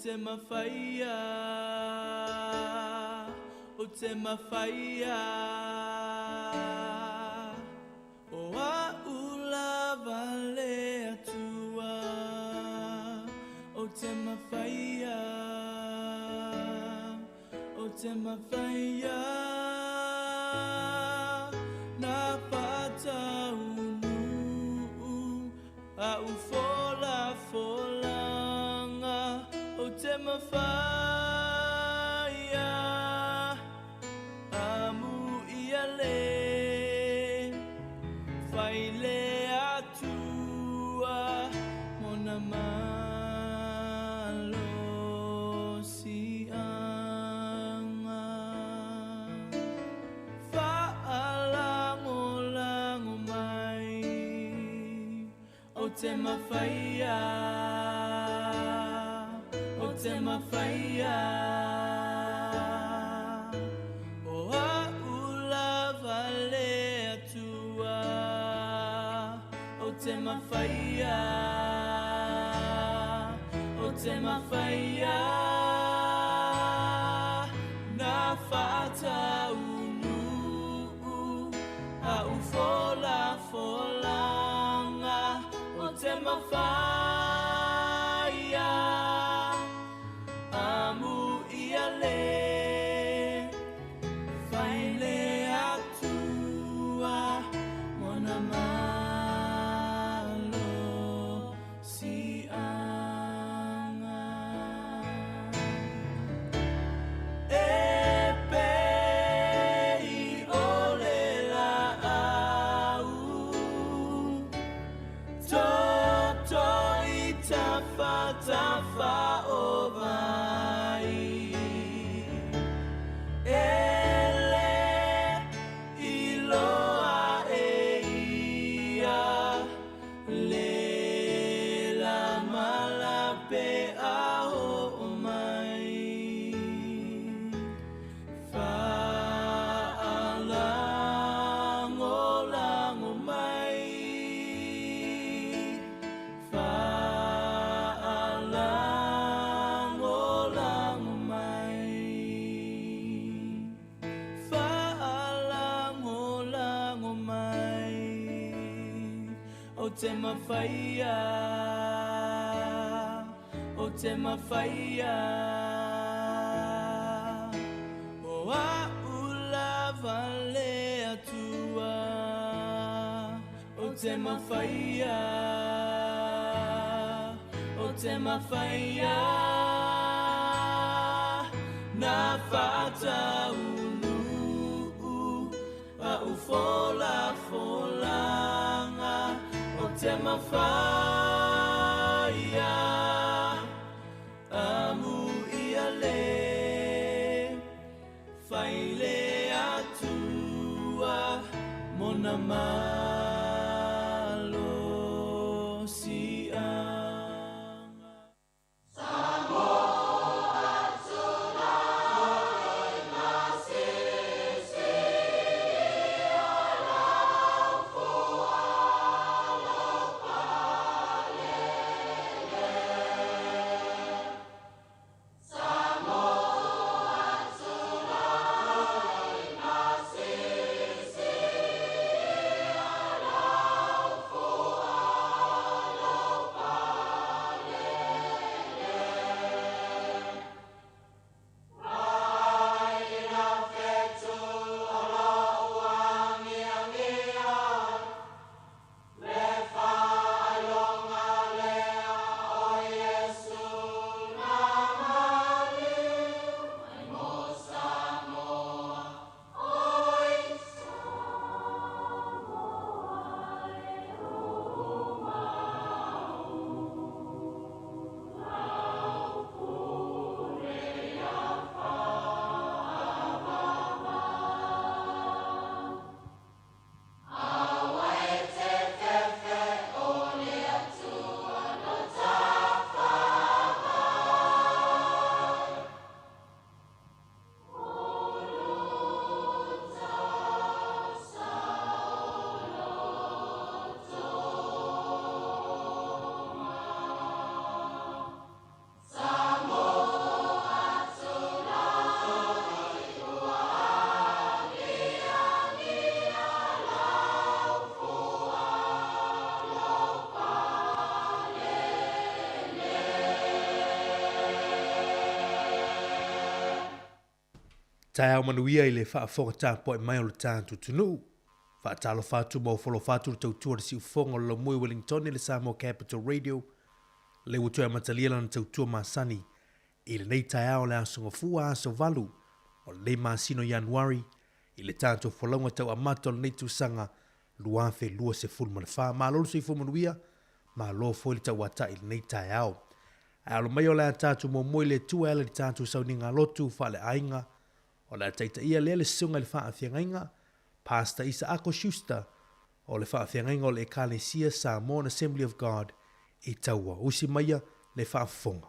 te mawhaia, o te mawhaia. O a ula le atua, o te mawhaia, o te mawhaia. Nā whataunu a ufola folanga, o te mawhaia. Amu ia le whaile atua, mona malo sianga. Whaalangolango mai, o te mawhaia, o te mawhaia. O a ula le atua, o te mawhaia, o te mawhaia. Nā whataunu a ufola folanga, o te mawhaia. Amu ia le whaile atua, mona malo sianga. E pei o le la au, toto i tafa tafa o vai. E le iloa e ia, le la malape a ho mai. Whaalangolango mai, whaalangolango mai, whaalangolango mai, o te mawhaia, o te mawhaia. O a ula vale atua, o te mawhaia, o te mawhaia. Nā whataunu a ufola folanga, o te mawhaia. Amu ia le whaile atua, mona malo sianga. Taeao manuia i le faafofoga tapuai mai o le tatou atunuu. Faatalofa atu ma ofo atu le tautua a le siufofoga o le laumua i Wellington i le Samoa Capital Radio, lea ua toe amatalia lana tautua masani i lenei taeao o le Aso Gafua, aso 8 o lenei masina o Ianuari i le tatou folauga tau amata o lenei tausaga 2024. Malo le soifua manuia, malo foi le tauatai i lenei taeao. Ae alo mai o le a tatou muamua i le Atua e ala i le tatou sauniga lotu faaleaiga, o le a taitaia lea le Susuga i le Faafeagaiga, Pastor Isaako Schuster, o le Faafeagaiga o le Ekalesia Samoan Assembly of God i Taua. Usi maia le faafofoga.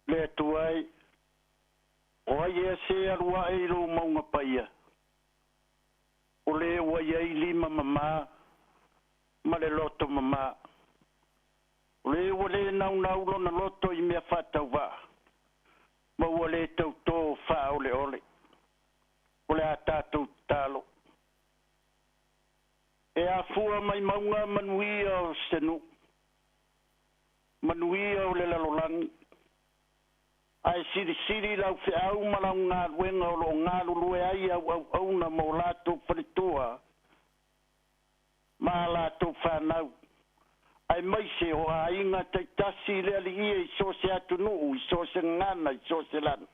Le Atua e, o ai ea se alu aʻe i lou mauga paia? O le ua i ai lima mamā ma le loto mamā. O le ua lē naunau lona loto i mea faatauvaa, ma ua lē tautō faaoleole. O le a tatou tatalo. E afua mai mauga manuia o se nuu, manuia o le lalolagi, ae silisili lau feau ma lau galuega o loo galulue ai au auauna ma o latou faletua ma a latou fanau, aemaise o aiga taitasi i le alii e i so o se atunuu, i so o se gagana, i so o se lana.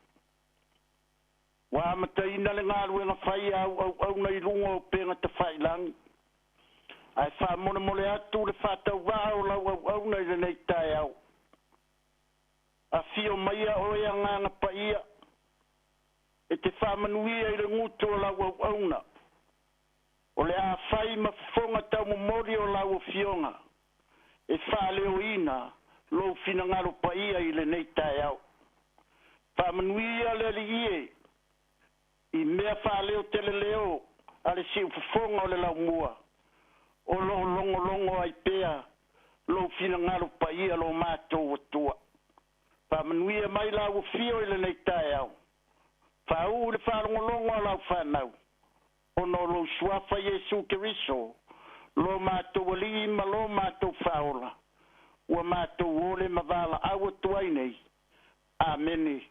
Ua amataina le galuega fai a au auauna i luga o upega tafailagi, ae faamolemole atu le faatauvaa o lau auauna i lenei taeao. Afio maia oe Agaga Paia, e te faamanuia i le gutu o lau auauna. O le a fai ma fofoga taumomoli o lau Afioga e faaleoina lou finagalo paia i lenei taeao. Faamanuia le Alii e i mea faaleo teleleo a le siufofoga o le laumua, o lo o logologo ai pea lou finagalo paia lo matou Atua. Faamanuia mai lau afio i lenei taeao. Faauu i le faalogologo a lau fanau, ona o lou suafa Iesu Keriso, lo matou Alii ma lo matou Faaola, ua matou ole ma valaau atu ai nei. Amene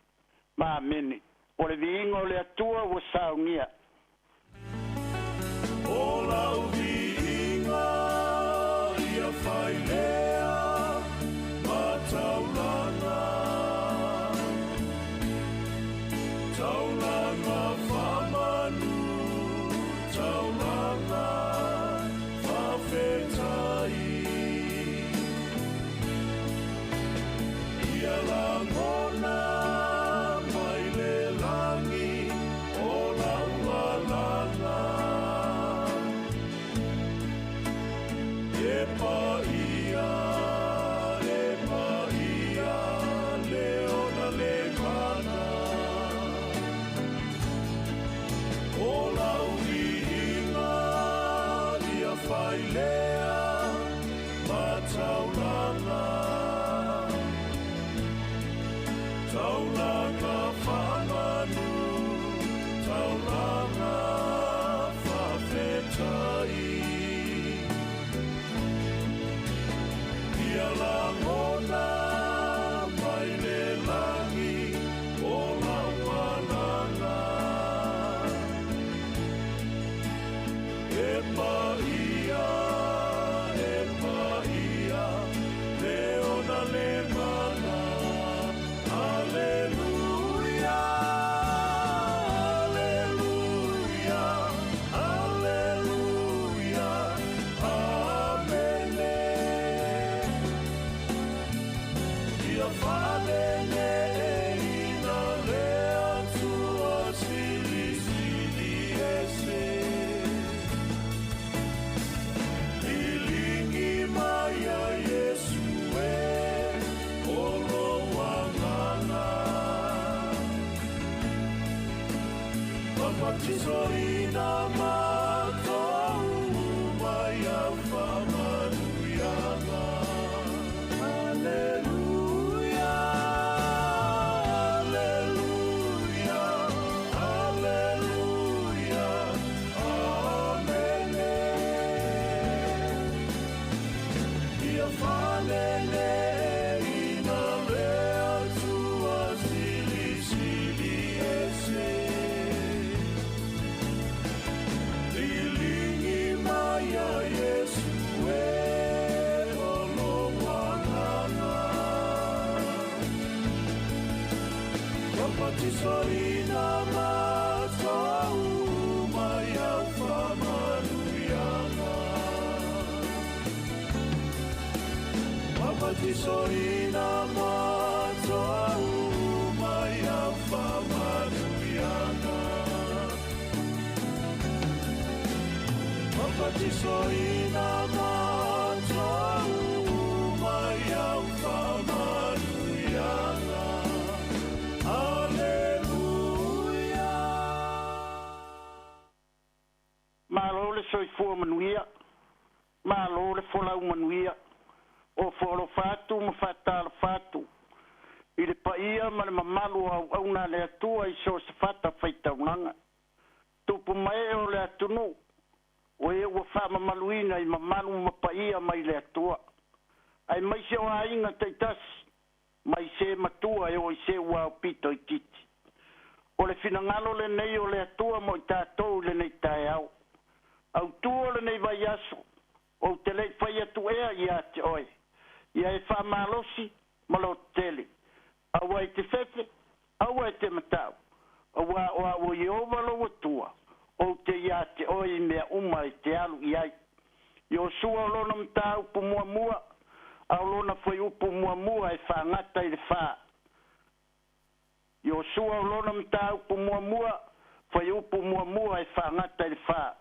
ma amene. O le viiga o le Atua ua saunia. O lau viiga ia fai lea ma taulaga, taulaga faamanu, taulaga faafetai. Ia lagona mai le lagi o lau alaga. E paia, e paia, le ona le mana. O lau viiga ia fai lea ma taulaga, taulaga faamanu, taulaga faafetai. Ia lagona mai le lagi o lau alaga. E paia, e paia, le ona le mana. Aleluia, aleluia, aleluia, amene. Ia faaleleiina le Atua Silisili Ese. Liligi mai ia Iesu e, o lou Agaga. Papatisoina matou uma ia faamanuiaga. Aleluia, aleluia, aleluia, Faaleleiina le Atua Silisili Ese. Liligi mai ia Iesu e o lou agaga. Papatisoina matou uma i au faamanuiaga. Papatisoina matou uma i au faamanuiaga. Papatisoina matou uma i au faamanuiaga. Aleluia. Malo le soifua manuia, malo le folau manuia, o foalofa atu ma faatalofa atu i le paia ma le mamalu o auauna a le Atua i so o se fatafaitaulaga. Tupu mae o le atunuu, o e ua faamamaluina i mamalu ma paia mai le Atua. Aemaise o aiga taitasi, mai se matua e oo i se ua aupito itiiti. O le finagalo lenei o le Atua mo i tatou i lenei taeao. Autū o lenei vaiaso, ou te le i fai atu ea ia te oe, ia e faamalosi ma lototele. Aua e te fefe, aua e te matau, auā o au o Ieova lou Atua, ou te iā te oe i mea uma e te alu i ai. Iosua o lona mataupu muamua, a o lona fuaiupu muamua e faagata i le 4. Iosua o lona mataupu muamua, fuaiupu muamua e faagata i le 4.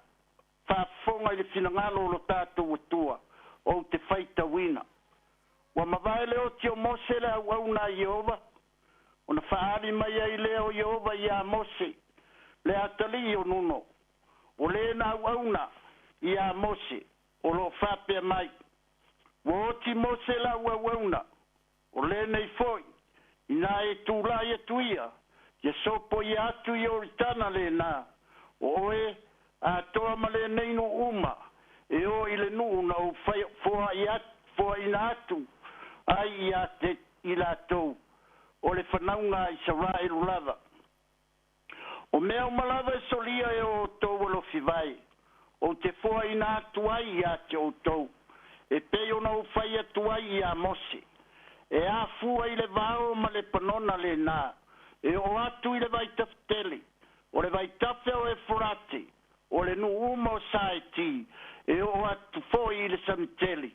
Faafofoga i le finagalo o lo tatou Atua, ou te faitauina. Ua mavae le oti o Mose le auauna a Ieova, ona faaali mai ai lea o Ieova iā Mose, le atalii o Nuno, o lē na auauna iā Mose, o loo faapea mai, Ua oti Mose lau auauna, o lenei foi, inā e tulai atu ia, ia sopoia atu Ioritana lena, o oe atoa ma lenei nuu uma, e oo i le nuu na ou foaina atu ai ia te i latou, o le fanauga a Isaraelu lava. O mea uma lava e solia e o outou alofi vai, ou te foaina atu ai ia te outou, e pei ona ou fai atu ai iā Mose. E afua i le vao ma Lepanona lena, e oo atu i le vaitafe tele, o le vaitafe o Eforate, o le nuu uma o Saeti, e oo atu foi i le sami tele,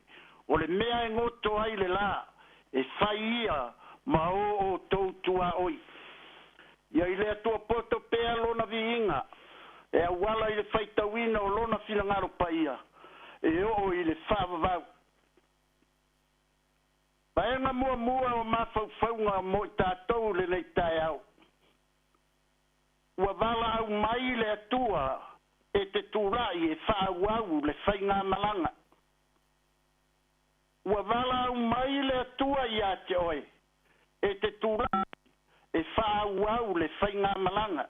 o le mea e goto ai le lā, e fai ia ma o outou tuaoi. Ia i le Atua poto pea lona viiga, e auala i le faitauina o lona finagalo paia, e oo i le faavavau. Vaega muamua o mafaufauga mo i tatou lenei taeao. Ua valaau mai le Atua e te tulai e faaauau le faigamalaga. Ua valaau mai le Atua ia te oe e te tulai e faaauau le faigamalaga.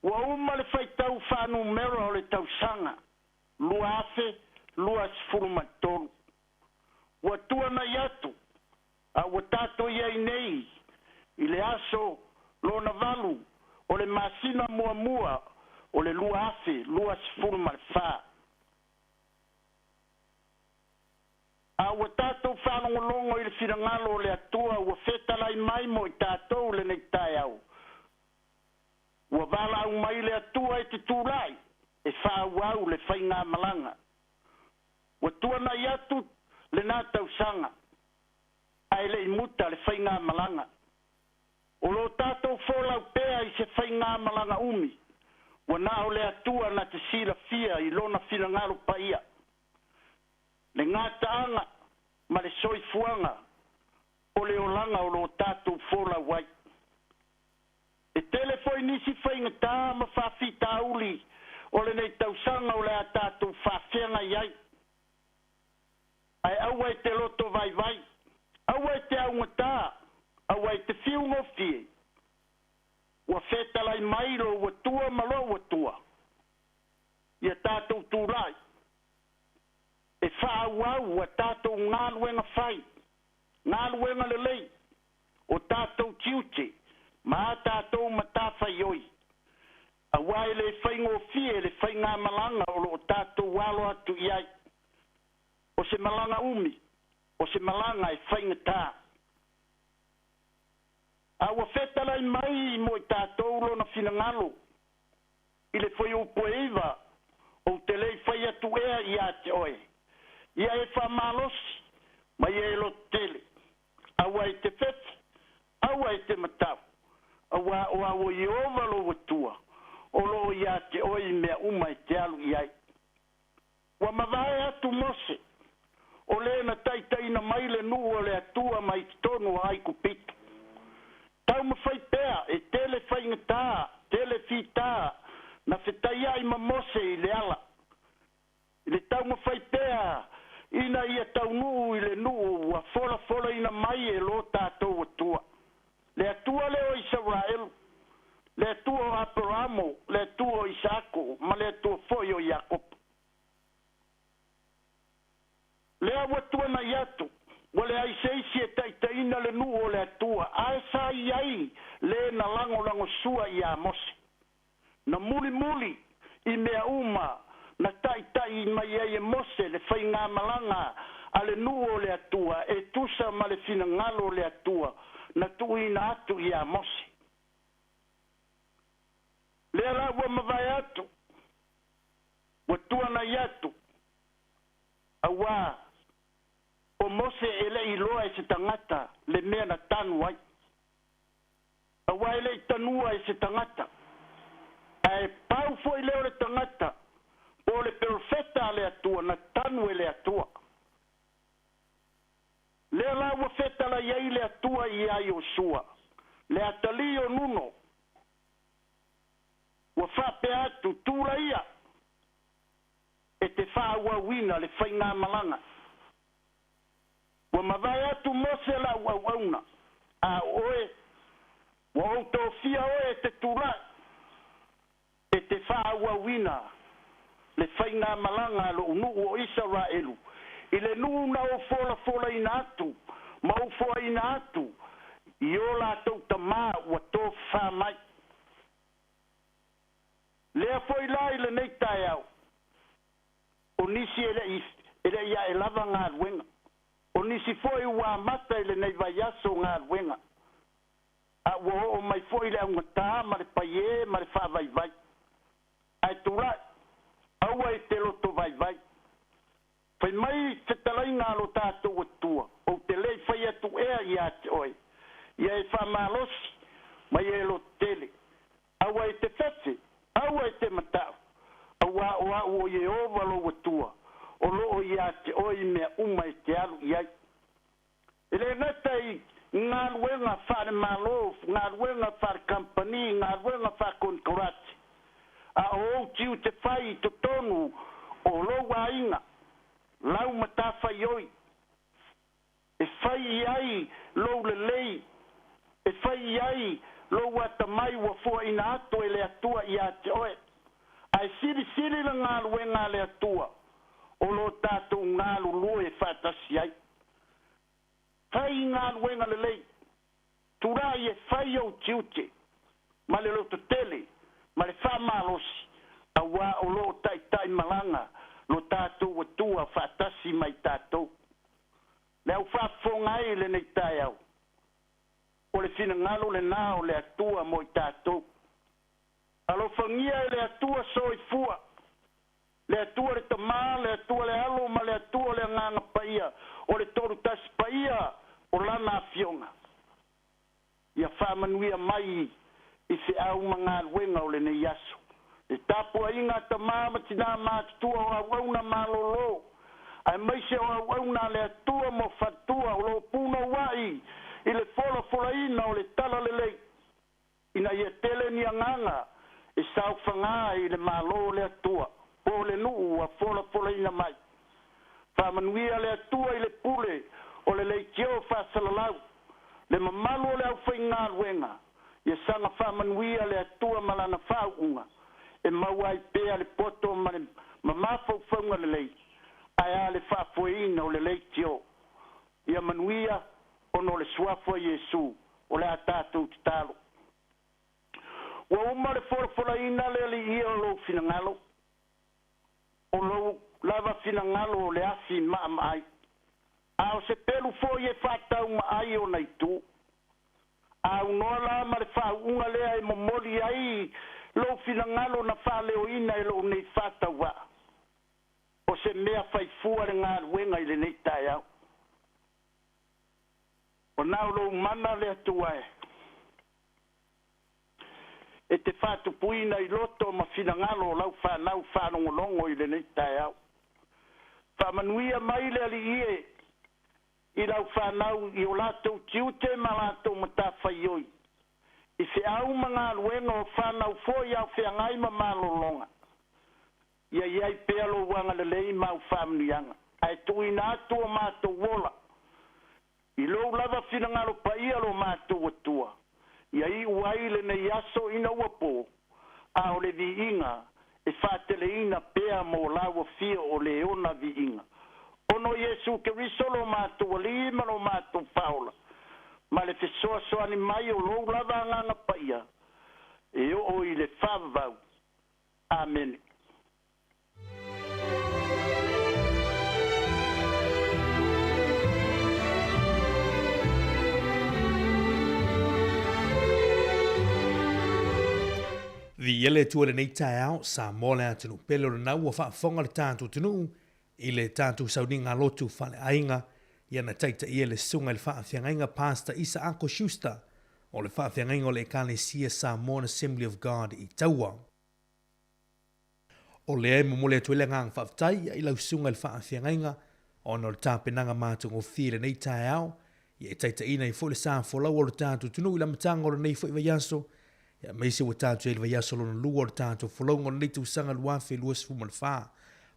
Ua uma le faitau faanumera o le tausaga 2023. Ua tuanai atu, a ua tatou i ai nei i le aso lona 8 o le masina muamua o le 2024. A ua tatou faalogologo i le finagalo o le Atua ua fetalai mai mo i tatou lenei taeao. Ua valaau mai le Atua e te tulai e faaauau le faigamalaga. Ua tuanai atu lena tausaga, ae le i muta le faigamalaga. O lo tatou folau pea i se faigamalaga umi, ua na o le Atua na te silafia i lona finagalo paia. Le gataaga ma le soifuaga o le olaga o lo tatou folau ai. E tele foi nisi faigatā ma faafitauli o lenei tausaga o le a tatou faafeagai ai. Ae aua e te loto vaivai, aua e te augatā, aua e te fiugofie. Ua fetalai mai lou Atua ma lou Atua, ia tatou tulai. E faaauau a tatou galuega fai, galuega lelei, o tatou tiute ma a tatou matafaioi, auā e le faigofie le faigamalaga o loo tatou alo atu i ai. O se malaga umi, o se malaga e faigatā. A ua fetalai mai mo i tatou lona finagalo i le fuaiupu e 9, ou te le i fai atu ea ia te oe, ia e faamalosi ma ia e lototele, aua e te fefe, aua e te matau, auā o au o Ieova lou Atua o loo ia te oe i mea uma e te alu i ai. Ua mavae atu Mose, o lē na taitaiina mai le nuu o le Atua mai totonu o Aikupito. Taumafai pea e tele faigatā, tele fitā na fetaiai ma Mose i le ala, i le taumafai pea ina ia taunuu i le nuu ua folafolaina mai e lo tatou Atua, le Atua lea o Isaraelu, le Atua o Aperamo, le Atua o Isaako ma le Atua foi o Iakopo. Lea ua tuanai atu, ua leai se isi e taitaiina le nuu o le Atua, ae sa i ai lē na lagolagosua iā Mose, na mulimuli i mea uma na taitai mai ai e Mose le faigamalaga a le nuu o le Atua e tusa ma le finagalo o le Atua na tuuina atu iā Mose. Lea la ua mavae atu, ua tuanai atu, auā o Mose e le iloa e se tagata le mea na tanu ai, auā e le i tanua e se tagata, ae pau foi lea o le tagata po o le perofeta a le Atua na tanu e le Atua. Lea la ua fetalai ai le Atua iā Iosua, le atalii o Nuno, ua faapea atu, tulaia e te faaauauina le faigamalaga. Ua mavae atu Mose lau auauna, a o oe ua ou tofia oe e te tulai e te faaauauina le faigamalaga a lou nuu o Isaraelu i le nuu na ou folafolaina atu ma ou foaina atu i o latou tamā ua tofafā mai. Lea foi la i lenei taeao, o nisi e le i ae lava galuega, o nisi foi ua amata i lenei vaiaso galuega, a ua oo mai foi le augatā ma le paiē ma le faavaivai. Ae tulai, aua e te loto vaivai. Fai mai fetalaiga a lo tatou Atua, ou te le i fai atu ea ia te oe, ia e faamalosi ma ia e lototele, aua e te fefe, aua e te matau, auā o au o Ieova lou Atua o loo ia te oe i mea uma e te alu i ai. E le gata i galuega faale-malo, galuega faale-kamupani, galuega faakonekarate, a o ou tiute fai i totonu o lou aiga, lau matafaioi, e fai i ai lou lelei, e fai i ai lou atamai ua fuaina atu e le Atua ia te oe. Ae silisili le galuega a le Atua o lo tatou galulue faatasi ai. Fai galuega lelei, tulai e fai ou tiute ma le lototele ma le faamalosi, auā o loo taitai malaga lo tatou Atua faatasi mai tatou. Le au faafofoga ai i lenei taeao, o le finagalo lenā o le Atua mo i tatou. Alofagia e le Atua soifua, le Atua le Tamā, le Atua le Alo ma le Atua le Agaga Paia, o le Tolu Tasi Paia o Lana Afioga. Ia faamanuia mai i feau ma galuega o lenei aso. Le tapuaiga a tamā ma tinā matutua o auauna malōlō, aemaise o auauna a le Atua mo faletua o loo punouai i le folafolaina o le talalelei, ina ia tele ni agaga e saofagā i le Malo o le Atua po o le nuu ua folafolaina mai. Faamanuia le Atua i le pule o le leitio faasalalau, le mamalu o le aufaigaluega, ia saga faamanuia le Atua ma lana faauuga e maua ai pea le poto ma le mamafaufauga lelei. Ae a le faafoeina o le leitio. Ia manuia ona o le suafa o Iesu o le a tatou tatalo. Ua uma le folafolaina le Alii o lou finagalo, o lou lava finagalo o le afi maamaai, a o se pelu foi e faataumaai ona itu. Aunoa la ma le faauuga lea e momoli ai lou finagalo na faaleoina e lou nei faatauvaa. O se mea faifua le galuega i lenei taeao. O na o lou mana le Atua e te faatupuina i loto ma finagalo o lau fanau faalogologo i lenei taeao. Faamanuia mai le Alii e i lau fanau i o latou tiute ma latou matafaioi, i feau ma galuega o fanau foi au feagai ma malologa. Ia iai pea lou agalelei ma au faamanuiaga, ae tuuina atu o matou ola i lou lava finagalo paia lo matou Atua. Ia iu ai lenei aso ina ua po, a o le viiga e faateleina pea mo lau afio o le ona viiga. Ono Iesu Keriso lo matou Alii ma lo matou Faaola, ma le fesoasoani mai o lou lava agaga paia, e oo i le faavavau. Amene. Viia le Atua i lenei taeao, Samoa le atunuu pele o lena ua faafofoga le tatou atunuu i le tatou sauniga lotu faaleaiga ia na taitaia le susuga i le faafeagaiga Pastor Isaako Schuster o le faafeagaiga o le Ekalesia Samoan Assembly of God i Taua. O lea e momoli atu ai le agaga faafetai i lau susuga i le faafeagaiga ona o le tapenaga matagofie i lenei taeao, ia e taitaiina ai foi le sa folau o le tatou atunuu i le amataga o lenei foi vaiaso, ia aemaise ua tatou i ai i le vaiaso lona lua o le tatou folauga o lenei tausaga 2024.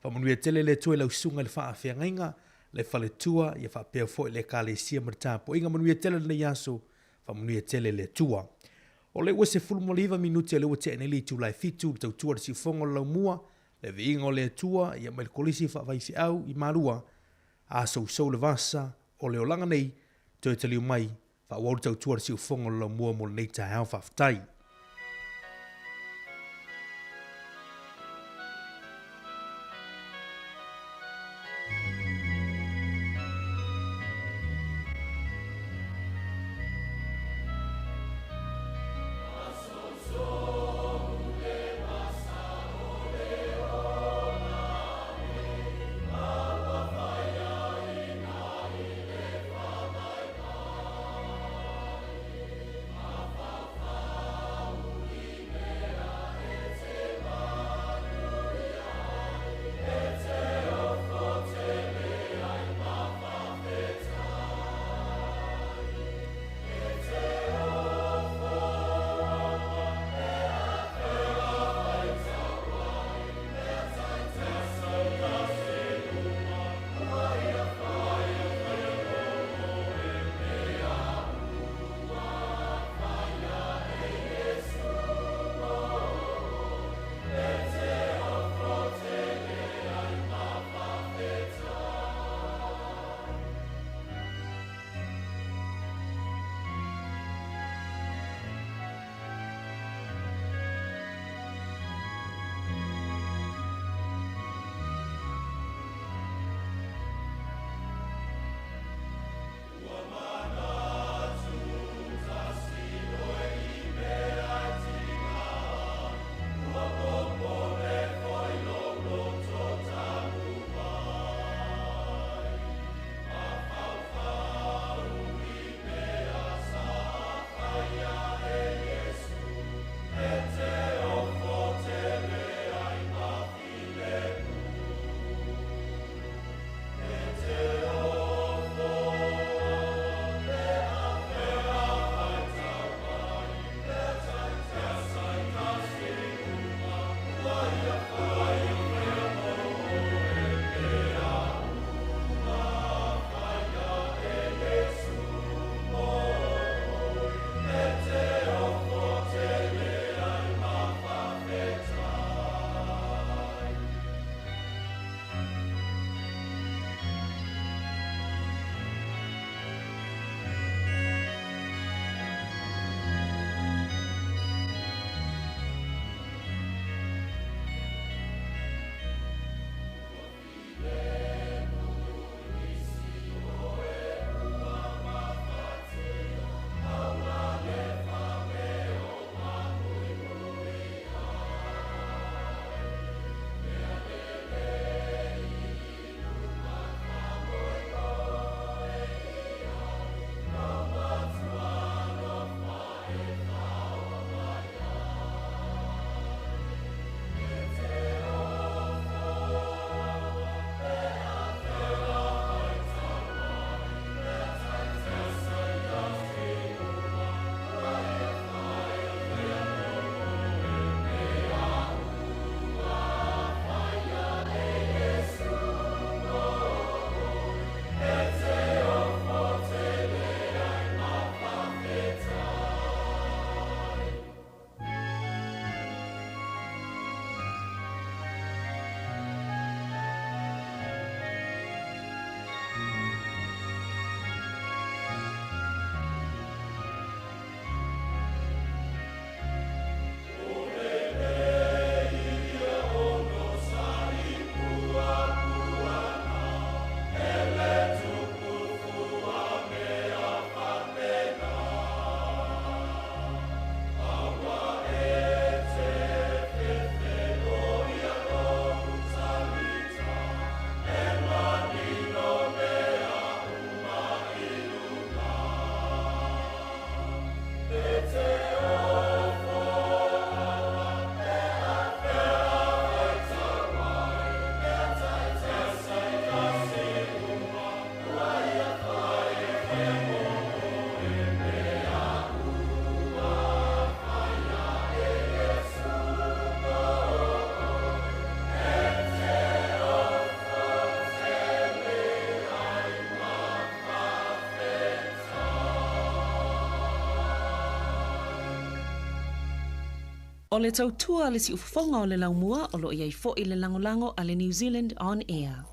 Faamanuia tele le Atua i lau susuga i le faafeagaiga, le faletua, ia faapea foi le Ekalesia ma le tapuaiga. Manuia tele lenei aso, faamanuia tele le Atua. O lea ua 19 minute o lea ua tea nei le itula e 7 le tautua a le siufofoga o le laumua, le viiga o le Atua, ia mai le kolisi faafaifeau i Malua, a sousou le vasa o le olaga nei, toe taliu mai, faaauau le tautua a le siufofoga o le laumua mo lenei taeao. Faafetai. O le tautua a le siufofoga o le laumua o lo o i ai foi le lagolago a le New Zealand On Air.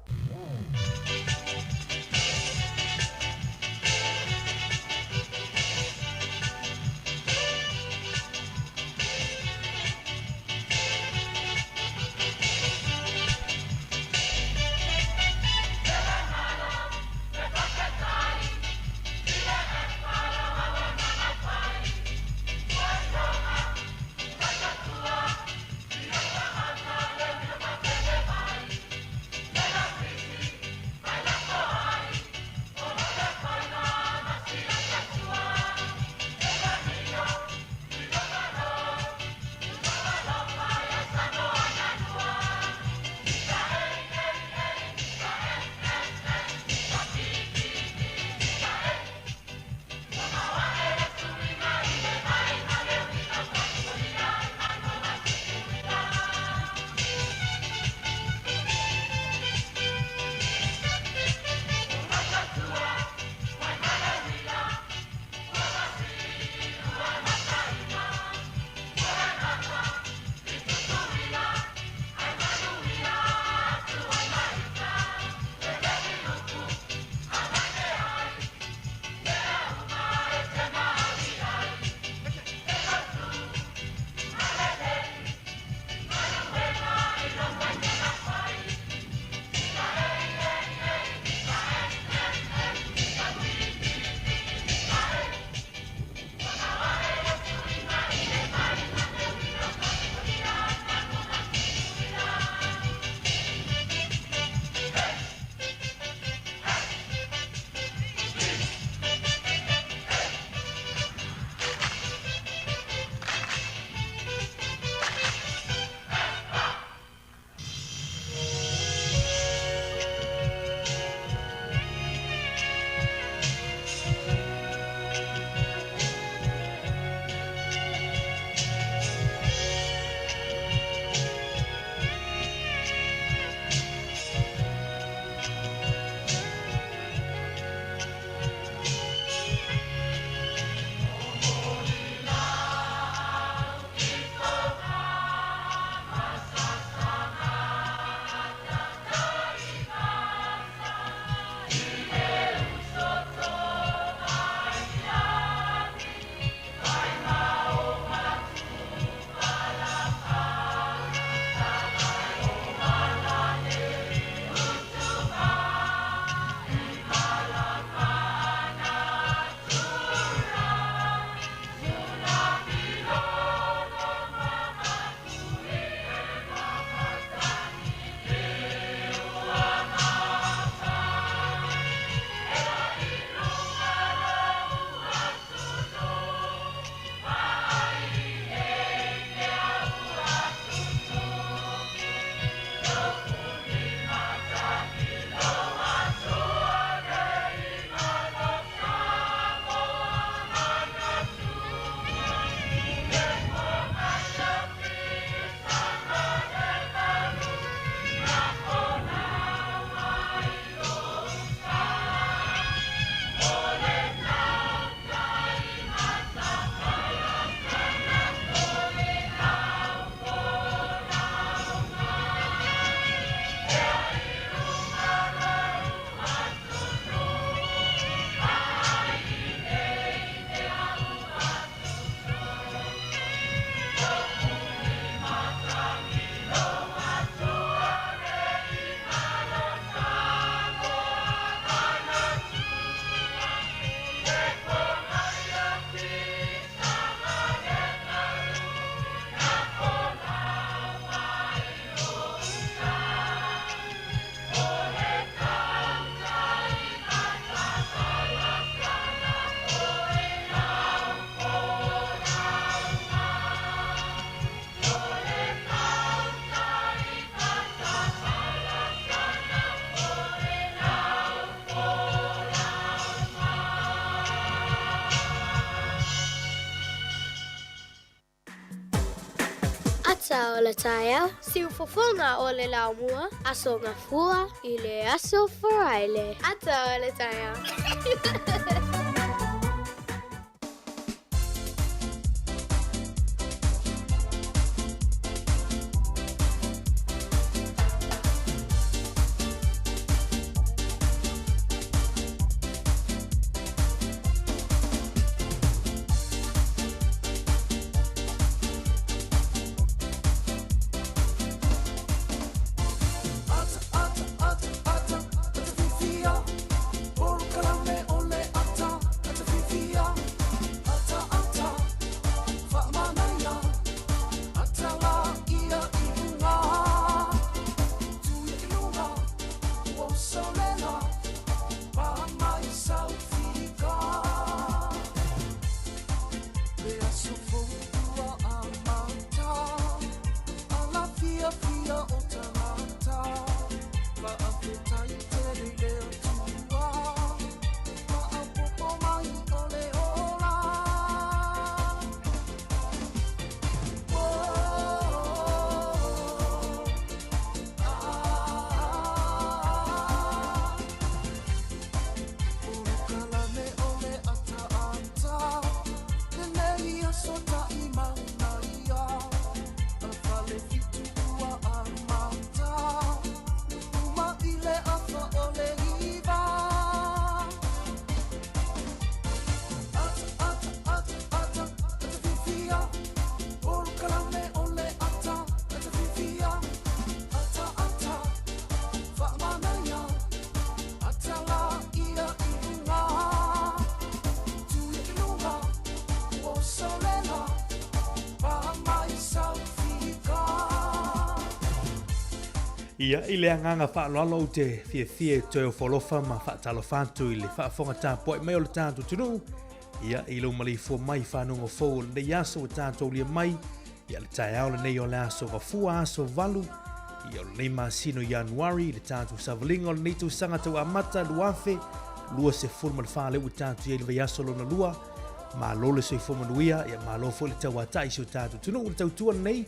Ata o le taeao, siufofoga o le laumua, Aso Gafua i le Aso Faraile. Ata o le taeao. Ia, i le agaga faaaloalo ou te fiafia e toe ofo alofa ma faatalofa atu i le faafofoga tapuai mai o le tatou atunuu. Ia, i lou maleifua mai i fanuga fou o lenei aso ua tatou aulia mai, ia le taeao lenei o le aso Gafua, aso 8, ia o lenei masina o Ianuari, i le tatou savaliga o lenei tausaga tau amata 2024 lea ua tatou i ai i le vaiaso lona lua. Malo le soifua manuia, ia malo foi le tauatai i si o tatou atunuu i le tautua lenei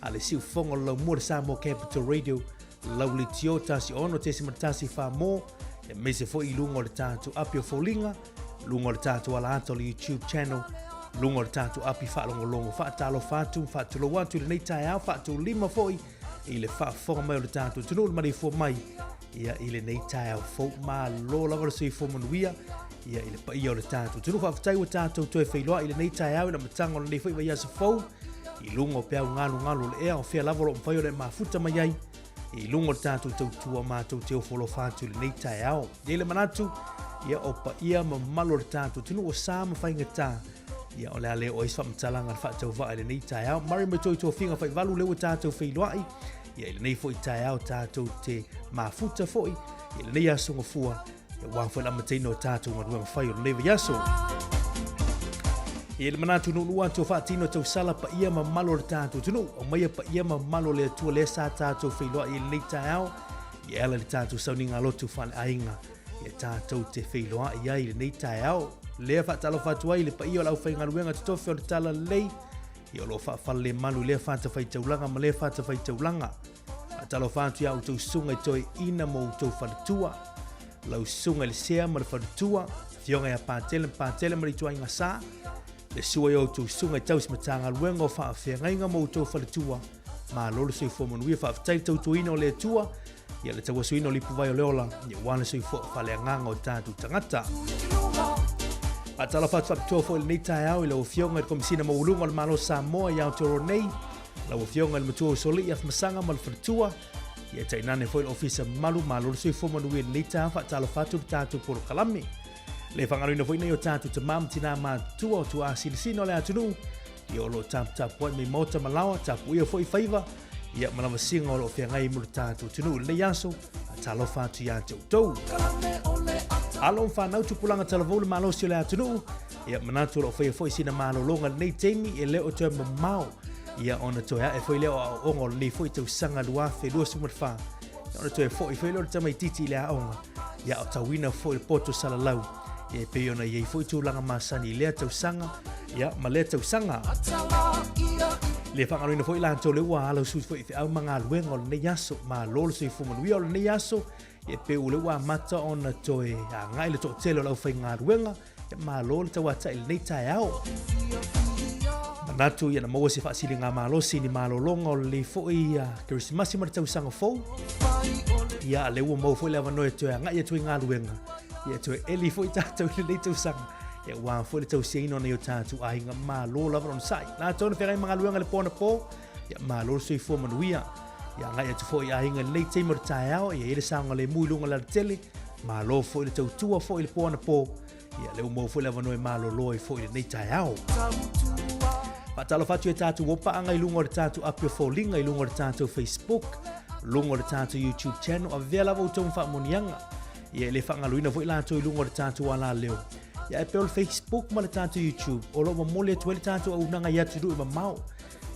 a le siufofoga o le laumua le Samoa Capital Radio Laulitio 16.1 Samoa, aemaise foi i luga o le tatou api o foliga, luga o le tatou alaata o le YouTube channel, luga o le tatou api faalogologo. Faatalofa atu, faatulou atu i lenei taeao, faatulima foi i le faafofoga mai o le tatou atunuu, le maleifua mai ia i lenei taeao fou. Malo lava le soifua manuia ia i le paia o le tatou atunuu. Faafetai ua tatou toe feiloai i lenei taeao i le amataga o lenei foi vaiaso fou i luga o peau galugalu o le ea, o fea lava o lo o mafai ona e mafuta mai ai i luga o le tatou tautua matou te ofo alofa atu i lenei taeao. E i ai le manatu, ia o paia ma mamalu o le tatou atunuu o sa ma faigata, ia o le a le oo ai se faamatalaga a le faatauvaa i lenei taeao. Mari ma toi tofiga faivalu lea ua tatou feiloai, ia i lenei foi taeao tatou te mafuta foi i lenei aso gafua, ia aua foi le amataina o tatou galuega fai o lenei vaiaso. E i ai le manatu nuunuu atu o faatino tausala paia ma mamalu o le tatou atunuu. Aumaia paia ma mamalu o le Atua lea sa tatou feiloai i lenei taeao, ia e ala i le tatou sauniga lotu faaleaiga ia tatou te feiloai ai i lenei taeao. Lea faatalofa atu ai i le paia o le aufaigaluega totofi o le Talalelei, ia o lo o faafalelemalu i lea fatafaitaulaga ma lea fatafaitaulaga. Faatalofa atu i a outou susuga i toeaina ma outou faletua, lau susuga i le sea ma le faletua, afioga ia Patele ma Patele ma le ituaiga sa, le sua i a outou susuga i tausi Matagaluega o faafeagaiga ma outou faletua, malo le soifua manuia, faafetai le tautuaina o le Atua, ia le tauasuina o le ipuvai o le ola, ia aua le soifua faaleagaga o tatou tagata. Faatalofa atu faapitoa foi i lenei taeao i lau Afioga i le Komesina Maualuga o le Malo o Samoa i Aotearoa nei, lau Afioga i le Matua Usoalii Afamasaga ma le Faletua, ia tainane foi le Ofisa Mamalu, malo le soifua manuia i lenei taeao, faatalofa atu le tatou polokalame. Le faagaloina foi nei o tatou tamā ma tinā matutua o tuaa silisina o le atunuu, ia o lo o taputapuai mai maota ma laoa, tapuia foi faiva, ia ma lavasiga o lo o feagai mo le tatou atunuu i lenei aso, talofa atu ia te outou. Alo ma fanau tupulaga talavou le malosi o le atunuu, ia manatu o lo o faia foi sina malologa i lenei taimi e le o toe mamao, ia ona toe ae foi lea o aoaoga o lenei foi tausaga 2024, ia ona toe foi foi lea o le tamaitiiti i le aoga, ia o tauina foi le poto salalau, ia e pei ona i ai foi tulaga masani i lea tausaga, ia ma lea tausaga. Le faagaloina foi latou lea ua ala usui foi i feau ma galuega o lenei aso, malo le soifua manuia o lenei aso, ia pei o lea ua amata ona toe agai le toatele o le aufaigaluega, ia malo le tauatai i lenei taeao. Manatu ia na maua se faasiligamalosi ni malologa o lenei foi Kerisimasi ma le tausaga fou. Ia, lea ua maua foi le avanoa e toe agai atu i galuega. Ia toe eli foi tatou i lenei tausaga. Ia aua foi le tausiaina o nai o tatou aiga. Malo lava le onosai. Latou na feagai ma galuega i le po anapo. Ia malo le soifua manuia. Ia agai atu foi i aiga i lenei taimi o le taeao. Ia i ai le saogalemu i luga o le alatele. Malo foi le tautua foi i le po anapo. Ia lea ua maua foi le avanoa e malolo ai foi i lenei taeao. Faatalofa atu i tatou opaaga i luga o le tatou api o foliga, i luga o le tatou Facebook, luga o le tatou YouTube channel. Avea lava outou ma faamanuiaga. Ia e le faagaloina foi latou i luga o le tatou alaleo. Ia e pei o le Facebook ma le tatou YouTube, o lo o momoli atu ai le tatou auaunaga i atunuu e mamao.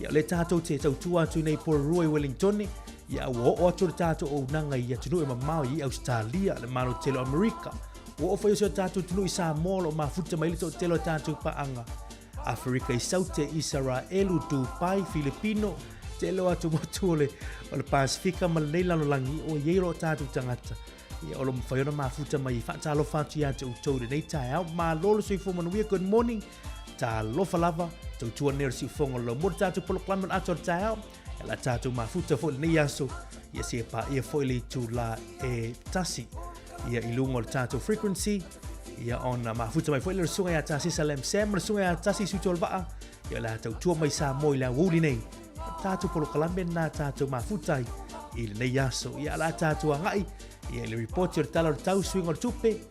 Ia o lea tatou te tautua atu nei i Porirua i Wellingtone, ia ua oo atu le tatou auaunaga i atunuu e mamao i Ausetalia, le Malo Tele o Amerika. Ua oo foi o si o tatou atunuu i Samoa o lo o mafuta mai le toatele o tatou paaga. Aferika i Saute, Isaraelu, Dubai, Filipino, tele o atumotu o le, o le Pasifika ma lenei lalolagi o i ai o lo o tatou tagata. Ia, o lo o mafai ona mafuta mai e faatalofa atu ia te outou i lenei taeao. Malo le soifua manuia, good morning. Talofa lava, tautua nei o le siufofoga o le laumua le tatou polokalame o le ata o le taeao. Ia la tatou mafuta foi i lenei aso, ia seia paia foi le itula e 1. Ia i luga o le tatou frequency, ia ona mafuta mai foi le susuga ia Tasisa Lam Sam, le susuga ia Tasi Sutu o le Vaa, ia o le a tautua mai Samoa i le aoauli nei. Tatou polokalame lena tatou mafuta ai i lenei aso. Ia la tatou agai ia i le ripoti o le Tala o le Tau, suiga o le tupe,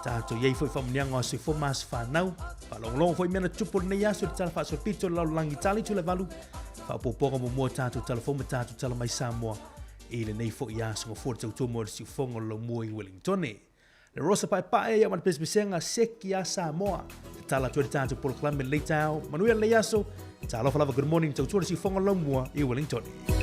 tatou i ai foi faamanuiaga o aso soifua ma aso fanau, faalogologo foi mea na tutupu o lenei aso i le Tala Faasolopito o le Lalolagi Tali Tulaevalu, faaopoopoga muamua o tatou tala fou ma tatou tala mai Samoa. i lenei fo'i aso gafua le tautua mo le siufofoga o le laumua i Wellingtone. Le Rosa Paepae ia ma le pesepesega seki a Samoa. Tatala atu ai le tatou polokalame i lenei taeao. Manuia lenei aso. Talofa lava, good morning, tautua le siufofoga o le laumua i Wellingtone.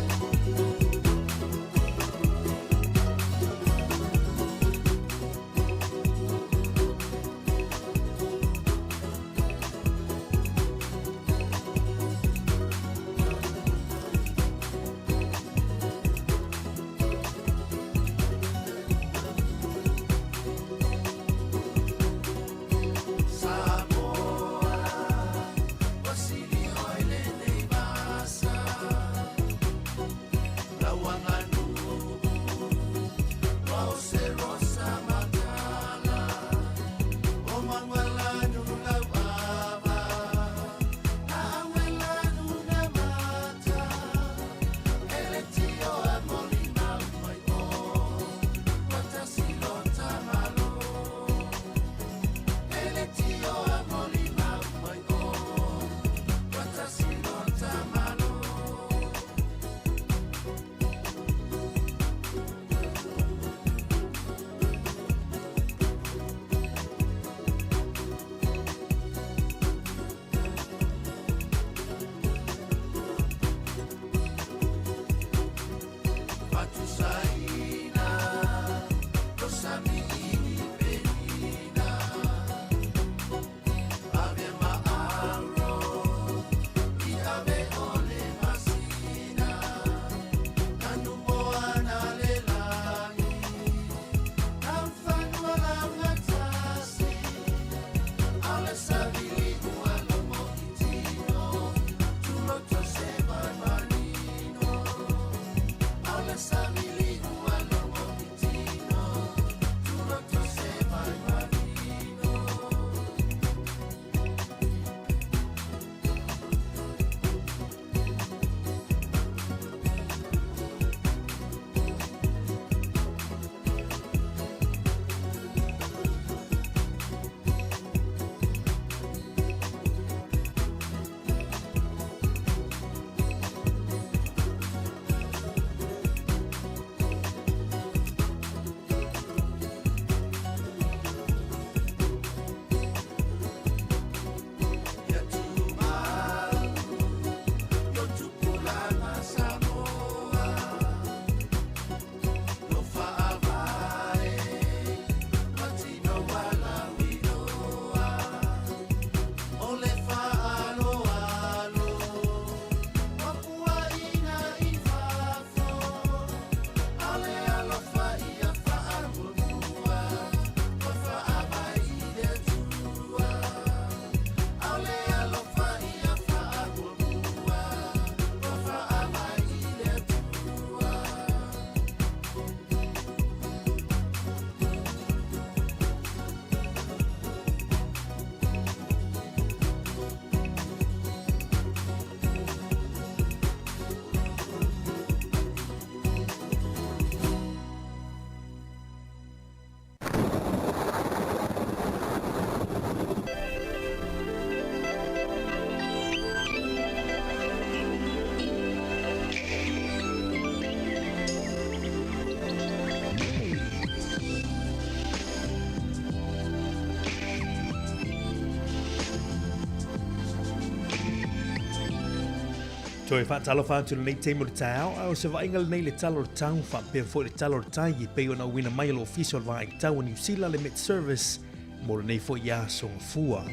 Toe faatalofa atu lenei taimi o le taeao, a o se vaaiga lenei le tala o le tau, faapea foi le tala o le tai e pei ona auina mai e le Ofisa o le Vaai Tau o Niu Sila le Met Service mo lenei foi aso gafua.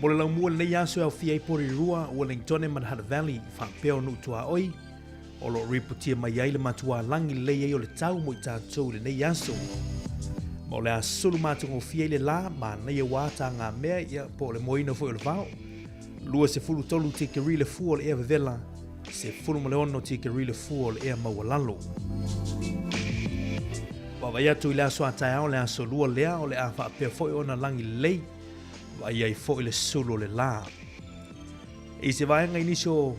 Mo le laumua lenei aso e aofia ai Porirua, Wellingtone ma le Hutt Valley, faapea o Nuutuaoi, o lo o ripotia mai ai le matuā lagi lelei ai o le tau mo i tatou i lenei aso. Ma o le a sulu matagofie ai le lā, manaia ua ata ngā mea, ia, po o le moeina foi o le vao. 23 tikeri le fua o le ea vevela, 16 tikeri le fua o le ea maualalo. Vaavaai atu i le aso a taeao, le aso lua lea, o le a faapea foi ona lagi lelei, vaai ai foi le sulu o le lā. I se vaega i nisi o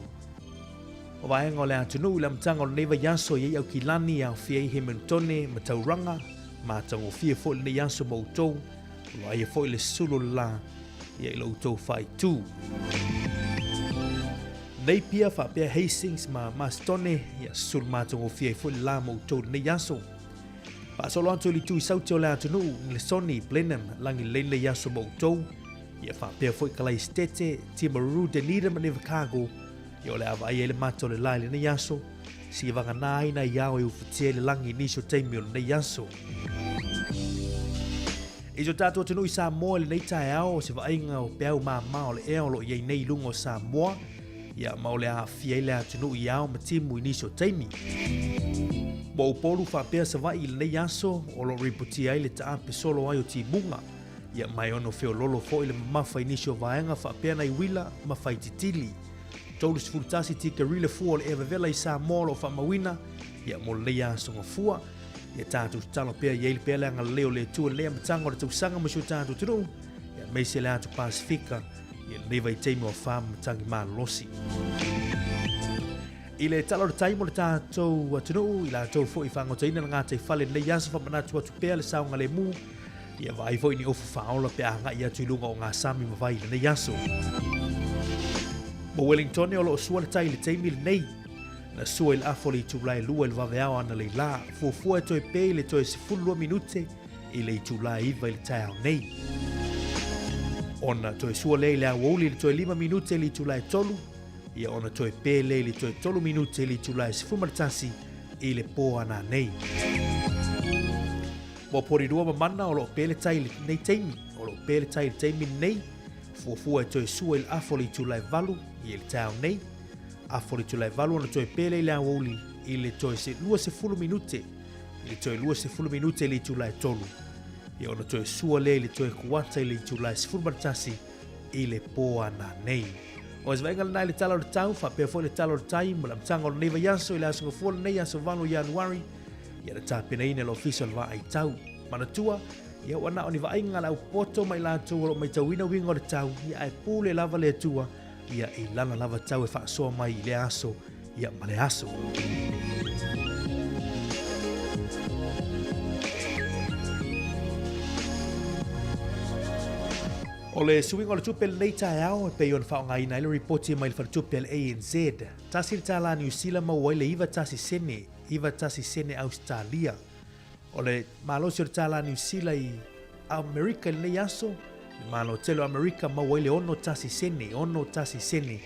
o vaega o le atunuu i le amataga o lenei vaiaso i ai Aukilani e aofia ai Hamiltone ma Tauranga, matagofie foi lenei aso ma outou, o vaaia foi le sulu o le lā ia i lo outou faaitu. Napier faapea Hastings ma Masitone, ia susulu matagofie ai foi le la ma outou i lenei aso. Faasolo atu i le itu i Saute o le atunuu, Nelesoni, Blenheim, lagi lelei lenei aso ma outou. Ia faapea foi Kalaisitete, Timaru, Dunedin ma Invercargill, ia o le a vaai ai le mata o le la i lenei aso, se vagana ai nai ao e ufutia ai le lagi i nisi o taimi o lenei aso. I so tatou atunuu i Samoa i lenei taeao, o se vaaiga o peau māmā o le ea o lo o i ai nei i luga o Samoa, ia ma o le a aafia ai le atunuu i ao ma timu i nisi o taimi. Mo Upolu faapea Savaii i lenei aso, o lo o ripotia ai le taape solo ai o timuga, ia ma e ono feololo foi le mamafa i nisi o vaega faapea nai uila ma faititili. 31 tikeri le fua o le ea vevela i Samoa o lo o faamauina, ia mo lenei aso gafua. Ia tatou tatalo pea i ai pea le agalelei o le Atua i lenei amataga o le tausaga ma si o tatou atunuu, ia aemaise le atu Pasifika i lenei vaitaimi o afa ma matagi malolosi. I le tala o le tai mo le tatou atunuu, i latou foi i faagotaina le gataifale i lenei aso, faamanatu atu pea le saogalemu, ia vaai foi ni ofu faaola pe a agai atu i luga o gasami ma vai i lenei aso. Mo Wellingtone o lo o sua le tai i le taimi lenei. Na sua i le afa o le itula e 2 i le vaveao analeila, fuafua e toe pē i le toe 12 minute i le itula e 9 i le taeao nei. Ona toe sua lea i le aoauli i le toe 5 minute i le itula e 3, ia ona toe pē lea i le toe 3 minute i le itula e 11 i le pō ananei. Mo Porirua ma Mana o lo o pē le tai i lenei taimi, o lo o pē le tai i le taimi lenei, fuafua e toe sua i le afa o le itula e 8 i le taeao nei, afa o le itula e 8 ona toe pē lea i le aoauli i le toe 20 minute, i le toe 20 minute i le itula e 3, ia ona toe sua lea i le toe kuata i le itula e 11 i le pō ananei. O se vaaiga lena i le tala o le tau, faapea foi le tala o le tai mo le amataga o lenei vaiaso i le aso Gafua lenei, aso 8 o Ianuari, ia na tapenaina e le Ofisa o le Vaaitau. Manatua, ia ua na o ni vaaiga a le aupoto ma i latou o lo o maitauina uiga o le tau, ia ae pule lava le Atua, ia i lana lava tau e faasoa mai i lea aso, ia ma le aso. O le suiga o le tupe lenei taeao e pei ona faaaogaina ai le ripoti mai le faletupe a le ANZ. Tasi le tālā Niu Sila maua ai le 91 sene, 91 sene Ausetalia. O le malosi o le tālā Niu Sila i Amerika i lenei aso, le Malo tele o Amerika maua ai le 61 sene, 61 sene.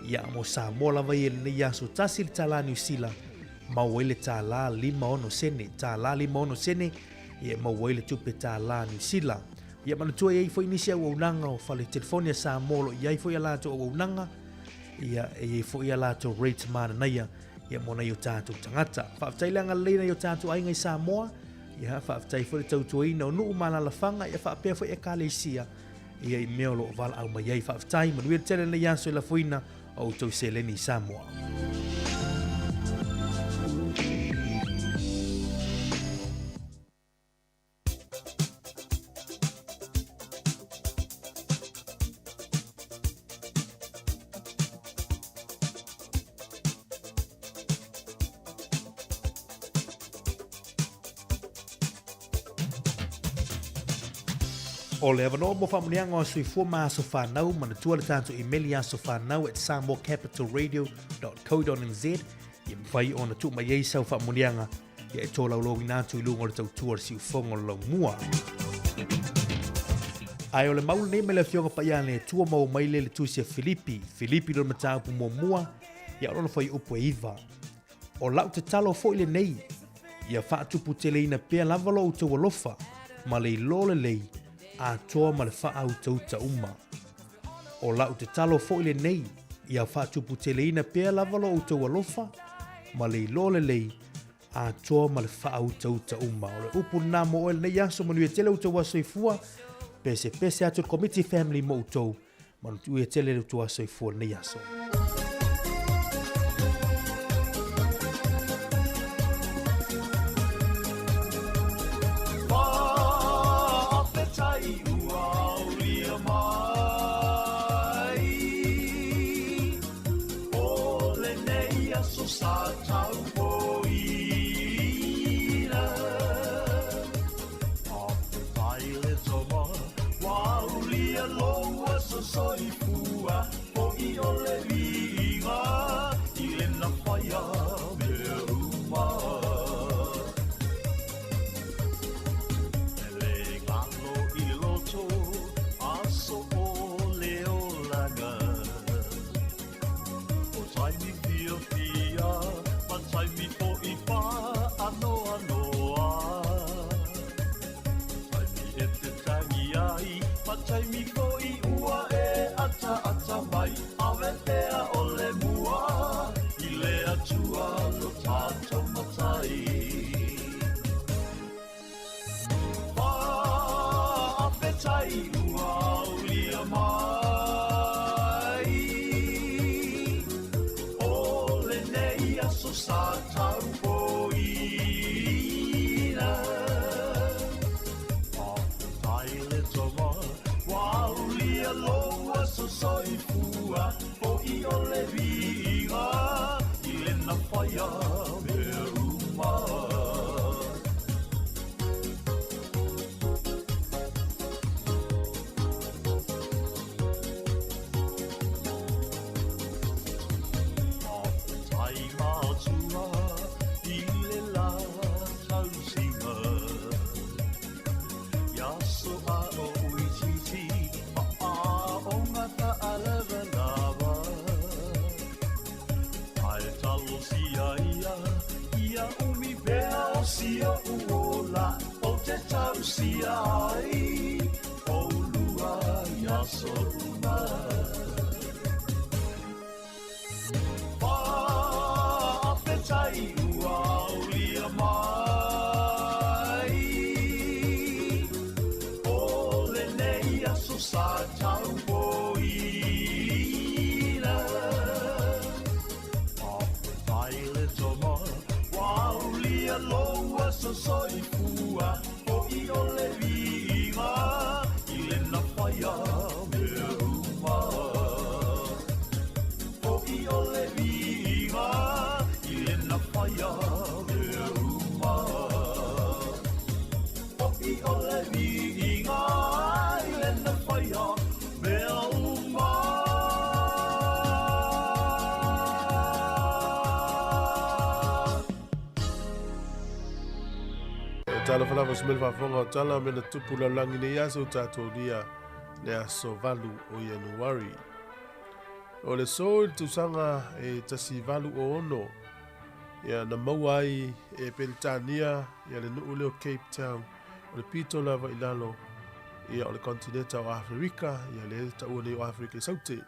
Ia mo Samoa lava ia i lenei aso, tasi le tālā Niu Sila maua ai le tālā 56 sene, tālā 56 sene, ia e maua ai le tupe tālā Niu Sila. Ia manatua e i ai foi nisi auaunaga o fale telefoni a Samoa o lo o i ai foi a latou auaunaga, ia e i ai foi a latou rate mananaia ia mo nai o tatou tagata. Faafetai le agalelei nai o tatou aiga i Samoa, ia faafetai foi le tautuaina o nuu ma alaalafaga, ia faapea foi ekalesia ia i mea o lo o valaau mai ai. Faafetai, manuia le tele lenei aso i lafoina o outou seleni i Samoa. O le avanoa mo faamanuiaga o soifua ma aso fanau, manatua le tatou imeli asofanau@samoacapitalradio.co.nz ia mafai ona tuu mai ai sau faamanuiaga ia e tolaulauina atu i luga o le tautua o le siufogo o le laumua. Ae o le mau lenei mai le Afioga Paia a le Atua maua mai lea i le tusi a Filipi, Filipi lona mataupu muamua, ia o lona fuaiupu e 9. O lau tatalo foi lenei, ia faatuputeleina pea lava lo outou alofa ma le iloa lelei atoa ma le faautauta uma. O lau tatalo foi lenei, ia faatuputeleina pea lava lo outou alofa ma le iloa lelei atoa ma le faautauta uma. O le upu lena mo oe lenei aso, manuia tele outou aso soifua, pesepese atu le Komiti Family mo outou, manuia tele outou aso soifua lenei aso. Faafetai ua aulia mai O lenei aso sa taupoina Faafetai le tama ua aulia lou aso soifua Fo'i o le viiga. taimi fo'i ua e ataata mai, ave pea o le mua i le Atua lo tatou Matai. Faafetai ua aulia mai o lenei aso sa taupoina. Faafetai le Tama ua aulia lou aso soifua, fo'i o le viiga i lena faia mea uma. Faafetai Matua i le la tausiga, ia so a o uititi ma aoga faalavalava. Ae talosia ia, ia umi pea o si o'u ola, ou te tausia ai oulua i aso uma. Faafetai ua aulia mai o lenei aso sa taupoina. Faafetai le Tama ua aulia lou aso soifua, fo'i o le viiga i lena faia mea uma. Fo'i o le viiga i lena faia mea uma. Fo'i o le viiga i lena faia mea uma. E talofa lava se mele faafofoga o tala me na tupu lalolagi nei aso tatou lia le aso 8 o Ianuari. O le so i le tausaga e 1806, ia na maua ai e Peretania ia le nuu lea o Cape Town, o le pito lava i lalo ia o le kontineta o Aferika, ia le taua nei o Aferika i Saute.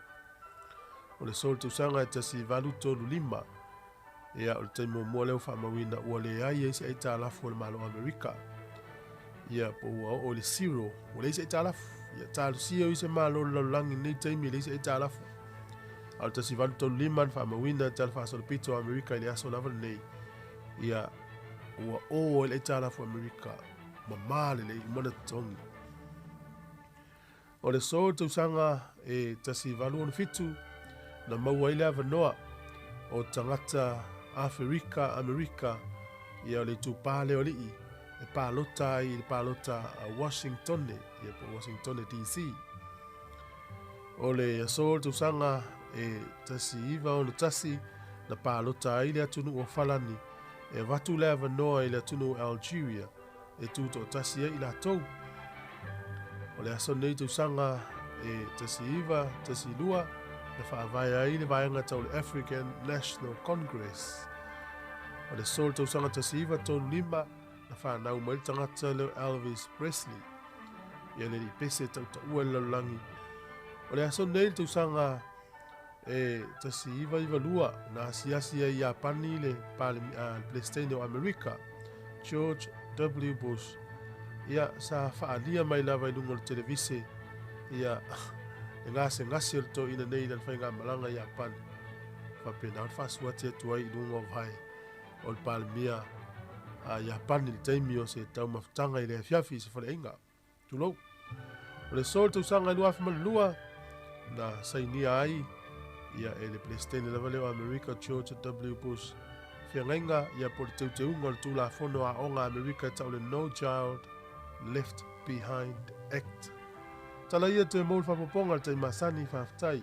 O le so i le tausaga e 1835, ia o le taimi muamua lea ua faamauina ua leai ai se aitalafu a le Malo o Amerika. Ia po ua oo i le zero, ua leai se aitalafu. Ia talosia o i se malo o le lalolagi nei taimi e leai se aitalafu. A o le 1835 na faamauina tala faasolopito o Amerika i le aso lava lenei. Ia ua o ai le aitalafu a Amerika mamā lelei uma na totogi. O le so i le tausaga e 1867 na maua ai le avanoa o tagata Aferika Amerika ia o le itupa lea o alii e palota ai i le palota a Washingtone ia po o Washingtone DC. O le aso o le tausaga e 1961 na palota ai le atunuu o Falani e avatu le avanoa i le atunuu o Algeria e tutoatasi ai i latou. O le aso nei tausaga e 1912 na faavae ai le vaega tau le African National Congress. O le aso o le tausaga 1935 na whanau mai le tagata leo Elvis Presley. Ia le alii pese tautaua i le lalolagi. O le aso nei le tausaga e 1992 na asiasi ai Iapani le Peresetene o Amerika, George W. Bush. Ia, sa faaalia mai lava i luga o le televise, ia, le gasegase o le toeaina nei i lana faigamalaga i Iapani. Faapena ona faasuati atu ai i luga o vae o le Palemia a Iapani i le taimi o se taumafataga i le afiafi i se faleaiga. Tulou. O le so o le tausaga e 2002, na sainia ai ia e le Peresetene lava lea o Amerika George W. Bush feagaiga ia po o le teuteuga o le Tulafono Aoga a Amerika e tau le No Child Left Behind Act. Tala ia toe mou le faaopoopoga i le taimi masani, faafetai.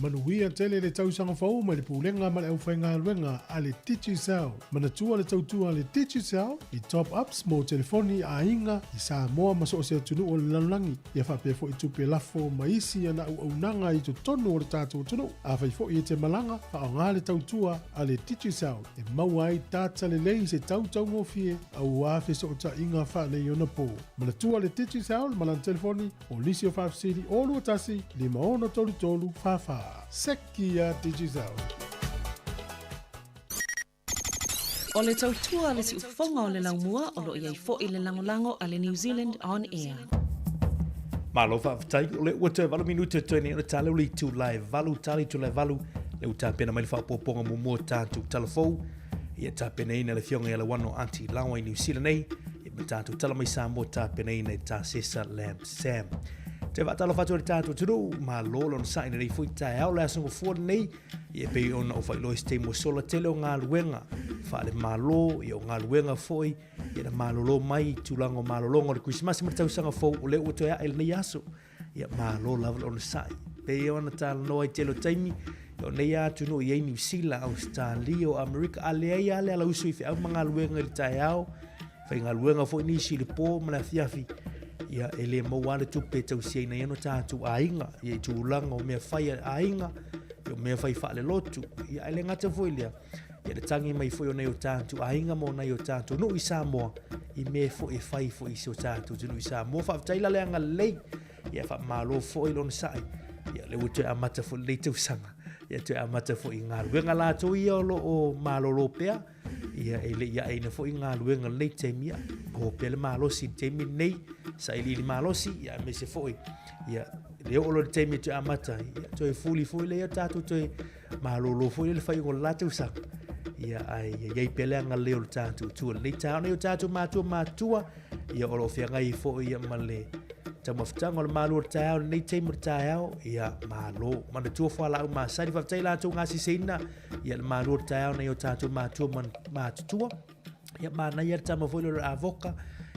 Manuia tele le tausaga fou mai le Pulega ma le Aufaigaluega a le Digicel. Manatua le tautua a le Digicel i top ups mo telefoni a aiga i Samoa ma so o se atunuu o le lalolagi, ia faapea foi tupe lafo ma isi ana auaunaga i totonu o le tatou atunuu. Afai foi e te malaga, faaaoga le tautua a le Digicel e maua ai data lelei i se tau taugofie aua fesootaiga faaneionapo. Manatua le Digicel ma lana telefoni o nisi o faafesili 021 5633 44. Seki ia Digicel! O le tautua a le siufofoga o le laumua o lo o i ai foi le lagolago a le New Zealand On Air. Malo faafetai, o le ua toe 8 minute toe nei o le tala o le itula e 8, tala itula e 8, le ua tapena mai le faaopoopoga muamua o tatou tala fou, ia tapenaina le afioga ia Lauano Aunty Lawa i Niu Sila nei, ia ma tatou tala mai Samoa tapenaina e Tasesa Lam Sam. Te faatalofa atu i le tatou atunuu, malo le onosai lenei foi taeao le aso gafua lenei, ia pei ona ou faailoa i se taimi ua sola tele o galuega faale-Malo, ia o galuega foi, ia na malolo mai i tulaga o malologa o le Kerisimasi ma le tausaga fou, o lea ua toe ae i lenei aso. Ia malo lava le onosai. Pei ona talanoa i tele o taimi, ia o nei lava atunuu e i ai Niu Sila, Ausetalia, o Amerika, a leai lava le alausu i feau ma galuega i le taeao, faigaluega foi nisi i le po ma le afiafi, ia e le maua lava le tupe e tausiaina ai ona tatou aiga, ia i tulaga o mea fai a aiga, ia o mea fai faalelotu, ia ae le gata foi i lea, ia le tagi mai foi o nai o tatou aiga ma o nai o tatou nuu i Samoa i mea foi e fai foi i si o tatou atunuu i Samoa. Faafetai la le agalelei, ia faamalo foi le onosai, ia lea ua toe amata foi lenei tausaga, ia toe amata foi i galuega latou ia o lo o malolo pea, ia e le i aeina foi galuega lenei taimi, ia maua pea le malosi i le taimi lenei, sailiili malosi, ia aemaise foi, ia le oo loa i le taimi e toe amata ai, ia toe fuli foi lea tatou toe malolo foi le faaiuga o le la tausaga. Ia ae ia i ai pea le agalelei o le tatou Atua i lenei taeao. Nai o tatou matua matutua, ia o lo o feagai foi ia ma le taumafataga o le malu o le taeao i lenei taimi o le taeao, ia malo. Manatua fualaau masani, faafetai latou gasiseina ia le malu o le taeao nai o tatou matua matutua. Ia manaia le tama foi lea o le avoka,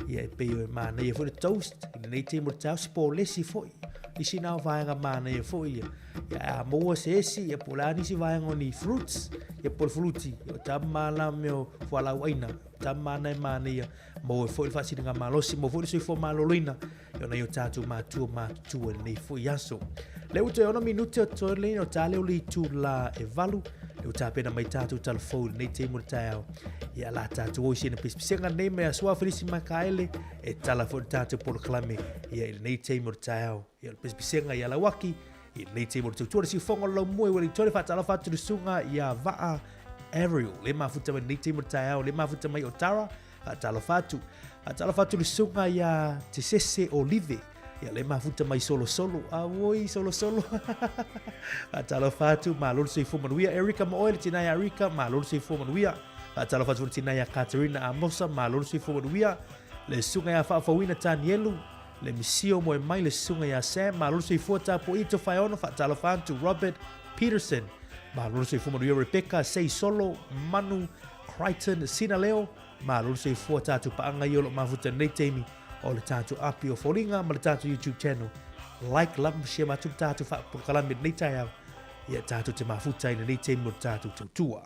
ia e pei o manaia foi le toast i lenei taimi o le taeao, se polesi foi. Nisi na o vaega manaia foi ia. Ia a maua se esi, ia po o le a nisi vaega o ni fruits, ia po o le fuluti, ia o tama la mea o fualaau aina, tama na e manaia, maua foi le faasiliga malosi, maua foi le soifua maloloina, ia o nai o tatou matua matutua i lenei foi aso. Lea ua toe 6 minute o totoe lenei o ta leo le itula e 8, lea ua tapena mai tatou talafou i lenei taimi o le taeao. Ia la tatou o i sina pispisega nei mai asoa Felisi Makaele e tala foi le tatou polokalame ia i lenei taimi o le taeao. Ia o le pispisega ia Lauaki i lenei taimi o le tautua le siufoga o le laumua i Wellington faatalofa atu le susuga ia Vaa Ariel le mafuta mai lenei taimi o le taeao le mafuta mai o Tara. Faatalofa atu. Faatalofa atu le susuga ia Tesese Olive. Ia le mafuta mai Solosolo. Auoi Solosolo. Faatalofa atu, malo le soifua manuia. Erika ma oe le tina ia Erika, malo le soifua manuia. Faatalofa atu le tina ia Katerina Amosa, malo le soifua manuia. Le susuga ia Faafouina Tanielu, le misio moe mai le susuga ia Sam, malo le soifua tapuai Tofaeono. Faatalofa atu Robert Peterson, malo le soifua manuia. Rebecca Seisolo Manu Crichton Sinaleo, malo le soifua tatou paaga ia o lo o mafuta i lenei taimi o le tatou api o Foliga ma le tatou YouTube channel. Like, love ma share atu le tatou faapolokalame i lenei taeao ia tatou te mafuta i lenei taimi o le tatou tautua.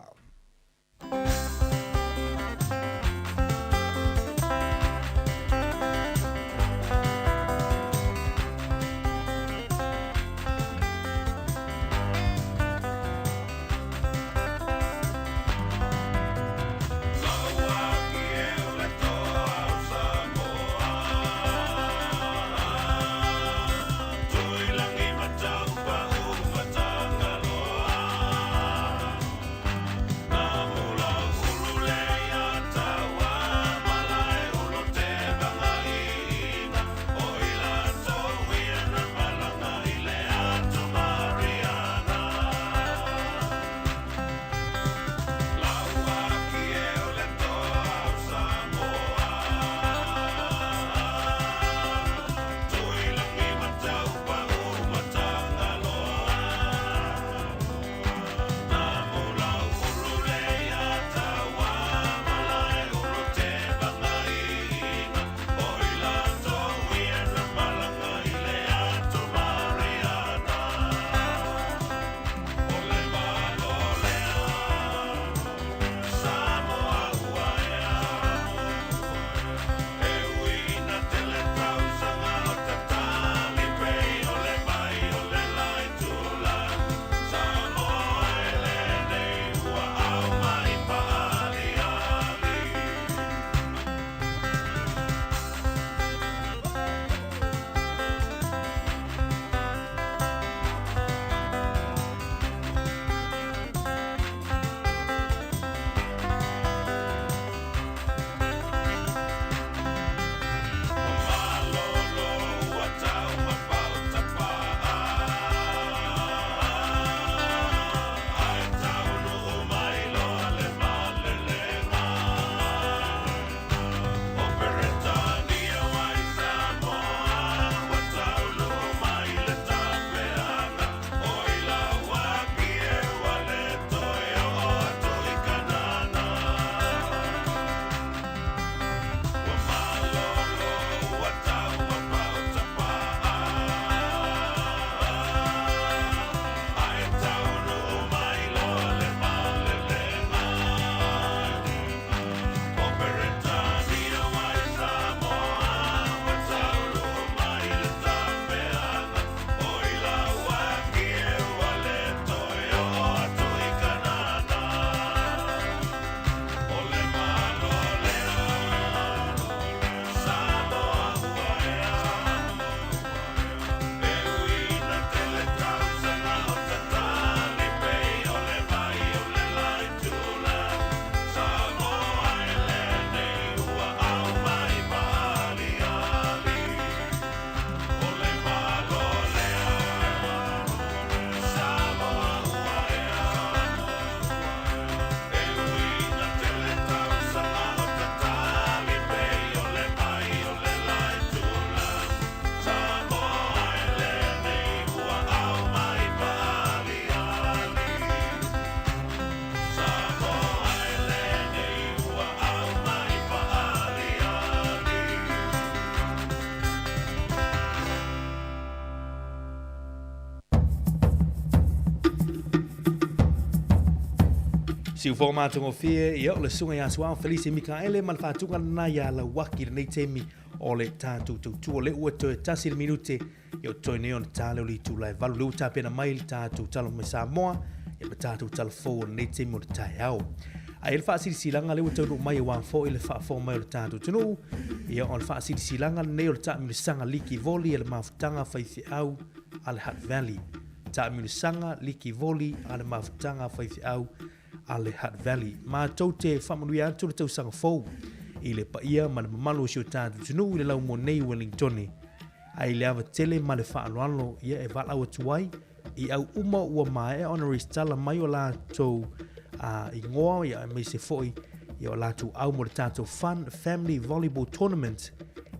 Siufoga matagofie, ia o le susuga ia Suao Felise Mikaele ma le faatuga lena ia Lauaki i lenei taimi o le tatou tautua. Le ua toe tasi le minute ia o toe nei ona ta leo le itula e 8. Le ua tapena mai le tatou tala mai Samoa ia ma tatou tala fou o lenei taimi o le taeao. A i le faasilasilaga le ua taunuu mai aua foi le faafofoga mai o le tatou atunuu, ia o le faasilasilaga lenei o le taamilosaga liki voli a le mafutaga faifeau a le Hutt Valley. Taamilosaga liki voli a le mafutaga faifeau a le Hutt Valley. Matou te faamanuia atu le tausaga fou i le paia ma le mamalu o si o tatou atunuu i le laumua nei i Wellingtone. A i le ava tele ma le faaaloalo ia e valaau atu ai i au uma ua maea ona resitala mai o latou igoa ia aemaise foi ia o latou au mo le tatou Fun Family Volleyball Tournament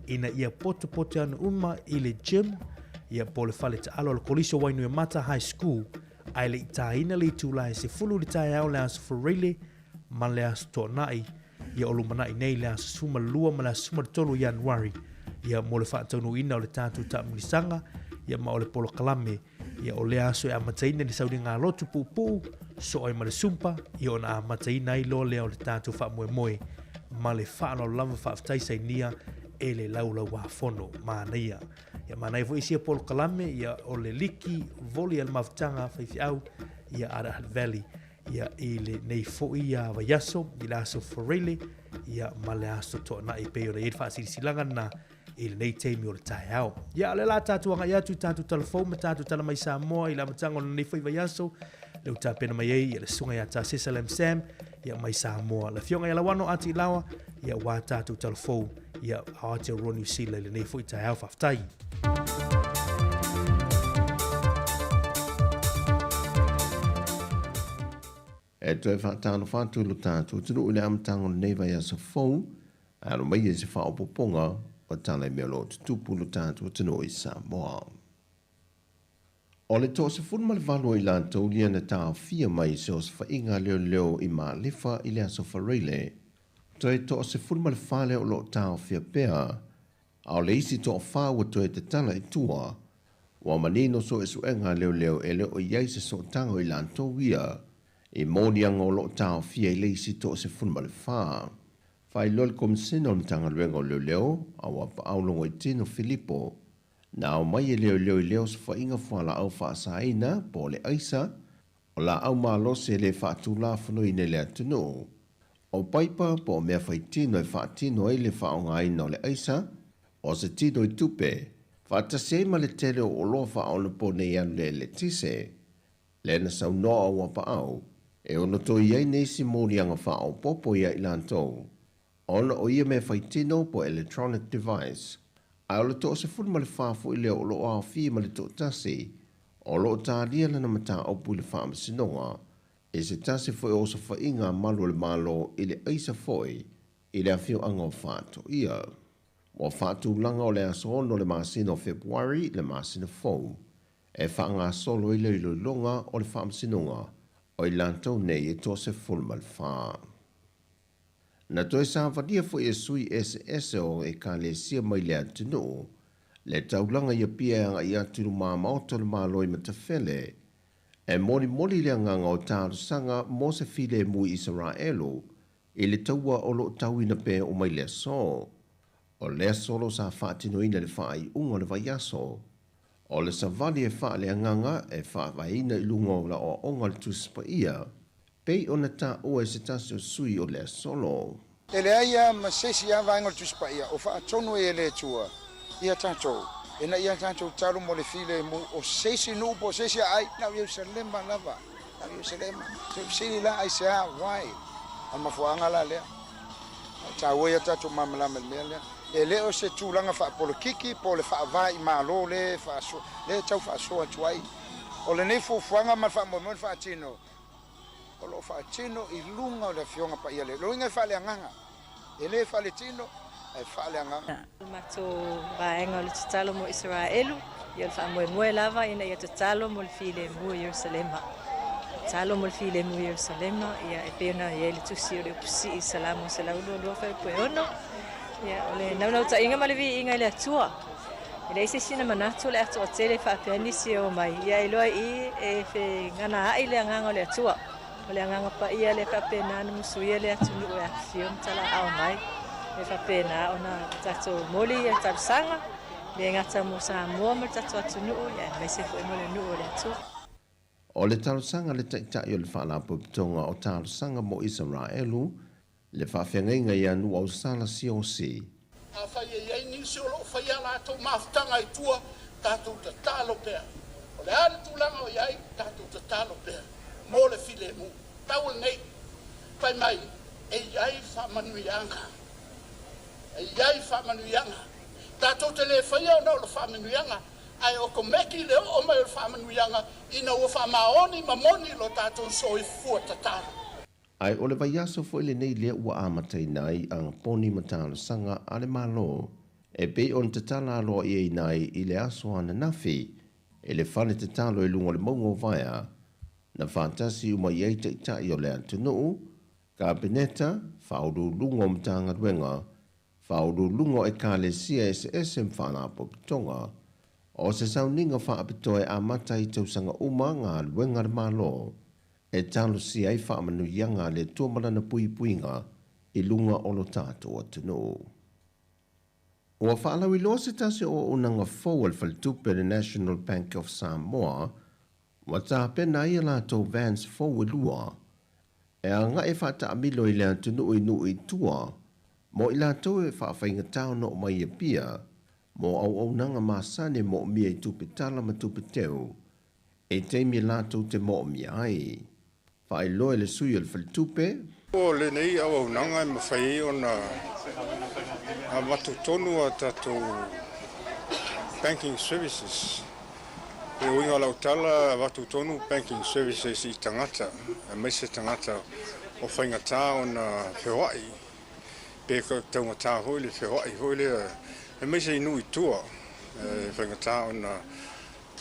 ina ia potopoto ane uma i le gym ia po le fale taalo a le Kolisi o Wainuiomata High School ae le i tāina le itula e 10 i le taeao le aso Faraile ma le aso Toonai ia o lumanai nei le aso 12 ma le aso 13 o Ianuari ia mo le faataunuuina o le tatou taamilosaga ia ma o le polokalame ia o lea aso e amataina i le sauniga lotu puupuu soo ai ma le sumpa ia ona amataina ai loa lea o le tatou faamoemoe ma le faaaloalo lava. Faafetai sainia e le laulauāfono. Manaia. Ia manaia foi sia polokalame ia o le liki voli a le mafutaga faifeau ia a le Valley ia i lenei foi ia vaiaso i le aso Faraile ia ma le aso Toonai pei ona i ai le faasilasilaga lena i lenei taimi o le taeao. Ia, o lea la tatou agai atu i tatou tala fou ma tatou tala mai Samoa i le amataga o lenei foi vaiaso, lea ua tapena mai ai ia le susuga ia Tasesa Lam Sam ia mai Samoa. Le afioga ia Lauano Ati Laoa ia ua tatou tala fou ia Aotearoa New Zealand i lenei foi taeao. Faafetai. E toe faatalofa atu i lo tatou atunuu i le amataga o lenei vaiaso fou, ae alo mai i se faaopoopoga o tala i mea o lo o tutupu i lo tatou atunuu i Samoa. O le 18 o i latou lia na taofia mai i se osofaiga leoleo i Malefa i le aso Faraile, toe 14 lea o lo o taofia pea, a o le isi toafa ua toe tatala i tua. Ua manino suesuega a leoleo e le o i ai se sootaga o i latou ia i moliaga o lo o taofia i le isi 14. Faailoa le Komisena o le Matagaluega o Leoleo, a ua paau Logoitino Filipo, na ao mai e leoleo i lea osofaiga fualaau faasaina po o le aisa, o laau malosi e le faatulafonoina i le atunuu. O paipa po o mea faitino e faatino ai le faaaogaina o le aisa, o se tino i tupe, faatasi ai ma le tele o oloa faaonaponei alu le eletise. Lea na saunoa ua paau, e ono toe i ai nisi moliaga faaopoopo ia i latou, ona o ia mea faitino po o electronic device, ae o le 14 foi lea o lo o aofia ma le toatasi o lo o talia lana mataupu i le faamasinoga i se tasi foi o osofaiga a malu o le Malo i le aisa foi i le afioaga o Faatoia. Ua faatulaga o le aso 6 o le masina o Fepuari le masina fou e faagasolo ai le iloiloga o le faamasinoga o i latou nei e 14. Na toe savalia foi e sui eseese o Ekalesia mai le atunuu le taulaga i Apia e agai atu i luma maota o le Malo i Matafele e molimoli le agaga o talosaga mo se filemu i Isaraelu i le taua o lo o tauina pea oo mai le aso. O lea solo sa faatinoina i le faaiuga o le vaiaso. O le savali e faaleagaga e faavaeina i luga o aoaoga o le Tusi Paia, pei ona taua e se tasi o sui o lea solo. E leai lava ma se isi lava vaega o le Tusi Paia o faatonu ai e le Atua ia tatou, ina ia tatou talo mo le filemu o se isi nuu po o se isi aai, na o Ierusalema lava, na o Ierusalema. Se i fesili la aisea, why? O le mafuaaga la lea. E taua ia tatou malamalama i le mea lea. E le o se tulaga faapolokiki po o le faava i Malo lea e tau faasoa atu ai. O lenei fuafuaga ma le faamoemoe na faatino, o lo o faatino i luga o le Afioga Paia lea. O le uiga e faaleagaga, e le faaletino ae faaleagaga. O le matou vaega o le tatalo mo Isaraelu, ia o le faamoemoe lava ina ia tatalo mo le filemu i Ierusalema. Tatalo mo le filemu i Ierusalema, ia e pei ona i ai le tusi o le upu sii i Salamo 122 fuaiupu e 6. Ia o le naunautaiga ma le viiga i le Atua. E leai se isi na manatu o le atoa tele faapea nisi e omai, ia iloa i i e fegana ai le agaga o le Atua. O le Agaga Paia lea e faapena ona musuia le atunuu e afifio ma talaao mai, e faapena ona tatou momoli ia talosaga, e le gata mo Samoa ma le tatou atunuu, aemaise foi mo le nuu o le Atua. O le talosaga a le Taitai o le Faalapotopotoga o Talosaga mo Isaraelu, le faafeagaiga ia Nuuausala Siaosi. Afai e i ai nisi o lo o faia a latou mafutaga i tua, tatou tatalo pea. O le a le tulaga o i ai, tatou tatalo pea mo le filemu. Tau lenei, fai mai, e i ai faamanuiaga. E i ai faamanuiaga. Tatou te le faia ona o le faamanuiaga, ae okomeki le oo mai o le faamanuiaga ina ua faamaoni ma moni lo tatou soifua tatalo. Ae o le vaiaso foi lenei lea ua amataina ai agaponi ma talosaga a le Malo e pei ona tatala aloaiaina ai i le aso ananafi i le fale tatalo i luga o le mauga o Vaea, na faatasi uma i ai taitai o le atunuu, Kapeneta, Faauluuluga o Matagaluega, Faauluuluga o Ekalesia eseese ma Faalapotopotoga. O se sauniga faapitoa e amata ai tausaga uma galuega a le Malo e talosia ai faamanuiaga a le Atua ma Lana puipuiga i luga o lo tatou atunuu. Ua faalauiloa se tasi o auaunaga fou a le faletupe le National Bank of Samoa ua tapena ai a latou vans fou e lua e agai e faataamilo i le atunuu i nuu i tua mo i latou e faafaigata ona oo mai i Apia mo auaunaga masani e moomia i tupe tala ma tupe teu i taimi latou te moomia ai. Faailoa e le sui o le faletupe. O lenei auaunaga e mafai ai ona avatu tonu a tatou banking services. E uiga o lau tala, avatu tonu banking services i tagata, aemaise tagata o faigata ona feoai, pe taugata foi le feoai foi lea, aemaise i nuu i tua, e faigata ona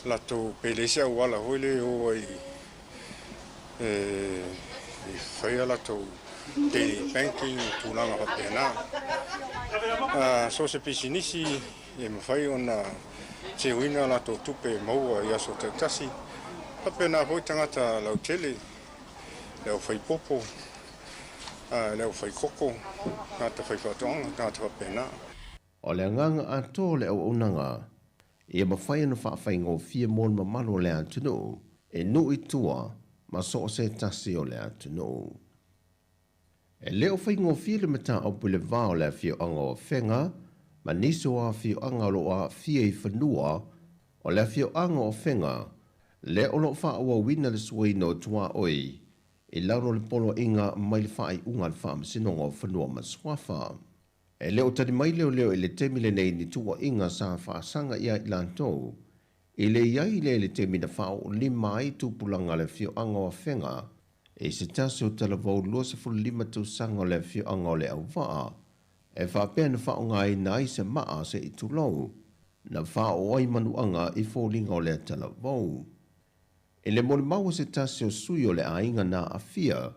latou pe leai se auala foi lea e o ai e fai a latou daily banking ma tulaga faapena. So se pisinisi e mafai ona teuina a latou tupe e maua i aso taitasi, faapena foi tagata lautele, le aufaipopo, le aufaikoko, tagata faifaatoaga, tagata faapena. O le agaga atoa o le auaunaga, ia mafai ona faafaigofie mo le mamalu o le atunuu e nuu i tua ma so o se tasi o le atunuu. E le o faigofie le mataupu i le va o le afioaga o Afega ma nisi o afioaga o lo o aafia i fanua o le afioaga o Afega lea o lo o faaauauina le suaina o tuaoi i lalo o le poloaiga mai le faaiuga a le Faamasinoga o Fanua ma Suafa. E le o tali mai leoleo i le taimi lenei ni tuuaiga sa faasaga ia i latou i le i ai lea i le taimi na faaoolima ai tupulaga a le afioaga o Afega i se tasi o talavou 25 tausaga o le afioaga o Leauvaa e faapea na faaaogaina ai se maa se i tulou na faaoo ai manuaga i foliga o lea talavou. I le molimau a se tasi o sui o le aiga na aafia,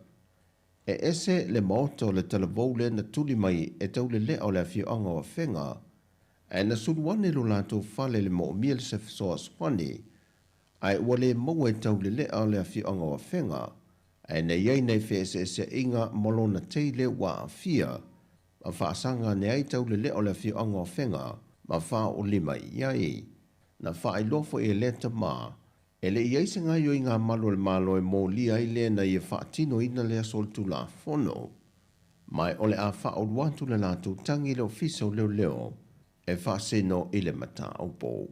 E ese le maota o le talavou lea na tuli mai e taulelea o le afioaga o Afega, ae na sulu ane lo latou fale i le moomia le se fesoasoani, ae ua le maua e taulelea o le afioaga o Afega, ae na i ai nai feeseeseaiga ma lona tei lea ua aafia, ma faasaga ane ai taulelea o le afioaga o Afega ma faaoolima i ai. Na faailoa foi e lea tama, E le i ai se gaoioiga malu a le Malo e molia ai lea na ia faatinoina lea solitulafono, ma o le a faaulu atu le latou tagi i le Ofisa o Leoleo e faasino i le mataupu.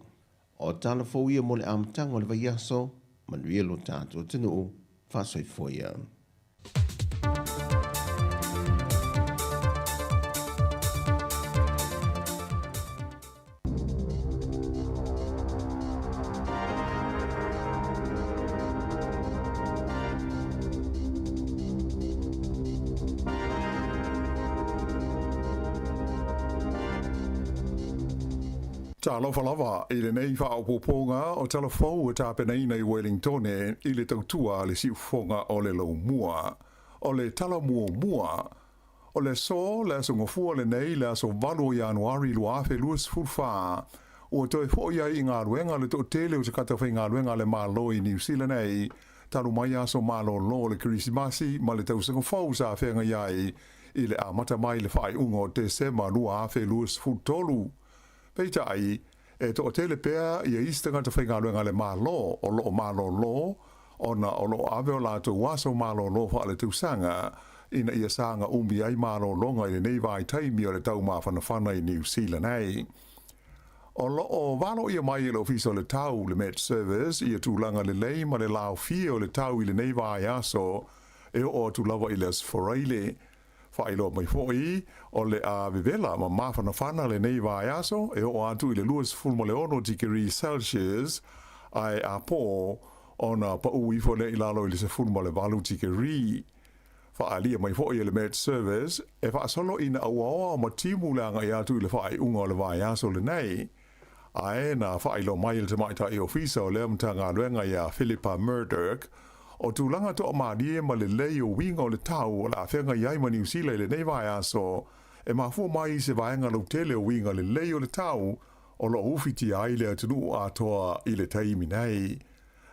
O tala fou ia mo le amataga o le vaiaso, manuia lo tatou atunuu, faasoifua ia. Talofa lava i lenei faaopoopoga o tala fou e tapenaina i Wellingtone i le tautua a le siufofoga o le Laumua. O le tala muamua, O le aso, le aso Gafua lenei, le aso 8 o Ianuari 2024, ua toe foi ai i galuega le toatele o tagata faigaluega a le Malo i Niu Sila nei, talu mai aso malōlō o le Kerisimasi ma le Tausaga Fou sa feagai ai i le amata mai i le faaiuga o Tesema 2023. Peitai, e toatele pea ia isi tagata faigaluega a le Malo o lo o malōlō ona o lo o ave o latou aso malōlō faaletausaga ina ia saga umi ai malōlōga i lenei vaitaimi o le taumafanafana i Niu Sila nei. O lo o valoia mai e le Ofisa o le Tau, le Met Service, ia tulaga lelei ma le laofie o le tau i lenei vaiaso e oo atu lava i le Aso Faraile. Faailoa mai foi, o le a vevela ma mafanafana lenei vaiaso e oo atu i le 26 tikeri Celsius, ae a pō, ona paʻu ifo lea i lalo i le 18 tikeri. Faaalia mai foi e le Met Service, e faasolo ina auaoa ma timu le agai atu i le faaiuga o le vaiaso lenei. Ae na faailoa mai e le tamaitai ofisa o lea Matagaluega iā Philippa Murdoch, o tulaga toamalie ma lelei o uiga o le tau o le a feagai ai ma Niu Sila i lenei vaiaso, e mafua mai i se vaega lautele o uiga lelei o le tau o lo o ufitia ai le atunuu atoa i le taimi nei.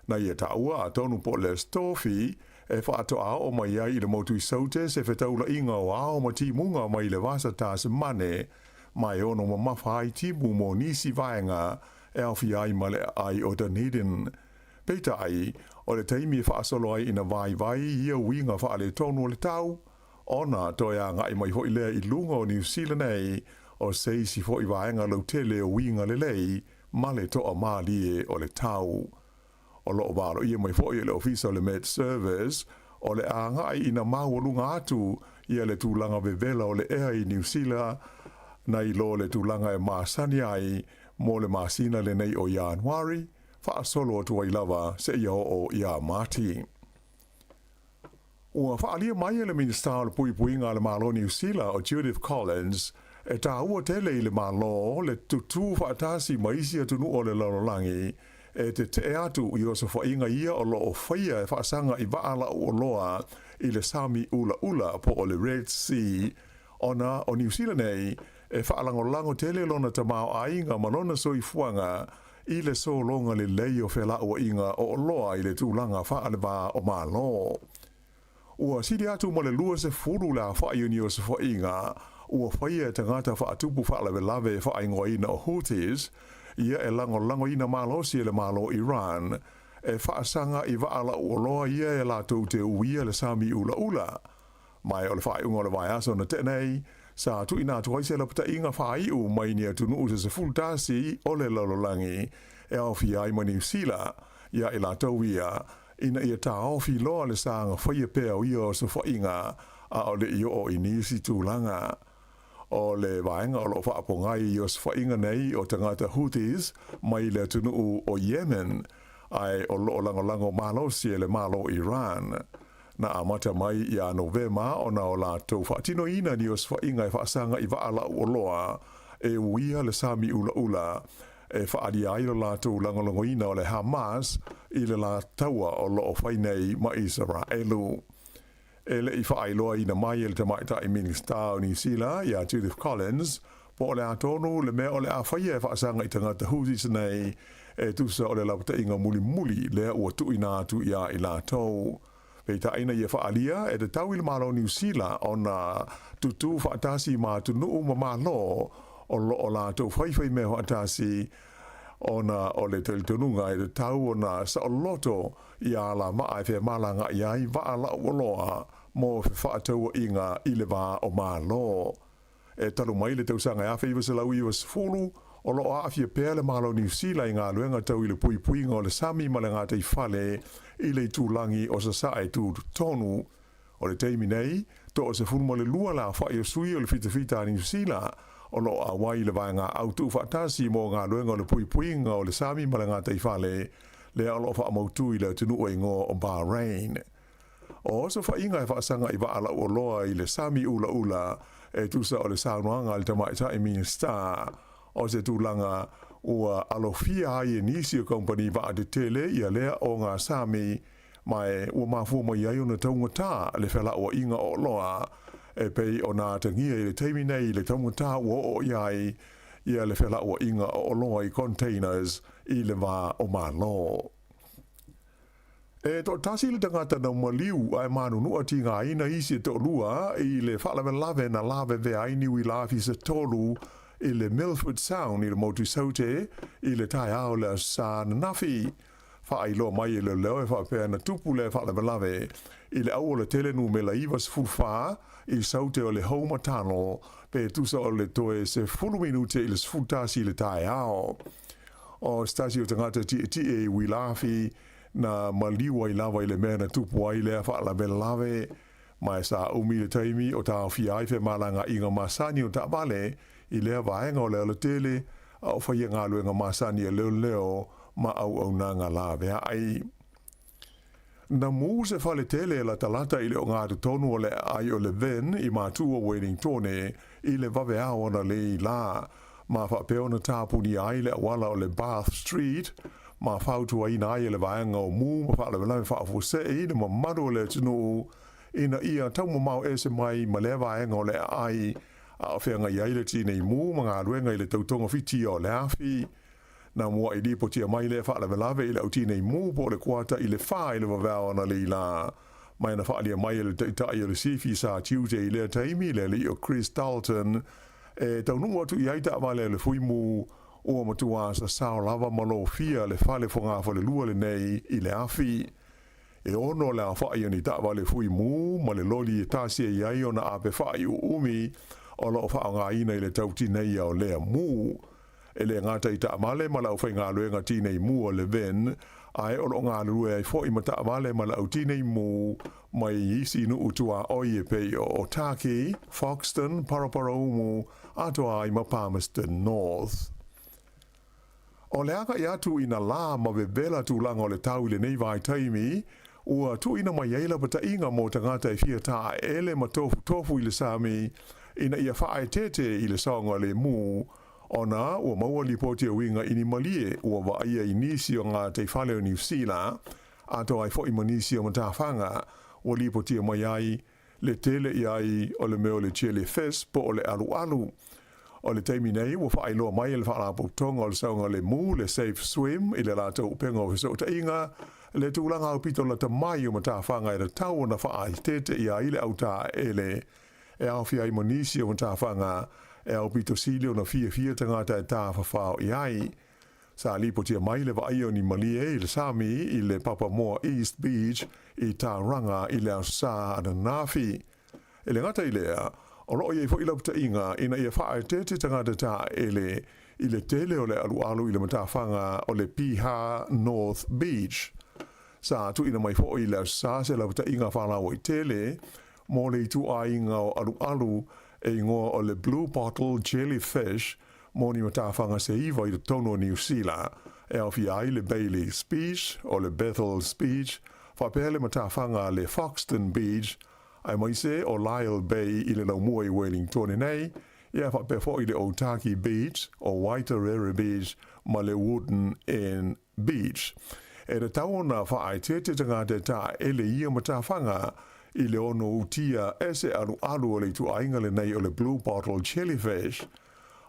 Na ia taua atonu po o le Stofi e faatoa oo mai ai i le motu i Saute se fetaulaiga o ao ma timuga mai le Vasa Tasemane ma e ono mamafa ai timu mo nisi vaega e aofia ai ma le aai o Dunedin. Peitai, o le taimi e faasolo ai ina vaivai ia uiga faaletonu o le tau, ona toe agai mai foi lea i luga o Niu Sila nei o se isi foi vaega lautele o uiga lelei ma le toamalie o le tau. O lo o valoia mai foi e le Ofisa o le Met Service, o le a agai ina maualuga atu ia le tulaga vevela o le ea i Niu Sila nai lo le tulaga e masani ai mo le masina lenei o Ianuari, faasolo atu ai lava seia oo iā Mati. Ua faaalia mai e le Minisita o le Puipuiga a le Malo o Niu Sila o Judith Collins, e taua tele i le Malo le tutū faatasi ma isi atunuu o le lalolagi e tetee atu i osofaiga ia o lo o faia e faasaga i vaa lauoloa i le sami ulaula po o le Red Sea ona o Niu Sila nei e faalagolago tele lona tamaoaiga ma lona soifuaga i le sologa lelei o felauaiga o oloa i le tulaga faaleva o Malo. Ua sili atu ma le 20 le aofai o ni osofaiga ua faia e tagata faatupu faalavelave e faaigoaina o Houthis, ia e lagolagoina malosi e le Malo Iran e faasaga i vaa lauoloa ia e latou te uia le sami ulaula. Ma o le faaiuga o le vaiaso na tea nei, sa tuuina atu ai se lapataiga faaiu mai ni atunuu se 11 o le lalolagi e aofia ai ma Niu Sila, iā i latou ia, ina ia taofi loa le saga faia pea o ia osofaiga a o le i oo i nisi tulaga. O le vaega o lo o faapogai i osofaiga nei o tagata Houthis mai le atunuu o Yemen, ae o lo o lagolago malosi e le Malo Iran. Na amata mai iā Novema ona o latou faatinoina ni osofaiga e faasaga i vaa lauoloa e uia le sami ulaula e faaalia ai lo latou lagolagoina o le Hamas i le la taua o lo o fai nei ma Isaraelu. E le i faailoaina mai e le tamaitai Minisita o Niu Sila iā Judith Collins po o le a tonu le mea o le a faia e faasaga i tagata Houthis nei e tusa o le lapataiga mulimuli lea ua tuuina atu iā i latou. Peitai ina ia faaalia e tatau i le Malo o Niu Sila ona tutū faatasi ma atunuu ma Malo o lo o latou faifai mea faatasi ona o le talitonuga e tatau ona saoloto ia alava'a e femalaga'i ai vaa lauoloa mo fefaatauaiga i le va o Malo. E talu mai le tausaga e 1990, o lo o aafia pea le Malo o Niu Sila i galuega tau i le puipuiga o le sami ma le gataifale i le itulagi o Sasae tutotonu. O le taimi nei, toa 12 le aofai o sui o le fitafita a Niu Sila o lo o auai i le vaegaau tuufaatasi mo galuega o le puipuiga o le sami ma le gataifale lea o lo o faamautu i le atunuu e igoa o Bahrain. O osofaiga e faasaga i vaa lauoloa i le sami ulaula e tusa o le saunoaga a le Tamaitai Minisita o se tulaga ua alofia ai e nisi o kamupani vaa tetele ia lea o ngā sami ma e ua mafua mai ai ona taugatā le felauaiga o oloa e pei ona atagia i le taimi nei le taugatā ua oo i ai ia le felauaiga o oloa i containers i le va o Malo. E toatasi le tagata na maliu ae manunua tigaina isi e toalua i le faalavelave na lavevea ai Niuila afi se tolu i le Milford Sound i le motu Saute i le taeao o le Aso Sa ananafi. Faailoa mai e leoleo e faapea na tupu lea faalavelave i le auala tele numela 94 i Saute o le Homer Tunnel pe tusa o le toe 10 minute i le 11 i le taeao. O se tasi o tagata tietie i Uilafi na maliu ai lava i le mea na tupu ai lea faalavelave. Ma e sa umi le taimi o taofia ai femalagaaiga masani o taavale i lea vaega o le alatele a o faia galuega masani a leoleo ma auaunaga laveai. Na mū se fale tele e latalata i le ogatotonu o le aai o Levin i Matua Wellingtone i le vaveao analeī lā, ma faapea ona tapunia ai le auala o le Bath Street, ma fautuaina ai e le vaega o mū ma faalavelave faafuasei le mamalu o le atunuu ina ia taumamao ese mai ma lea vaega o le aai a o feagai ai le tinei mū ma galuega i le tautogafitia o le afi. Na muaʻi lipotia mai lea faalavelave i le au tinei mū po o le kuata i le fa i le vaveao analeī lā. Ma na faaalia mai e le taitai o le sifi sa tiute i lea taimi, le alii o Chris Dalton, e taunuu atu i ai taavale a le fui mū, ua matuā sasao lava ma lofia le fale fogafalelua lenei i le afi. E ono le aofaʻi o ni taavale fui mū ma le loli e tasi e i ai ona ape faʻi uumi o lo o faaaogaina i le tau tineia o lea mū. E le gata i taavale ma le aufaigaluega tinei mu a Levin, ae o lo o galulue ai foi ma taavale ma le au tinei mu mai isi nuu tuaoi e pei o Otaki, Foxton, Paraparaumu, atoa ai ma Palmerston North. O le agai atu i na lā ma vevela tulaga o le tau i lenei vaitaimi, ua tuuina mai ai lapataiga mo tagata e fia taaele ma tofutofu i le sami ina ia faaeteete i le saogalemu ona ua maua lipoti e uiga i ni malie ua vaaia i nisi o gataifale o Niu Sila, atoa ai foi ma nisi o matafaga ua lipotia mai ai le tele i ai o le mea o le jellyfish po o le alualu. O le taimi nei ua faailoa mai e le Faalapotopotoga o le Saogalemu le Safe Swim i le latou upega o fesootaiga le tulaga aupito lata mai o matafaga e tatau ona faaeteete ai le au taaele e aofia ai ma nisi o matafaga e aupito sili ona fiafia tagata e tafafao i ai. Sa lipotia mai le vaaia o ni malie i le sami i le Papamoa East Beach i Tauranga i le Aso Sa ananafi. E le gata i lea, o lo o i ai foi lapataiga ina ia faaeteete tagata taaele i le tele o le alualu i le matafaga o le Piha North Beach. Sa tuuina mai foi i le Aso Sa se lapataiga faalauaitele mo le ituaiga o alualu e igoa o le Blue Bottle Jellyfish mo ni matafaga se iva i totonu o Niu Sila, e aofia ai le Bayleys Beach, o le Bethells Beach, faapea le matafaga le Foxton Beach, aemaise o Lyall Bay i le laumua i Wellingtone nei, ia faapea foi le Otaki Beach, o Waitarere Beach ma le Wooden End Beach. E tatau ona faaeteete tagata e taaele i ia matafaga i le ono utia e se alualu o le ituaiga lenei o le Blue Bottle Jellyfish.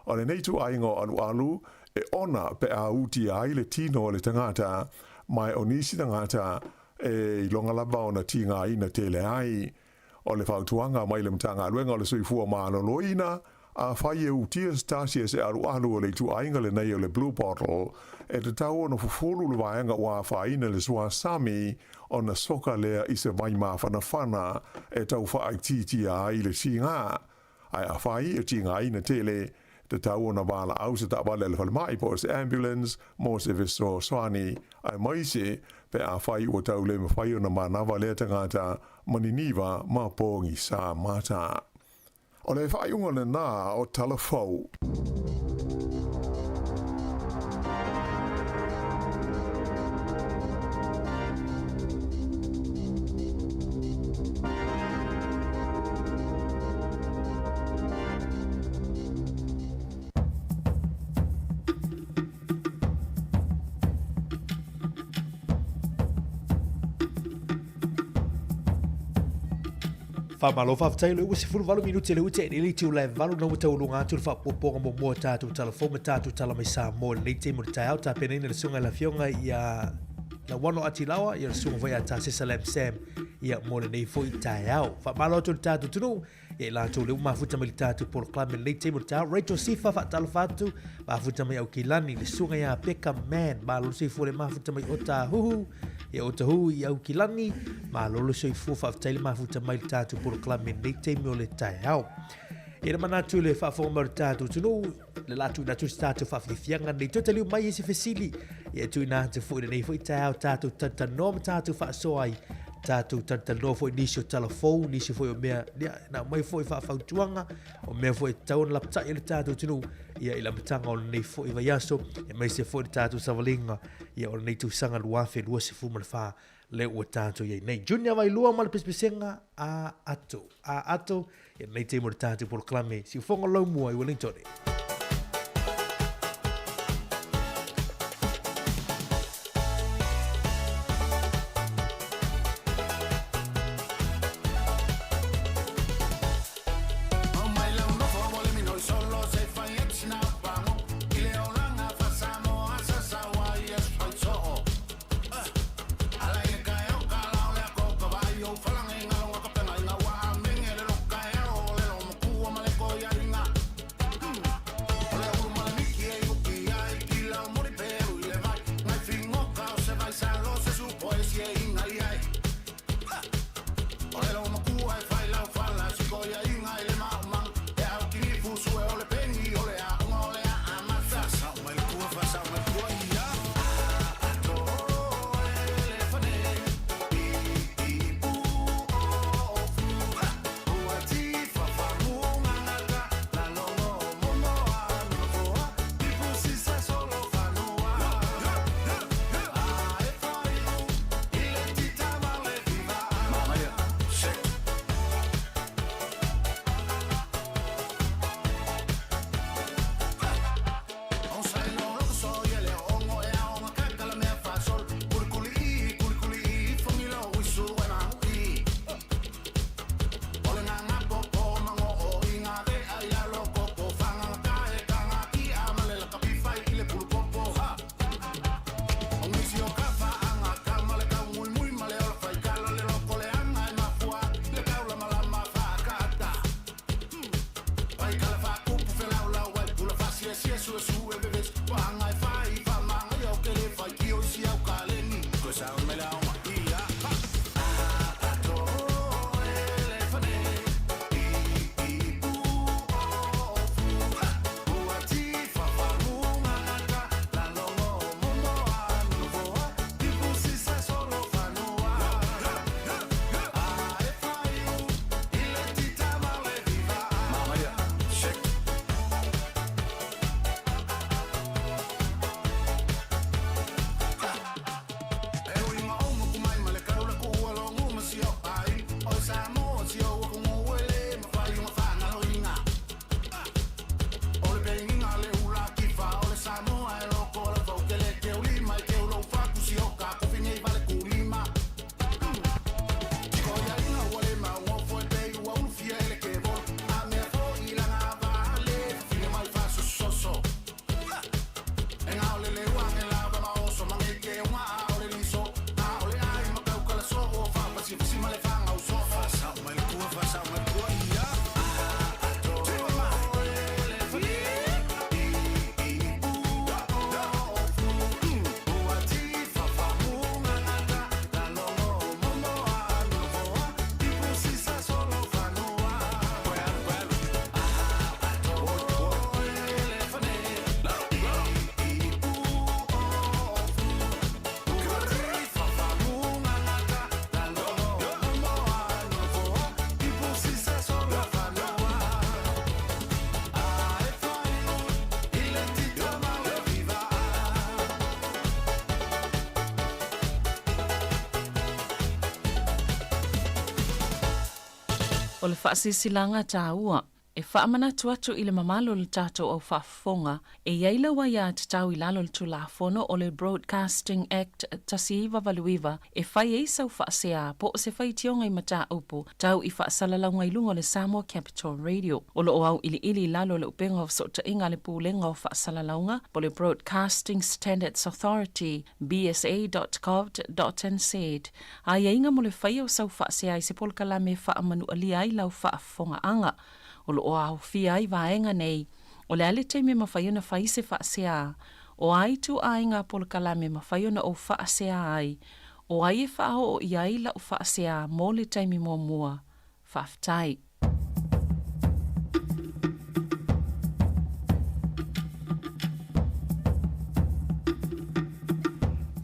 O lenei ituaiga o alualu e ona pe a utia ai le tino o le tagata, ma o nisi tagata e iloga lava ona tigaina tele ai. O le fautuaga mai le Matagaluega o le Soifua Maloloina, afai e utia se tasi e se alualu o le ituaiga lenei o le Blue Bottle, e tatau ona fufulu le vaega ua afaina i le suasami ona soka lea i se vai mafanafana e tau faaitiitia ai le tiga. Ae afai e tigaina tele, tatau ona valaau se taavale a le falemai po o se ambulance mo se fesoasoani, aemaise pe afai ua tau le mafai ona manava lea tagata ma niniva ma pogisa mata. O le faaiuga lenā o Tala Fou. Faamalo faafetai o lea ua 18 minute lea ua tea nei le itula e 8 na ua taualuga atu le faaopoopoga muamua o tatou tala fou ma tatou tala mai Samoa i lenei taimi o le taeao tapenaina e le susuga i le Afioga ia Lauano Atilawa, ia le susuga foi ia Tasesa Lam Sam, ia mo lenei foi taeao. Faamalo atu i le tatou atunuu, ia i latou lea ua mafuta mai i le tatou polokalame i lenei taimi o le taeao. Rachel Sifa, faatalofa atu, mafuta mai Aukilani, le susuga ia Peka Mann, malo le soifua le mafuta mai Otahuhu, ia Otahuhu i Aukilani, malo le soifua, faafetai le mafuta mai i le tatou polokalame i lenei taimi o le taeao. Ia na manatu i le faafofoga mai o le tatou atunuu, le la tuuina atu se tatou faafiafiaga nei toe taliu mai i se fesili ia e tuuina atu foi lenei foi taeao tatou talatalanoa ma tatou faasoa ai tatou talatalanoa foi nisi o tala fou nisi foi o mea ia, na aumai foi faafautuaga o mea foi e tatau ona lapatai le tatou atunuu ia i le amataga o lenei foi vaiaso aemaise foi le tatou savaliga ia o lenei tausaga 2024 lea ua tatou i ai nei. Junior Vailua ma le pesepesega a ato. A ato, ia nei taimi o le tatou polokalame Siufogo Laumua i Wellington. O le faasilasilaga taua. E faamanatu atu i le mamalu o le tatou au faafofoga, e i ai lau aiatatau i lalo o le Tulafono o le Broadcasting Act 1989 e fai ai sau faasea po o se faitioga i mataupu tau i faasalalauga i luga o le Samoa Capital Radio. O lo o auiliili i lalo o le Upega o Fesootaiga a le Pulega o Faasalalauga po o le Broadcasting Standards Authority, bsa.govt.nz, aiaiga mo le faia o sau faasea i se polokalame e faamanualia ai lau faafofogaaga. O lo o aofia ai vaega nei, o le a le taimi e mafai ona fai se faasea, o a ituaiga polokalame e mafai ona ou faasea ai, o ai e faaoo i ai lau faasea mo le taimi muamua. Faafetai.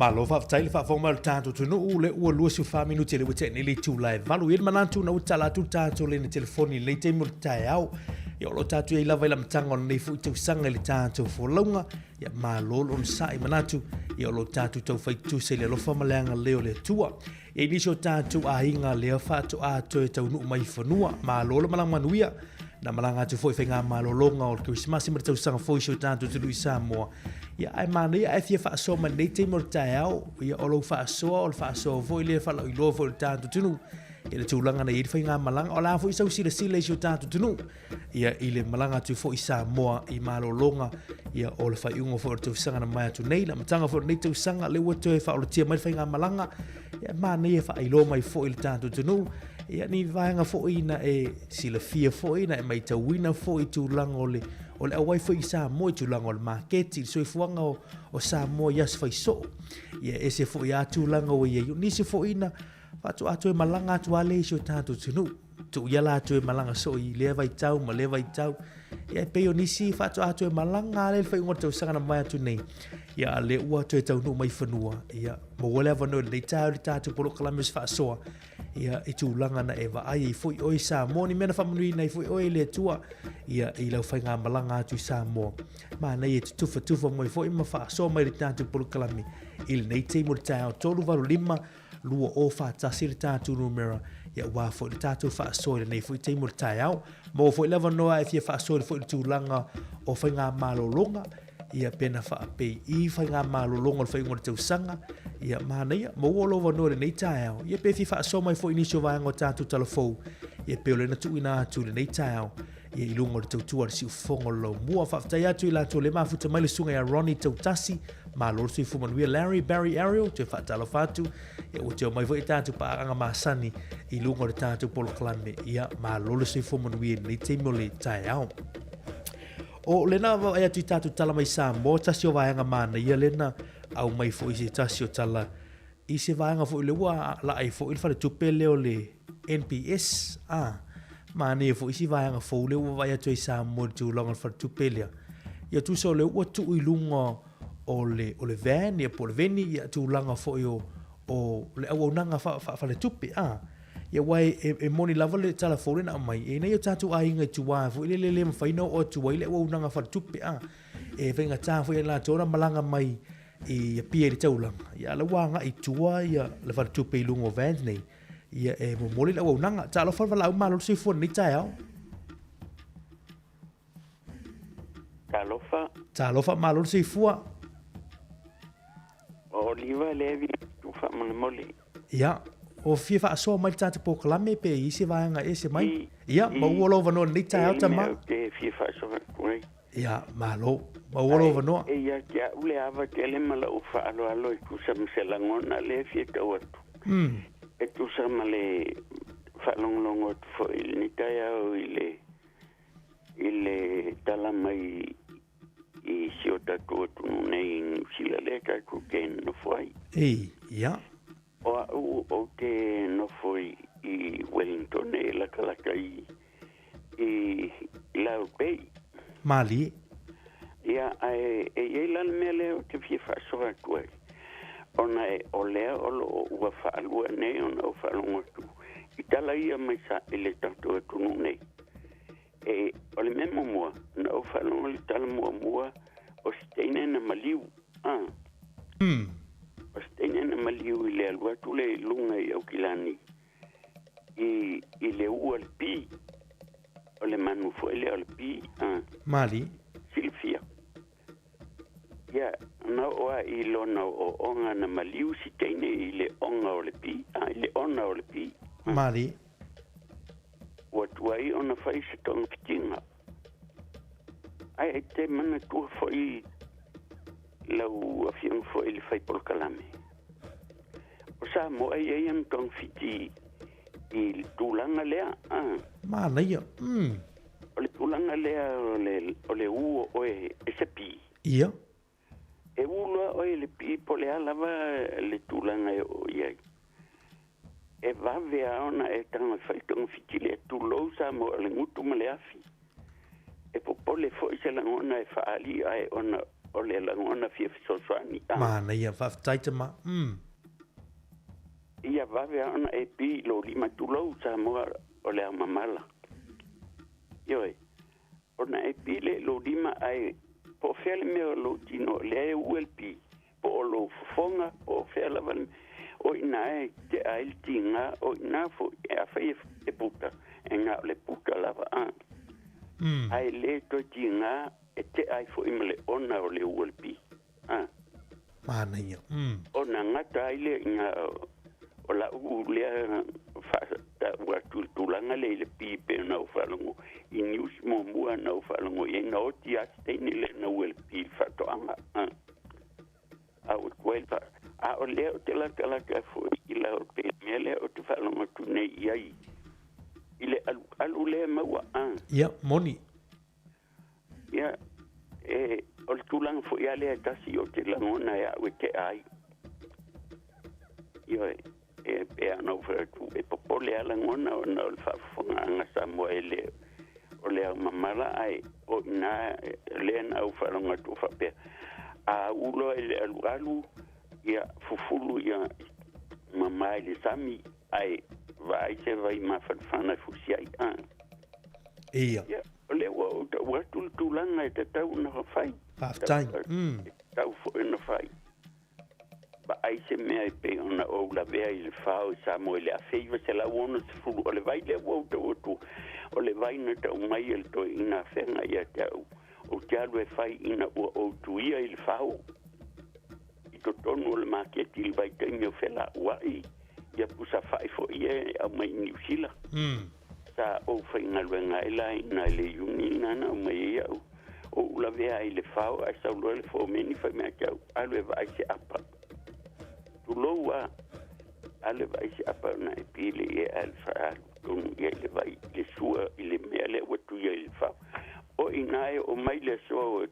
Malo faafetai le faafofoga mai o le tatou atunuu le ua 24 minute le ua tea nei le itula e valu. I ai le manatu na ua tatala atu le tatou lene telefoni i lenei taimi o le taeao. Ia o lo o tatou i ai lava i le amataga o lenei foi tausaga i le tatou folauga. Ia malo le onosai manatu. Ia o lo o tatou taufai tutusa i le alofa ma le agalelei o le Atua. E i ai nisi o tatou aiga lea faatoa toe taunuu mai i fanua. Malo le malaga manuia. Na malaga atu foi i faigamalologa o le Kerisimasi ma le tausaga fou i si o tatou atunuu i Samoa. Ia, ae manaia ae fia faasoa mai lenei taimi o le taeao. Ia, o lou faasoa, o le faasoa foi lea faalauiloa foi i le tatou atunuu i le tulaga na i ai le faigamalaga. O le a foi sau silasila i si o tatou atunuu ia i le malaga atu foi i Samoa i malologa ia o le faaiuga foi o le tausaga na mavae atu nei, le amataga foi o lenei tausaga lea ua toe faaolatia mai le faigamalaga. Ia manaia faailoa mai foi i le tatou atunuu ia ni vaega foi na e silafia foi na e maitauina foi i tulaga o le o le auai foi i Samoa i tulaga o le maketi, i le soifuaga o Samoa i aso faisoo. Ia ese foi a tulaga ua i ai. O nisi foi na faatoa toe malaga atu lava lea i si o tatou atunuu. Tuu ia latou e malaga soo i lea vaitau ma lea vaitau. Ia e pei o nisi faatoa toe malaga lava lea i le faaiuga o le tausaga na mavae atu nei. Ia a lea ua toe taunuu mai i fanua, ia maua le avanoa i lenei taeao i le tatou polokalame o se faasoa, ia i tulaga na e vaai ai foi oe i Samoa, ni mea na faamanuiaina ai foi oe e le Atua, ia i lau faigamalaga atu i Samoa. Manaia e tutufatufa mai foi ma faasoa mai i le tatou polokalame i lenei taimi o le taeao 385 241 le tatou numera, ia aua foi le tatou faasoa i lenei foi taimi o le taeao. Maua foi le avanoa e fia faasoa foi i le tulaga o faigamalologa, ia pe na faapei i faigamalologa o le faaiuga o le tausaga, ia manaia, maua lou avanoa i lenei taeao, ia pe fia faasoa mai foi i nisi o vaega o tatou talafou, ia pei o lea na tuuina atu i lenei taeao, ia i luga o le tautua a le siufofoga o le laumua. Faafetai atu i latou le mafuta mai le susuga ia Ronnie Tautasi, malo le soifua manuia Larry Barry Ariel, toe faatalofa atu, ia ua teo mai foi tatou paaga masani i luga o le tatou polokalame, ia malo le soifua manuia i lenei taimi o le taeao. O lena vaai atu i tatou tala mai Samoa, tasi o vaega manaia lena au mai foi se tasi o tala i se vaega foi lea ua laai foi le faletupe lea o le NPS, a, manaia foi isi vaega fou lea ua vaai atu ai Samoa i le tulaga o le faletupe lea. Ia tusa o lea ua tuu i luga o le, o le van, ia po o le veni, ia tulaga foi o, o le auaunaga faafaletupe, a. Ia aua e, e, e moni lava le tala fou lea na aumai, e i ai nai o tatou aiga i tua foi lele le mafai ona oo atu ai le auaunaga faletupe, a. E faigata foi ia latou ona malaga mai i Apia i le taulaga, ia a o la ua agai i tua ia le faletupe i luga o vans nei, ia e momoli le auaunaga. Talofa le valaau malo le soifua i lenei taeao. Talofa. Talofa malo le soifua. O Oliva Levi tu faamolemole. Ia, o fia faasoa mai le tatou polokalame pe i ai se vaega e ese mai. Ia, maua lou avanoa i lenei taeao tama. E i ai le mea ou te fia faasoa atu ai. Ia, malo. Maua lou avanoa. Ae ia te au le ava tele ma lau faaaloalo e tusa ma se lagona lea e fia tau atu. E tusa ma le faalogologo atu foi i lenei taeao i le, i le tala mai i si o tatou atunuu nei i Niu Sila lea tatou te nofo ai. Ei, ia. O au ou te nofo i Wellington e latalata i i Lau Bay. Malie. Ia, ae e i ai la le mea lea ou te fia faasoa atu ai, ona e o lea o lo o ua faalua nei ona ou faalogo atu i tala ia mai sa i le tatou atunuu nei. E, o le mea muamua, na ou faalogo i le tala muamua o se teine na maliu, a. O se teine na maliu i le alu atu lea i luga i Aukilani i, i le ua le pi. O le manu fo'i lea o le pi a. Malie. Silafia. Ia, na oo lava i lona o'oo'oga na maliu si teine i le oga o le pi, a i le ona o le pi. Malie. Ua tuai ona fai se togafitiga. Ae e te manatua fo'i lau afioga fo'i i le fai polokalame. O Samoa e iai ana togafiti i le tulaga lea, a. Manaia, mm. O le tulaga lea o le, o le u o oe e se pi. Ia. E u loa oe i le pi po o le a lava le tulaga e oo i ai. E vave lava ona e taga fai togafiti lea, tulou Samoa o le gutu ma le afi. E popole foi se lagona e faaali ae ona o le lagona fia fesoasoani a. Manaia, faafetai tama, mm. Ia vave a ona e pi i lou lima tulou Samoa o le aomamala. Ioe, ona e pi lea i lou lima ae po o fea le mea o lou tino lea e ua le pi, po o lou fofoga, po o fea lava le mea, o i ina e tea ai le tiga, o i ina foi, afai e puta, e na o le puta lava a. Ae le toe tiga e tea ai foi ma le ona o le ua le pi. A. Manaia. Mm. Ona gata ai lea i ina o lau lea faataua atu i le tulaga lea i le pi pei ona ou faalogo i news muamua na ou faalogo i ai na oti lava se teine lea na ua i le pi i le faatoaga. A. A ua tuai le fa a o lea ou te latalata foi i lau pei o le mea lea ou te faalogo atu nei i ai i le alualu lea e maua a. Ia, moni. Ia, e, o le tulaga foi lava lea e tasi ou te lagona e au e tea ai. Ioe, e pei lava ona ou fai atu, e popole lava lagona ona o le faafofogaaga Samoa e le o le aomamala, ae o i ina lea na ou faalogo atu o faapea, a u loa i le alualu, ia fufulu ia mama i le sami, ae vaai se vai mafanafana e fusi ai. A. Ia. Ia, o lea ua ou tau atu le tulaga e tatau ona fai. Faafetai. Mm. E tatau foi ona fai. Vaai se mea e pei ona ou lavea i le fao i Samoa i le 1960, o le vai lea ua ou tau atu, o le vai na tau mai e le toeaina afega ia te au, ou te alu e fai ina ua ou tuia i le fao i totonu o le maketi i le vaitaimi o felauai ia pusa fai foi ia e aumai i Niu Sila. Sa ou faigaluega ai la ina i le iuni na na aumai ai au, ou lavea ai i le fao ae sau loa le fomeni fai mai ia te au, alu e vaai se apa. Tulou a, alu e vaai se apa ona e pili ia ae le faaalu tonu ia i le vai i le sua i le mea lea ua tuia i le fao. O i ina e oo mai le aso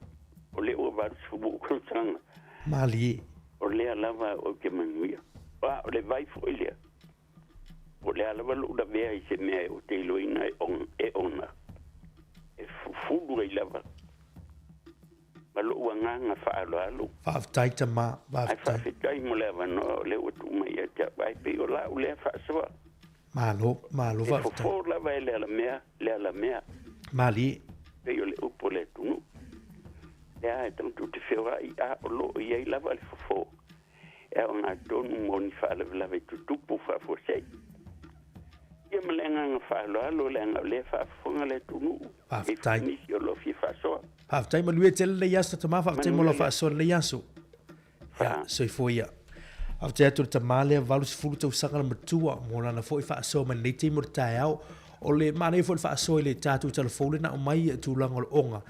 o lea ua 80 ou tausaga. Malie. O lea lava ou te manuia. A o le vai foi lea. Po o le a lava lou lavea i se mea ou te iloaina e ona, e fufulu ai lava ma lou agaga faaaloalo. Faafetai tama, Ae faafetai. faafetai mo le avanoa o lea ua tuu mai ia te au, ae pei o lau lea faasoa. Malo, malo E faafetai. fofo lava e le alamea le alamea. Malie. Pei o le upu a le atunuu. Lea e tatou te feoai a o lo o i ai lava le fofo. E aoga tonu mo ni faalavelave tutupu faafuasei. Ia ma le agaga faaaloalo, leaga o lea e faafofoga le atunuu e i Faafetai. nisi o lo o fia faasoa. Faafetai manuia tele lenei aso tama, faafetai mo Manuia lau le faasoa lenei aso. Ia, faa. soifua ia. Faafetai atu i le tama lea 80 tausaga le matua mo lana foi faasoa mai lenei taimi o le taeao. O le manaia foi o le faasoa i le tatou talafou lea na aumai i tulaga o le oga.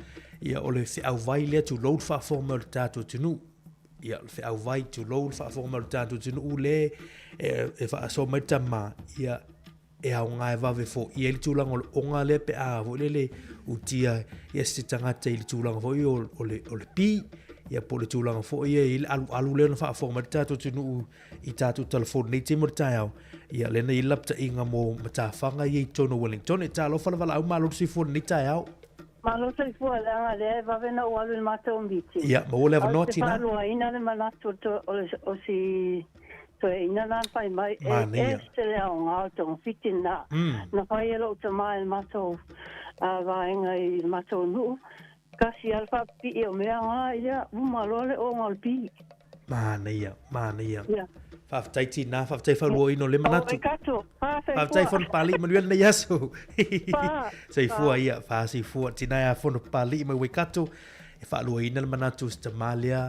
Ia, o le feau vai lea tulou le faafofoga mai o le tatou atunuu. Ia, o le feau vai, tulou le faafofoga mai o le tatou atunuu le e faasoa mai le tama, ia, e aoga e vave foia ai le tulaga o le oga lea pe a foi lele utia ia se tagata i le tulaga foi o, o, le, o le pi, ia po o le tulaga foi ia i le alualu lea na faafofoga mai le tatou atunuu i tatou telefoni nei taimi o le taeao, ia lea na i ai le lapataiga mo matafaga ia i totonu o Wellington. E talofa le valaau malo le soifua i lenei taeao. Malo soifua leaga lea e vave na ou alu i le matou meeting. Ia, maua le Ae ou avanoa te tina. faaluaina le manatu o le o si toeaina na na fai mai e Manaia. ese le aoga o le togafiti lena. Na fai e lou tama i le matou vaega i le matou nuu, kasi lava le faapipii o mea nga ia, uma loa le oga o le pi. Manaia, manaia. Ia. Faafetai tinā, faafetai faaluaina o le manatu. Waikato, fa soifua. Faafetai Fonopalii, manuia lenei aso. Fa. Soifua ia, fa soifua. Tinā ia Fonopalii mai Waikato, e faaluaina le manatu o si tamā lea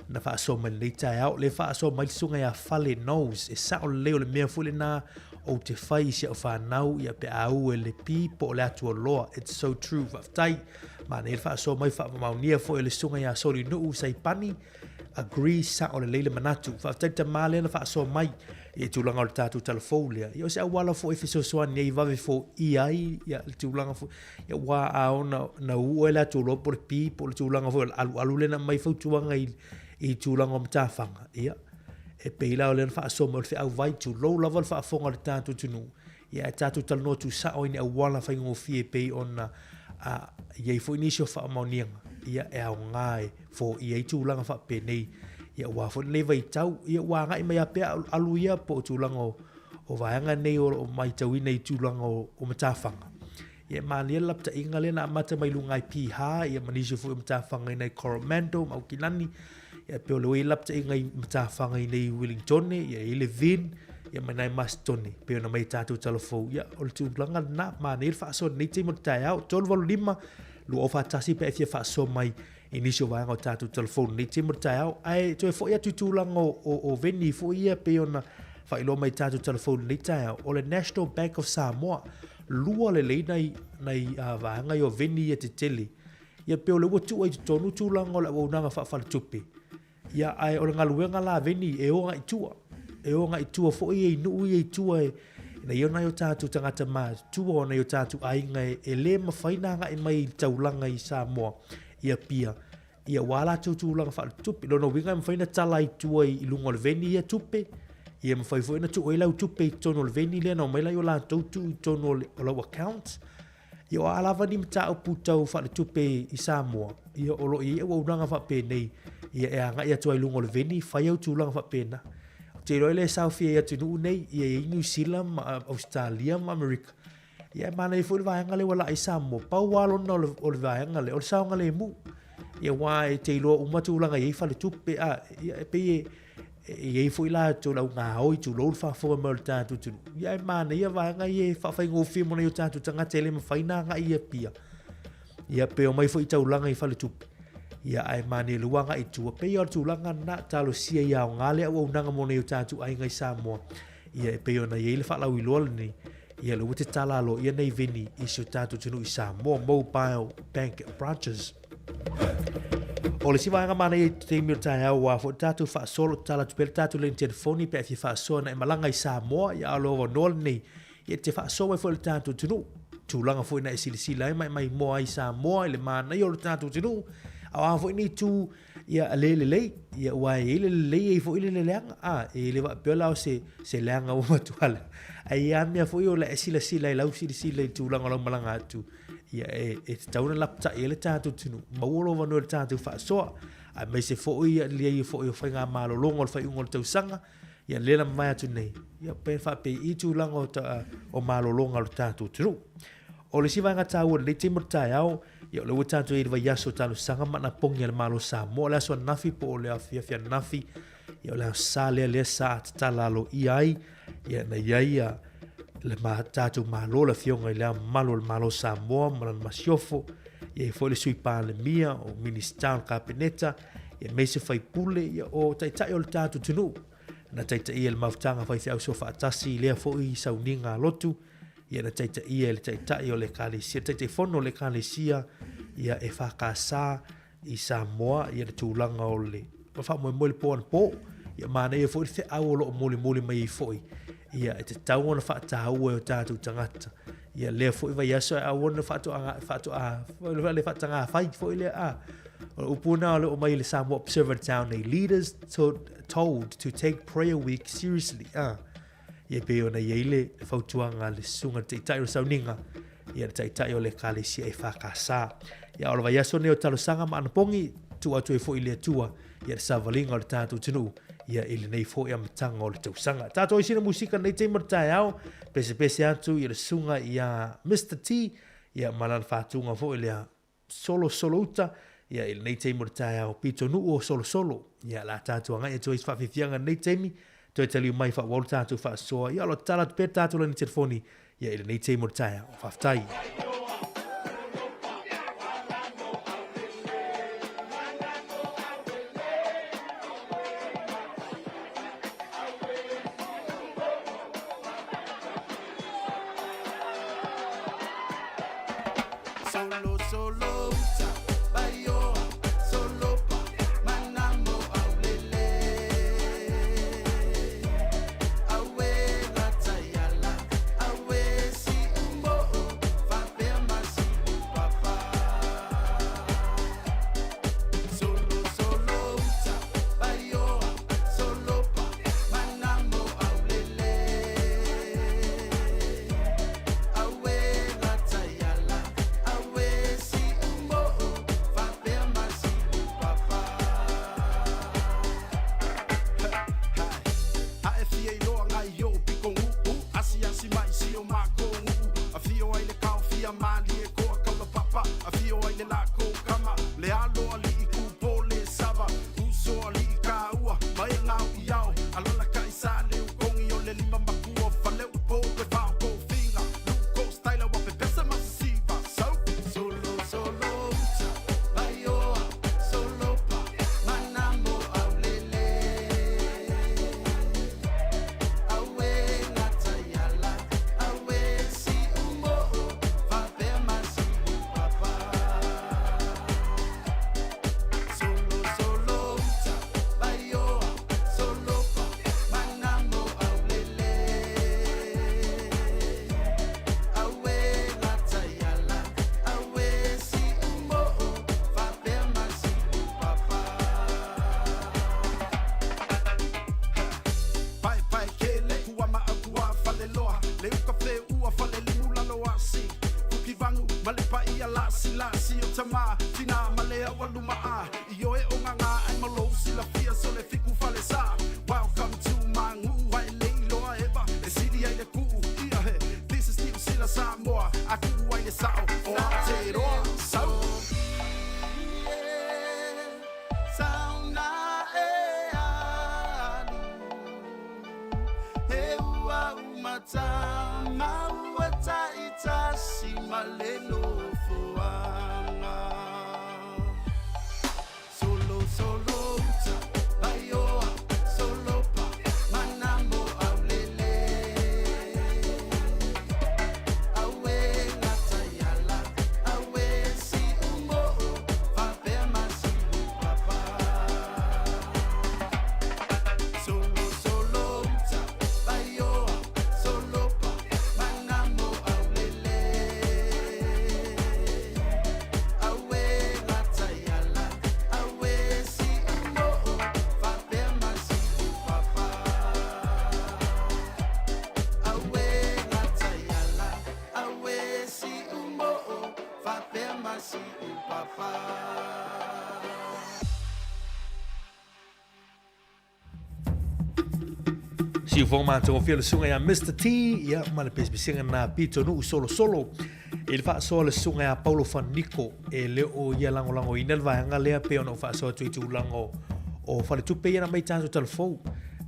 na faasoa mai lenei taeao. Le faasoa mai le susuga ia Fale Knowles, e sao lelei o le mea foi lena ou te fai i si au fanau ia pe a ue le pi po o le atualoa. It's so true. Faafetai. Manaia le faasoa mai faamamaonia foi o le susuga ia Solinu'u Saipani. Agree sao lelei le manatu. Faafetai le tama lea na faasoa mai i le tulaga o le tatou tala fou lea. Ia o se auala foi e fesoasoani ai vave foia ai ia le tulaga foi. Ia aua a oo na uu ai le atualoa po o le pi po o le tulaga foi o le alualu lea na aumai fautuaga i i tulaga o matafaga. Ia e pei la o lea na faasoa mai o le feau vai tulou lava le faafofoga a le tatou atunuu. Ia ae tatou talanoa tuusao i ni auala faigofie e pei ona a i ai foi nisi o faamaoniaga ia e aoga e foia ai tulaga faapenei ia aua foi lenei vaitau ia ua agai mai lava pea alu ia po o tulaga o, o vaega nei o lo o matauina i tulaga o, o matafaga. Ia e malie le lapataiga lea na amata mai luga i Piha ia ma nisi foi o matafaga i nei Coromandel ma Aukilani. Ia pei o le ua i lapataiga i matafaga i nei Wellingtone ia i le Vin ia ma nai Masitone pei ona mai tatou tala fou. Ia o le tulaga lena manaia le faasoa lenei taimi o le taeao 385 241 pe a e fia faasoa mai i nisi o vaega o tatou telefoni nei taimi o le taeao. Ae toe foi atu i tulaga o, o, o veni foi ia pei ona faailoa mai i tatou telefoni nei taeao, o le National Bank of Samoa, lua lelei nai, nai uh, vaega ia o veni ia tetele. Ia pei o le ua tuu ai i totonu tulaga o le auaunaga faafaletupe. Ia, ae o le galuega la a Veni, e o agai i tua. E o agai i tua foi ia i nuu ia i tua e, ina ia o nai o tatou tagata matutua, o nai o tatou aiga e, e le mafai ona agai mai i le taulaga i Samoa, i Apia, ia ua a latou tulaga faaletupe. Lona uiga e mafai ona tala i tua i, i luga o le veni ia tupe, ia mafai foi ona tuu ai lau tupe i totonu o le veni lea na omai lai o latou tuu i totonu o, le, o lau account. Ia o a lava ni mataupu tau faaletupe i Samoa, ia o lo o i ai auaunaga faapenei, ia e agai atu ai i luga o le veni, fai au tulaga faapena. Ou te iloa e le saofia i atunuu nei, ia i ai Niu Sila ma Ausetalia ma Amerika. Ia e manaia foi le vaega lea ua laa i Samoa, pau lava lona o le, o le vaega lea, o le saogalemu. Ia aua e te iloa uma tulaga e i ai faletupe, a, ia e pei e, E i ai foi latou le au gaoi, tulou le faafofoga mai o le tatou atunuu. Ia ae manaia vaega ia e faafaigofie mo nai o tatou tagata e le mafai ona agai i Apia. Ia pe omai foi i taulaga i faletupe. Ia ae manaia le ua agai i tua. Pei o le tulaga lena, talosia ia aoga le auaunaga mo nai o tatou aiga i Samoa. Ia e pei ona i ai le faalauiloa lenei. Ia lea ua tatala aloaia nei veni i si o tatou atunuu i Samoa Mobile Bank Branches. O le isi vaega manaia i te taimi o le taeao ua foi le tatou faasoa, o lo o tatala atu pea le tatou laini telefoni pe a e fia faasoa ina e malaga i Samoa, ia a o le avanoa lenei e te faasoa mai foi i le tatou atunuu. Tulaga foi na e silasila ai ma e maimoa ai i Samoa i le manaia o le tatou atunuu, a o a foi ni itu ia le lelei, ia aua e i ai le lelei e i ai foi le leaga, a, e le faapea la o se, se leaga ua matua le, ae i ai lava mea foi o le e silasila i lau silasila i le tulaga o lau malaga atu, ia e, e tatau ona lapatai ai le tatou atunuu, maua lou avanoa i le tatou faasoa, aemaise foi ia le i ai foi o faigamalologa o le faaiuga o le tausaga, ia lea na mavae atu nei, ia pe faapei i tulaga o, ta, o malologa o le tatou atunuu. O le isi vaega taua o lenei taimi o le taeao, ia o lea ua tatou i ai i le vaiaso o talosaga ma anapogi a le Malo o Samoa, o le aso ananafi po o le afiafi ananafi, ia o le aso Sa lea lea sa tatala aloaia ai, ia na i ai ia le ma, tatou Malo, le Afioga i Le Ao Mamalu o le Malo o Samoa ma lana Masiofo, ia i foi le Sui Palemia, o Minisita o le Kapeneta, ia aemaise faipule, ia o taitai o le tatou atunuu, na taitaia e le mafutaga faifeau soofaatasi i lea foi sauniga lotu, ia na taitaia e le Taitai o le Ekalesia, le Taitaifono o le Ekalesia, ia EFKS i Samoa, ia le tulaga o le faamoemoe i le po anapo. Ia manaia foi le feau o lo o molimoli mai ai foi, ia e tatau ona faataua e o tatou tagata. Ia lea foi vaiaso e au ona faatoaga, faatoa, le faataga fai foi lea, a. O le upu na o le o mai le Samoa Observer Town nei, leaders to, told to take prayer week seriously, a. Ia e pei ona i ai le fautuaga a le susuga le taitai o le sauniga, ia le taitai o le Ekalesia EFKS. Ia o le vaiaso nei o talosaga ma anapogi, tuu atu ai foi i le Atua ia le savaliga o le tatou atunuu ia i lenei foi amataga o le tausaga. Tatou i sina musika nei taimi o le taeao, pesepese atu ia le susuga ia Mister T ia ma lana faatuga foi lea Solosolouta, ia i lenei taimi o le taeao, pitonuu o Solosolo, ia la tatou agai atu ai i se faafiafiaga i lenei taimi, Toe taliu mai faaauau le tatou faasoa. Ia o lo o tatala atu pea le tatou laina telefoni ia i lenei taimi o le taeao. Faafetai. Solo, solo, uta, baioa, solo pa, manamo aulele. Aue lataiala, aue si umo'o, faapea ma si upapa. Solo, solo, uta, baioa, solo pa, manamo aulele. Aue lataiala, aue si umo'o, faapea ma si upapa. Ae fia iloa ngai o piko nu'u, asiasi mai si o mākou nu'u. Afio ai le kaofia malie koa kaula papa, afio ai le lako kama, le alo ali'i kupo le sava, uso ali'i kāua, mai ngau i ao, alala kai sa le ukongi o le lima makua, faleu po e vao ko finga, luko style wa pepesa masisiva, so. Solo, solo, uta, baioa, solo pa, manamo aulele. Aue lataiala, aue si umo'o, faapea ma si upapa. Solo, solo, uta, baioa, solo pa, manamo aulele. Aue lataiala, aue si umo'o, faapea ma si upapa. Pae pae kele kua ma au kua fale loa le uka fe ua fale limu lalo asi kuki vangu ma le paia lasi lasi o tama tina ma le au aluma a i oe o nganga ai ma lou silafia so le fiku fale sa. Welcome to my ngu ai le iloa eva e sili ai le kuu ia he. This is New Sila Samoa a kuu ai le sao o Aotearoa sau. Sauna e alu he ua umata ma ua ta'itasi ma le nofoaga. Solo, solo, uta, baioa, solo pa, manamo aulele. Aue lataiala, aue si umo'o, faapea ma si upapa. Solo, solo, uta, baioa, solo pa, manamo aulele. Aue lataiala, aue si umo'o, faapea ma si upapa. Aue lataiala, aue si umo'o, faapea ma si upapa. Siufoga matagofie le susuga ia Mister T, ia ma le pesepesega na pitonuu solosolo i le faasoa le susuga ia Paulo Faniko e le o ia lagolagoina le vaega lea pei ona ou faasoa atu i tulaga o, o faletupe ia na mai tatou talafou.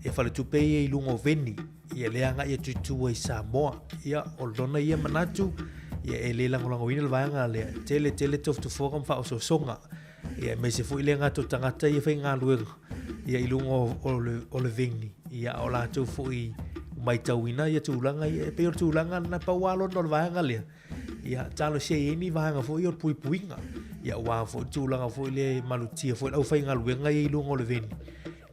Ia faletupe ia i luga o veni, ia lea agai atu i tua i Samoa. Ia o lona ia manatu, ia e le lagolagoina le vaega lea. Tele tele tofotofoga ma faaosoosoga. Ia aemaise foi le gata o tagata ia faigaluega ia i luga o, o, le, o le veni. Ia o latou foi maitauina ia tulaga ia, e pei o le tulaga lena pau lava lona o le vaega lea. Ia talosia i ai ni vaega foi o le puipuiga. Ia aua foi le tulaga foi lea e malutia foi le aufaigaluega ia i luga o le veni.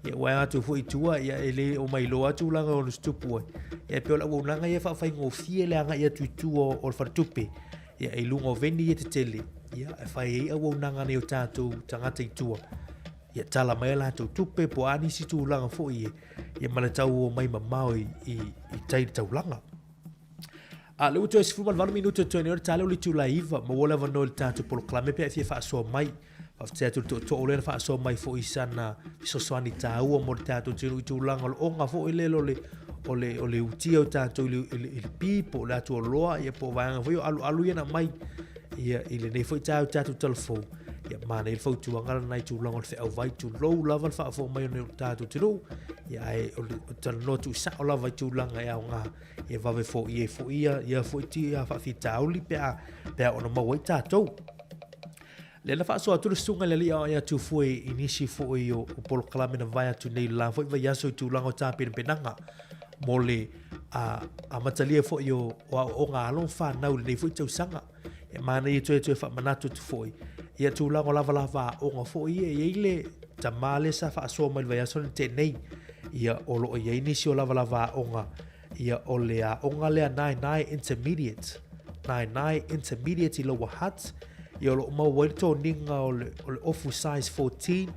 Ia aua e atu foi i tua, ia e le o mailoa tulaga o le tupu ai. Ia e pei o le auaunaga ia e faafaigofie le agai atu i tua o le faletupe. Ia i luga o veni ia tetele, ia e fai ai auaunaga nei o tatou tagata i tua. Ia tala mai a latou tupe po o a nisi tulaga foi e, ia ma le tau o mai mamao i, i, i tai le taulaga. A le ua toe 18 minute toe nei o le tale o le itula e 9, maua le avanoa i le tatou polokalame pe a e fia faasoa mai. Faafetai atu i le tootoo lea na faasoa mai foi i sana fesoasoani taua mo le tatou atunuu i tulaga o le oga foi lele o le o le o le utia o tatou i le, i le, i le pi po o le atu oloa ia po o vaega foi o alualu ia na mai ia i lenei foi taeao i tatou talafou. Ia, manaia le fautuaga lena i tulaga o le feau vai, tulou lava le faafofoga mai o nai o tatou atunuu, ia ae o le talanoa tuusao lava i tulaga e aoga e vave foia ai foi ia, ia foi ti faafitauli pe a, pe a ono maua ai tatou. Lea na faasoa atu le susuga i le alii aoai atu foi i nisi foi o, o polokalame na vae atu nei la foi vaiaso i tulaga o tapenapenaga mo le a, amatalia foi o, o aoaoga a alo ma fanau i lenei foi tausaga. E manaia toe toe faamanatu atu foi ia tulaga o lavalava aoga foi ia. E i ai le tamā lea sa faasoa mai le vaiaso na tea nei, ia o lo o i ai nisi o lavalava aoga, ia o le aoga lea Naenae Intermediate, Naenae Intermediate i Lower Hutt, ia o lo o maua ai le toniga o le, o le ofu size 14,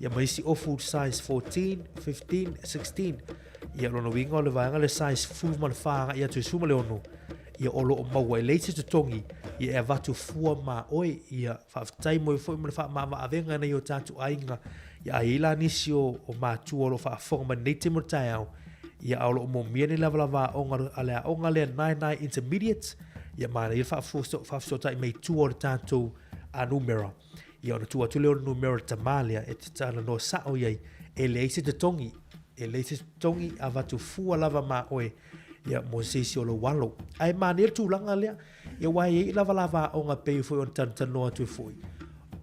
ia ma isi ofu size 14, 15, 16. Ia lona uiga o le vaega le size 14 agai atu i 16, ia o lo o maua e leai se totogi, ia e avatu fua ma oe, ia faafetai mo foi mo le faamavaavega nei o tatou aiga, ia a i ai la nisi o, o matua o lo o faafofoga mai lenei taimi o le taeao, ia a o lo o momia nei lavalava aoga a le aoga lea Naenae Intermediate, ia manaia le faafesootai mai tua o le tatou a numera. Ia ona tuu atu lea o le numera o le tamā lea e te talanoa sao i ai, e leai se totogi, e leai se totogi, avatu fua lava ma oe, ia mo se isi o lou alo. Ae manaia le tulaga lea, ia aua e i ai lavalava aoga pei foi ona talatalanoa atu ai foi,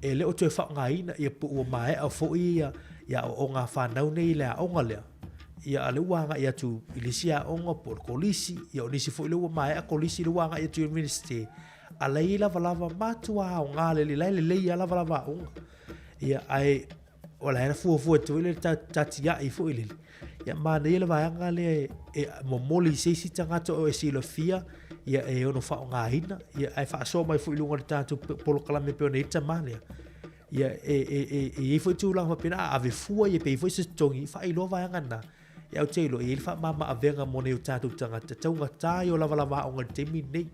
e le o toe faaaogaina, ia po ua maea foi ia, ia aoaoga a fanau nei i le aoga lea, ia a o lea ua agai atu i le isi aoga po o le kolisi, ia o nisi foi lea ua maea kolisi lea ua agai atu i Iunivesite, a la e i ai lavalava matua aoga lelei, la e lelei lava lavalava aoga. Ia ae o la e fuafua atu foi le tatiai foi lele. Ia manaia le vaega lea e momoli i se isi tagata o e silafia ia e ono faaaogaina, ia ae faasoa mai foi i luga o le tatou polokalame pei ona i ai le tama lea. Ia e e e e i ai foi tulaga faapena, a ave fua ia pe i ai foi se totogi, faailoa vaega na. Ia ou te iloa e i ai le faamama-avega mo nai o tatou tagata taugata ia o lavalava aoga i le taimi lenei.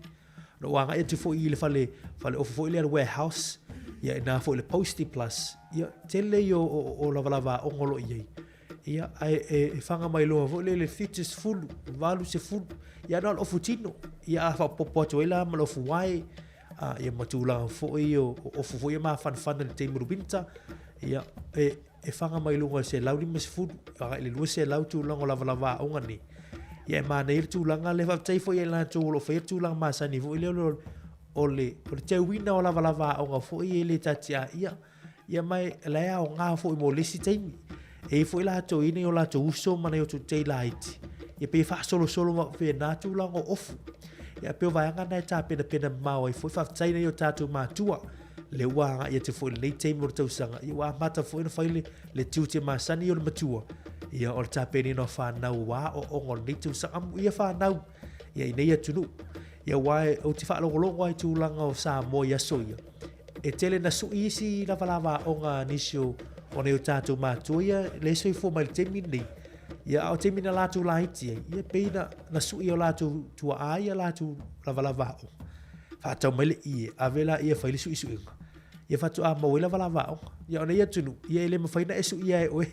Na ou agai atu foi i le fale, fale ofu foi lea le warehouse, ia ina foi le Postie Plus, ia tele ia o, o, o lavalava aoga o lo o i ai. Ia, ae e, e whanga mai loa foi le le 70, 80, ia na o le ofu tino. Ia a whapopo atu ai la ma le ofu wae, a, ia ma tulaga foi o, o ofu foi e mafanafana i le taimi o le winter, ia, e, e whanga mai luga i se 150, agai i le 200 tulaga o lavalava aoga nei. Ia e manaia le tulaga lea, faafetai foi ia i latou o lo o faia le tulaga masani foi lea o le, o le, o le teuina o lavalava aoga foi e le tatiaia. Ia ma e, la e aoga foi mo le isi taimi. E i ai foi latou i nei o latou uso ma nai o tei laiti. Ia pei e faasolosolo faapena tulaga o ofu. Ia pei o vaega na e tapenapena mamao ai foi, faafetai nai o tatou matua. Lea ua agai atu foi i lenei taimi o le tausaga, ia ua amata foi ona fai le, le tiute masani o le matua, ia o le tapenina o fanau aua aoaoga o lenei tausaga, amuia fanau ia i nei atunuu. Ia aua e, ou te faalogologo lava i tulaga o Samoa i aso ia, e tele na sui isi lavalava aoga a nisi o, o nai o tatou matua ia le soifua mai i le taimi lenei. Ia a o taimi na latou laiti ai, ia pei na, na sui e o latou tuaa ia latou lavalava aoga. Faatau mai le ie, ave laia e fai le suisuiga. Ia faatoa maua ai lavalava aoga. Ia o nei atunuu, ia e le mafai ona e suia e oe.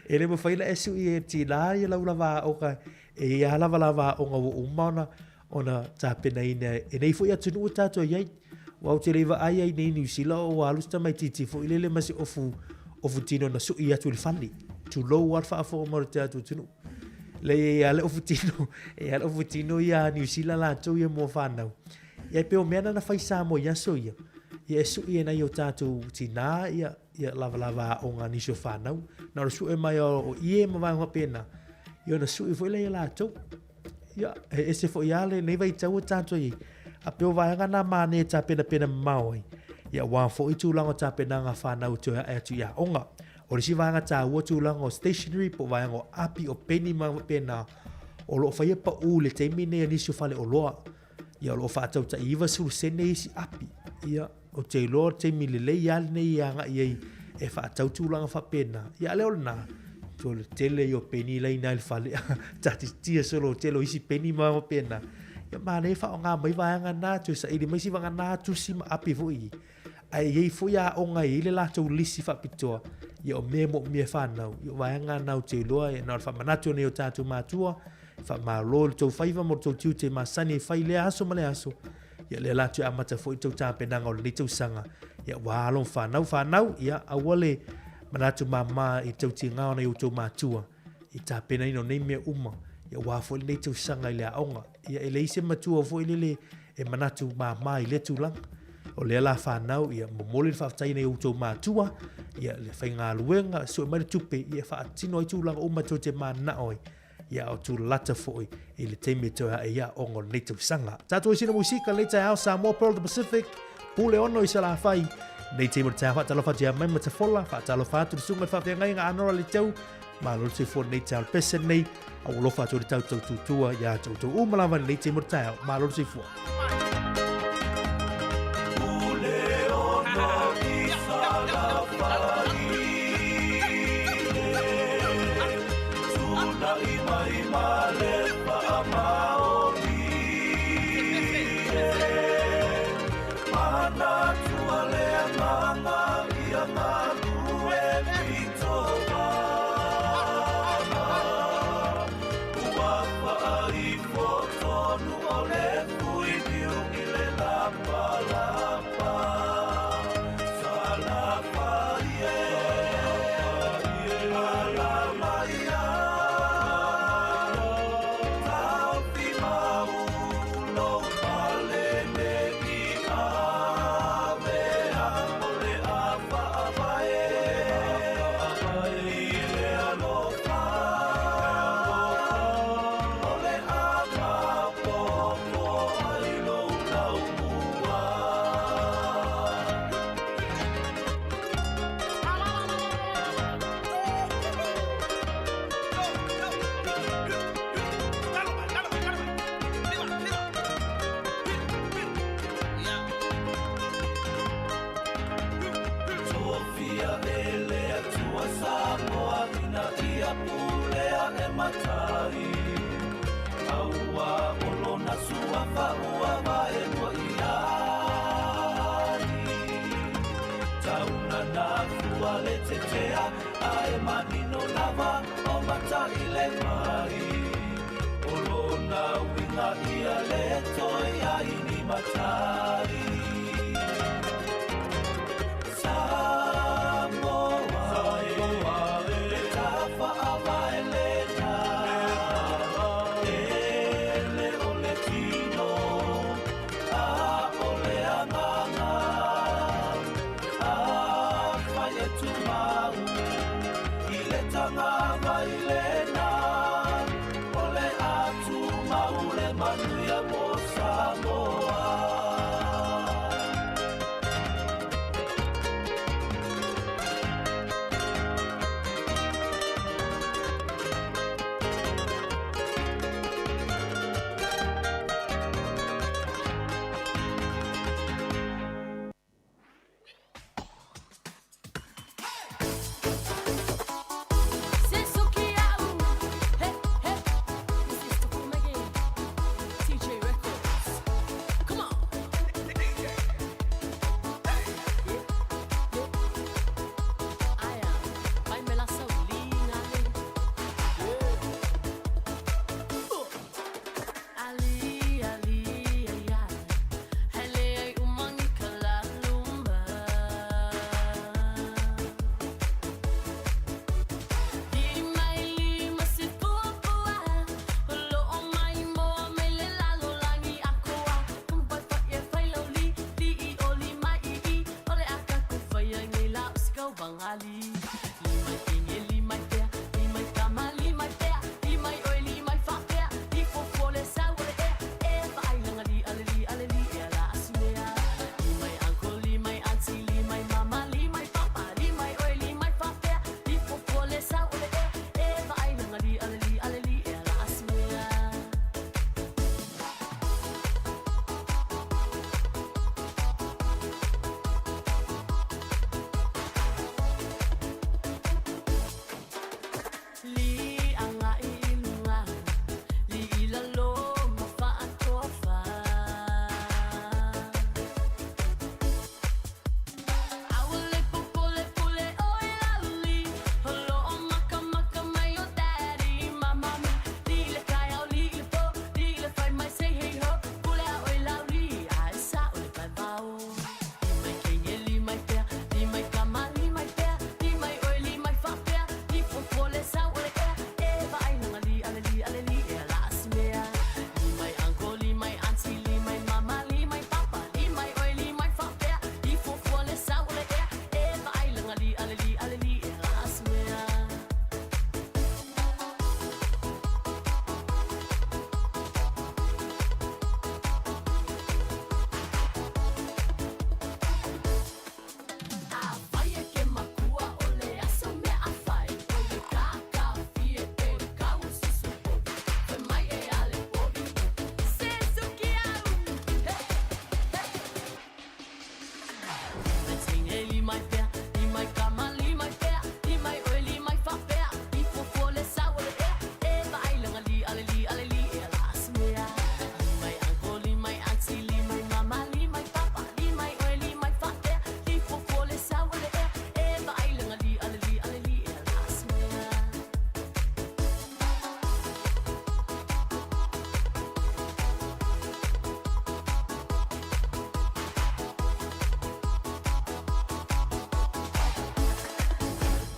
E le mafai ona e sui e tinā ia lau lava aoga e i ai lava lavalava aoga ua uma ona ona tapenaina e nei foi atunuu e tatou i ai. Aua ou te le i vaai ai nei i Niu Sila o ua alu si tamaitiiti foi lele ma se ofu ofu tino na sui atu i le fale. Tulou lava le faafofoga mai o le tatou atunuu. Leai e i ai lava le ofu tino, e i ai lava le ofu tino ia a Niu Sila latou ia mo fanau. Ia e pei o mea na na fai Samoa i aso ia, ia e sui e nai o tatou tinā ia, ia lavalava aoga a nisi o fanau. Na o le sue mai o ie ma vaega faapena, ia ona sui foi lea ia latou. Ia, e ese foi lava lenei vaitau ua tatou i ai. A pei o vaega na manaia e tapenapena mamao ai, ia aua foi tulaga o tapenaga a fanau e toe ae atu i aoga. O le isi vaega taua tulaga o stationery po o vaega o api, o peni ma faapena, o lo o faia pau i le taimi lenei a nisi o faleoloa. Ia o lo o faatau tai 90 sene isi api. Ia, ou te iloa o le taimi lelei lava lenei e agai ai e faatau tulaga faapena. Ia a le o lena, o le tele ia o peni la i ina i le fale, tatitia solo o tele o isi peni ma faapena. Ia manaia faaaoga mai vaega na, toe saili mai si vaega na tusi ma api foi i. Ae i ai foi aoga e i ai le latou lisi faapitoa, ia o mea e moomia e fanau, ia o vaega na ou te iloa, ia na o le faamanatu nei o tatou matua, faamalo i le tou faiva ma le tou tiute masani e fai lea aso ma lea aso, ia lea la toe amata foi tou tapenaga o lenei tausaga, Ia, ua alo ma fanau, fanau, ia, aua le manatu māmā i tautiga o nai outou matua i tapenaina o nei mea uma, ia aua foi lenei tausaga i le aoga. Ia, e leai se matua foi lele e manatu māmā i lea tulaga. O lea la fanau, ia, momoli le faafetai i nai outou matua, ia, le faigaluega, sue mai le tupe, ia, e faatino ai tulaga uma tou te mananao ai. Ia a o tūlata foi i le taimi e toe ae ai aoga o lenei tausaga. Tatou i sina musika lenei taeao Samoa Pearl of the Pacific, Pule Ono i Salafai. Nei taimi o le taeao faatalofa atu ia mai Matafola, faatalofa atu le susuga i le faafeagaiga Anora Leteu, malo le soifua lenei taeao le pese nei, a ua alofa atu le tau taututua ia te outou uma lava lenei taimi o le taeao, malo le soifua.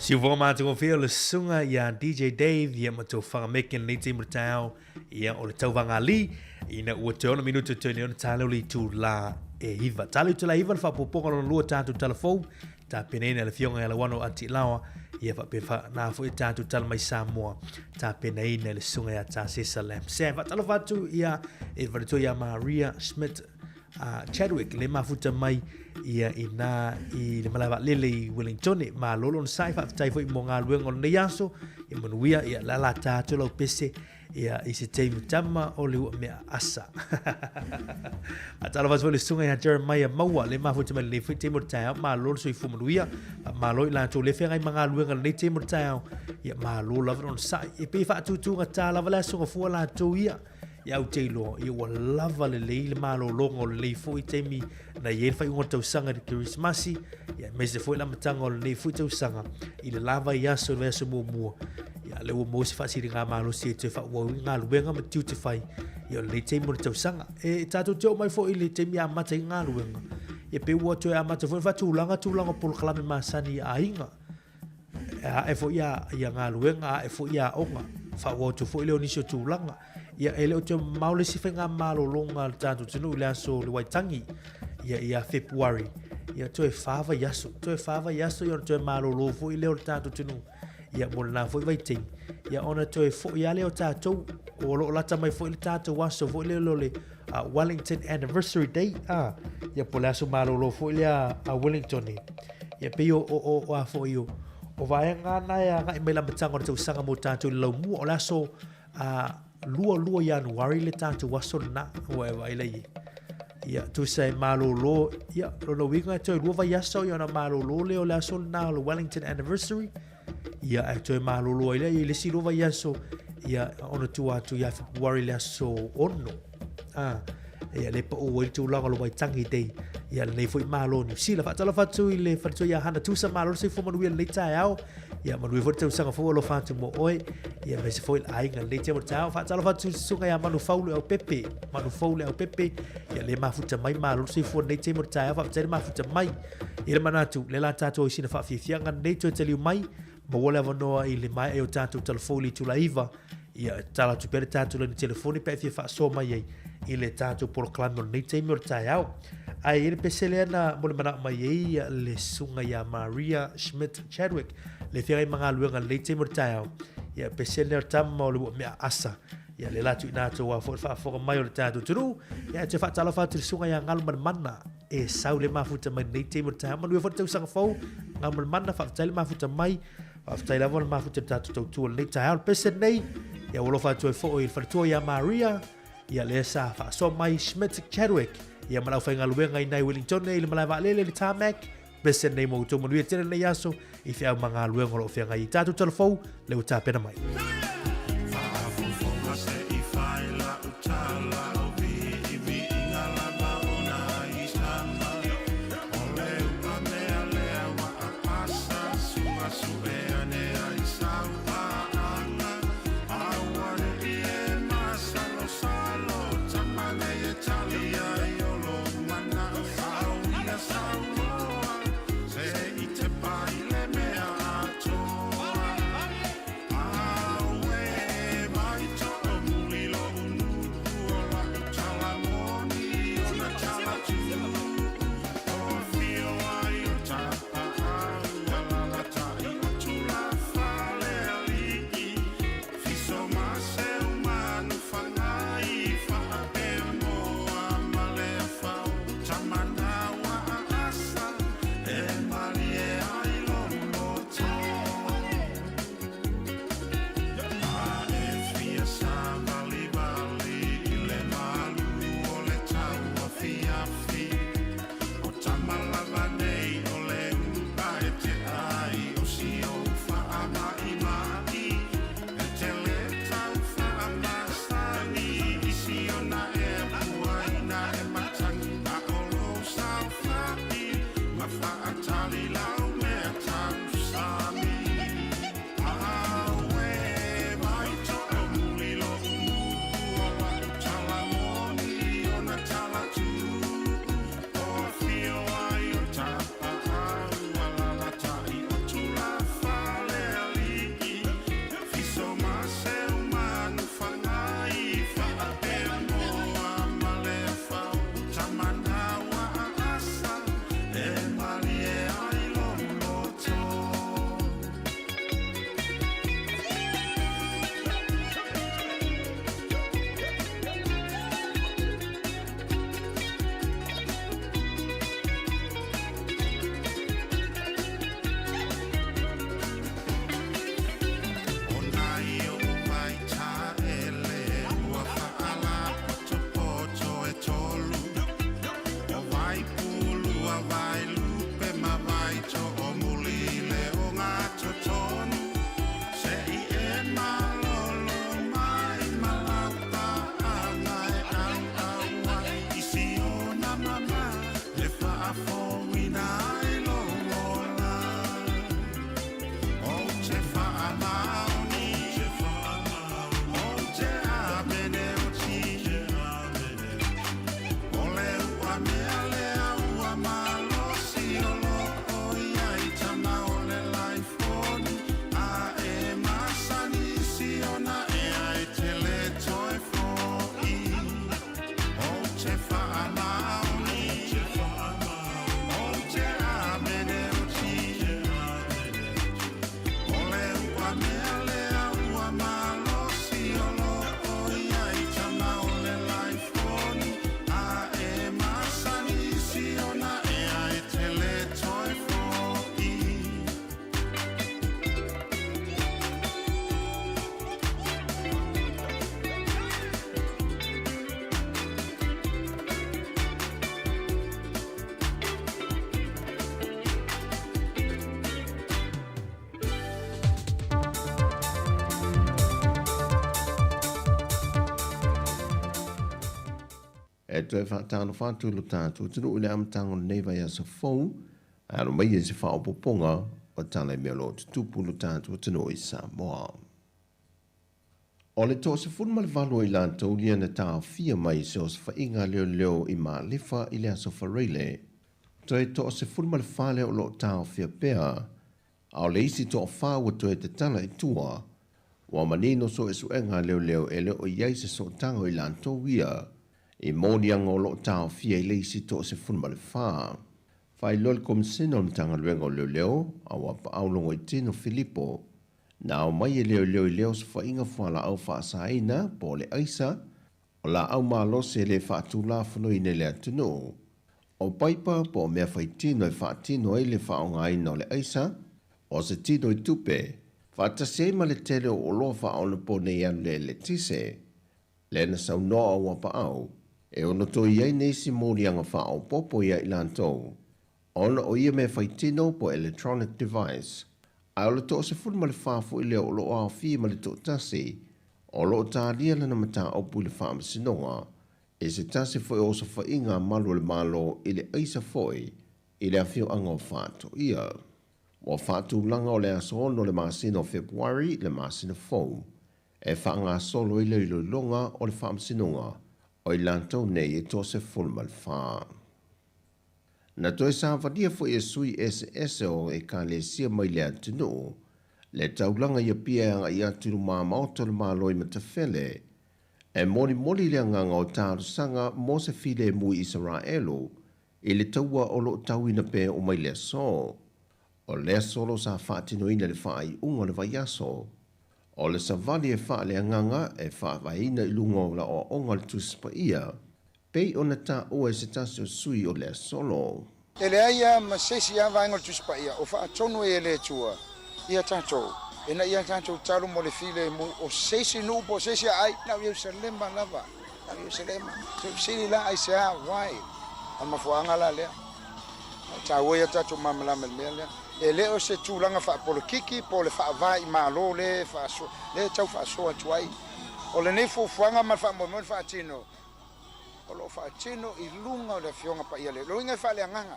Siufoga matagofie o le susuga ia DJ Dave ia ma tofaga meke lenei taimi o le taeao ia o le tauvaga ali ina ua toe 6 minuti o toe nei ona tala o le itulā e 9. Tala itulā e 9 le faaopoopoga lona lua tatou tala fou tapenaina e le Afioga ia Lauano Atilaoa ia faapea na foi tatou tala mai Samoa tapenaina e le susuga ia Tasesa Lamsam. Faatalofa atu ia e le faletua ia Maria Schmidt Chadwick le mafuta mai ia ina i le malae vaalele i Wellington. Malo lona sai, faafetai foi mo galuega o lenei aso. Ia manuia, ia la la tā atu lau pese ia i se taimi tama o le ua mea asa. Faatalofa atu foi le susuga ia Jeremiah Maua le mafuta mai lenei foi taimi o le taeao. Malo le soifua manuia, malo i latou le feagai ma galuega lenei taimi o le taeao. Ia malo lava lona sai. E pei faatutugata lava le aso gafua latou ia. Ia au te iloa, ia ua lava lelei le malologa o lenei foi taimi na i ai le faaiuga o le tausaga i le Kerisimasi, ia aemaise foi le amataga o lenei foi tausaga i le lava i aso i le vaiaso muamua. Ia lea ua maua se faasiligamalosi e toe faaauau ai galuega ma tiute fai ia o lenei taimi o le tausaga. E tatou te oo mai foi i le taimi e amata ai galuega, ia pei ua toe amata foi ona faatulaga tulaga o polokalame masani i aiga. E ae foi ia, ia galuega, ae foi ia aoga, faaauau atu foi lea o nisi o tulaga. Ia, e le o toe mamao le isi faiga malologa a le tatou atunuu i le aso o le Waitangi, ia, ia Fepuari, ia toe wha vaiaso, toe wha vaiaso ia ona toe malolo foi lea o le tatou atunuu, ia mo lena foi vaitaimi. Ia ona toe foi lava lea o tatou, o lo o lata mai foi le tatou aso foi lea o le Wellington Anniversary Day, ia po o le aso malolo foi lea a Wellington. Ia pei o, o, o, o a foi o, o vaega na e agai mai le amataga o le tausaga mo tatou i le laumua, o le aso 22 Ianuari le tatou aso lena, ua e vaai la i ai. Ia, tusa e malolo, ia, lona uiga e toe lua vaiaso ia ona malolo lea o le aso lena o le Wellington Anniversary, ia, ae toe malolo ai lea i le isi lua vaiaso, ia, ona tua atu ia Fepuari le aso 6. Ia le pau ai le tulaga o le Waitangi Day. Ia lenei foi malo o Niu Sila. Faatalofa atu i le faletua ia Hana Tusa, malo le soifua manuia lenei taeao. Ia manuia foi le tausaga fou alofa atu mo oe. Ia aemaise foi le aiga lenei taimi o le taeao. Faatalofa atu i le susuga ia Manufau Leaupepe. Manufau Leaupepe. Ia le mafuta mai, malo le soifua lenei taimi o le taeao. Faafetai le mafuta mai. Ia le manatu, le la tatou i sina faafiafiaga lenei toe taliu mai. Maua le avanoa i le maea o tatou talafou i le itula 9. Ia, e tatalo atu pea le tatou laina telefoni pe a e fia faasoa mai ai i le tatou polokalame o lenei taimi o le taeao. Ae i ai le pese lea na molimanaʻo mai ai le susuga ia Maria Schmidt Chadwick, le feagai ma galuega i lenei taimi o le taeao. Ia, pese lea o le tama o le ua mea asa. Ia, le la tuuina atu aua foi le faafofoga mai o le tatou atunuu. Ia, e toe faatalofa atu i le susuga ia Galumalemana e sau le mafuta mai lenei taimi o le taeao. Manuia foi le tausaga fou, Galumalemana, faafetai le mafuta mai. Faafetai lava le mafuta i le tatou tautua i lenei taeao. Le pese lenei, ia ua alofa atu ai foi i le faletua ia Maria, ia lea sa faasoa mai Schmidt Chadwick, ia ma le aufaigaluega i nai Wellington i le malae vaalele i le tarmac. Pese lenei mo outou manuia tele lenei aso i feau ma galuega o lo o feagai i tatou talafou le ua tapena mai. Faafofoga se i fai lau tala o viiviiga lava ona i sama. O le upa mea lea ua apasa suga sue ane ai sau paaga. Aua ne i e masalosalo tama nei e tali ai o lo manao au ia sauloa se i tepa i le mea atoa. E toe faatalofa atu i lo tatou atunuu i le amataga o lenei vaiaso fou, ae alo mai i se faaopoopoga o tala i mea o lo o tutupu i lo tatou atunuu i Samoa. O le 18 o i latou lia na taofia mai i se osofaiga a leoleo i Malefa i le Aso Faraile, toe 14 lea o lo o taofia pea, a o le isi toafa ua toe tatala i tua. Ua manino suesuega a leoleo e le o i ai se sootaga o i latou ia i moliaga o lo o taofia i le isi 14. Faailoa le Komisena o le Matagaluega o Leoleo, Auapaau Logoitino Filipo, na ao mai e leoleo i lea osofaiga fualaau faasaina po o le aisa, o laau malosi e le faatulafonoina i le atunuu. O paipa po o mea faitino e faatino ai le faaaogaina o le aisa, o se tino i tupe, faatasi ai ma le tele o oloa faaonaponei alu i le eletise. Lea na saunoa Auapaau, e ono toe i ai nisi moliaga faaopoopo ia i latou, ona o ia mea faitino po o electronic device, ae o le 14 foi lea o lo o aofia ma le toatasi o lo o talia lana mataupu i le faamasinoga i se tasi foi o osofaiga a malu o le Malo i le aisa foi i le afioaga o Faatoia. Ua faatulaga o le aso 6 o le masina o Fepuari le masina fou e faagasolo ai le iloiloga o le faamasinoga o i latou nei e 14. Na toe savalia foi e sui eseese o Ekalesia mai le atunuu le taulaga i Apia e agai atu i lumamaota o le Malo i Matafele e molimoli le agaga o talosaga mo se filemu i Isaraelu i le taua o lo o tauina pea oo mai le aso. O le aso lo sa faatinoina le faaiuga o le vaiaso. O le savali e faaleagaga e faavaeina i luga o aoaoga o le Tusi Paia, pei ona taua e se tasi o sui o le asolo. E leai lava ma se isi lava vaega o le Tusi Paia o faatonu ai e le Atua ia tatou, ina ia tatou talo mo le filemu o se isi nuu po o se isi aai, na o Ierusalema lava, na o Ierusalema. Se i fesili la aisea, why? O le mafuaaga la lea. E taua ia tatou malamalama i le mea lea. E le o se tulaga faapolokiki po o le faava i Malo lea e tau faasoa atu ai. O lenei fuafuaga ma le faamoemoe na faatino, o lo o faatino i luga o le Afioga Paia lea. O le uiga e faaleagaga,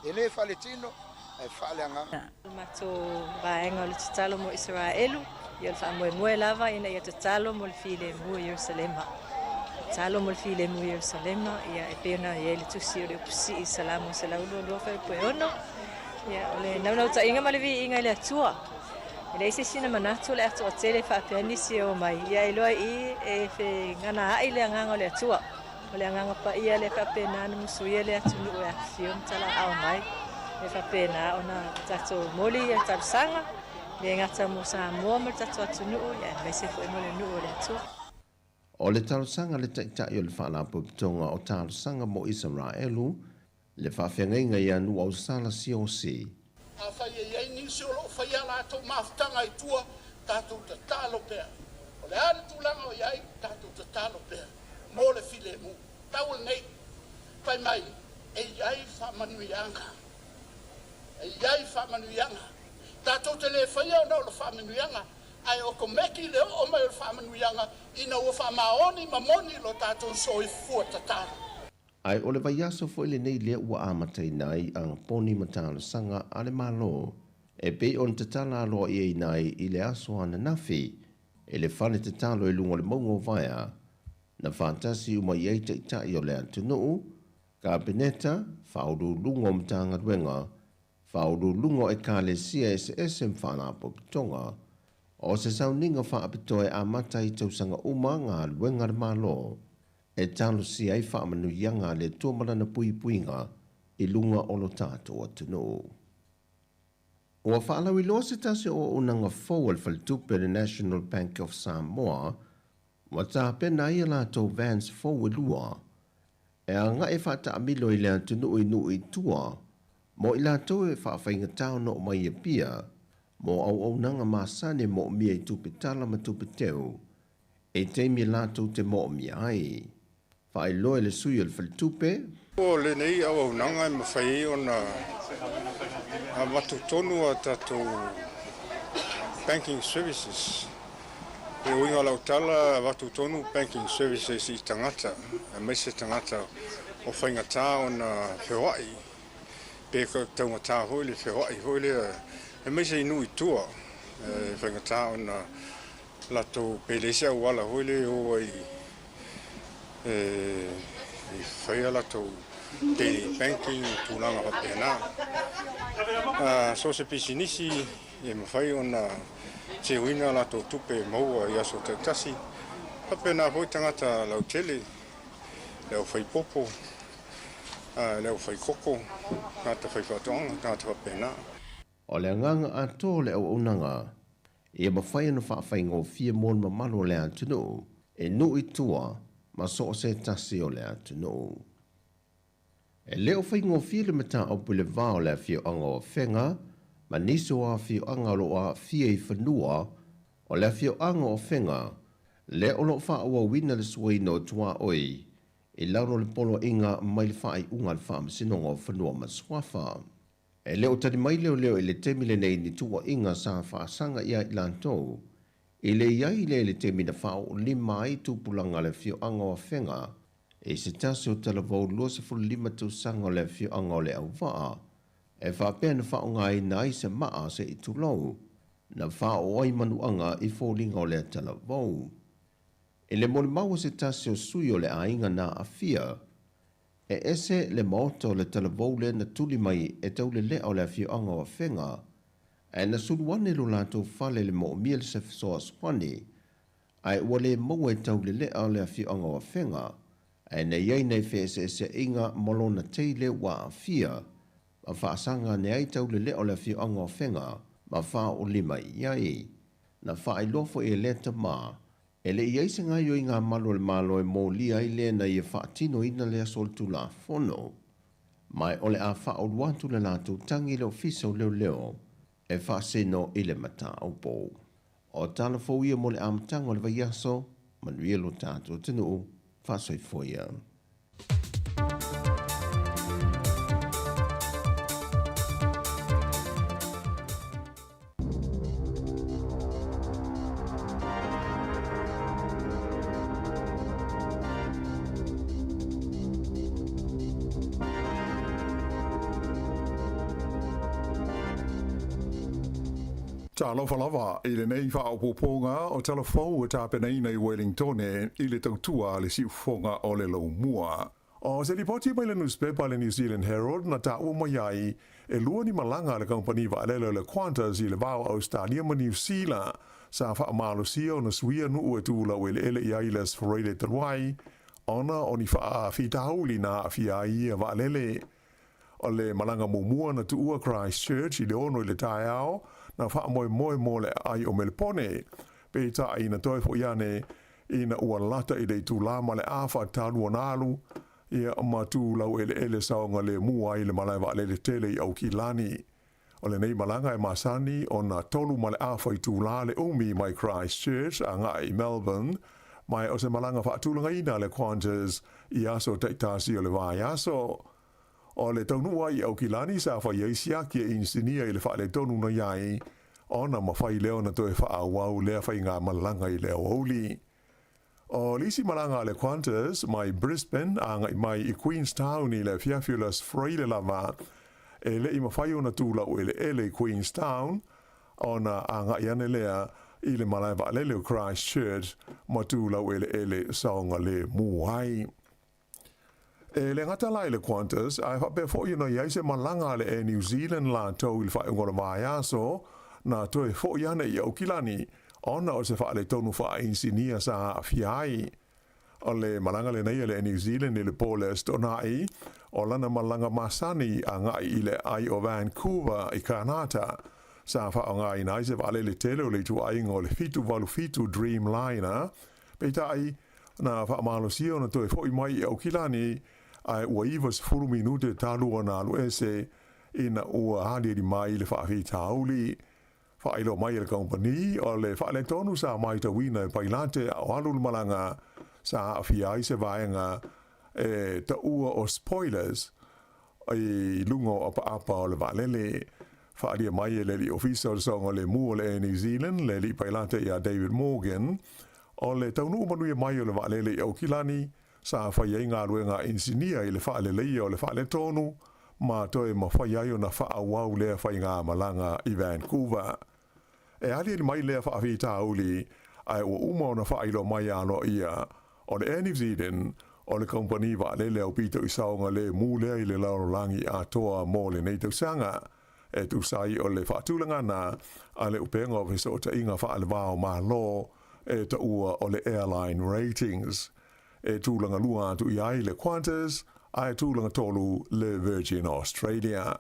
e le faaletino, ae faaleagaga. O le matou vaega o le tatalo mo Isaraelu, ia o le faamoemoe lava ina ia tatalo mo le filemu i Ierusalema. Tatalo mo le filemu i Ierusalema, ia e pei ona i ai le tusi o le Upusii i Salamo 122 fuaiupu e 6. Ia o le naunautaiga ma le viiga i le Atua. E leai se isi na manatu o le a toatele faapea nisi e omai, ia iloa i i e fegana ai le agaga o le Atua. O le agaga paia lea faapena ona musuia le atunuu e afifio ma talaao mai. E faapena ona tatou moli ia talosaga, le gata mo Samoa ma le tatou atunuu, ia aemaise foi mo le nuu o le Atua. O le talosaga a le Taitai o le Faalapotopotoga o Talosaga mo Isaraelu, le faafeagaiga ia Nuuausala Siaosi. Afai e i ai nisi o lo o faia a latou mafutaga i tua, tatou tatalo pea. O le a le tulaga o i ai, tatou tatalo pea mo le filemu. Tau lenei, fai mai, e i ai faamanuiaga. E i ai faamanuiaga. Tatou te le faia ona o le faamanuiaga, ae okomeki le oo mai o le faamanuiaga ina ua faamaoni ma moni lo tatou soifua tatalo. Ae o le vaiaso foi lenei lea ua amataina ai agaponi ma talosaga a le Malo e pei ona tatala aloaiaina ai i le aso ananafi e le fale tatalo i luga o le mauga o Vaea, na faatasi uma i ai taitai o le atunuu, Kapeneta, Faauluuluga o Matagaluega, Faauluuluga o Ekalesia eseese ma Faalapotopotoga. O se sauniga faapitoa e amata ai tausaga uma galuega a le Malo e talosia ai faamanuiaga a le Atua ma Lana puipuiga i luga o lo tatou atunuu. Ua faalauiloa se tasi o auaunaga fou a le faletupe le National Bank of Samoa ua tapena ai a latou vans fou e lua e agai e faataamilo i le atunuu i nuu i tua mo i latou e faafaigatā ona oo mai i Apia mo auaunaga masani e moomia i tupe tala ma tupe teu e taimi latou te moomia ai. Faailoa e le sui o le faletupe. O lenei auaunaga e mafai ai ona avatu tonu a tatou banking services. Le uiga o lau tala, avatu tonu banking services i tagata, aemaise tagata o faigata ona feoai, pe taugata foi le feoai foi lea, aemaise i nuu i tua, e faigata ona latou pe leai se auala foi lea e o ai e faia latou daily banking ma tulaga faapena. So o se pisinisi e mafai ona seuina a latou tupe maua i aso taitasi, faapena foi tagata lautele, le aufaipopo, le aufaikoko, tagata faifaatoaga, tagata faapena. O le agaga atoa o le auaunaga, ia mafai ona faafaigofie mo le mamalu o le atunuu e nuu i tua ma so o se tasi o le atunuu. E le o faigofie le mataupu i le va o le afioaga o Afega ma nisi o afioaga o lo o aafia i fanua o le afioaga o Afega lea o lo o faaauauina le suaina o tuaoi i lalo o le Poloaiga mai le faaiuga a le Faamasinoga o Fanua ma Suafa. E le o tali mai leoleo i le taimi lenei ni tuuaiga sa faasaga ia i latou i le i ai lea i le taimi na faaoolima ai tupulaga a le afioaga o Afega i se tasi o talavou 25 tausaga o le afioaga o Leauvaa e faapea na faaaogaina ai se maa se i tulou na faaoo ai manuaga i foliga o lea talavou. I le molimau a se tasi o sui o le aiga na aafia, E ese le maota o le talavou lea na tuli mai e taulelea o le afioaga o Afega, ae na sulu ane lo latou fale i le moomia le se fesoasoani, ae ua le maua e taulelea o le afioaga o Afega, ae na i ai nai feeseeseaiga ma lona tei lea ua aafia, ma faasaga ane ai taulelea o le afioaga o Afega ma faaoolima i ai. Na faailoa foi e lea tama, E le i i ai se gaoioiga a malu o le Malo e molia ai lea ina ia faatinoina lea solitulafono. Ma o le a faaulu atu le latou tagi i le Ofisa o Leoleo e faasino i le mataupu. O tala fou ia mo le amataga o le vaiaso, manuia lo tatou atunuu, faasoifua ia. Talofa lava i lenei faaopoopoga o tala fou e tapenaina i Wellingtone i le tautua a le siufofoga o le Laumua. O se lipoti mai le nusipepa a le New Zealand Herald na taua mai ai, e lua ni malaga a le kamupani vaalele o le Qantas i le va o Ausetalia ma Niu Sila sa faamalosia ona suia nuu e tu laueleele i ai i le Aso Faraile talu ai ona o ni faafitauli na aafia ai ia vaalele. O le malaga muamua na tuua Christchurch i le 6 i le taeao na faamoemoe mo le aai o Melepone, peitai na toe foi ane ina ua lata i le itulā ma le afa talu ona alu, ia ma tu laueleele saogalemu ai le malae vaalele tele i Aukilani. O lenei malaga e masani ona tolu ma le afa itulā le umi mai Christchurch agai i Melbourne, ma o se malaga faatulagaina a le Qantas i aso taitasi o le vaiaso. O le taunuu ai i Aukilani sa fai ai siaki e inisinia i le faaletonu na i ai, ona mafai lea ona toe faaauau lea faigamalaga i le aoauli. O le isi malaga a le Qantas mai Brisbane agai mai i Queenstown i le afiafi o le Aso Faraile lava, e le i mafai ona tu laueleele i Queenstown, ona agai ane lea i le malae vaalele o Christchurch ma tu laueleele saogalemu ai. E le gata la i le Qantas, ae faapea foi ona i ai se malaga a le Air New Zealand latou i le faaiuga o le vaiaso, na toe foi ane i Aukilani ona o se faaletonu faainisinia sa aafia ai. O le malaga lenei a le Air New Zealand i le po o le Aso Toonai, o lana malaga masani agai i le aai o Vancouver i Kanata, sa faaaogaina ai se vaalele tele o le ituaiga o le 787 Dreamliner, peitai, Na faamalosia ona toe foi mai i Aukilani, ae ua 90 minute talu ona alu ese ina ua aliali mai le faafitauli. Faailoa mai e le kamupani, o le faaletonu sa matauina e pailate a o alu le malaga, sa aafia ai se vaega e taua o spoilers i luga o apaapa o le vaalele. Faaalia mai e le alii ofisa o le saogalemu o le Air New Zealand, le alii pailate ia David Morgan, o le taunuu manuia mai o le vaalele i Aukilani, sa fai ai galuega a inisinia i le faaleleia o le faaletonu ma toe mafai ai ona faaauau lea faigamalaga i Vancouver. E aliali mai lea faafitauli, ae ua uma ona faailoa mai aloaia, o le Air New Zealand, o le kamupani vaalele aupito i saogalemu lea i le lalolagi atoa mo lenei tausaga, e tusa ai o le faatulagaga a le Upega o Fesootaiga Faale-va o Malo e taua o le Airline Ratings. E tulaga lua atu i ai le Qantas, ae tulaga tolu le Virgin Australia.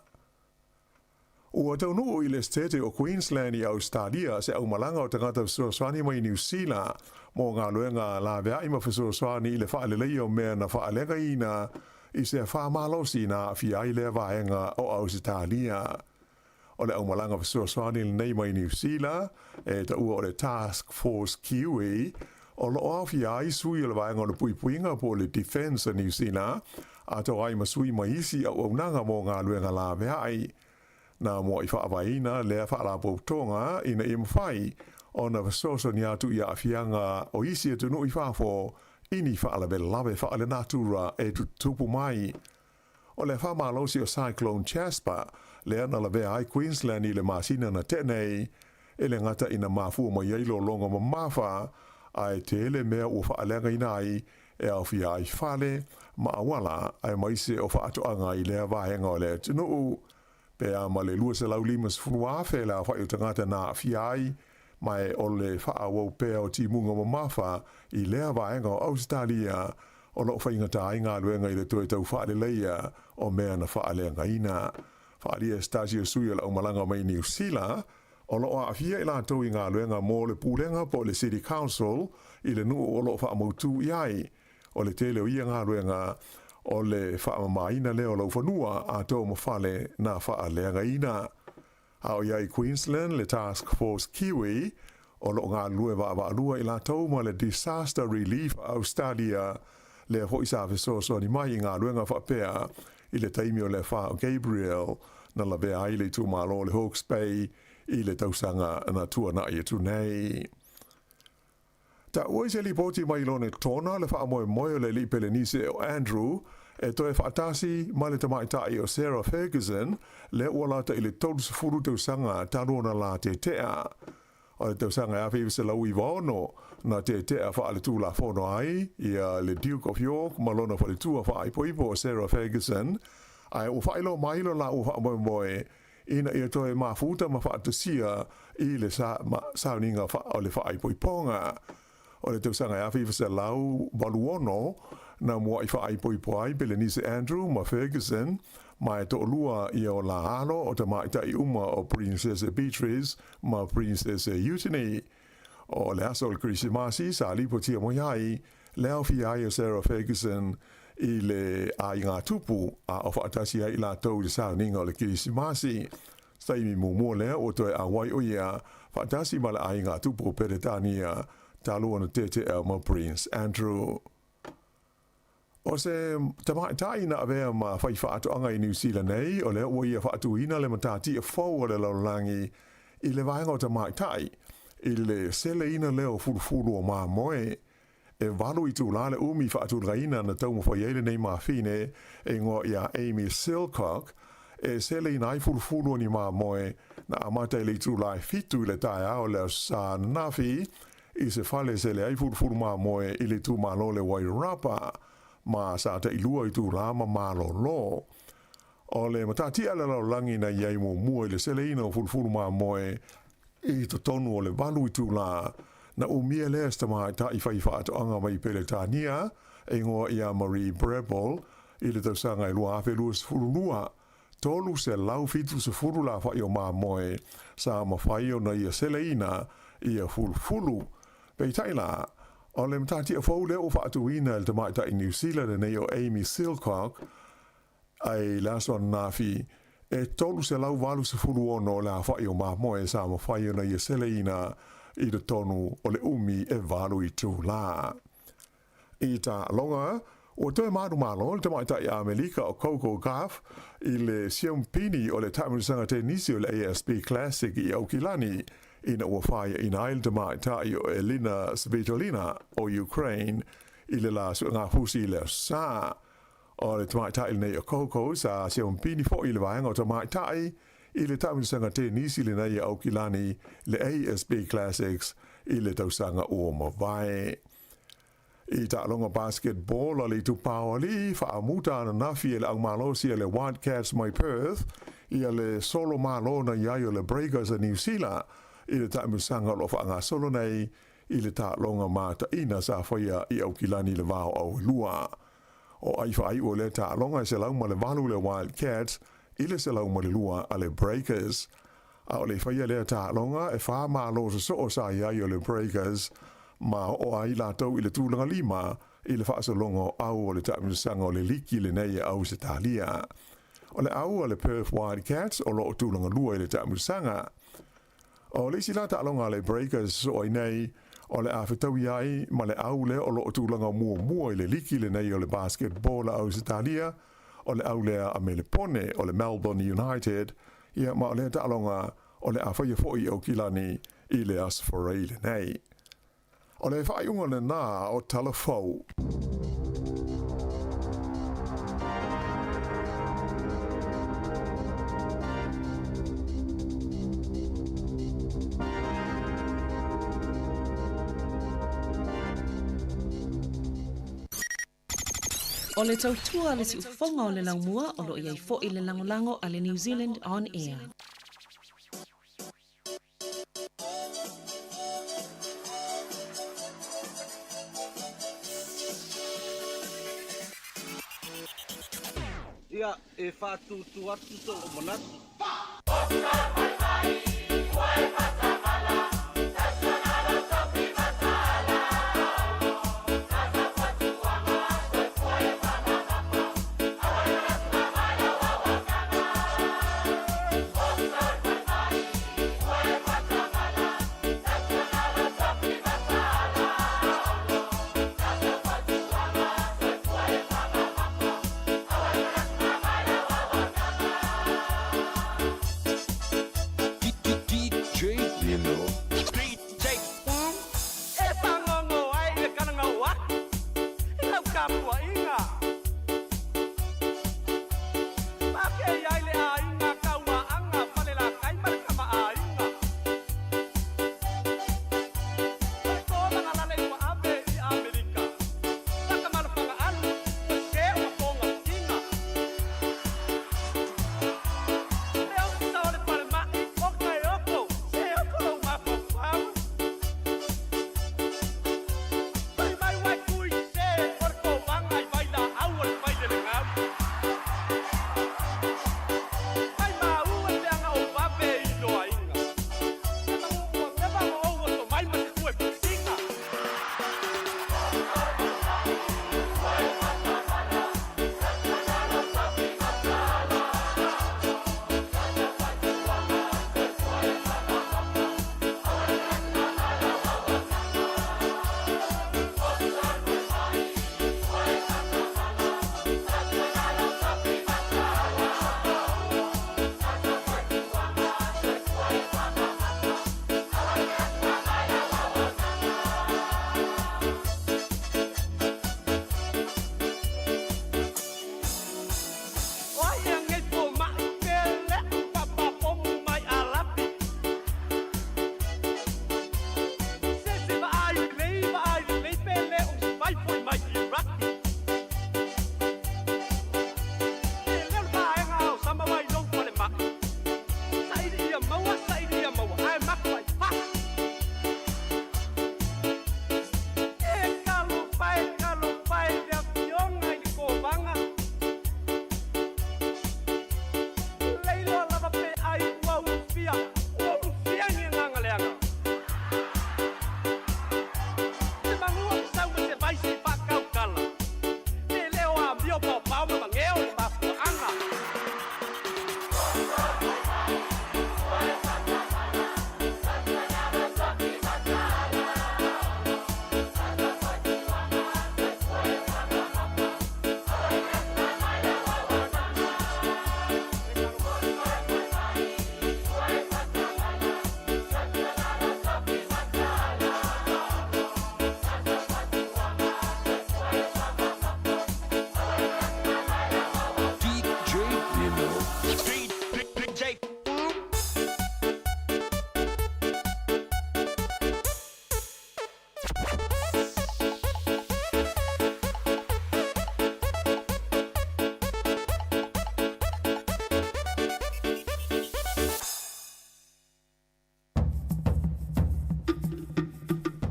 Ua taunuu i le Setete o Queensland i Ausetalia se aumalaga o tagata fesoasoani mai Niu Sila mo galuega laveai ma fesoasoani i le faaleleia o mea na faaleagaina i se afa malosi na aafia ai lea vaega o Ausetalia. O le aumalaga fesoasoani lenei mai Niu Sila e taua o le Task Force Kiwi, o lo o aofia ai sui o le Vaega o le Puipuiga po o le Defence a Niu Sila, atoa ai ma sui mai isi auaunaga mo galuega laveai. Na mua'i faavaeina lea faalapotopotoga ina ia mafai ona fesoasoani atu i aafiaga o isi atunuu i fafo i ni faalavelave faalenatura e tutupu mai. O le afa malosi o Cyclone Jasper, lea na lavea ai Queensland i le masina na tea nei, e le gata ina mafua mai ai lologa mamafa, ae tele mea ua faaleagaina ai e aofia ai fale ma auala aemaise o faatoaga i lea vaega o le atunuu. Pe a ma le 250,000 le aofai o tagata na aafia ai, ma e o le faaauau pea o timuga mamafa i lea vaega o Ausetalia o lo o faigata ai galuega i le toe tau faaleleia o mea na faaleagaina. Faaalia e se tasi o sui o le aumalaga mai Niu Sila, o lo o aafia i latou i galuega mo le pulega po o le City Council i le nuu o lo o faamautū i ai. O le tele o ia galuega o le faamamaina lea o laufanua atoa ma fale na faaleagaina. A o i ai i Queensland le Task Force Kiwi, o lo o galulue vaavaalua i latou ma le Disaster Relief a Austalia, lea foi sa fesoasoani mai i galuega faapea i le taimi o le afa o Gabrielle na lavea ai le itumalo o le Hawke's Bay i le tausaga na tuanai atu nei. Taua i se lipoti mai Lone Tona le faamoemoe o le alii Pelenise o Andrew e toe faatasi ma le tamaitai o Sarah Ferguson lea ua lata i le 30 tausaga talu ona la tetea. O le tausaga e 1996 na tetea faaletulafono ai ia le Duke of York ma lona faletua faaipoipo o Sarah Ferguson, ae ua faailoa mai lo laua faamoemoe ina ia toe mafuta ma faatasia i le sauniga o le faaipoipoga. O le tausaga e 1986 na mua'i faaipoipo ai Pelenise Andrew ma Ferguson, ma e to'alua ia o la alo o tamaitai uma o Princese Beatrice ma Princese Eugenie. O le aso o le Kerisimasi sa lipotia mai ai le aofia ai o Sarah Ferguson i le aiga tupu a o faatasi ai i latou i le sauniga o le Kerisimasi. Se taimi muamua lea ua toe auai o ia faatasi ma le aiga tupu o Peretania talu ona tetea ma Prince Andrew. O se tamaitai na avea ma fai faatoaga i Niu Sila nei, o lea ua ia faatuina le matatia fou a le lalolagi i le vaega o tamaitai, i le seleina lea o fulufulu o mamoe. E valu itulā le umi faatulagaina na taumafai ai lenei mafine e igoa ia Amy Silcock e seleina ai fulufulu o ni mamoe na amata i le itulā e fitu i le taeao o le Aso Sa ananafi i se fale e sele ai fulufulu mamoe i le itumalo o le Wairarapa ma sa tailua itulā ma malolo. O le matatia a le lalolagi na i ai muamua i le seleina o fulufulu mamoe i totonu o le valu itulā, na umia lea e se tamaitai fai faatoaga mai Peretania e igoa ia Marie Brebel i le tausaga e 2022, 370 lafa'i o mamoe sa mafai ona ia seleina ia fulufulu. Peitai la, o le matatia fou lea ua faatuina e le tamaitai Niu Sila lenei o Amy Silcock, I le aso ananafi, e 386 le aofai o mamoe sa mafai ona ia seleina i totonu o le umi e valu itulā. I taaloga, Ua toe manumalo le tamaitai Amelika o Coco Gauff i le siamupini o le taamilosaga tenisi o le ASB Classic i Aukilani ina ua faiaina ai le tamaitai o Elina Svitolina o Ukraine i le la suegafusi i le Aso Sa. O le tamaitai lenei o Coco sa siamupini foi i le vaega o tamaitai i le taamilosaga tenisi lenei i Aukilani le ASB Classics i le tausaga ua mavae. I taaloga basketball a le itupa o alii, faamuta ananafi e le aumalosi a le Wildcats mai Perth ia le solo malo na i ai o le Breakers a Niu Sila i le taamilosaga o lo o faagasolo nei i le taaloga mataina sa faia i Aukilani i le vao auelua. O ai faaiu o lea taaloga e 108 le Wildcats i le 102 a le Breakers. A o le i faia lea taaloga, e fa malo sosoo sa i ai o le Breakers, ma oo ai latou i le tulaga lima i le faasologa o au o le taamilosaga o le liki lenei e Ausetalia. O le au a le Perth Wildcats o lo o tulaga lua i le taamilosaga. O le isi la taaloga a le Breakers sosoo ai nei, o le a fetaui ai ma le au lea o lo o tulaga muamua i le liki lenei o le basketball a Ausetalia, o le au lea a Melepone o le Melbourne United, Ia, ma o lea taaloga o le a faia foi i Aukilani i le Aso Faraile lenei. O le faaiuga lena o Tala Fou. O le tautua a le siufofoga o le laumua o lo o i ai foi le lagolago a le New Zealand On Air. Ia, e faatūtū atu sou manatu. DJ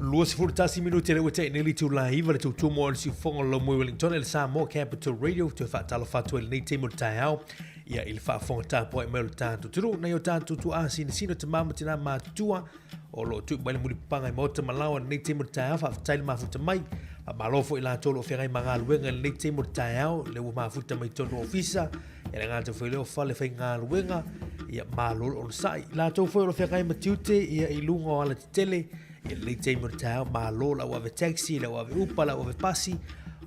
21 minute le ua tea nei le itula 9 le tautua o le siufofoga o le Laumui Wellington i le Samoa Capital Radio toe faatalofa atu ai lenei taimi o le taeao ia i le faafofoga tapuai mai o le tatou atunuu nai o tatou tuaa sinasina tama ma tina matutua o lo o tuu mai le mulipapaga i maota ma laoa i lenei taimi o le taeao. Faafetai le mafuta mai. Faamalo foi i latou o lo o feagai ma galuega i lenei taimi o le taeao, lea ua mafuta mai totonu o ofisa, ia le gata foi lea o fale faigaluega, ia malo le onosai. I latou foi o lo o feagai ma tiute ia i luga o alatetele i lenei taimi o le taeao, malo le au ave taxi, le au ave upa, le au ave pasi,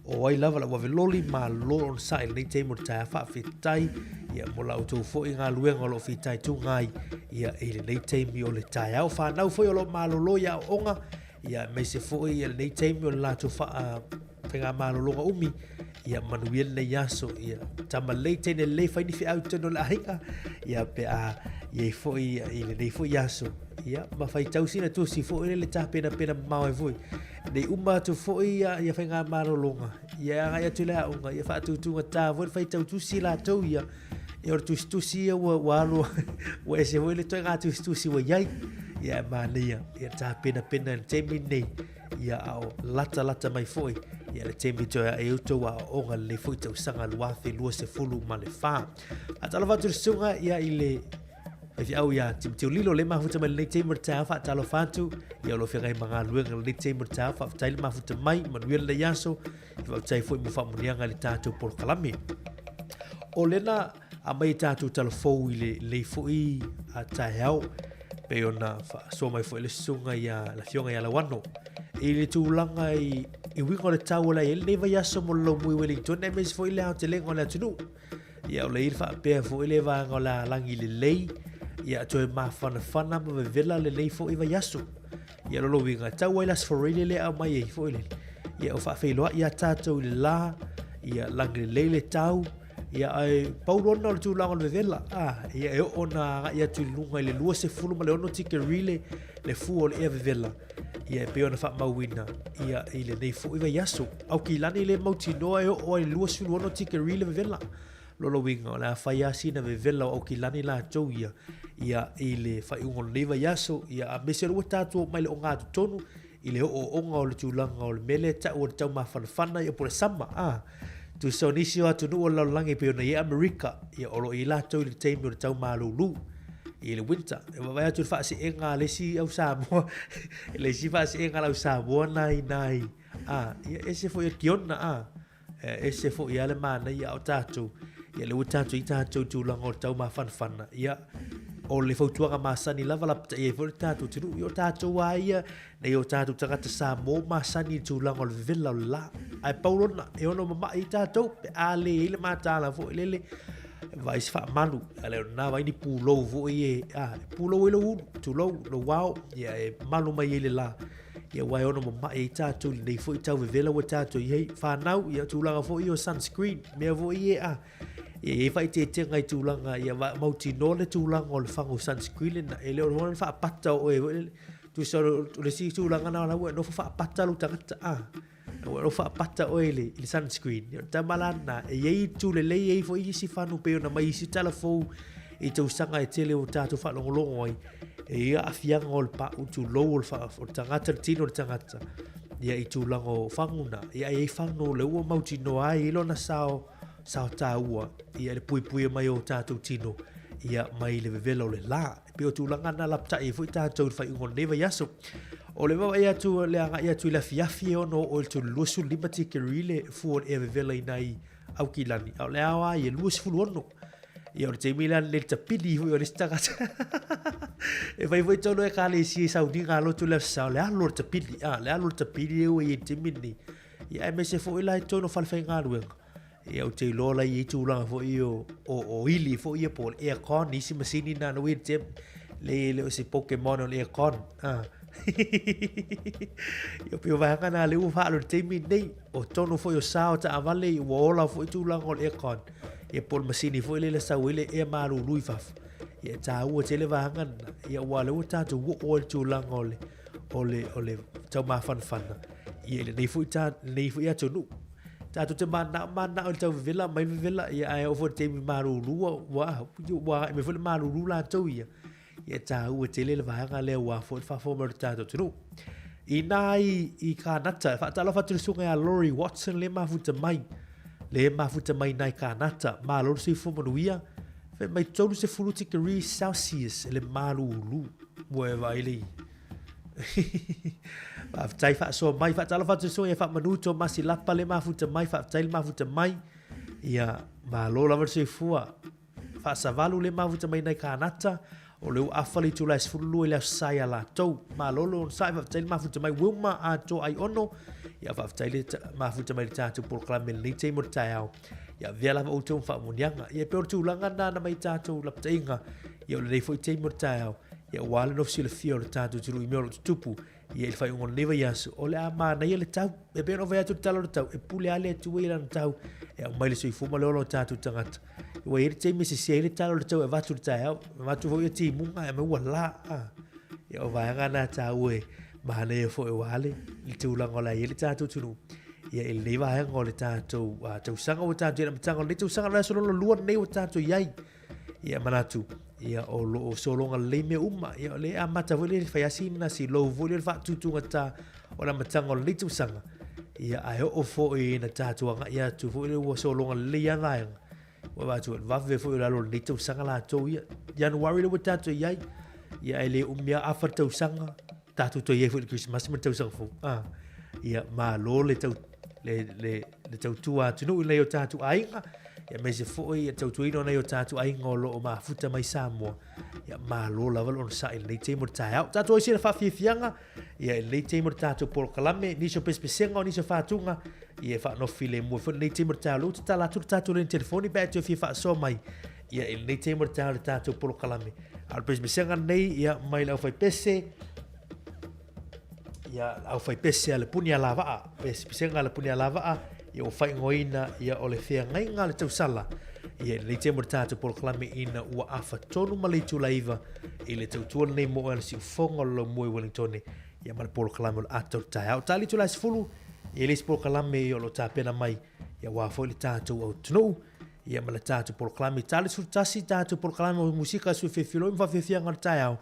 o ai lava le au ave loli, malo le onosai i lenei taimi o le taeao. Faafetai ia mo la outou foi galuega o lo o fitaituga ai ia i lenei taimi o le taeao. Fanau foi o lo o malolo i aoaoga ia aemaise foi ia lenei taimi o le latou faa faigamalologa umi ia manuia lenei aso ia tama lelei teine lelei fai ni feau i totonu o le aiga ia pe a iai foi i lenei foi aso ia ma faitau sina tusi foi le tapenapena mamao ai foi nei uma atu foi ia, ia faigamalologa ia agai atu i le aoga ia faatutugata foi le faitau tusi latou ia ia o le tusitusi ia ua, ua alu ua ese foi le ituaiga tusitusi ua i ai ia e manaia ia tapenapena i le taimi lenei ia a o latalata mai foi ia le taimi toe ae ai outou aoaoga lenei foi tausaga 2024. Faatalofa atu le susuga ia i le faifeau ia Timoteo Lilo le mafuta mai lenei taimi o le taeao. Faatalofa atu ia o lo o feagai ma galuega lenei taimi o le taeao. Faafetai le mafuta mai, manuia lenei aso. Faafetai foi mo faamuniaga i le tatou polokalame. O lena aumai e tatou talafou i le lei foi a taeao pei ona faasoa mai foi le susuga ia le afioga ia Lauano i le tulaga i, i uiga o le tau o le a i ai lenei vaiaso mo le Laumui Wellington aemaise foi le aotelega o le atunuu. Ia o le i le faapea foi le vaega o le a lagi lelei ia toe mafanafana ma vevela lenei foi vaiaso. Ia lona uiga, tau ai le Aso Faraile lea aumai ai foi lele. Ia o faafeiloai ia tatou i le la, ia lagi lelei le tau, ia ae pau lona o le tulaga o le vevela. Ah, ia e oo na agai atu i luga i le 26 tikeri le, le fua o le ea vevela. Ia e pei ona faamauina ia i lenei foi vaiaso. Aukilani le mautinoa e oo ai i le 26 tikeri le vevela. Lona uiga, o le a fai lava sina vevela o Aukilani latou ia, ia i le faaiuga o lenei vaiaso, ia aemaise o lea ua tatou oo mai i le ogatotonu i le ooooga o le tulaga o le mea lea e tau o le taumafanafana ia po o le summer, a. Tusa o nisi o atunuu o le lalolagi e pei ona i ai Amerika, ia o lo o i ai latou i le taimi o le taumalulu i le winter. E vaavaai atu i le faaseega a le isi au Samoa, le isi faaseega a le au Samoa na i ina i, a, ia ese foi o le Kiona, a. E ese foi lava le manaia a o tatou, ia lea ua tatou i ai tatou i tulaga o le taumafanafana, ia, o le fautuaga masani lava lapatai ai foi le tatou atunuu, ia o tatou lava ia, nei o tatou tagata Samoa masani i le tulaga o le vevela o le la. Ae pau lona, e ono mama'i ai tatou pe a le i ai le mataala foi lele, vaai se faamalu, a le o lena vaai ni pulou foi e, a, e pulou ai lou ulu, tulou, lou ao, ia e malu mai ai le la. Ia aua e ono mama'i ai tatou i lenei foi tau vevela ua tatou i ai. Whanau, ia tulaga foi ia o sunscreen, mea foi ia a. Ia i ai faaeteetega i tulaga, ia mautinoa le tulaga o le faga o sunscreen lena. E le o le faapata o oe foi lele. Tusa o le isi tulaga na o la ua e nofo faapata lou tagata a. Ua nofo faapata oe i le sunscreen. Ia o le tama la lena, e i ai itu lelei, e i ai foi isi fanu pei ona aumai isi tala fou i tausaga e tele o tatou faalogologo ai, e i ai aafiaga o le paʻu tulou o le, fa, o le tagata, le tino o le tagata, ia i tulaga o fagu na. Ia e i ai fagu o lea ua mautinoa ai, e i ai lona sao, sao taua, ia le puipuia mai o tatou tino, ia mai le vevela o le la. E pei o tulaga na lapatai ai foi tatou i le faaiuga o lenei vaiaso. O le vaavaai atu, le agai atu i le afiafi e ono oo i le 25 tikeri le fua o le ea vevela i nai Aukilani, a o le ao lava ia e 26. Ia o le taimi lea le tapili foi o le isi tagata. E fai foi tonu ekalesia i sauniga a lotu le Aso Sa, o le alu o le tapili, a, le alu o le tapili lea ua i ai i le taimi lenei. Ia aemaise foi la i totonu o falefaigaluega. Ia ou te iloa la e i ai tulaga foi o, o, o ili foi ia po o le aircon, isi masini na na weird tip. Le le o se Pokemon o le aircon. Ah. Ia pei o vaega na lea ua faaalu i le taimi lenei. O totonu foi o sa o taavale ua ola foi tulaga o le aircon. Ia po o le masini foi lea e sau ai le ea malulu i fafo. Ia e taua tele vaega na. Ia aua o lea ua tatou oo ai i le tulaga o le o le o le taumafanafana ia i lenei foi ta lenei foi atunuu. Tatou te mananao mananao i le tau vevela mai le vevela ia ae oo foi i le taimi malulu ua ua ua agai mai foi le malulu latou ia. Ia e taua tele le vaega lea aua foi le faafofoga mai o le tatou atunuu. Inā i, i Kānata, e faatalofa atu le susuga ia Laurie Watson le mafuta mai, le mafuta mai inā i Kānata, malo le soifua manuia, fai mai 30 degrees Celsius le malūlū. Ua e vaai le Faafetai faasoa mai, faatalofa atu le susuga ia Faamanu Tomasi Lapa le mafuta mai, faafetai le mafuta mai. Ia, malo lava le soifua. Faasavalu le mafuta mai nai Kānata, o le ua afa le itula e 12 i le aso Sa ia latou. Malo le onosai, faafetai le mafuta mai Wilma Atoa Aiono. Ia, faafetai le mafuta mai le tatou polokalame lenei taimi o le taeao. Ia, avea lava outou ma faamuniaga. Ia, e pei o le tulaga lena na mai tatou lapataiga. Ia, o lenei foi taimi o le taeao. Ia, ua le nofo silafia o le tatou atunuu i mea o lo o tutupu. Ia, i le faaiuga o lenei vaiaso, o le a manaia le tau. E pei ona ou fai atu i le tala o le tau, e pule lava le Atua i lana tau e aumai le soifua ma le ola o tatou tagata. Ua i ai le taimi e sese ai le tala o le tau e avatu i le taeao, e avatu foi ia timuga ae mai ua la. Ia, o vaega na taua e manaia foi aua le tulaga o le a i ai le tatou atunuu. Ia, i lenei vaega o le tatou tausaga ua tatou i ai i le amataga o lenei tausaga, o le aso lona lua lenei ua tatou i ai. Ia manatu, ia o lo o sologa lelei mea uma. Ia o le amata foi le fai asi na si lou foi le faatutugata o le amataga o lenei tausaga. Ia ae oo foi ina tatou agai atu foi le ua sologa lelei lava vaega. Ua vaai atu vave foi o lalo o lenei tausaga latou ia. January le ua tatou i ai. Ia ae le umi lava afa le tausaga. Tatou toe i ai foi i le Kerisimasi ma le tausaga fou. Ah. Ia malo le tau le le le tautua atunuu i nai o tatou aiga. Ia aemaise foi le tautuaina o nai o tatou aiga o lo o mafuta mai Samoa. Ia malo lava le onosai i lenei taimi o le taeao. Tatou ai sina faafiafiaga ia i lenei taimi o le tatou polokalame, nisi o pesepesega o nisi o faatuga, ia e faanofi le mua foi lenei taimi o le taeao. Lea ua tatala atu le tatou laina telefoni pe a e toe fia faasoa mai ia i lenei taimi o le taeao i le tatou polokalame. A o le pesepesega lenei ia mai le aufaipese ia le aufaipese a le puni alavaa, pesepesega a le puni alavaa, ia ua faaigoaina ia o le feagaiga a le tausala ia i lenei taimi o le tatou polokalame ina ua afa tonu ma le itula 9 i le tautua lenei mo oe a le siufofoga o le laumua i Wellingtone ia ma le polokalame o le ata o le taeao. Tali itula e 10 ia le isi polokalame ia o lo o tapena mai ia aua foi le tatou atunuu ia ma le tatou polokalame. Tali 11 tatou polokalame o musika sui fefiafia ma faafiafiaga o le taeao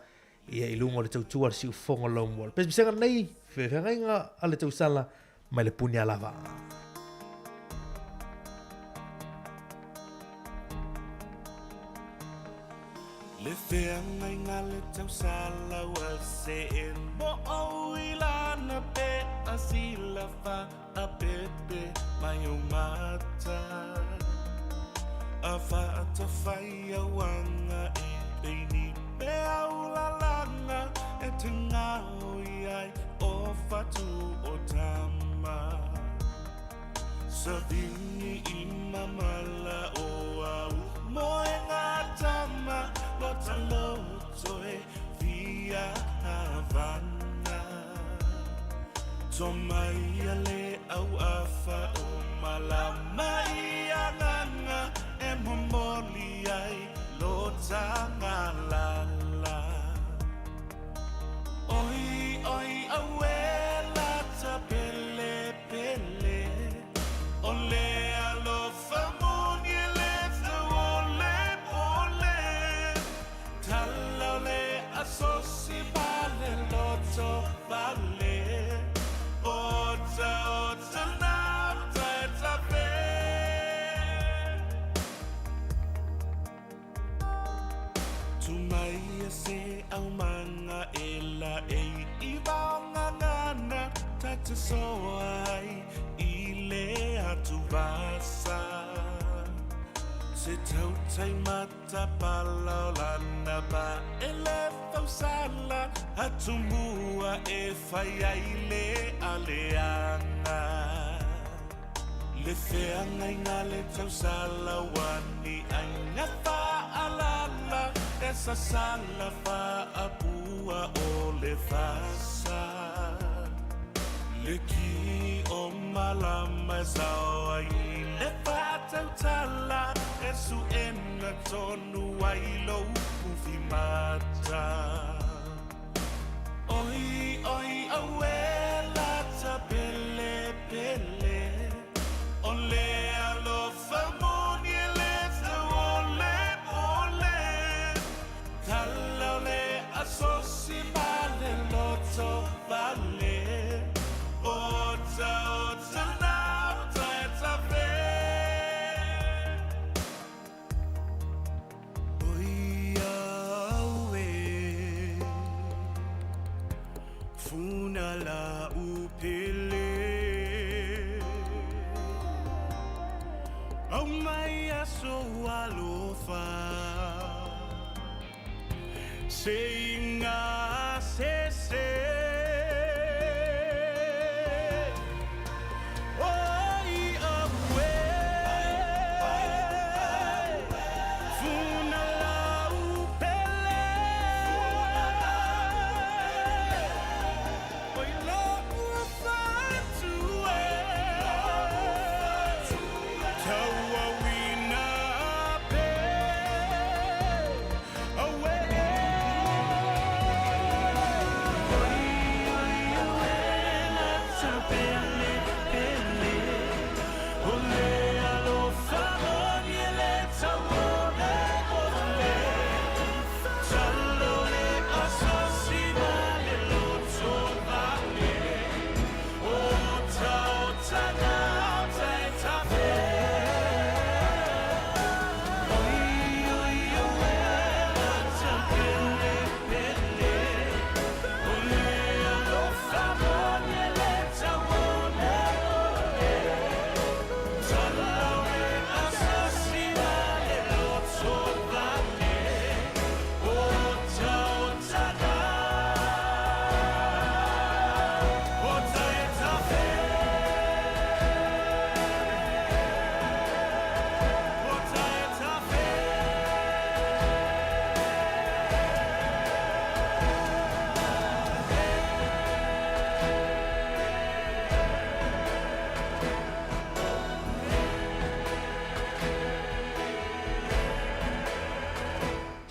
ia i luga o le tautua a le siufofoga o le laumua. O le pesepesega lenei, feagaiga a le tausala mai le puni alavaa. Le feagaiga le tausala ua see mo ou i lana pe a sila fa a pepe mai o mata. A whaatawhai auanga e peini pe au lalanga e te ngao i ai o whatu o tama. Savini i mamala o au moe ngā tama lo taloto e via havana. To mai a le au afa o malama i anganga e momoli ai lo tangalala. Oi, oi, aue lata pele pele o le alofa moni e le tau o le pole. Tala o le asosi ma le loto vale. O ta o ta nā ta e ta fe. Tu mai a se au manga e la e i vaonga ngana ta te soa ai i le atu vasa. Se tautai mata pala o lana ba e le fausala atumua e whai ai le aleanga. Le feagaiga le tausala wani aiga faalala e sasala faapua o le fasa. Le ki o malama e sao ai le faatautala e suena tonu ai lou pufi mata. Oi, oi, aue lata pele pele o le alofa moni e le tau o le pole. Tala o le asosi ma le loto vale. Se iga se se. Oi aue, funa lau pele. Oi lo'u fatu e, tauauina pe. Aue. Oi oi aue lata pele pele. O le alofa moni e le tauone ole. Talo le asosi ma le loto vale. O ta o ta na o ta e ta fe. Oi oi aue lata pele pele. O le alofa moni e le tauone ole. Talo le asosi ma le loto vale. O ta o ta na o ta e ta fe. O ta e ta fe.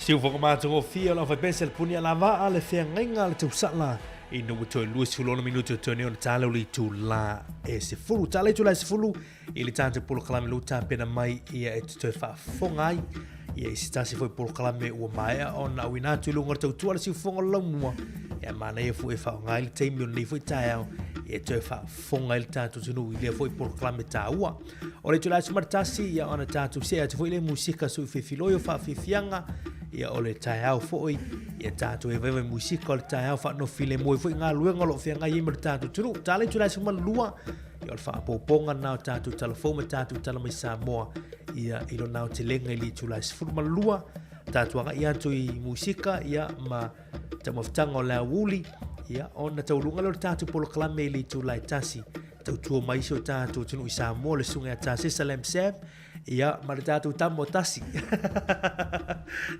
Siufoga matagofie o le aufaipese le puni alavaa le feagaiga a le tausala ina ua toe 26 minute o toe nei ona tala o le itulā e 10. Tala itulā e 10 i le tatou polokalame lou tapena mai ia e te toe faafofoga ai ia i se tasi foi polokalame ua maea ona auina atu i luga o le tautua a le siufofoga o le laumua. Ia manaia foi e faaaoga ai le taimi o lenei foi taeao ia e toe faafofoga ai le tatou atunuu i lea foi polokalame taua. O le itula e 11 ia ona tatou see atu foi le musika sui fefiloi o faafiafiaga ia o le taeao foi ia tatou e vaivai musika o le taeao faanofi le moe foi galuega o lo o feagai ai ma le tatou atunuu. Tala itula e 12 ia o le faaopoopoga lena o tatou tala fou ma tatou tala mai Samoa ia i lona aotelega i le itula e 12 tatou agai atu i musika ia ma taumafataga o le aoauli ia ona taualuga lea o le tatou polokalame i le itula e 1 tautua mai si o tatou atunuu i Samoa le susuga ia Tasesa Lam Sam ia ma le tatou tama o Tasi.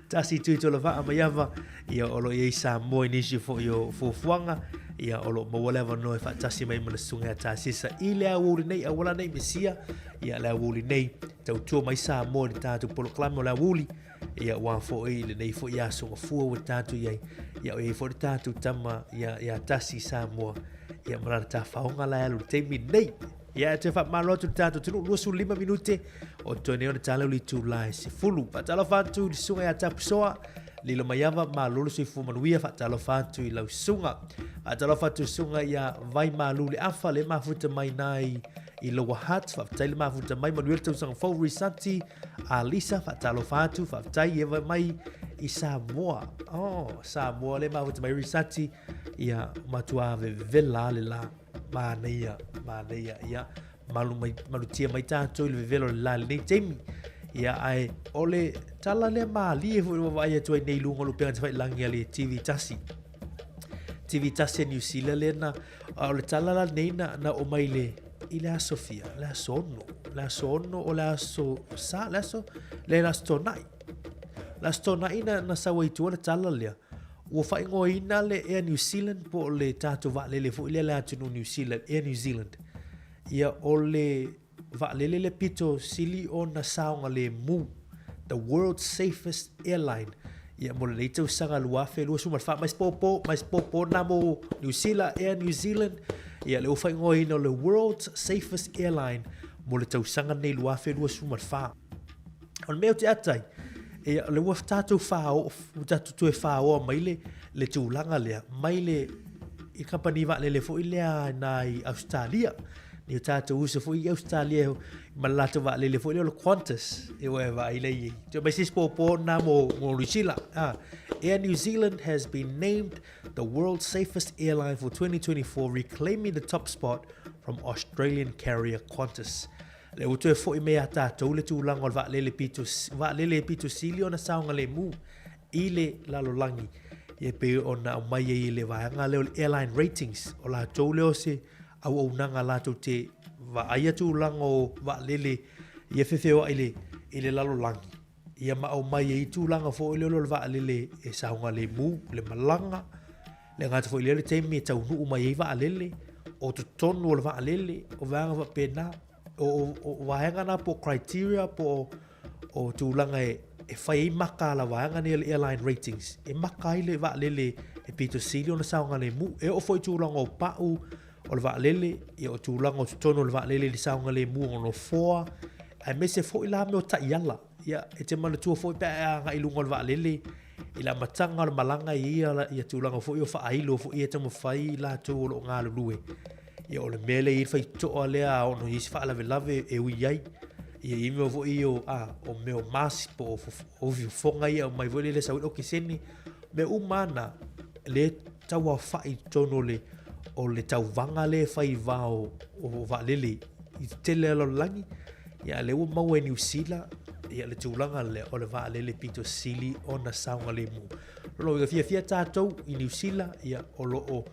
Tasi tui tola vaa mai ava ia o lo o i ai Samoa i nisi foi o fuafuaga ia o lo o maua le avanoa e faatasi mai ma le susuga ia Tasesa i le aoauli nei aua la nei misia ia le aoauli nei tautua mai Samoa i le tatou polokalame o le aoauli ia aua foi lenei foi aso gafua ua tatou i ai ia o i ai foi le tatou tama ia ia Tasi i Samoa ia ma lana tafaoga la e alu i le taimi nei. Ia e toe faamalo atu i le tatou atunuu 25 minute o totoe nei ona tala o le itula e 10. Faatalofa atu i le susuga ia Tapusoa Lilo Maiava, malo le soifua manuia, faatalofa atu i lau susuga. Faatalofa atu i le susuga ia Vaimalu Le Afa, le mafuta mai na i i Lower Hutt, faafetai le mafuta mai, manuia le tausaga fou Risati, Alisa, faatalofa atu, faafetai e mai i Samoa. Oh, Samoa le mafuta mai Risati, ia matua vevela le la, manaia, manaia, ia malu mai, malutia mai tātou i le vevela o le la i lenei taimi. Ia, ae o le tala lea malie foi ua vaai atu ai nei i luga o le upega tafailangi a le TV tasi. TV tasi a New Zealand lea na, a o le tala la nei na, na o mai le, i le aso fia, le aso ono, le aso ono o le aso sa, le aso, le aso tonai. Le aso tonai na, na sau ai tua le tala lea. Ua faaigoaina le Air New Zealand po o le tatou vaalele foi lea le atunuu New Zealand, Air New Zealand. Ia o le vaalele le pito sili ona saogalemu, the world's safest airline. Ia mo lenei tausaga 2024, mai se pōpō, mai se pōpō nā mo New Zealand, Air New Zealand. Ia le ua faaigoaina o le world's safest airline mo le tausaga lenei 2024. O le mea ou te ata ai, ia, o le ua tatou whao, ua tatou toe whaoa mai le, le tulaga lea, mai le, i kampani vaalele foi lea na i Australia. Ni o tatou uso foi i Australia ma le latou vaalele foi lea o le Qantas, e ua e vaai lea i ai. Toe mai se isi pōpō na mo, mo New Zealand. Ah, Air New Zealand has been named the world's safest airline for 2024, reclaiming the top spot from Australian carrier Qantas. Lea ua toe foi mai ia tatou le tulaga o le vaalele pito, vaalele pito sili ona saogalemu i le lalolagi. Ia e pei ona aumai ai e le vaega lea o le Airline Ratings, o latou lea o se auaunaga latou te vaaia tulaga o vaalele ia feofeoai i le, i le lalolagi, ia ma aumai ai tulaga foi lea o le vaalele e saogalemu, le malaga, le gata foi lea le taimi e taunuu mai ai vaalele, o totonu o le vaalele, o vaega faapena. O, o, o vaega na po o criteria po o, o tulaga e, e fai ai maka a la vaega nei o le airline ratings. E maka ai le vaalele e pito sili ona saogalemu. E oo foi i tulaga o pau o le vaalele, ia o tulaga o totonu o le vaalele i le saogalemu o nofoa, aemaise foi la mea o taiala. Ia, e te manatua foi pe a e agai i luga o le vaalele, i le amataga o le malaga e i ai ia tulaga foi o faailo foi ia e taumafai latou o lo o galulue. Ia o le mea lea e i ai le faitotoa lea a ono i ai se faalavelave e ui ai. Ia i ai mea foi ia o, a, o mea o mask po o ufi fofoga ia aumai foi lele e sau ai le okesene. Mea uma lava na, lea e tauaofai i totonu o le, o le tauvaga lea e fai i va o, o vaalele i le tele o le lalolagi. Ia a lea ua maua e Niu Sila ia le tulaga lea o le vaalele pito sili ona saogalemu. Lona uiga fiafia tatou i Niu Sila, ia o lo o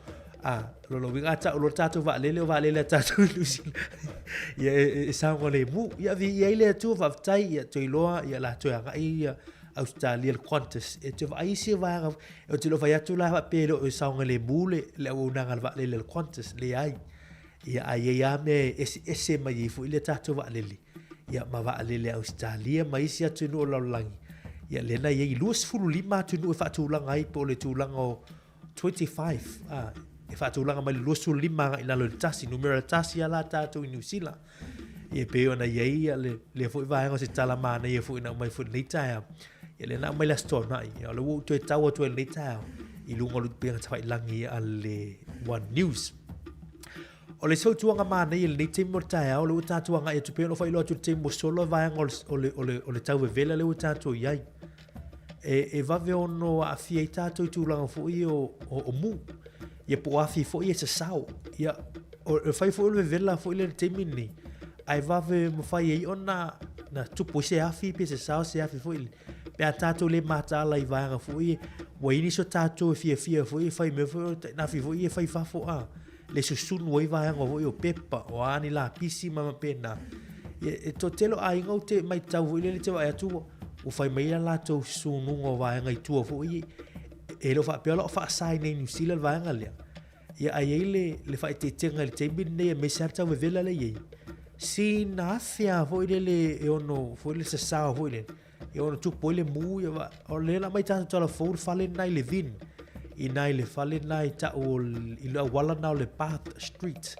a lona uiga a tau loa le tatou vaalele o vaalele a tatou i Niu Sila ia e, e, e saogalemu. Ia viia ai le Atua faafetai ia toe iloa ia la toe agai ia Ausetalia le Qantas e toe vaai isi vaega. Ou te le o fai atu la faapea e le o saogalemu le, le auaunaga a le vaalele a le Qantas, leai. Ia, a i ai lava mea e eseese mai ai foi le tatou vaalele, ia, ma vaalele a Ausetalia ma isi atunuu o le lalolagi, ia, lea na i ai 25 atunuu e faatulaga ai po o le tulaga o 25, a, e faatulaga mai le 25 agai i lalo i le tasi, numera tasi lava la tatou i Niu Sila. Ia, e pei ona i ai ia le, lea foi vaega o se tala manaia foi na aumai foi i lenei taeao. Ia, lea na aumai le Aso Toonai, ia, o lea ua ou toe tau atu ai i lenei taeao i luga o le upega tafailagi a le One News. O le isi fautuaga manaia i lenei taimi o le taeao, lea ua tatou agai atu pei ona faailoa atu i le taimi ua sola vaega o le, o le, o le, o le tau vevela lea ua tatou i ai. E, e vave ono aafia ai tatou i tulaga foi o, o, o mu. Ia po o afi foi e sasao. Ia, o, e fai foi o le vevela foi le taimi lenei. Ae vave mafai ai ona na tupu ai se afi pe sasao se afi foi le. Pe a tatou le mataala i vaega foi ua i ai nisi o tatou e fiafia foi e fai mea foi o tainafi foi e fai fafo a le susunu ai vaega foi o pepa o a ni lapisi ma faapena. Ia, e toatele o aiga ou te matau foi lele te vaai atu ua, ua fai mai a latou susunuga o vaega i tua foi e le o faapea o lo o faasa i inei i Niu Sila le vaega lea. Ia ae i ai le, le faaeteetega i le taimi lenei aemaise lava le tau vevela lea e i ai. Sina afe lava foi lele e ono foi le sasao foi lele e ono tupu ai le mu ia va, o lea na aumai tatou tala fou le fale lena i Levin i na i le fale lena i tau o i le auala lena o le Bath Street.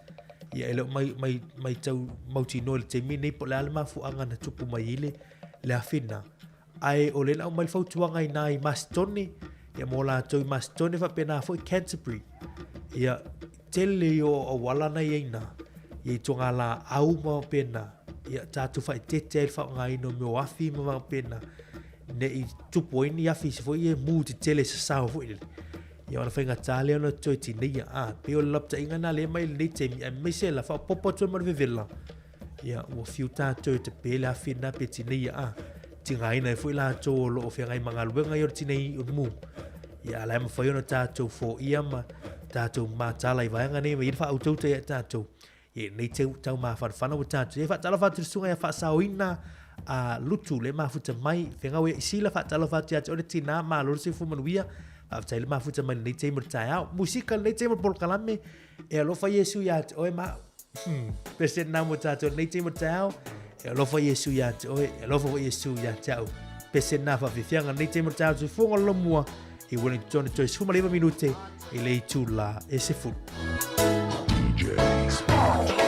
Ia e le o mai, mai, mai tau mautinoa i le taimi lenei po o le a le mafuaaga na tupu mai ai le, le afi lena. Ae o lea na aumai le fautuaga i na i Masitone, ia mo latou i Masitone faapena foi Canterbury. Ia, tele ia o auala na i ai na, ia i togalaau ma faapena, ia tatou faaeteete ai le faaaogaina o mea o afi ma faapena, ne i tupu ai ni afi foi e mu tetele sasao foi lele. Ia ona faigata lea ona toe tineia. A, pei o le lapataiga na lea mai i lenei taimi, aemaise la faaopoopo atu ai ma le vevela, Ia, ua fiu tātou e tape le afi lena pe tineia a. Tigaina ai foi latou o lo o feagai ma galuega ia o le tinei o le mu. Ia, a la e mafai ona tātou foia ma tātou mataala i vaega nei ma i ai le faautauta ia tātou. Ia, nei tau, tau mafanafana ua tātou. Ia, faatalofa atu i le susuga ia Faasaoina a Lutu le mafuta mai. Fegau ia Isila, faatalofa atu ia te oe le tinā, malo le soifua manuia. Faafetai le mafuta mai lenei taimi o le taeao. Musika lenei taimi o le polokalame. E alofa Iesu ia te oe ma au. Hmm, pese nā mo tātou nei te mo te ao, e alofa Iesu ia te oe, e alofa foi Iesu ia te au. Pese nā whawhiwhianga nei te mo te ao, tufunga lomua, i Wellington toe 19 minute i le itula e 10. DJ Spot.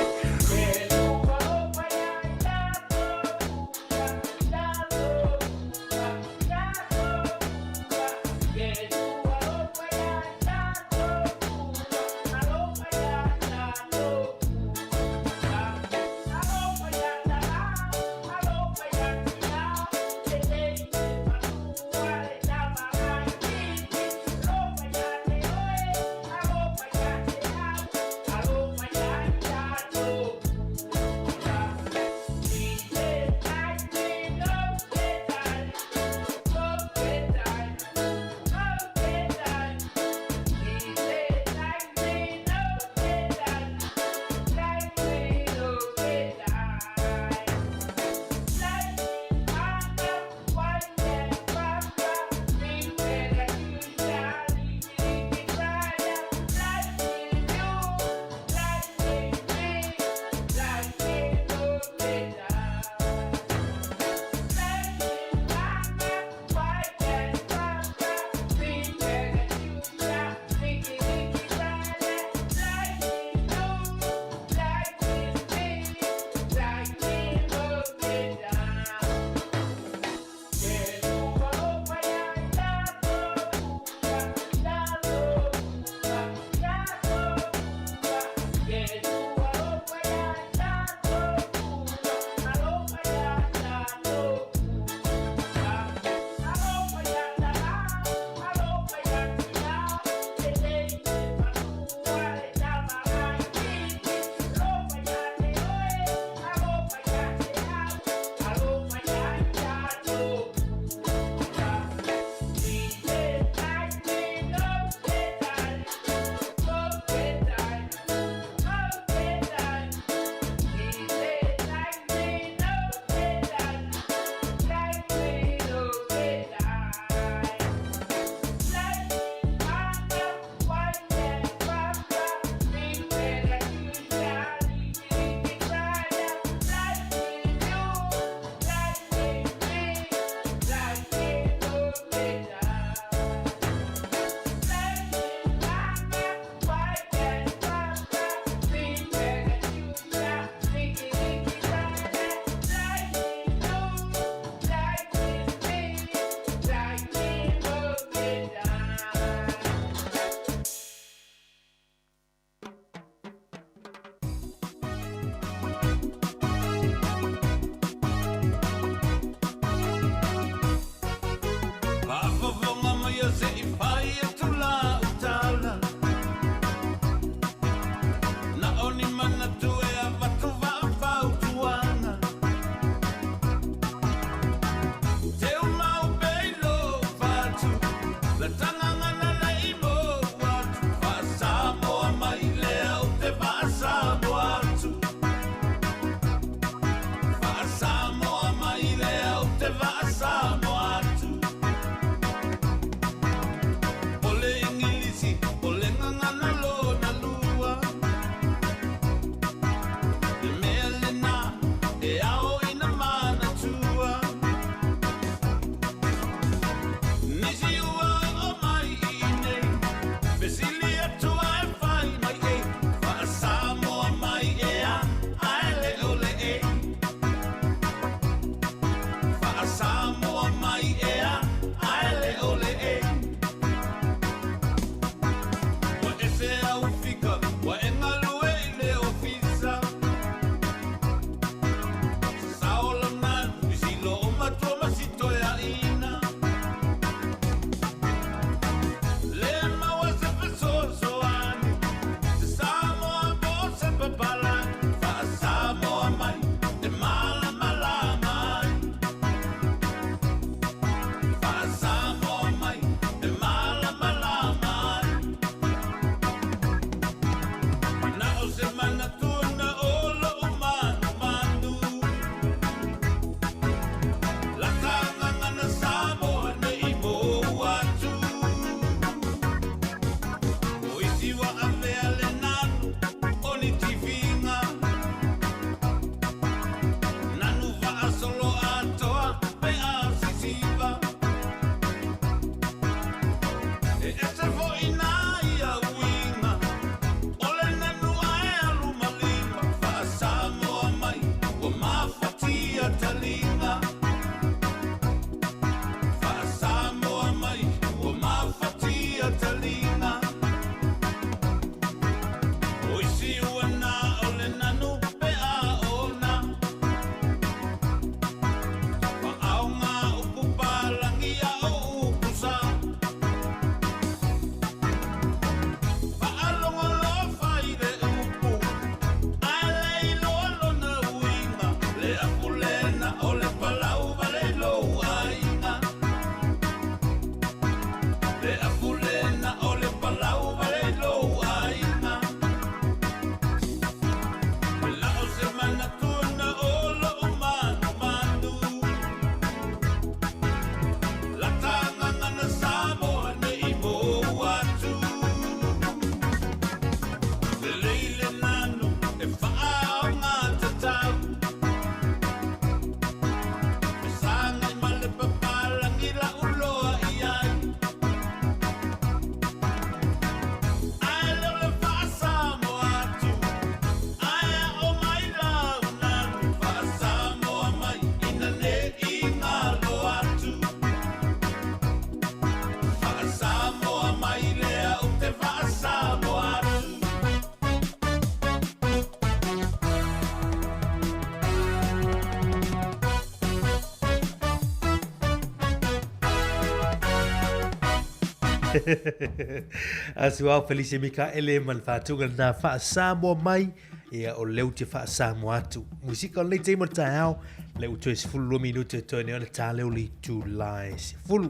Asuao Felice Mikaele ma le faatuga lena faa-Samoa mai, ia o lea ou te faa-Samoa atu. Musika o lenei taimi o le taeao, lea ua toe 12 minute e toe nei o le ta lea o le itula e 10.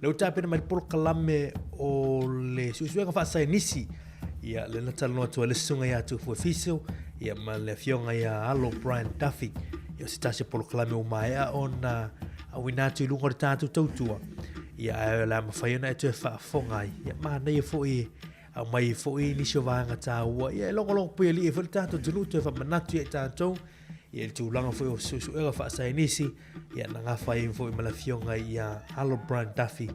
Lea ua tapena mai le polokalame o le suesuega faasaienisi, ia lea na talanoa atu ai le susuga ia Tufua Fiso, ia ma le afioga ia Alo Brian Duffy. Ia o se tasi o polokalame ua maea ona auina atu i luga o le tatou tautua. Ia ae o le a mafai ona e toe faafofoga ai. Ia manaia foi e aumai ai foi nisi o vaega taua. Ia e logologo puialii ai foi le tatou atunuu toe faamanatu ia i tatou ia le tulaga foi o suesuega faasaienisi ia na gafa ai foi ma le afioga ia Alo Brian Duffy.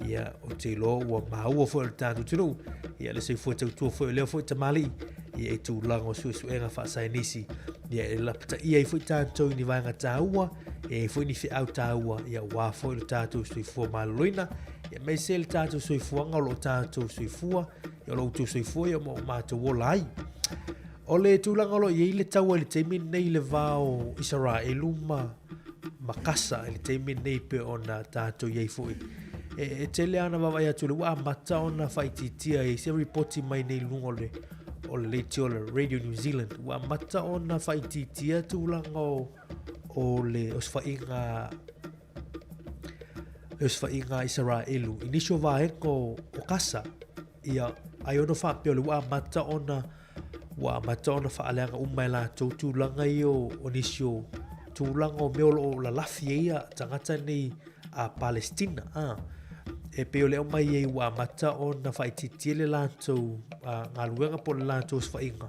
Ia ou te iloa ua maua foi o le tatou atunuu ia le soifua tautua foi o lea foi tamalii ia i tulaga o suesuega faasaienisi ia e lapataia ai foi tatou i ni vaega taua e ai foi ni feau taua ia aua foi lo tatou soifua maloloina ia aemaise le tatou soifuaga o lo o tatou soifua ia o lo outou soifua ia ma o matou ola ai. O le tulaga o lo o i ai le taua i le taimi lenei i le va o Isaraelu ma ma Kasa i le taimi lenei pei ona tatou i ai foi. E, e tele lava ona vaavaai atu le ua amata ona faaitiitia i se ripoti mai nei i luga o le o le leitio o le Radio New Zealand. Ua amata ona faaitiitia tulaga o, o le osofaiga le osofaiga a Isaraelu i nisi o vaega o, o Kasa. Ia, ai ono faapea o le ua amata ona ua amata ona faaleaga uma e latou tulaga ia o, o nisi o tulaga o mea o lo o lalafi ai ia tagata nei a Palestina. A, e pei o le aumai ai ua amata ona faaitiitia le latou galuega po o le latou osofaiga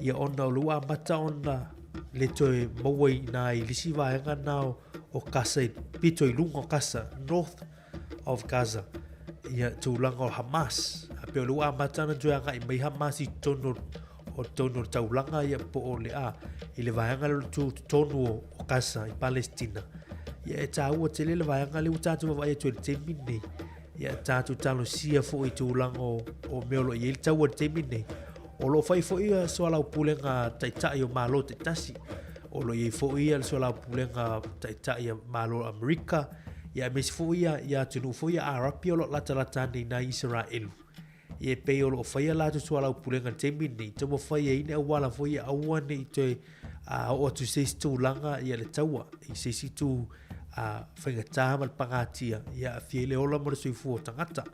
ia ona o le ua amata ona le toe maua i ina i le isi vaega na o, o Kasa i pito i luga o Kasa, North of Gaza, ia tulaga o Hamas. A pei o le ua amata ona toe agai mai Hamas i totonu o totonu o le taulaga ia po o le a i le vaega lea o le tu totonu o, o Gaza i Palestina. Ia e tāua tele le vaega lea ua tatou vaavaai atu i le taimi lenei. Ia tatou talosia foi i tulaga o, o mea o lo o i ai le taua i le taimi lenei. O lo o fai foi ia soalaupulega taitai o Malo taitasi. O lo o i ai foi ia le soalaupulega taitai a Malo o Amerika, ia aemaise foi ia, ia atunuu foi ia Arapi o lo o latalata ane i nai Isaraelu. Ia e pei o lo o fai a latou soalaupulega i le taimi lenei, taumafai ai ni auala foi ia aua ne i toe a oo atu i se isi tulaga ia le taua, i se isi itu a faigata ma le pagatia, ia aafia ai le ola ma le soifua o tagata.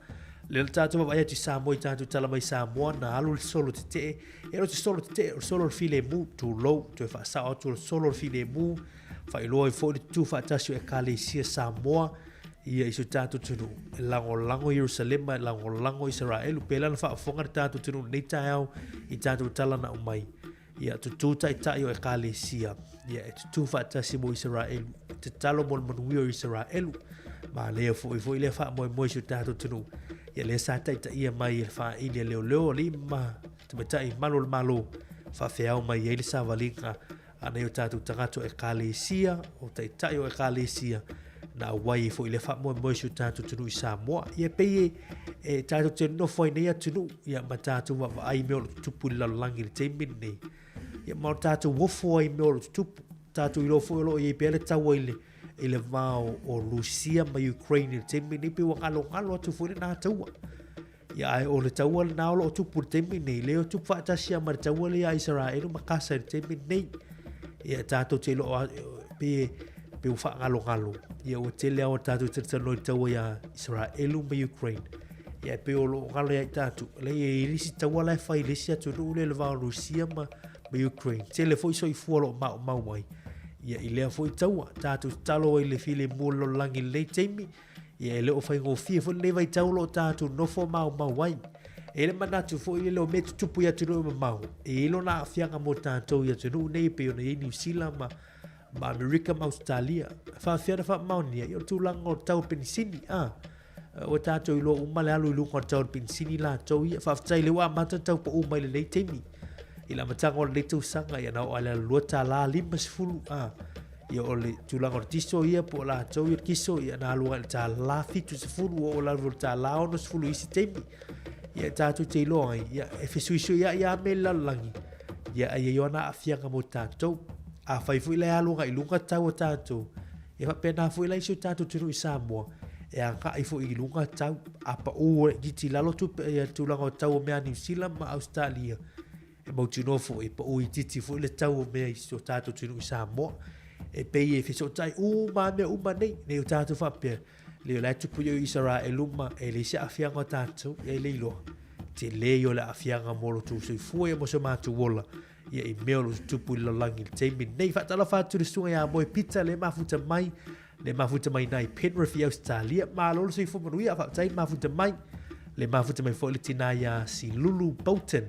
Lea na tatou vaavaai atu i Samoa i tatou tala mai Samoa, na alu le solo tetee, e le o se solo tetee, o le solo o le filemu, tulou, toe faasao atu o le solo o le filemu, faailoa ai foi le tutu faatasi o Ekalesia Samoa, ia i si o tatou atunuu, e lagolago Ierusalema, e lagolago Isaraelu, pēlā na faafofoga le tatou atunuu i lenei taeao i tatou tala na aumai. Ia tutū taitai o Ekalesia, ia e tutū faatasi mo Isaraelu, e tatalo mo le manuia o Isaraelu. Manaia foi foi lea faamoemoe i si o tatou atunuu. Ia lea sa taitaia mai e le faaili a leoleo alii ma tamaitai malu o le Malo, faafeao mai ai le savaliga a nai o tatou tagata o Ekalesia, o taitai o Ekalesia, na auai ai foi lea faamoemoe i si o tatou atunuu i Samoa. Ia pei e, e tatou te nofo ai nei atunuu, ia ma tatou vaavaai i mea o lo o tutupu i le lalolagi i le taimi lenei. Ia ma o tatou ofo ai i mea o lo o tutupu. Tatou iloa foi o lo o i ai pea le taua i le, i le va o, o Rusia ma Ukraine i le taimi lenei, pei ua galogalo atu foi lena taua. Ia, ae o le taua lena o lo o tupu i le taimi lenei, lea o tupu faatasi lava ma le taua lea ia Isaraelu ma Kasa i le taimi lenei. Ia, tatou te iloa, pe, pe ua faagalogalo, ia ua tele lava o tatou talatalanoa i le taua ia Isaraelu ma Ukraine. Ia, e pei o lo o galo ia i tatou, leai, e i ai le isi taua la e fai i le isi atunuu lea i le va o Rusia ma, ma Ukraine. Tele foi soifua o lo o maumau ai. Ia, i lea foi taua, tatou tatalo ai i le filemu o le lalolagi i lenei taimi, Ia e le o faigofie foi lenei vaitau o lo o tatou nofo maumau ai. E i ai le manatu foi lele o mea tutupu i atunuu e mamao, e i ai lona aafiaga mo tatou i atunuu nei e pei ona i ai Niu Sila ma, ma Amerika ma Ausetalia. E faafefea ona faamaonia, ia o le tulaga o le tau o penisini, a. Ua tatou iloa uma le alu i luga o le tau o le penisini latou ia. Faafetai lea ua amata ona tau pau mai i lenei taimi. I le amataga o lenei tausaga, ia na oo lava i le $2.50, a. Ia o le tulaga o le tiso ia po o latou ia le kiso ia na alu agai i le $1.70 ua oo lalo i le $1.60 i isi taimi. Ia tatou te iloa ai ia e fesuisuiai lava mea i le lalolagi ia e i ai ona aafiaga mo tatou. Afai foi la e alu agai i luga tau o tatou, ia faapena foi la i si o tatou atunuu i Samoa e agai foi i luga tau, a pau itiiti i lalo tupe ia tulaga o tau o mea a Niu Sila ma Ausetalia, e mautinoa foi e pau itiiti foi le tau o mea i si o tatou atunuu i Samoa. E pei e fesootai uma lava mea uma nei, nei o tatou faapea, le o la e tupu i Isaraelu ma e leai se aafiaga o tatou, ia e le iloa. Tele ia o le aafiaga mo lo outou soifua ia mo so matou ola, ia i mea o lo o tutupu i le lalolagi i le taimi lenei. Faatalofa atu i le susuga ia Moe Pita le mafuta mai, le mafuta mai nai Penrith i Ausetalia. Malo le soifua manuia, faafetai le mafuta mai. Le mafuta mai foi le tina ia Silulu Bolton.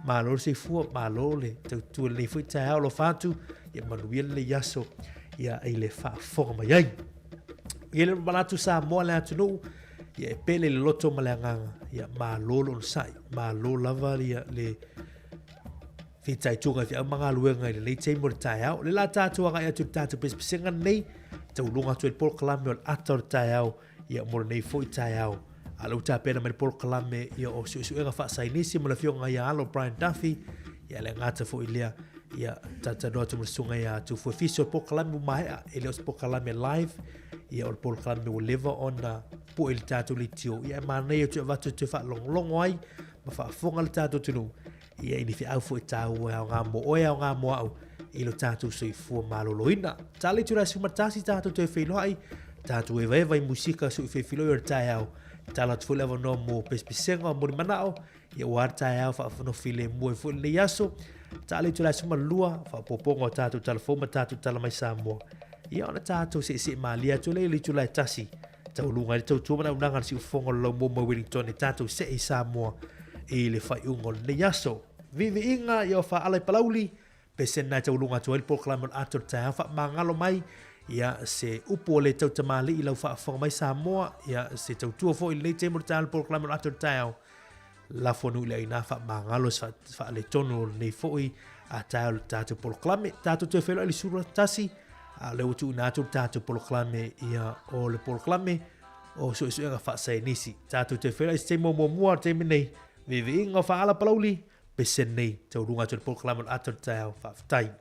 Malo le soifua, malo le tautua lenei foi taeao alofa atu, ia manuia lenei aso ia i le faafofoga mai ai. Ia le manatu Samoa le atunuu, ia e pele le loto ma le agaga, ia malo le onosai, malo lava ia le fitaituga i feau ma galuega i lenei taimi o le taeao. Le la tatou agai atu i le tatou pesepesega lenei, tauluga atu ai le polokalame o le ata o le taeao, ia mo lenei foi taeao. A lea ua tapena mai le polokalame ia o suesuega faasainisi ma le afioga ia Alo Brian Duffy, ia le gata foi lea, ia talatalanoa atu ma le susuga ia Tufue Fiso, le polokalame ua maea, e le o se polokalame live, ia o le polokalame ua leva ona pue i le tatou leitio, ia e manaia toe avatu e toe faalogologo ai ma faafofoga le tatou atunuu, ia i ni feau foi taua e aoga mo oe, aoga mo au i lo tatou soifua maloloina. Tala i tula 11 tatou toe feiloai, tatou evaeva i musika sui feifiloi o le taeao. Tala atu foi le avanoa mo pesepesega o molimanao, ia ua le taeao faafonofi le mua foi lenei aso. Tala i tula 12, faapopoga o tatou tala fou ma tatou tala mai Samoa. Ia ona tatou seesee malie atu lea i le itula e 1. Taualuga ai le tautua ma le auaunaga a le Siufofoga o le Laumua mai Wellington e tatou see i Samoa i le faaiuga o lenei aso. Viiviiga ia o faaala i Palauli, pesena e taualuga atu ai le polokalame o le ata o le taeao faamagalo mai ia se upu o le tautamalii lau faafofoga mai Samoa, ia se tautua foi i lenei taimi o le taeao le polokalame o le ata o le taeao. Lafo anu i le aina faamagalo se faaletonu o lenei foi a taeao le tatou polokalame. Tatou toe feiloai i le 11, a o lea ua tuuina atu le tatou polokalame ia o le polokalame o suesuega faasainisi. Tatou toe feiloai i se taimi o muamua o le taimi nei, viiviiga o faaala Palauli, pese nei, taualuga atu le polokalame o le ata o le taeao. Faafetai.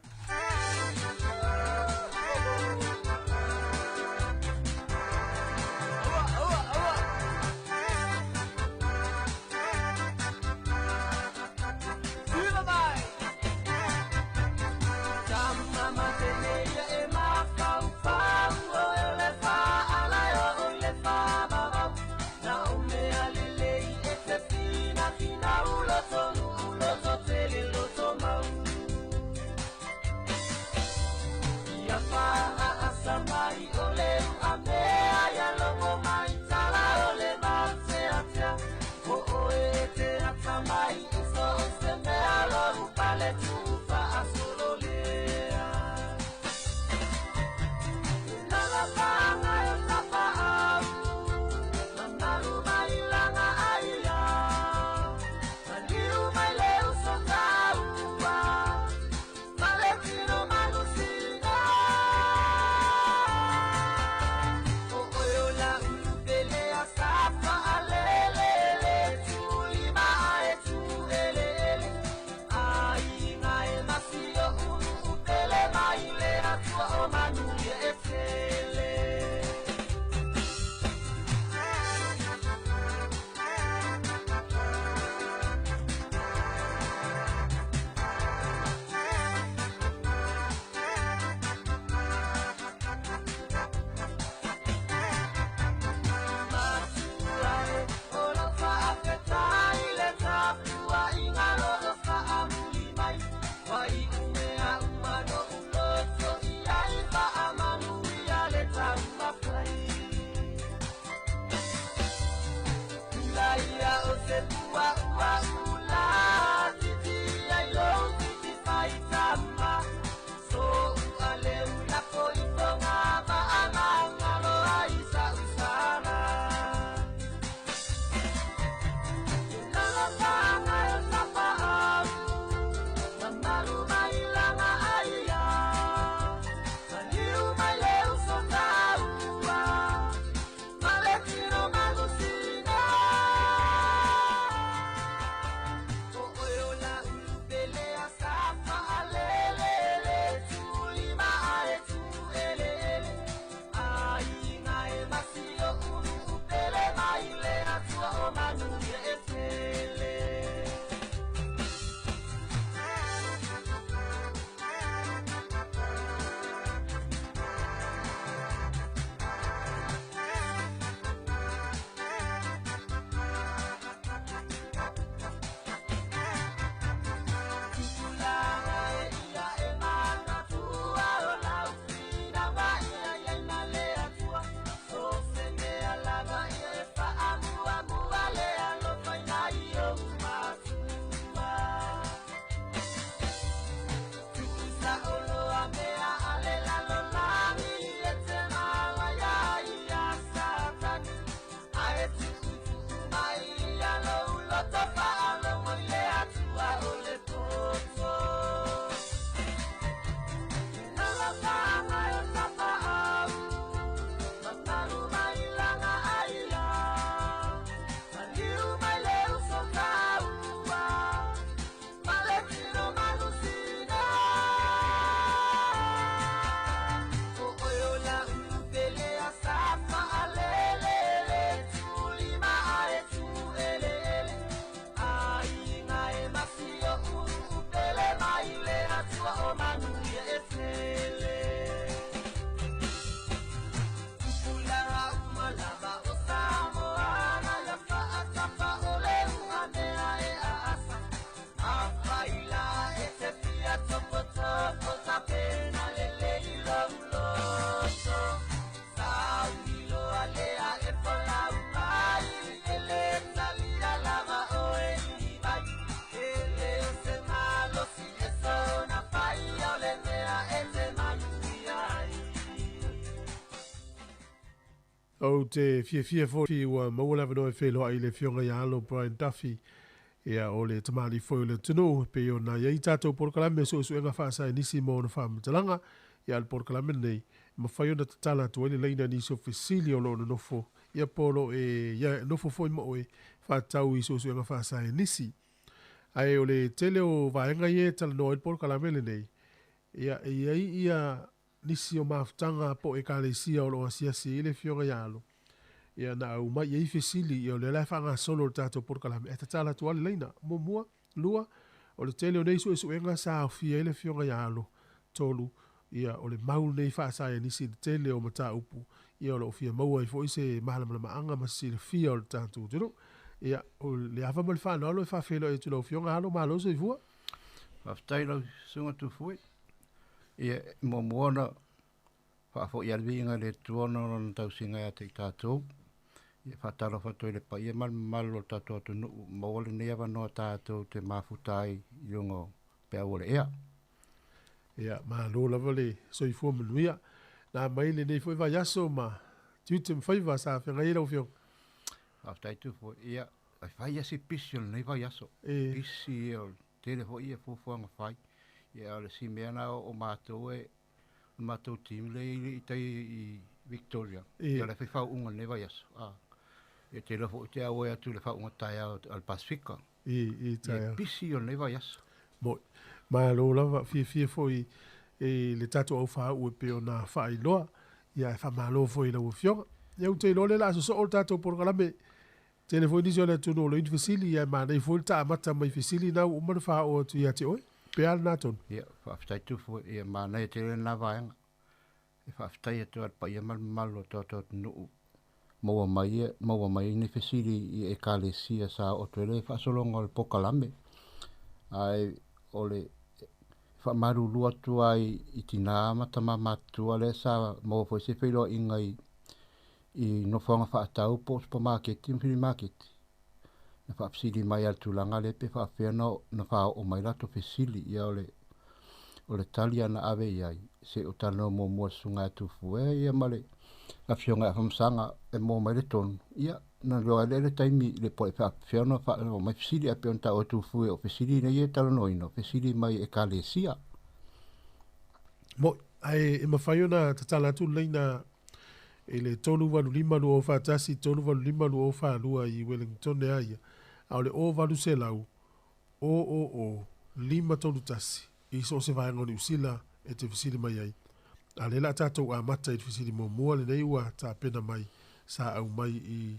o manuia e sele. Tupulaga uma lava o Samoa na ia fa'atapa o le ugamea e a'asa. Afai la e te fia topotopo tapena lelei lou loto. Sauniloa lea e folau mai e lē talia lava oe i vai. E lē o se malosi e sona fai o le mea e te manuia ai. Ou te fiafia foi ua maua le avanoa e feiloai i le Afioga ia Alo Brian Duffy, ia o le tamalii foi o le atunuu, e pei ona i ai tatou polokalame o suesuega faasaenisi mo ona faamatalaga. Ia a o le polokalame lenei, e mafai ona tatala atu ai le laina i nisi o fesili o lo o nonofo, ia po o lo o e ia nofo foi ma oe faatatau i suesuega faasaenisi. Ae o le tele o vaega ia e talanoa ai le polokalame lenei, ia e i ai ia nisi o mafutaga po o Ekalesia o lo o asiasi ai le Afioga ia Alo, ia na aumai i ai fesili, ia o lea la e faagasolo le tatou polokalame, ae tatala atu lava le laina. Muamua, lua, o le tele o nei suesuega sa aofia ai le Afioga ia Alo. Tolu, ia o le mau lenei faasaienisi i le tele o mataupu, ia o lo o fia maua ai foi se malamalamaaga ma se silafia o le tatou atunuu. Ia, o le ava ma le faaaloalo e faafeiloai atu i lau Afioga Alo, malo soifua. Faafetai lau Susuga Tufue. Ia, e muamua ona faafoi lava le viiga i le Atua ona o Lana tausiga ia te i tatou. Ia, e faatalofa atu ai i le paia ma le mamalu o le tatou atunuu, maua lenei avanoa tatou te mafuta ai i luga o peau o le ea. Ia, malo lava le soifua manuia. Na mai lenei foi vaiaso ma tiute ma faiva sa feagai ai lau Afioga. Faafetai Tufue. Ia, e fai lava si pisi o lenei vaiaso. E. Pisi ia o le tele foi ia fuafuaga fai. Ia o le isi mea na o matou e, o le matou team lea i i tai i Victoria. E. Ia o la e fai faauuga i lenei vaiaso. A, ia te iloa foi ou te auai atu i le faauuga taeao a le Pasefika. I, i taeao. Ia pisi o lenei vaiaso. Moi. Malo lava, fiafia foi i le tatou aufāuu e pei ona faailoa. Ia ae faamalo foi i lau Afioga. Ia ou te iloa lea o le a sosoo le tatou polokalame. Tele foi nisi o le atunuu o lo o i ai ni fesili, ae manaia foi le taamata mai fesili na ua uma ona faaoo atu ia te oe. Pe a lena tonu? Ia, faafetai Tufu, ia manaia tele lena vaega. E faafetai atu ai i le paia ma le mamalu o le tatou atunuu maua mai maua mai ai ni fesili i Ekalesia sa oo atu ai le faasologa o le polokalame. Ae o le faamalulu atu ai i tinā ma tama matutua lea sa maua foi se feiloaiga i i nofoaga faatau po o supamaketi ma filimaketi. Na faafesili mai lava i le tulaga lea pe faapefea ona faaoo mai latou fesili. Ia o le o le tali lava na ave i ai, se i ou talanoa muamua i le susuga ia Tufue ia ma le afioga ia Afamasaga e maua mai le tonu. Ia, na iloa ai lea le taimi i le po e faapefea ona faaoo mai fesili, ae pei ona taua e Tufue o fesili nei e talanoaina, o fesili mai Ekalesia. Moi, ae e mafai ona tatala atu le laina i le 385 241 385 242 i Wellingtone a ia, a o le 0800 000 531 i so o se vaega o Niu Sila e te fesili mai ai. A o lea o le a tatou amata i le fesili muamua lenei ua tapena mai sa aumai i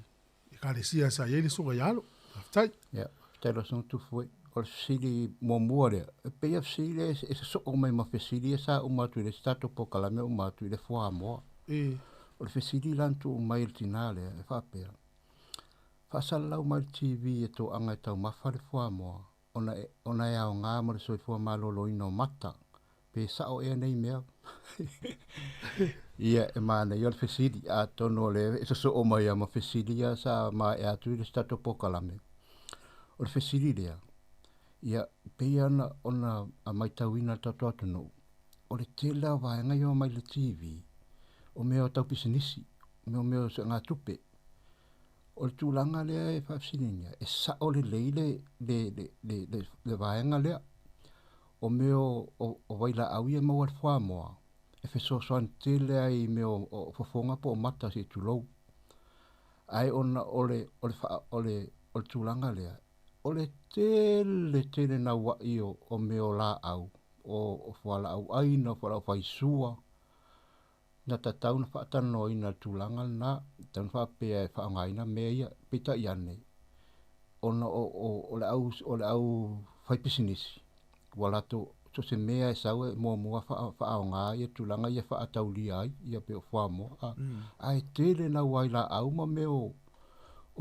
Ekalesia sa i ai le Susuga ia Alo. Faafetai. Ia, faafetai lau Susuga Tufue. O le fesili muamua lea, e pei o fesili lea e sosoo mai ma fesili ia sa uma atu i le isi tatou polokalame uma atu i le fuamoa. E. O le fesili la na tuu mai e le tinā lea e faapea, faasalalau mai le TV e toaga e taumafa le fuamoa ona e, ona e aoga mo le soifua maloloina o mata. Pe sa'o ea nei mea? Ia, e manaia o le fesili, atonu o lea e sosoo mai lava ma fesili ia sa maea atu i le isi tatou polokalame. O le fesili lea, ia, pei ona, ona matauina e le tatou atunuu, o le tele lava o vaega ia e omai i le TV, o mea tau pisinisi, o mea o suegatupe. O le tulaga lea e faafesiligia, e sao lelei le, le, le, le, le, le vaega lea. O mea o, o, o vailaau ia e maua i le fuamoa, e fesoasoani tele ai i mea o, o fofoga po o mata se i tulou. Ae ona o le, o le, faa, o le, o le tulaga lea, o le tele tele naua'i o, o mea o laau, o, o fualaau aina, o fualaau faisua, Na tatau ona faatalanoaina le tulaga lena, tatau ona faapea e faaaogaina mea ia, peitai ane, ona o, o, o le au, o le au fai pisinisi, ua latou So se mea e sau e muamua faaoga ia tulaga ia faataulia ai ia pei o fuamoa a. Ae tele naua ai laau ma mea o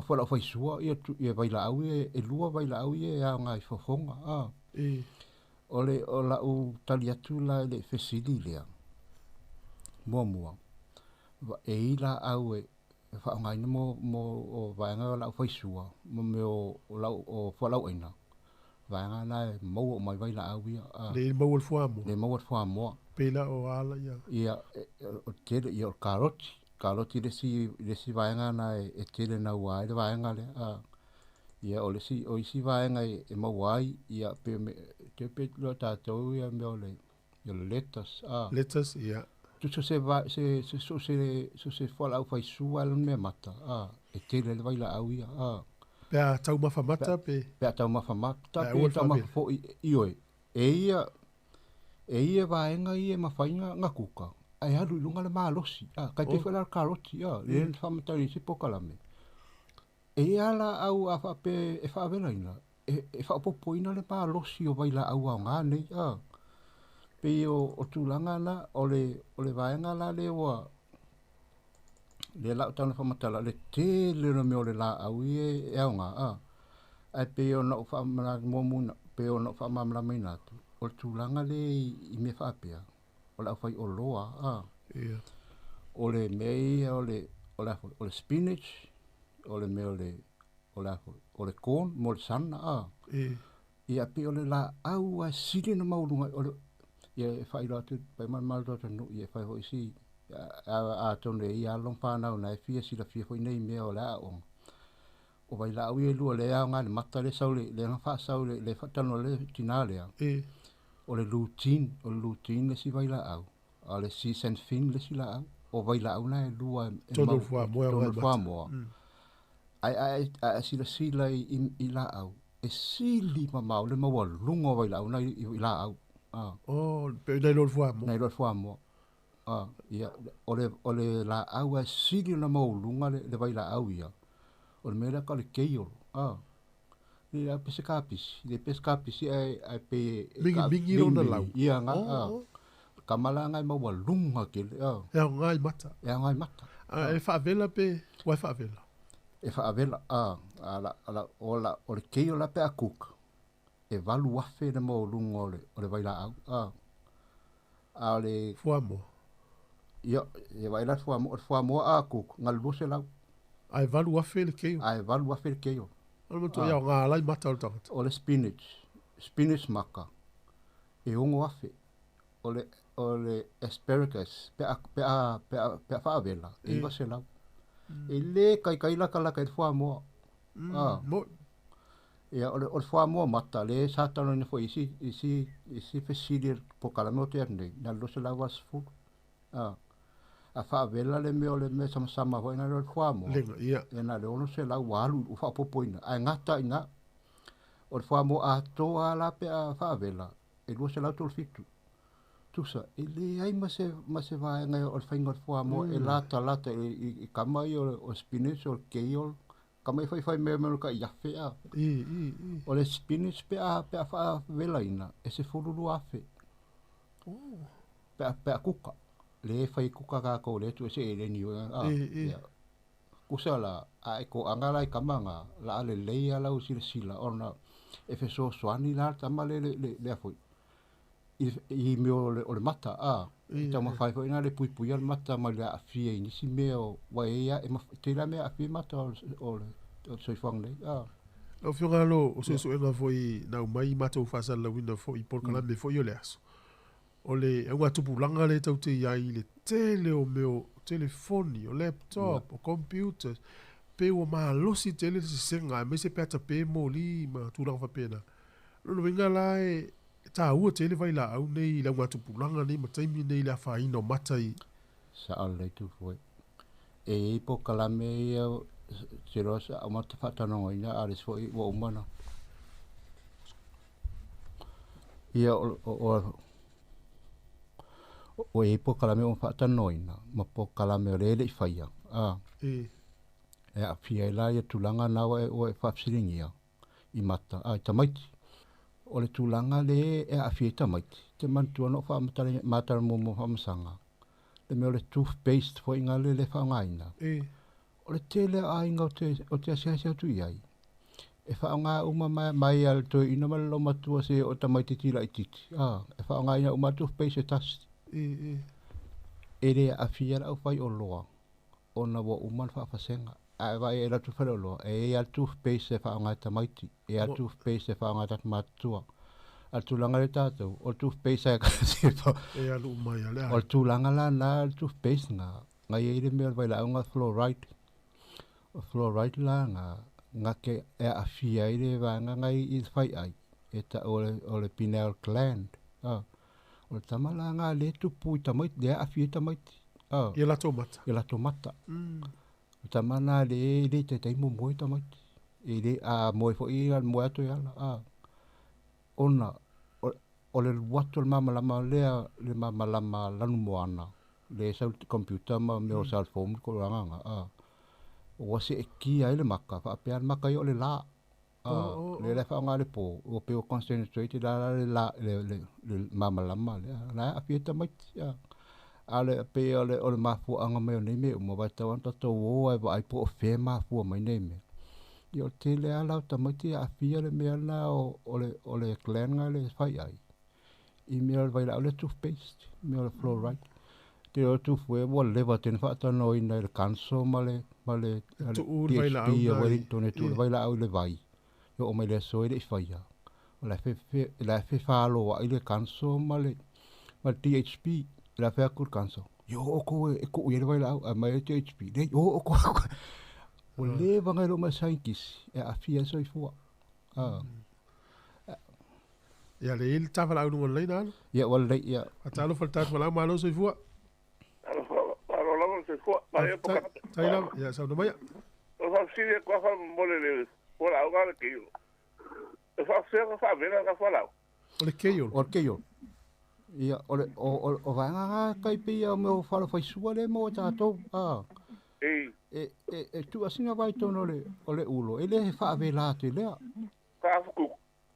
fualaau faisua ia ia vailaau ia e lua vailaau ia e aoga i fofoga a. O le o lau tali atu la i le fesili lea, muamua, e i laau e faaaogaina mo o vaega o laau faisua ma mea o lau o fualaau aina, vaega na e maua uma ai vailaau ia. Le maua le fuamoa. Le maua le fuamoa. Pei la o ala ia. Ia, o tele, ia o le karoti. Karoti le isi vaega na e tele naua ai le vaega lea. Ia o le isi, o isi vaega e maua ai, ia pe me, te pe loa tatou ia mea o le, ia le lettuce. Lettuce, ia. Tusa se va, se se so se so se fualaau faisua le mea mata, e tele le vailaau ia. Pe a taumafa mata pe? Pe a taumafa mata pe taumafa foi ioe. E ia e ia vaega ia e mafai na kuka. Ae alu i luga le malosi. Kai pe foi la le karoti, le faamatau i se pokalame. E ia laau a faape e faavelaina, e faapopoina le malosi o vailaau aoga nei. Pei o tulaga na, o le vaega la lea ua, lea lau tau na faamatala, le tele o le mea o le laau ia e aoga. Ae pei ona ou faamalamalamaina, pei ona ou faamalamalamaina atu, o le tulaga lea i mea faapea, o le aufai oloa. O le mea ia o le, o le spinach, o le mea o le, o le corn, mo le sana. Ia pei o le laau a sili na mauluga, o le, ia e faailoa atu, pai malu atu nu, ia e fai foi si, atonu e ia alo ma whanau na e fia silafia foi nei mea o le aoga. O vailaau ia e lua le aoga le mata le sau le, le nga faasau le, le faatanoa le tina lea. O le lutein, o le lutein le si vailaau. A le zeaxanthin le si laau. O vailaau na e lua e Tonu le fuamoa e tonu le mata. fuamoa. Ai, ai, ai, ai silasila i laau. E sili mamao le maualuga o vailaau na i laau. Oh, pe nai lo le fuamoa. Nai lo le fuamoa. Ia, o le laau e sili na maualuga le vailaau ia. O le mea lea ka o le kale. Le a pese kapisi, le pese kapisi ai pe Mingi, mingi lona lau. Ia nga, Kamala ngai maualuga kele. E aoga i mata. E aoga i mata. E faavela pe, ua e faavela. E faavela, ala, ala, o la, o le kale la pe a cook. E 8,000 le maualuga o le vailaau. A le Fuamoa. Ia, e vai la fuamoa, o le fuamoa a cook, nga 200. Ai 8,000 le kale. Ai 8,000 le kale. O le matua ia ngā lai mata o le tangata. O le spinach, spinach maka, e 6,000. O le asparagus, pe a faavela, e 900. E le kai laka laka i le fuamoa. Ia, o le fuamoa mata, le sa talo ina foi isi fesili po kalame o te atu nei, na 280. A faavela le mea o le mea samasama foi na le fuamoa. Lenga, ia. E na le 600 ua alu u faapopoina. Ae gata ina, o le fuamoa atoa la pe a faavela, e 237. Tusa, e le ai ma se vaega o le faiga o le fuamoa, e lata lata i kama ia o spinach, o le kale, kama i whai whai mea mea ka i afe a. O le spinach pe a faavelaina, e se 12,000. Pe a kuka. Le whai kuka ka kou le tu e se e le niu. Ia. Kusa la, a e ko anga la i kama ngā, la a le leia lau sila sila, ona e feso soani la tama le le afoi. I mea o le mata, E tau mawhai foi nā le pui pui le mata mai le awhia i nisi mea o wae e te la mea awhia mata o le soifuaga nei. Lau Afioga Alo, o suesuega foi nau mai matou faasalalauina foi i polokalame foi o le aso. O le augatupulaga le tau te iai i le tele o mea o telefoni, o laptop, o computer, pe ua malosi tele le sesega, aemaise pe ata pe moli ma tulaga faapena. Lona uiga la e tāua tele vailaau nei i le augatupulaga nei ma taimi nei le afaina o mata i. Sa'o lelei tufue. E iai pokalame ia te loa sa o mata faatanogaina a le isi fo'i ua uma na. Ia o iai pokalame ua faatanoina ma pokalame o le le'i faia. E aafia ai la ia tulaga na ua e faafesiligia i mata i tamaiti. O le tulaga le e aafia ai tamaiti, te manatua na ou faamatalaina matala muamua faamasaga, le mea o le toothpaste foi ga le le faaaogaina. O le tele o aiga o te o te asiasi atu i ai, e faaaoga uma mai mai a le toeaina ma le laumatua se o tamaititi laitiiti, a e faaaogaina uma toothpaste e tasi. E le aafia le aufaioloa ona ua uma le faafasega. Ae vaai e alu atu faleoloa, e i ai lava le toothpaste e faaaoga e tamaiti, e i ai le toothpaste e faaaoga e tagata matutua. A o le tulaga lea i tatou, o le toothpaste lava e tasi e alu uma ai lava le O le tulaga la lena o le toothpaste lena, na i ai le mea o le vailaau lena fluoride. O fluoride la lena, na te e aafia ai le vaega lena i le faiai, e tau o le pineal gland. O le tama la lena lea e tupu i tamaiti, lea e aafia ai tamaiti. I latou mata. I latou mata. O tama na lea e le taitai momoe tamaiti. E le, a moe foi a moe atu e ala. A. Ona, o le alu atu o le malamalama lea, le malamalama lanumoana, lea e sau i le computer ma mea o cell phone ma tulaga na, a. Ua seetia ai le maka, faapea le maka ia o le la. A, lea la e faaaoga i le po, ua pei ua concentrate la la le la le le le malamalama lea, o la e aafia ai tamaiti. A. A o le pei o le o le mafuaaga mai o nei mea uma, aua e tatau lava ona tatou o lava e vaai po o fea e mafua mai nei mea. Ia o le tele lava la o tamaiti e aafia le mea lena o o le o le gland lena le fai ai i mea o le vailaau lea toothpaste, mea o le fluoride. Te o tufue ua leva tena faatalanoaina i le council ma le ma le Tuu le vailaau DHB o Wellington e tuu le vailaau i le vai. E oo mai le aso e le i faia. O la e fe la e fefaloai le council ma le ma le DHB. La fai atu le council, ia o outou e tuu i ai le vailaau, ae mai le DHB, leai o outou. Ua leva ona iloa mai e scientist e aafia ai le soifua. Ia le i le tafalaau i luga o le laina alo. Ia ua lelei ia. Faatalofa i le tatou valaau, malo soifua. Malo lava le soifua. Maia po ka. Tai lava, ia saunoa maia. O faafesili atu lava faamolemole le fualaau na o le keiolo. E faafefea ona faavela lena fualaau? O le keiolo. O le keiolo. Ia, o le o o o vaega na tai pei lava o mea o falafaisua lea e maua e tatou, a. Ei. E e e tuu atu sina vai i totonu o le o le ulo, e le he faavela atu lea. Half cook.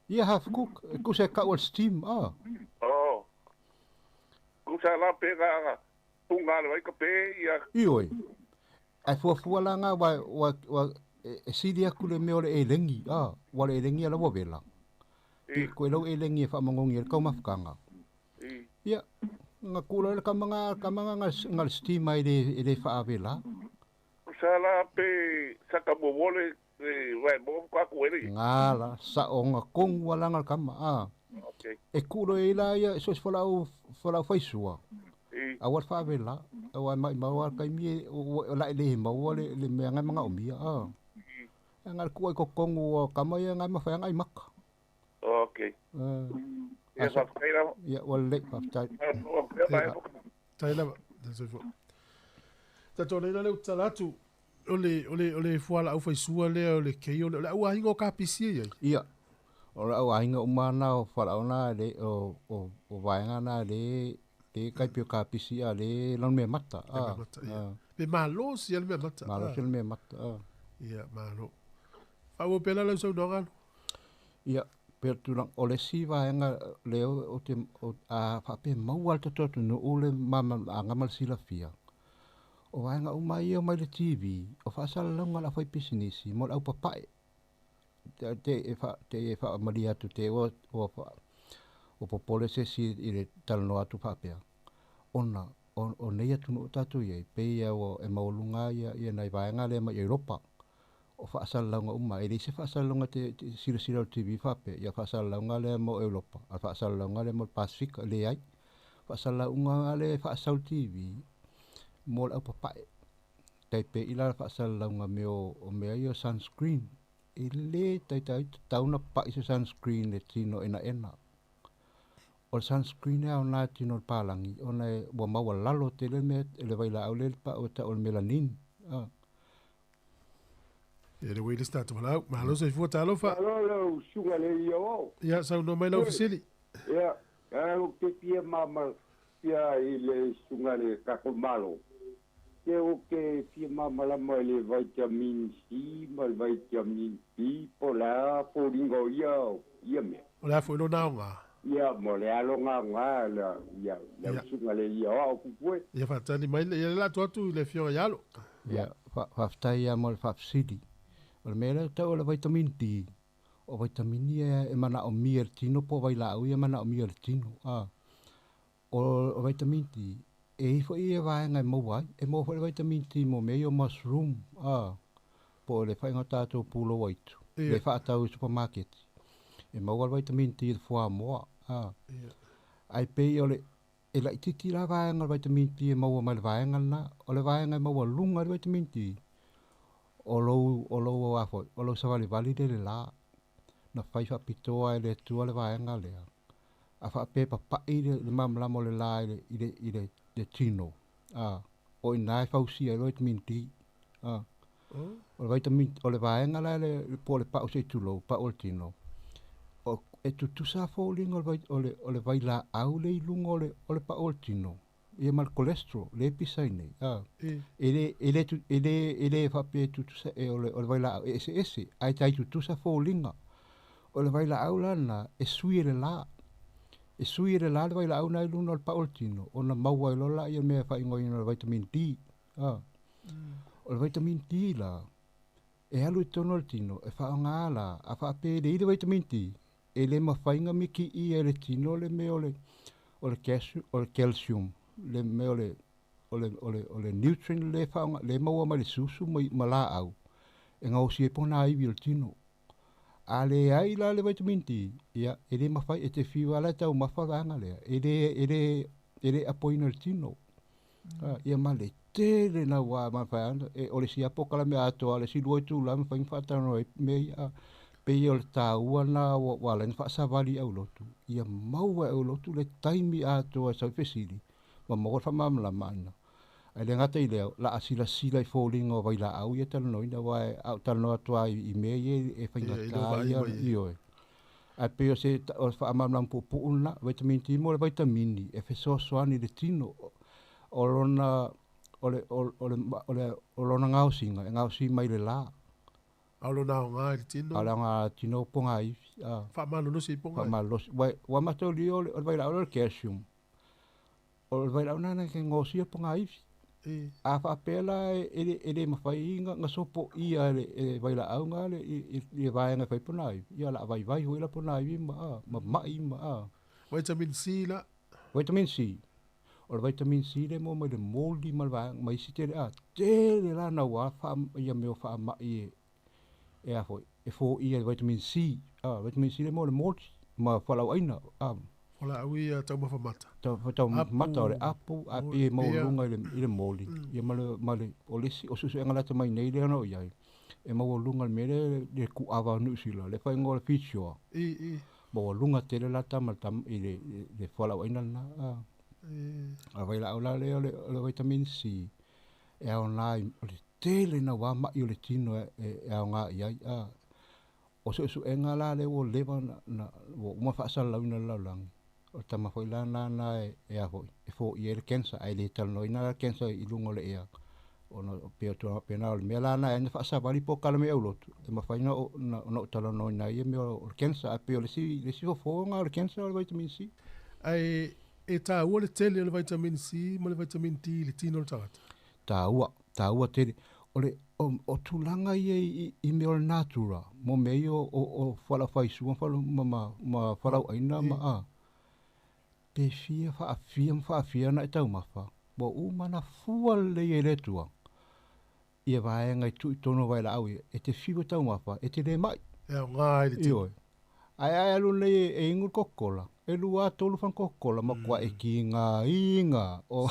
Ia half cook, e tusa e tau o le steam, a. Oh. Tusa la pe na punga le vai ka pe ia. Ioe. Ae fuafua la nga ua ua ua e sili atu le mea o le elegi, a, ua le elegi ala ua vela. Pe koe lau elegi e faamangogi ai le taumafataga. Ia, na kula le kama nga kama nga nga le steam ai le e le faavela. Tusa la pe saka muamua le vai mo ka ku ele. Nga la sa o nga kongu ala nga kama a. Okay. E kulo e la ia so folau folau faisua. Aua le faavela, aua e maumau lava le taimi e o la e le maua le le mea ngai manaomia a. E nga le kua i totonu o kama ia ngai mafai ona ai maka. Okay. Ia faafetai lava. Ia ua lelei faafetai. Tai lava. Soifua. Tatou leina lea ou te tala atu, o le, o le, o le fualaau faisua lea o le kei, o le, o le au aiga o kapisi e i ai. Ia, o le au aiga uma na o fualaau na le, o, o, o vaega na le, le kai pei o kapisi a le lanu mea mata. A, mata, ia. Pe malosi le mea mata. Malosi le mea mata. A. Ia, malo. Faaauau pea la lau saunoaga alu. Ia, pei o le tulaga, o le isi vaega lea ou te, a faapea maua lava le tatou atunuu le malamalamaaga ma le silafia, o vaega uma ia e omai i le TV, o faasalalauga a le aufaipisinisi mo le aupapae. Te e fa, te e faamalie atu te ua ua ua popole se isi i le talanoa atu faapea, ona o o nei atunuu tatou i ai, pei lava ua e maualuga ia ia nai vaega lea mai Europa. O faasalalauga uma, e leai se faasalalauga te te silasila i le TV faapea, ia faasalalauga lea mo Europa, a o le faasalalauga lea mo le Pasefika, leai. Faasalalauga lava lea e faasau i le TV mo le aupapae. Tai pei la le faasalalauga mea o mea ia o sunscreen, e le taitai tatau ona pa'i se sunscreen i le tino enaena. O le sunscreen e aoga i le tino o le palagi ona e ua maualalo tele le mea le vailaau lea e pau e tau o le melanin. A. Ia le ua i le start valaau. Malo soifua talofa. Malo lau susuga le ia o. Ia saunoa mai lau fesili. Ia, ae ou te fia mama fia i le susuga le tatou Malo. Te ou te fia malamalama i le vitamin C ma le vitamin B po o le a foliga o ia ia mea. O le a foi lona aoga? Ia, mo le aloga aoga la ia lau susuga le ia o ao pupue. Ia faatali mai le, ia le la atu atu i le Afioga ia Alo. Ia, faafetai lava mo le faafesili. O le mea lea e tau o le vitamin D, o vaitamini ia e manaomia e le tino po o vailaau ia e manaomia e le tino. A, o vitamin D, e i ai foi ia vaega e maua ai. E maua foi le vitamin D mo mea ia o mushroom, a, po o le faiga o tatou pulou aitu, le faatau i supamaketi. E maua le vitamin D i le fuamoa, a. Ae pei o le, e laitiiti la vaega o le vitamin D e maua mai le vaega lena. O le vaega e maua luga i le vitamin D, o lou, o lou, a foi, o lou savalivali lea i le la. Na fai faapitoa e le Atua le vaega lea. A faapea e papai le, le malamalama o le la i le, i le, i le, le tino, a, o i ina e fausia ai le vitamin D. A. O le vitamin, o le vaega la le, po o le pau se i tulou, pau o le tino, o, e tutusa foliga o le, o le, o le vailaau lea i luga o le, o le pau o le tino, ia ma le cholesterol lea e pisa ai nei, a. E le, e le, e le, e le faapea e tutusa, e, o le, o le vailaau e eseese, ae tai tutusa foliga. O le vailaau la lena, e sui e le la. E sui e le la le vailaau lena i luga o le pau o le tino, ona maua ai loa lea mea e faaigoaina o le vitamin D. A. O le vitamin D la, e alu i totonu o le tino, e faaaoga la, a faapea e leai le vitamin D, e le mafai ona mikiia e le tino le mea o le, o le o le calcium, le mea o le, o le, o le, o le nutrient le faaaoga, le maua mai le susu ma, ma laau, e gaosi ai ponaivi o le tino. A leai la le vitamin D, ia, e le mafai, e te fiu lava la e taumafa vaega lea, e le, e le, e le apoina i le tino. Ia ma le tele naua ma mafai lava ona, e, o le isi lava polokalame atoa, le isi lua itula e mafai ona faatalanoa ai mea ia. Pei o le taua lena ua, ua ala ai ona faasavali i aulotu, ia maua e aulotu le taimi atoa e sau ai fesili, ma maua le faamalamalamaina. Ae le gata i lea, o le a silasila i foliga o vailaau ia e talanoaina, aua a ou talanoa atu lava i mea ia e faigata ia, ioe. Ae pei o se o le faamalamalama puupuu lena, vitamin D mo le vaitamini e fesoasoani i le tino. O lona, o le, o le, o le, o lona gaosiga, e gaosi mai le la. A o lona aoga i le tino? A o le aoga i le tino o pogaifi. Faamalolosi i pogaifi. Faamalolosi. Ua, ua mataulia o le, o le vailaau lea o le calcium. O le vailaau lena e gaosia le pogaifi. A faapea la e le, e le mafai ona sopoia e le, e vailaau na le, i, i vaega e fai pogaifi, ia o le a vaivai foi la pogaifi ma, a, ma mai ma, a. Vitamin C la? Vitamin C. O le vitamin C lea e maua mai le moli ma le vaega ma isi tele, a, tele la naua faa, ia mea o faamai e, e a foi, e foia e le vitamin C. A, vitamin C lea e maua i le moli ma fualaauaina, a. Fualaau ia taumafa mata. Taumafa mata o le apu, a pei e maualuga i le, i le moli. Ia ma le, ma le, o le isi, o suesuega lata mai nei lea na oo i ai, e maualuga i le mea lea, le kuava o Niu Sila, le faaigoa o le fish oil. Maualuga tele la tama i le tama, i le, le fualaauaina lena, a. A vailaau la lea o le, o le vitamin C, e aoga i, o le tele naua mai o le tino e, e aoga i ai, a. O suesuega la lea ua leva ona, na, ua uma faasalalauina i le lalolagi, o le tama foi la lena na e, e a foi, e foia ai le cancer, ae le talanoaina la le cancer i luga o le ea, ona pei o tulaga faapena, o le mea la lena e ala ai ona faasavali polokalame aulotu, e mafai ona ona ou talanoaina ai ia mea o le cancer, ae pei o le isi, le isi fofoga o le cancer o le vitamin C. Ae e taua le tele o le vitamin C ma le vitamin D i le tino o le tagata? Taua, taua tele. O le, o, o tulaga ia i, i mea o le natura, mo mea ia o, o, o fualaau faisua ma, ma, ma fualaauaina ma, a, pe fia faafia ma faafia ona e taumafa, ua uma ona fua lelei e le Atua ia vaega i tuu i totonu o vailaau ia, e te fiu e taumafa, e te le mai. E aoga ai le tino. Ioe. Ae a e alu nei e inu le Coca-Cola, e lua a tolu fana Coca-Cola, matua e kigaina o,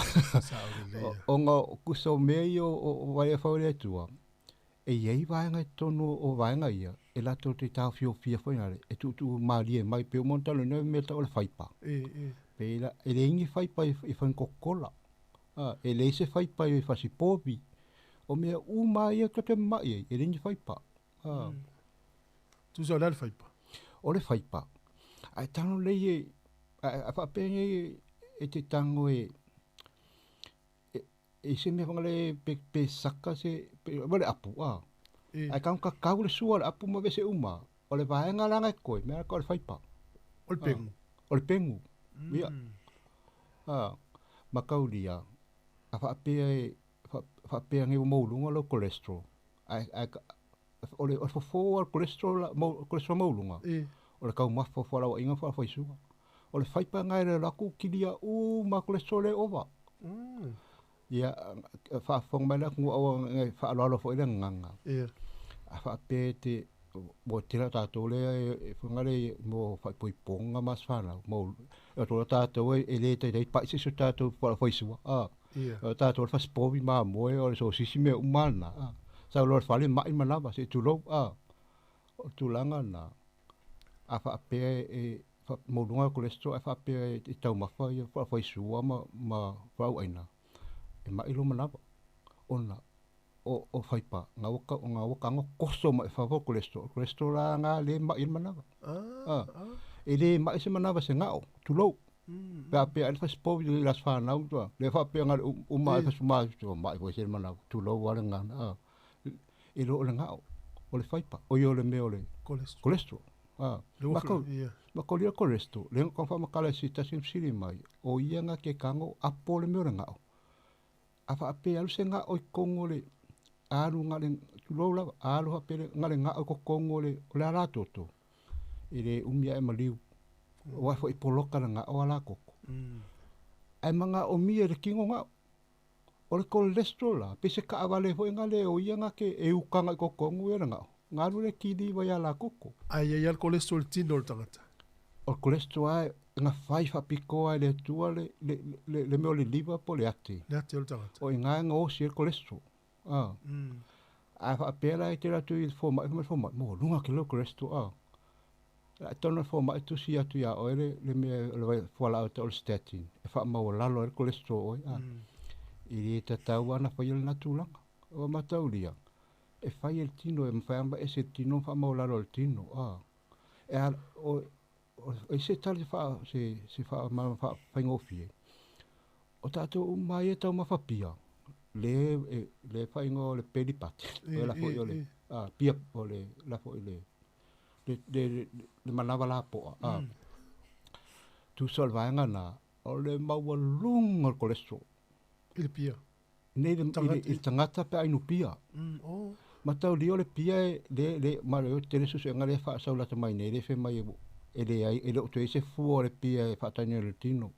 ona o kusa o mea ia o vaeafau e le Atua, e i ai vaega i totonu o vaega ia, e latou te taofiofia foi nale, e tuutuu malie mai, pei uma ona talanoaina le mea tau o le faipa. Pei la, e leai ni faipa i fana Coca-Cola, e leai se faipa i fasipovi, o mea uma ia tatou te mamai ai, e leai ni faipa. Tusa o le a le faipa? O le faipa. Ae tago lelei e, a faapea nei e te tago e, e se mea whangale pe, pe saka se, pe, wa le apu, a. Ae tago kakau le sua o le apu ma vese uma, o le vaega la ngai koe, mea ka o le faipa. O le pegu. O le pegu. Ia. Mataulia, a faapea e faapea nei ua maualuga lou cholesterol, ae ae o le fofo lava o le cholesterol cholesterol maualuga, o le taumafa o fualaauaiga ma fualaaufaisua. O le faipa lena e alu atu kilia uma lava cholesterol lea e ova. Ia, faafofoga mai le atunuu aua ne i faaaloalo foi le gagana. A faapea e te ua tele tatou lea e foi lea mo faaipoipoga ma aso fanau mo o tatou e le taitai pa'i se isi o tatou fualaaufaisua a. O tatou o le fasipovi mamoe o le sosisi mea uma lava na a. Sau loa i le fale ma'i manava se i tulou a. O le tulaga lena a faapea e maualuga le cholesterol ae faapea e taumafa ia fualaaufaisua ma fualaauaina e ma'i lou manava ona o faipa na ua tago toso mai fafo o cholesterol. O cholesterol la na lea e ma'i ai le manava. E le ma'i se manava i se ga'o, tulou. Pe a pea ai le fasipovi i le aso fanau lea faapea na o le uma lava e ma'i foi se manava, tulou lava le gagana. E le o le ga'o, o le faipa, oi o le mea o le cholesterol. Mataulia le cholesterol, lea na tau faamatala i se tasi na fesili mai, o ia na te tago apo le mea o le ga'o. A faapea e alu se ga'o i totonu o le alu na o le, tulou lava, alu faapea na o le ga'o i totonu o le alatoto, e le umi ae maliu. Aua foi poloka le ga'o alatoto. Ae magaomia e le tino ga'o. O le cholesterol la, pe se taavale foi na le o ia na te e ukaga i totonu ia le ga'o, na alu le kili vai alakoko. Ae i ai lava le cholesterol i le tino o le tagata. O le cholesterol lava na fai faapitoa e le Atua le mea o le liver po o le ate. Le ate o le tagata. O i ina e gaosi ai le cholesterol. A faapea la e te alu atu i le fomai, fai mai le fomai, maualuga tele lou cholesterol a. A tonu le fomai tusi atu ia oe le mea o le fualaau e tau o le statin, e faamaualalo ai le cholesterol o oe a. E le tatau lava ona faia lena tulaga. Ua mataulia, e fai e le tino, e mafai lava ona ese le tino ma faamaualalo e le tino a. E a o e se tali faa se faa faigofie. O tatou uma ia e taumafa pia, le le faaigoa o le pelipati, o la foi o le pia o le la foi le le manava lapoa a. Tusa o le vaega lena, o le maualuga o le cholesterol. I le pia. Nei i le tagata pe a inu pia. Mataulia o le pia e le le ma le tele suesuega lea e faasau lata mai nei le fai mai e leai e le o toe i se fua o le pia e faatagi ai le tino.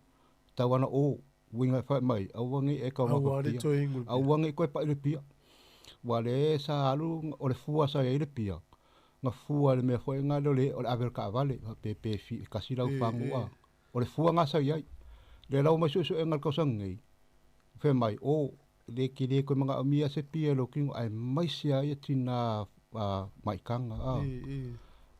Tau ana o uiga e fai mai aua nei e taumafa pia. Aua nei toe pa'i le pia. Ua le sa alu o le fua sa i ai le pia na fua i le mea foi lena o le ave o le taavale pe pe kasi lau fagu a. O le fua na sa i ai. Lea la ua mai suesuega i le tausaga nei, fai mai o le tele koe manaomia se pia i lou tino aemaise lava ia tina maitaga a.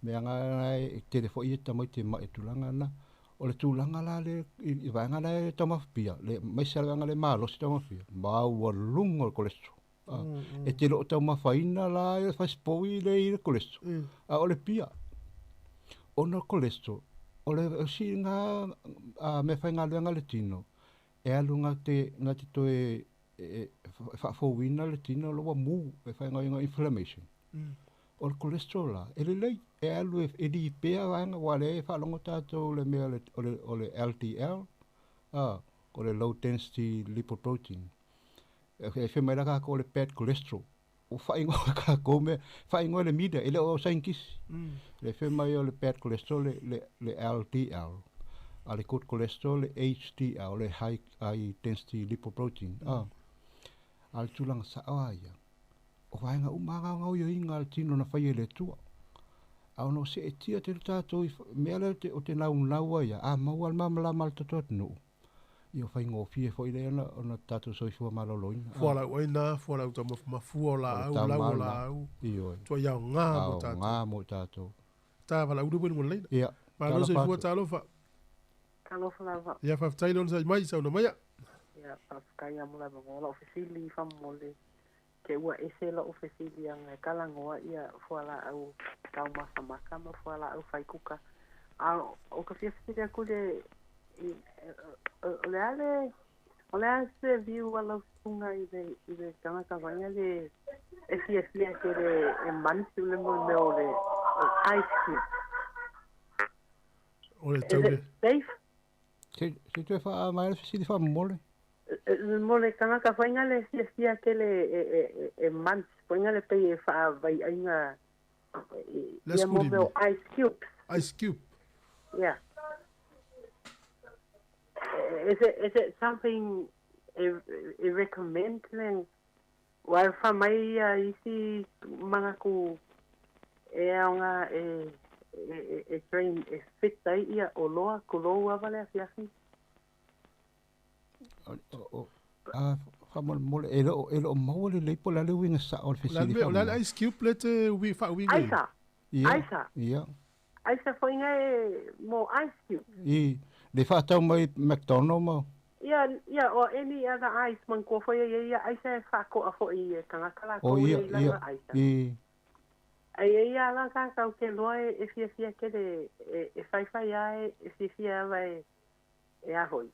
Mea na e tele foi ia tamaiti e mai i tulaga na. O le tulaga la le i vaega la e taumafa pia, aemaise lava le vaega le malosi taumafa pia, maualuga o le cholesterol. E te le o taumafaina la e fasipovi le i le cholesterol, a o le pia. Ona o le cholesterol, o le siiga mea faigaluega a le tino, e alu na te toe e faafouina le tino lo ua mu e faigaluega inflammation. O le cholesterol la, e lelei, e alu e lipea vaega, ua lea e faalogo tatou le mea o le LDL, o le low density lipoprotein. E fai mai la tatou o le bad cholesterol. Ua faaigoa e tatou mea, faaigoa e le media, e le o saienitisi. Le fai mai o le bad cholesterol le LDL, a le good cholesterol le HDL, le high density lipoprotein. A le tulaga sa'o lava ia, o vaega uma lava na o gaoioiga a le tino na faia e le Atua. A ona o seetia tele tatou i mea lea o te naunau ai ia, a maua le malamalama a le tatou atunuu, ia faigofie foi lea ona tatou soifua maloloina. Fualaau aina, fualaau taumafa mafua o laau, lau o laau. Ioe. Tuai aoga mo tatou. Aoga mo tatou. Ta valaau le ua leila. Ia. Malo soifua, talofa. Talofa lava. Ia faafetai le onosai mai, saunoa maia. Ia, faafetai lava mo le avanoa. Lau fesili faamolemole, ke ua ese la'u fesili aga e talanoa ia fualaau taumafa mata ma fualaau faikuka. A o ka fia fesili atu le o le a le o le a se view a lau susuga i le tagata vaega le e fiafia tele e munch le mea o le ice cream. O le tau le. Safe? Se toe faamaea le fesili faamomole. Mo le tagata foi na le fiafia tele e munch foi na le pei e faavaiaiga ia mo mea o ice cubes. Ice cube. Yeah. Is it something e recommend le ua e faamai ia isi manatu e aoga e train e fit ai ia oloa kulou ava le afiafi? A faamolemole e leo maua lelei po o le a le uiga sao o le fesili. O le a le ice cube le te ui faauiga? Aisa. Ia. Aisa. Ia. Aisa foi na e mo ice cube. I le faatau mai McDonald ma. Ia, or any other ice man ko foi ia ia aisa e faakoa foi e tagata O latou ia e ia lana aisa. I. Ai e ia la ka ke loa e fiafia ke le e faifai a e fiafia ava e a hoi.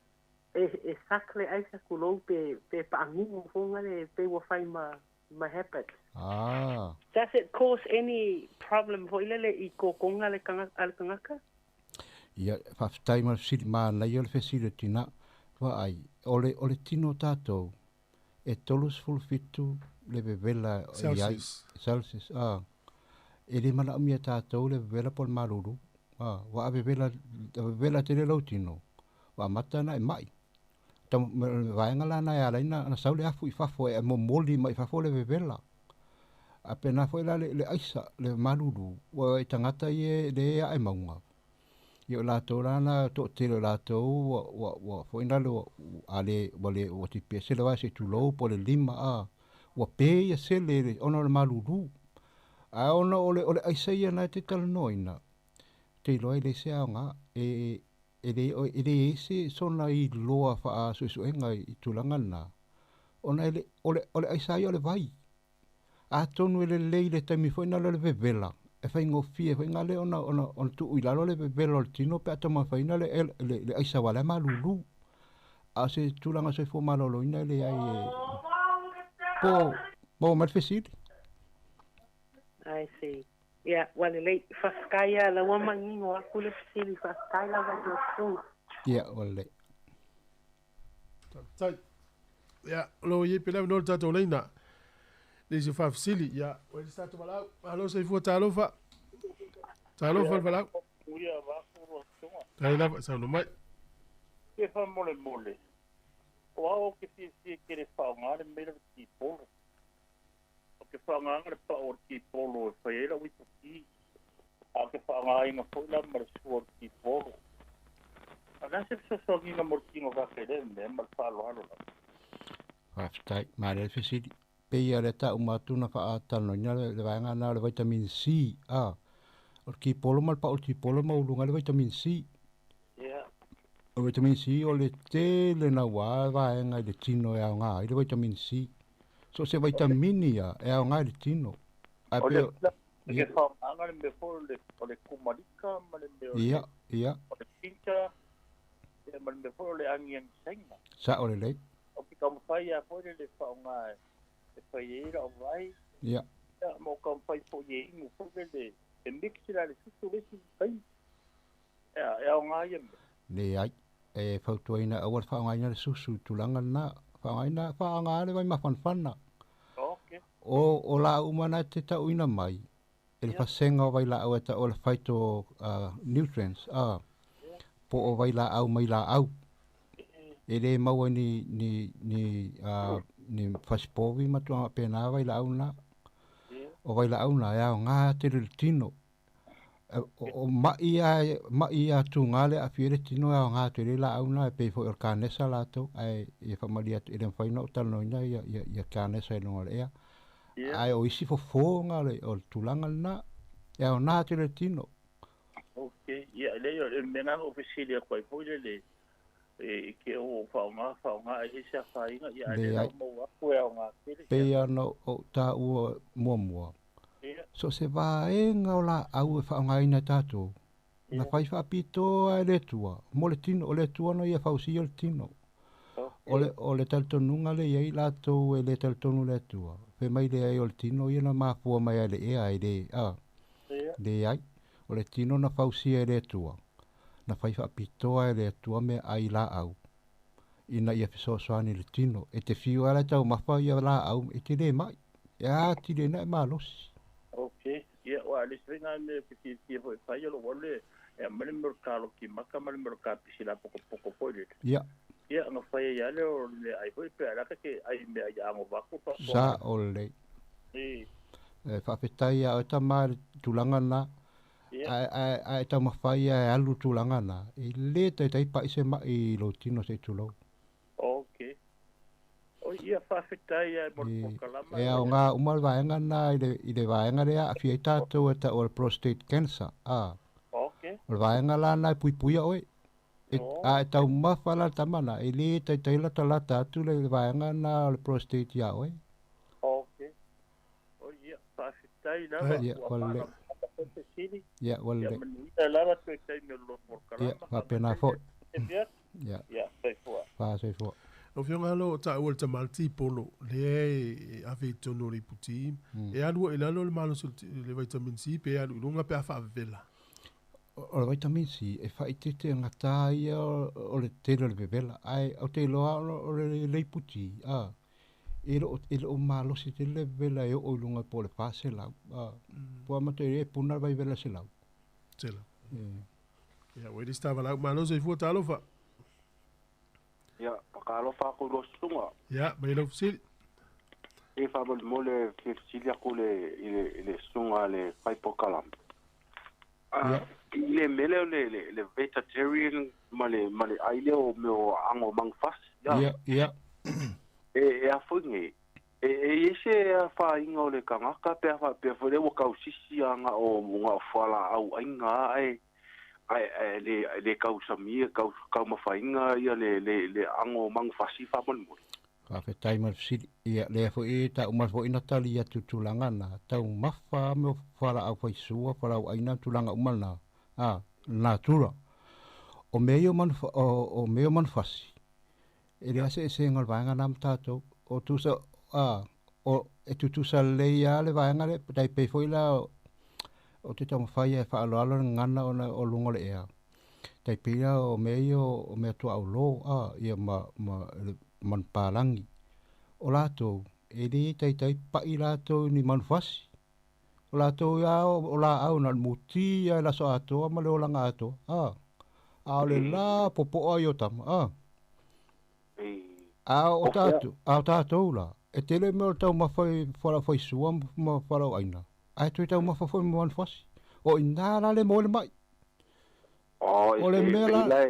E sak le aisa kulou pe paagugu foga le pe ua fai ma habit. Ah. Does it cause any problem foi lele i kokonga le kanga al kangaka? Ia, faafetai ma le fesili manaia o le fesili o tina. Vaai, o le tino o tatou, e 37 le vevela i ai. Celsius. Celsius, ah. E le manaomia e tatou le vevela po o le malulu. Ah, ua avevela, vevela tele lou tino. Ua amata na e mai. Vaega la na e ala ai na sau le afu i fafo e momoli mai fafo le vevela. A pena foi la le aisa, le malulu, ua e tagata ia le e ae mauga. Ia o latou la na toatele o latou ua foi na le ua a le ua le ua tipi sele vai se tulou po o le lima a. Ua pe ia sele le ona o le malulu. Ae ona o le aisa ia na e te talanoaina, te iloa e le se aoga e le ese sona iloa faasuesuega i tulaga lena. Ona e le, o le aisa ia o le vai. Atonu e lelei le taimi foi na le vevela. E faigofie foi le ona tuu i lalo le vevela o le tino pe a taumafaina le aisa ua le malulu. A o se tulaga soifua malōlōina e leai e po po mai le fesili. I see. Ia, ua lelei faafetai ia la ua manino aku le fesili faafetai lava i lau afioga. Ia, ua lelei. Tai. Ia, lo ye pela no tatou leina. Le se faafesili. Ia, o le tatou valau. Alo soifua talofa. Talofa le valau. Uia va furu Tai lava saunoa mai. Ke fa mole mole. O au ke fiafia ke le faaaoga le mea le tipolo. O ke faaaogaga le pao o le tipolo e fai ai lau ipati. A o ke faaaogaina foi la ma le sua o le tipolo. A le a se fesoasoaniga mo le tino faapelea mea ma le faaaloalo lava. Faafetai, manaia le fesili. Pei a le taʻu atu na faatalanoaina le vaega na o le vitamin C. A. O le kipolo ma le pao o le kipolo mauluga le vitamin C. O vitamin C o le tele nauā vaega i le tino e aoga ai le vitamin C. So se vitamini ia e aoga i le tino. Ae O le pe ke faaaogaga le mea foi o le kumalika ma le mea o le Ia, ia. o le ginger ia ma le mea foi o le agiagi saina. Sao lelei. O ke taumafai a foi le faaaoga e fai ai lau vai. Ia ma o taumafai foi e inu foi le e mix la le susu le isi taimi. Ia e aoga ia mea. Leai, e fautuaina aua le faaaogaina le susu i tulaga lena. Faaaogaina faaaoga le vai mafanafana. O laau uma na e te tauina mai e le fasega o vailaau e tau o le phyto nutrients a po o vailaau mai laau. E le maua ni fasipovi ma tulaga faapena vailaau na. O vailaau na e aoga tele i le tino. O mai a mai a tuga le aafia ai le tino e aoga tele laau na e pei foi o le kanesa latou ae ia faamalie atu e le mafai ona ou talanoaina ia kanesa i luga o le ea. Ae o isi fofoga o le tulaga lena e aoga tele i le tino. Okay. Ia le o le mea na o fesili atu ai foi le e ke o faaaoga ai se afaina ia le Leai. mau atu e aoga tele. Pei ona ou taua muamua. So se vaega o laau e faaaogaina e tatou. Na fai faapitoa e le Atua mo le tino, o le Atua na ia fausia le tino. O le talitonuga le i ai latou e le talitonu i le Atua. Fai mai leai o le tino ia na mafua mai ai le ea e le a. Leai, o le tino na fausia e le Atua. na fai faapitoa e le Atua meaai laau ina ia fesoasoani i le tino. E te fiu lava e taumafa ia laau e te le mai. E atili ai na e malosi. Ok, ia, ua le isi foi na mea ou te fiafia foi e fai, o lou alu e aumai le mea o le kaloki maka ma le mea o le kapisi lapokopoko foi lele. Ia. Ia, ona fai ai lava lea o le meaai foi pe a laka ke ai meaai ago vaku faafofoga. Sao lelei. I. E faafetai ia oe tama i le tulaga lena. Ae, ae, ae taumafai ia e alu tulaga na, e le taitai pa'i se ma'i i lou tino se i tulou. Ok. Oi, ia, faafetai ia mo le polokalama. E aoga uma le vaega lena i le, i le vaega lea aafia ai tatou e ta'u o le prostate cancer, a. Ok. O le vaega la lena e puipuia oe. E, a e taumafa la le tama lena, e le taitai latalata atu le vaega lena o le prostate iā oe. Ok. Oi, ia, faafetai lava. Ia, Ua ua lelei. malamalama foi fesili. Ia, ua Ia, lelei. manuia lava toe taimi o le lotu o le Ia, kalama. faapena foi. Ia, Ia. ia, soifua. Faasoifua. Lau Afioga o lo o taua e le tama le tipolo, lea e ave i totonu o le iputi, e alu ai i lalo le malosi o le vitamin C pe alu i luga pe a faavevela. O le vitamin C e faaeteete gata ia o le tele o le vevela, ae ou te iloa o le leiputi, a, e le o, e le o malosi tele le vevela e oo i luga po o le 400, a, po o a matou e puna le vaivela 100. 100. E. Ia, ua i le isi tavalau. Malo soifua, talofa. Ia, whakaalofa aku i lua susuga. Ia, mai lau fesili. E faamolemole e fia fesili aku le, i le, i le susuga a le fai polokalame. Ia. I le mea lea o le, le, le vegetarian ma le, ma le ai lea o mea o ago manufasi. Ia. Ia, ia. E, e a foi nei, e, e i ai se afaina o le tagata pe a faapea foi lea ua tausisi a na o, na o fualaau aiga ae, ae, ae le, le tausamia, tau, taumafaina ia le, le, le ago manufasi faamolemole. Faafetai ma le fesili. Ia, lea foi e tau mai foi na tali atu i tulaga na, taumafa mea o fualaau faisua, fualaau aina, tulaga uma na, a, natura. O mea ia o manu, o, o mea ia o manufasi, E leai se eseesega o le vaega lena ma tatou. O tusa, a, o, e tutusa lelei lava le vaega lea, tai pei foi la o te taumafai e faaaloalo le gagana ona o luga o le ea. Tai pei la o mea ia o mea tuaaulo, a, ia ma, ma le manupapalagi. O latou, e le taitai pa'i latou i ni manufasi. O latou lava o laau na o le muti lava i le aso atoa ma le olaga atoa, a. A o le la popo'a ia o tama, a. A o tatou, a o tatou la, e tele mea o le taumafa i fualaau faisua ma fualaau aina, ae toe taumafa foi ma manufasi. O i ina la le maua ai le ma'i. O le mea la,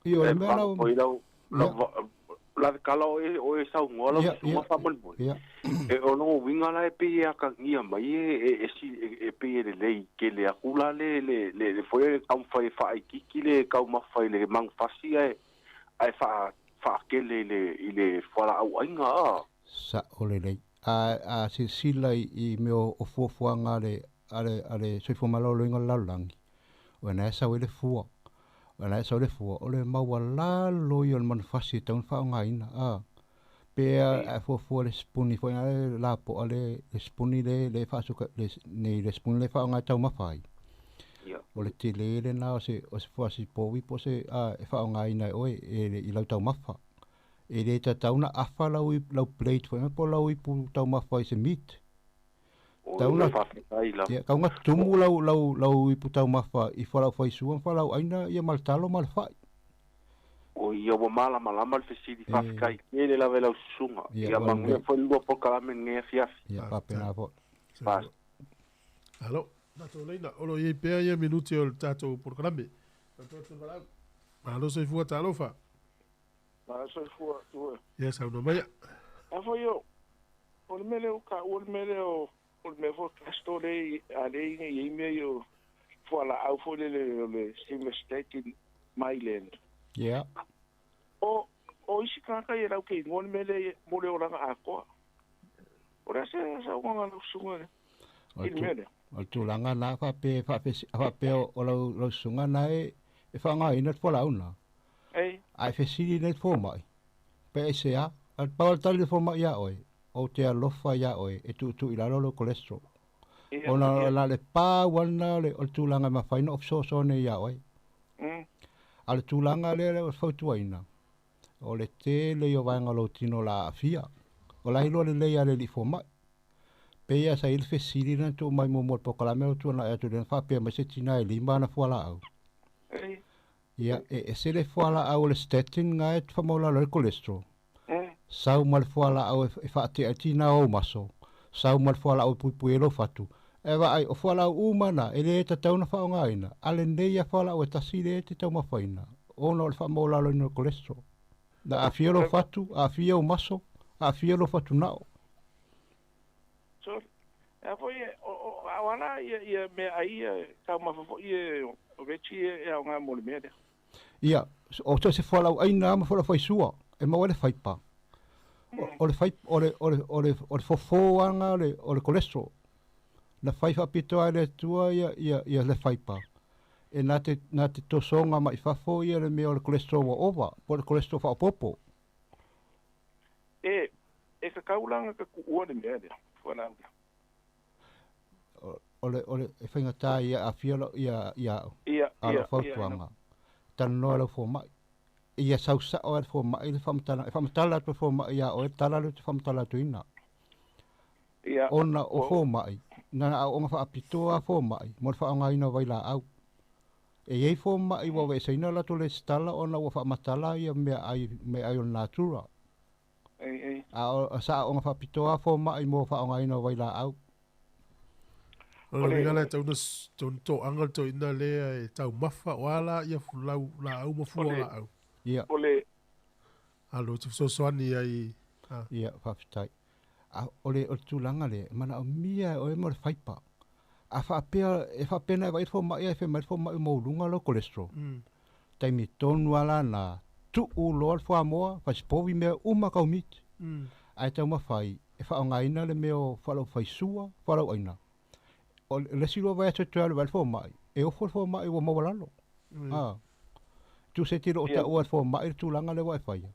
ia o le mea la, Lavekala o e o e saunoa lau susuga faamolemole. E o lona uiga la e pei e atagia mai e e e si e pei e lelei tele atu la le le le le foi e taumafai e faaitiiti le taumafa i le manufasi ae ae faa faatele i le i le fualaau aiga a. Sa'o lelei. A a silasila i i mea o fuafuaga a le a le a le Soifua Maloloina o le lalolagi, o lena e sau ai le fua. O lena e sau le fua, o le maualalo ia o le manufasi e tatau ona faaaogaina, a. Pe a fuafua le sipuni foi lena le lapoa le le sipuni le le faasuka le nei le sipuni le faaaoga e taumafa ai. O le tele lena o se o se fuasi povi po o se a e faaaogaina e oe e i lau taumafa. E le tatau ona afa lau lau plate foi lena po o lau ipu taumafa i se meat. Tau na, faafetai lava. Ia, tau na tumu lau, lau, lau ipu taumafa i fualaau faisua ma fualaau aina ia ma le talo ma le fa'i. O ia ua malamalama le fesili, faafetai tele lava i lau susuga. Ia, Ia ua manuia lelei. foi le lua polokalame i lenei afiafi. Ia, faapena foi. Fas. Alo, tatou laina, o lo o i ai pea ia minute o le tatou polokalame. Tatou atu le valaau. Malo soifua, talofa. Malo soifua atu e. Ia, saunoa maia. A foi o, o le mea lea ua taua le mea lea o, o le mea foi o Castor lea a lea e i ai mea ia o fualaau foi lele o le simvastatin Mylan. Yeah. O, o isi tagata ia latou te igoa le mea lea mo le olaga atoa. O le a se saunoaga a lau susuga lea i le mea lea? O le tulaga lena faapea, faapea o lau, lau susuga lena e, e faaaogaina le fualaau lena. Ei. Ae fesili nei le fomai, pe aisea? A pau le tali le fomai iā oe, ou te alofa iā oe e tuutuu i lalo lou cholesterol. Ona na o le pau lava lena o le tulaga e mafai ona ou fesoasoani ai iā oe. A o le tulaga lea o le fautuaina, o le tele ia o vaega o lou tino o le a aafia. O la e iloa lelei lava e le alii fomai. Pei lava sa i ai le fesili lea na tuu mai muamua i le polokalame lea ua tuanai atu lea na faapea mai se tina e 5 ana fualaau. Ia, e ese le fualaau o le statin na e faamaualalo ai le cholesterol. Sau ma le fualaau e faatea ai le tina o ou maso. Sau ma le fualaau e puipui ai lou fatu. E vaai, o fualaau uma na, e le tatau ona faaaogaina, a lenei lava fualaau e tasi lea e te taumafaina, ona o le faamaualaloina o le cholesterol. Na aafia lou fatu, aafia ou maso, aafia lou fatunao. Sorry. A foi e, o, o, a o ala ia, ia meaai ia, taumafa foi e, o veggie ia e aoga mo le mea lea. Ia, o so o se fualaauaina lava ma fualaaufaisua e maua ai le faipa. O le fai, o le, o le, o le, o le fofo lava lena o le cholesterol. Na fai faapitoa lava e le Atua ia, ia, ia le faipa. E na te, na te tosoga mai fafo ia le mea o le cholesterol ua ova, po o le cholesterol faaopoopo. E, e kakau la ka kuua le mea lea, fualaau lea. O le, o le, e faigata ia aafia lau, ia, ia au. Ia, A o lau ia, ia, fautuaga, talanoa i lau fomai. Ia sau sao lava le fomai le faamatalaga, e faamatala atu le fomai ia oe le tala lea ou te faamatala atuina. Ia, Ona o ua, fomai, na na aooga faapitoa lava fomai mo le faaaogaina o vailaau. E i ai fomai ua aveeseina latou lesitala ona ua faamatala ia meaai, meaai o le natura. Ei, ei. A o sa aoga faapitoa lava fomai mo faaaogaina o vailaau. O le uiga la e tatau ona tatau ona toaga le toeaina lea e taumafa o a la ia lau laau ma fua o laau. Ia. O le. Alo ou te fesoasoani ai. Ia, faafetai. A o le, o le tulaga lea, e manaomia e oe mo le faipa. A faapea, e faapea na e vaai le fomai ae fai mai le fomai ua maualuga lou cholesterol. Taimi tonu lava la na, tuu loa le fuamoa, fasipovi mea uma tau meat. Ae taumafai e faaaogaina le mea o fualaaufaisua, fualaauaina. O le isi lua vaiaso e toe alu ai le fomai, e ofo le fomai ua maualalo. A. Tusa e te le o taua e le fomai le tulaga lea ua e faia.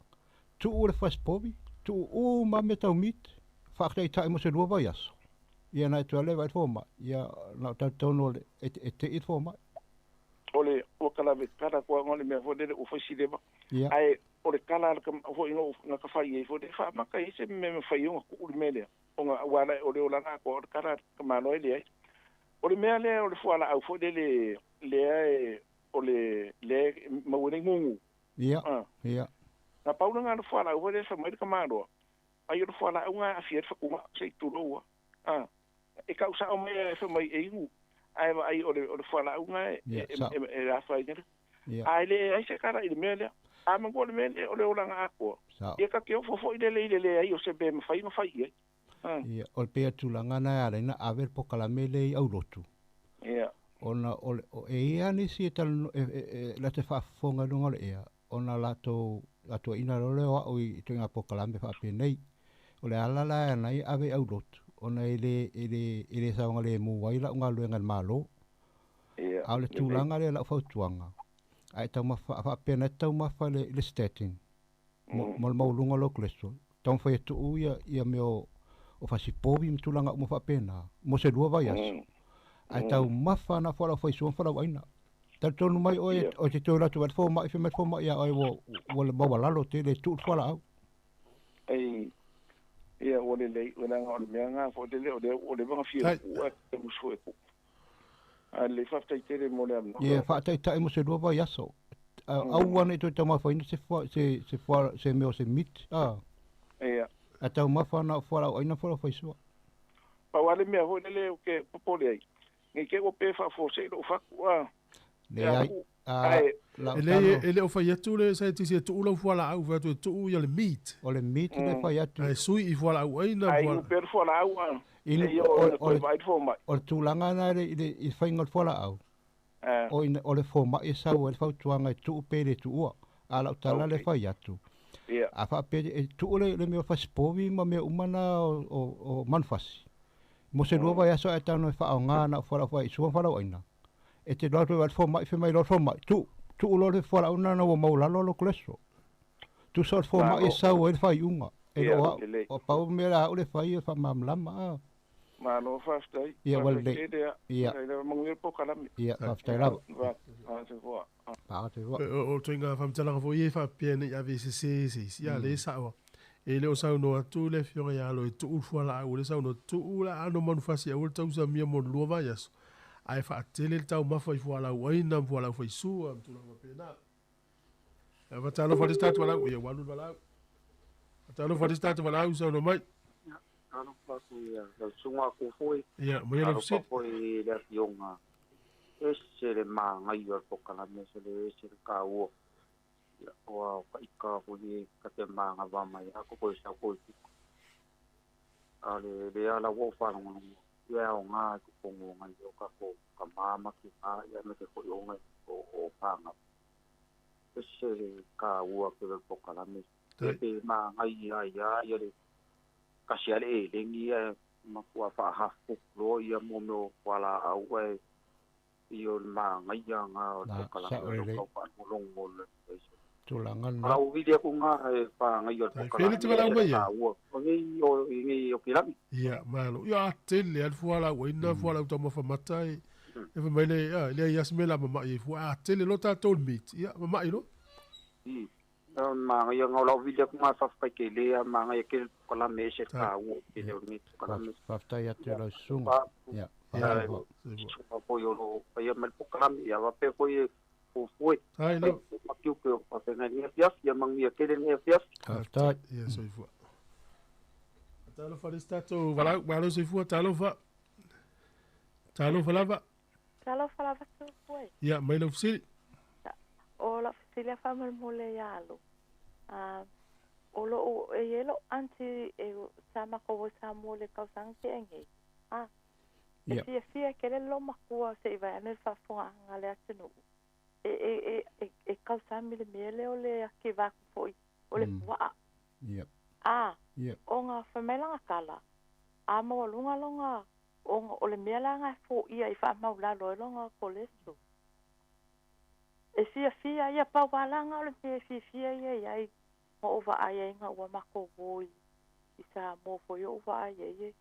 Tuu le fasipovi, tuu uma mea tau meat, faataitai mo se lua vaiaso. Ia na e toe alu e vaai le fomai, ia na o talitonu o le e tei le fomai. O le ua kala kala koa o le mea foi lele ua fai sileva. Ia. Ae o le kala foi no na ka fai ai foi le faamaka i se mea mafai ona tuu le mea lea. Ona ua la o le olaga atoa o le kala ka malo e leai. O le mea lea o le fualaau foi lele lea e o le lea e maua nei gugu. Ia, ia. Na pau lena o le fualaau foi lea fai mai le tamaloa. Ai o le fualaau na e aafia ai le fatuga se i tulou a. E kau sao mai e fai mai e inu. Ae vaai o le o le fualaau na e Ia, sao. e afaina le. Ia. Ae leai se kala i le mea lea. A manatua o le mea lea o le olaga atoa. Sao. Ia ka te ofo foi lele i le leai o se mea e mafai ona fai i ai. Ia, o le pei o le tulaga lena e ala ai ona ave le polokalame lea i aulotu. Ia. Ona o le, o, e i ai lava nisi e talanoa, e latou te faafofoga i luga o le ea, ona latou atuaiina loa lea o au i ituaiga polokalame faapenei. O le ala la e ala ai ave i aulotu, ona e le, e le, e le saogalemu ai lau galuega i le Malo. Ia, A o le lelei. tulaga lea i lau fautuaga, a e taumafa, a faapea na e taumafa i le statin, mo, mo le maualuga o lou cholesterol, taumafai e tuu ia, ia mea o, o fasipovi ma tulaga uma faapena, mo se lua vaiaso. Ae taumafa ana fualaaufaisua ma fualaauaina. Talitonu mai oe, oe te toe alu atu ai le fomai, fai mai le fomai ia oe ua, ua maualalo tele e tuu le fualaau. Ei, ia, ua lelei, ua leaga o le mea lena foi lele, o lea ua leva ona fia uu ae te usu e tuu. Ae lelei faafetai tele mo le avanoa. Ia, faataitai mo se lua vaiaso. Aua ne i toe taumafaina se fua, se, se fua, se mea o se meat, a. Ia. Ae taumafa na o fualaauaina ma fualaaufaisua. Pau lava le mea foi lele ou te popole ai, nei te i ua pe faafuasei lou fatu, a. Leai, a, lau E le, e le o fai atu le scientist e tuu lau fualaau, fai atu e tuu ia le meat. O le meat le fai atu. Ae sui i fualaau aina. Ae inu pea le fualaau, a. Inu, Seia oo ina toe vaai le fomai. O le tulaga lena i le, i le faiga o le fualaau, o ina, o le fomai e sau ai le fautuaga e tuu pe le tuua. A o lau tala le fai atu. A faapea e tuu le, le mea o fasipovi ma mea uma na o, o, o manufasi. Mo se lua vaiaso ae tago e faaaoga na o fualaau faaisoa ma fualaau aina. E te loa atu ai le fomai, fai mai loa le fomai, tuu, tuu loa le fualaau lena ua maualalo lou cholesterol. Tusa o le fomai e sau ai le faaiuga. E le o au, o pau mea la au le fai e faamalamalama. A. Malo faafetai. Ia, ua Faafetai lelei. tele a. Ia. Faafetai lava manuia le polokalame. Ia, faafetai lava. Va, va, soifua. Paga soifua. O ituaiga faamatalaga foi ia e faapea nei ave sesē se isi, a lea e sa'o a. E le o saunoa atu le afioga iā Alo e tuu le fualaau, o lea e saunoa tuu le aano manufasi aua le tausamia mo le lua vaiaso, ae faatele le taumafa i fualaau aina ma fualaau faisua ma tulaga faapena. Ae faatalofa i le isi tagata valaau, ia ua alu le valaau. Faatalofa i le isi tagata valaau saunoa mai. Talofa atu i lau susuga atu foi. Ia, maia lau Talofa fesili. foi i le afioga ese le magaia o le polokalame se le ese le taua. Ia, ua o ka ika foi e ka te magava mai a ko koe sau koe tuka. A le le ala ua o whalongolongo. Ia o ngā i kupongo o ngai o ka ko ka māma ki ngā ia me te foi o ngai o o pānga. Ese le taua ke le polokalame. E pe magai ia ia ia le kasi ale e lengi ia makua whahafu lo ia mo meo wala au e i o le magaia ngā o le Na, polokalame sa'o o lo lelei. kau whaalongolongo le Tulaga lena. Ala uvili aku ngā e whangai o le Ai, fea le polokalame te valaau e mai ai? taua. O ngei o ngei o kilami. Ia, malo. Ia, a tele a le fualaau aina, fualaau taumafa mata e e fai mai le, a, le ai ase mea la mama'i ai fua, a tele loa tatou le meat. Ia, mama'i loa. Magaia ngā o lau vili aku ngā whawhai ke lea, magaia ke le polokalame e se taua ke le o ngei polokalame. Faafetai atu i lau susuga. Ia, faafetai foi. Susuga foi o lo paia mai le polokalame, ia wape foi e fufue. Ai, lau. Makiu ke o whawhenga ni afiafi, ia mangia kele ni afiafi. Faafetai. Ia, soifua. Talofa le isi tatou valaau, malo soifua, talofa. Talofa lava. Talofa lava soifua. Ia, mai lau fesili. O lau fesili a faamolemole ia Alo. O loo e iai lou aunty e sa makou ai Samoa i le tausaga tea nei. A e Ia. fiafia tele le loomatua seʻi vae ane le faafofogaaga a le atunuu. E e e e e tausami le mea lea o le akeva atu foʻi o le puaa. Ia. A Ia. ona fai mai laga tala a maualuga loga ona o le mea laga e foʻia i faamaulalo ai loga cholesterol. E fiafia ia pau alaga o le mea e fiafia ia iai ma ou vaai ai ina ua matou o i i Samoa foi oʻu vaai ai e.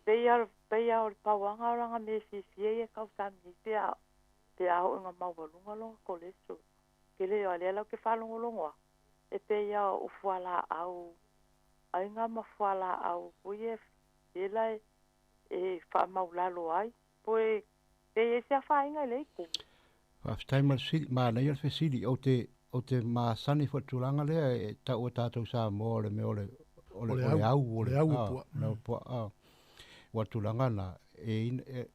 Pei pei o le pauaga o laga mea e fiafia ia e tausami ai pe a pe a oo ina maualuga loga cholesterol. Ke le o lea lau ke faalogologo atu e pei a o fualaau aiga ma fualaau foi e ela e e faamaulalo ai po e pe ai se afaina i le itu. Faafetai ma le fesili, manaia le fesili, ou te, ou te masani foi i le tulaga lea e taua tatou Samoa o le mea o le, o le, O le o le au, au, o o le, le au o a, puaa. le au puaa, a. Ua tulaga na, e ina, e,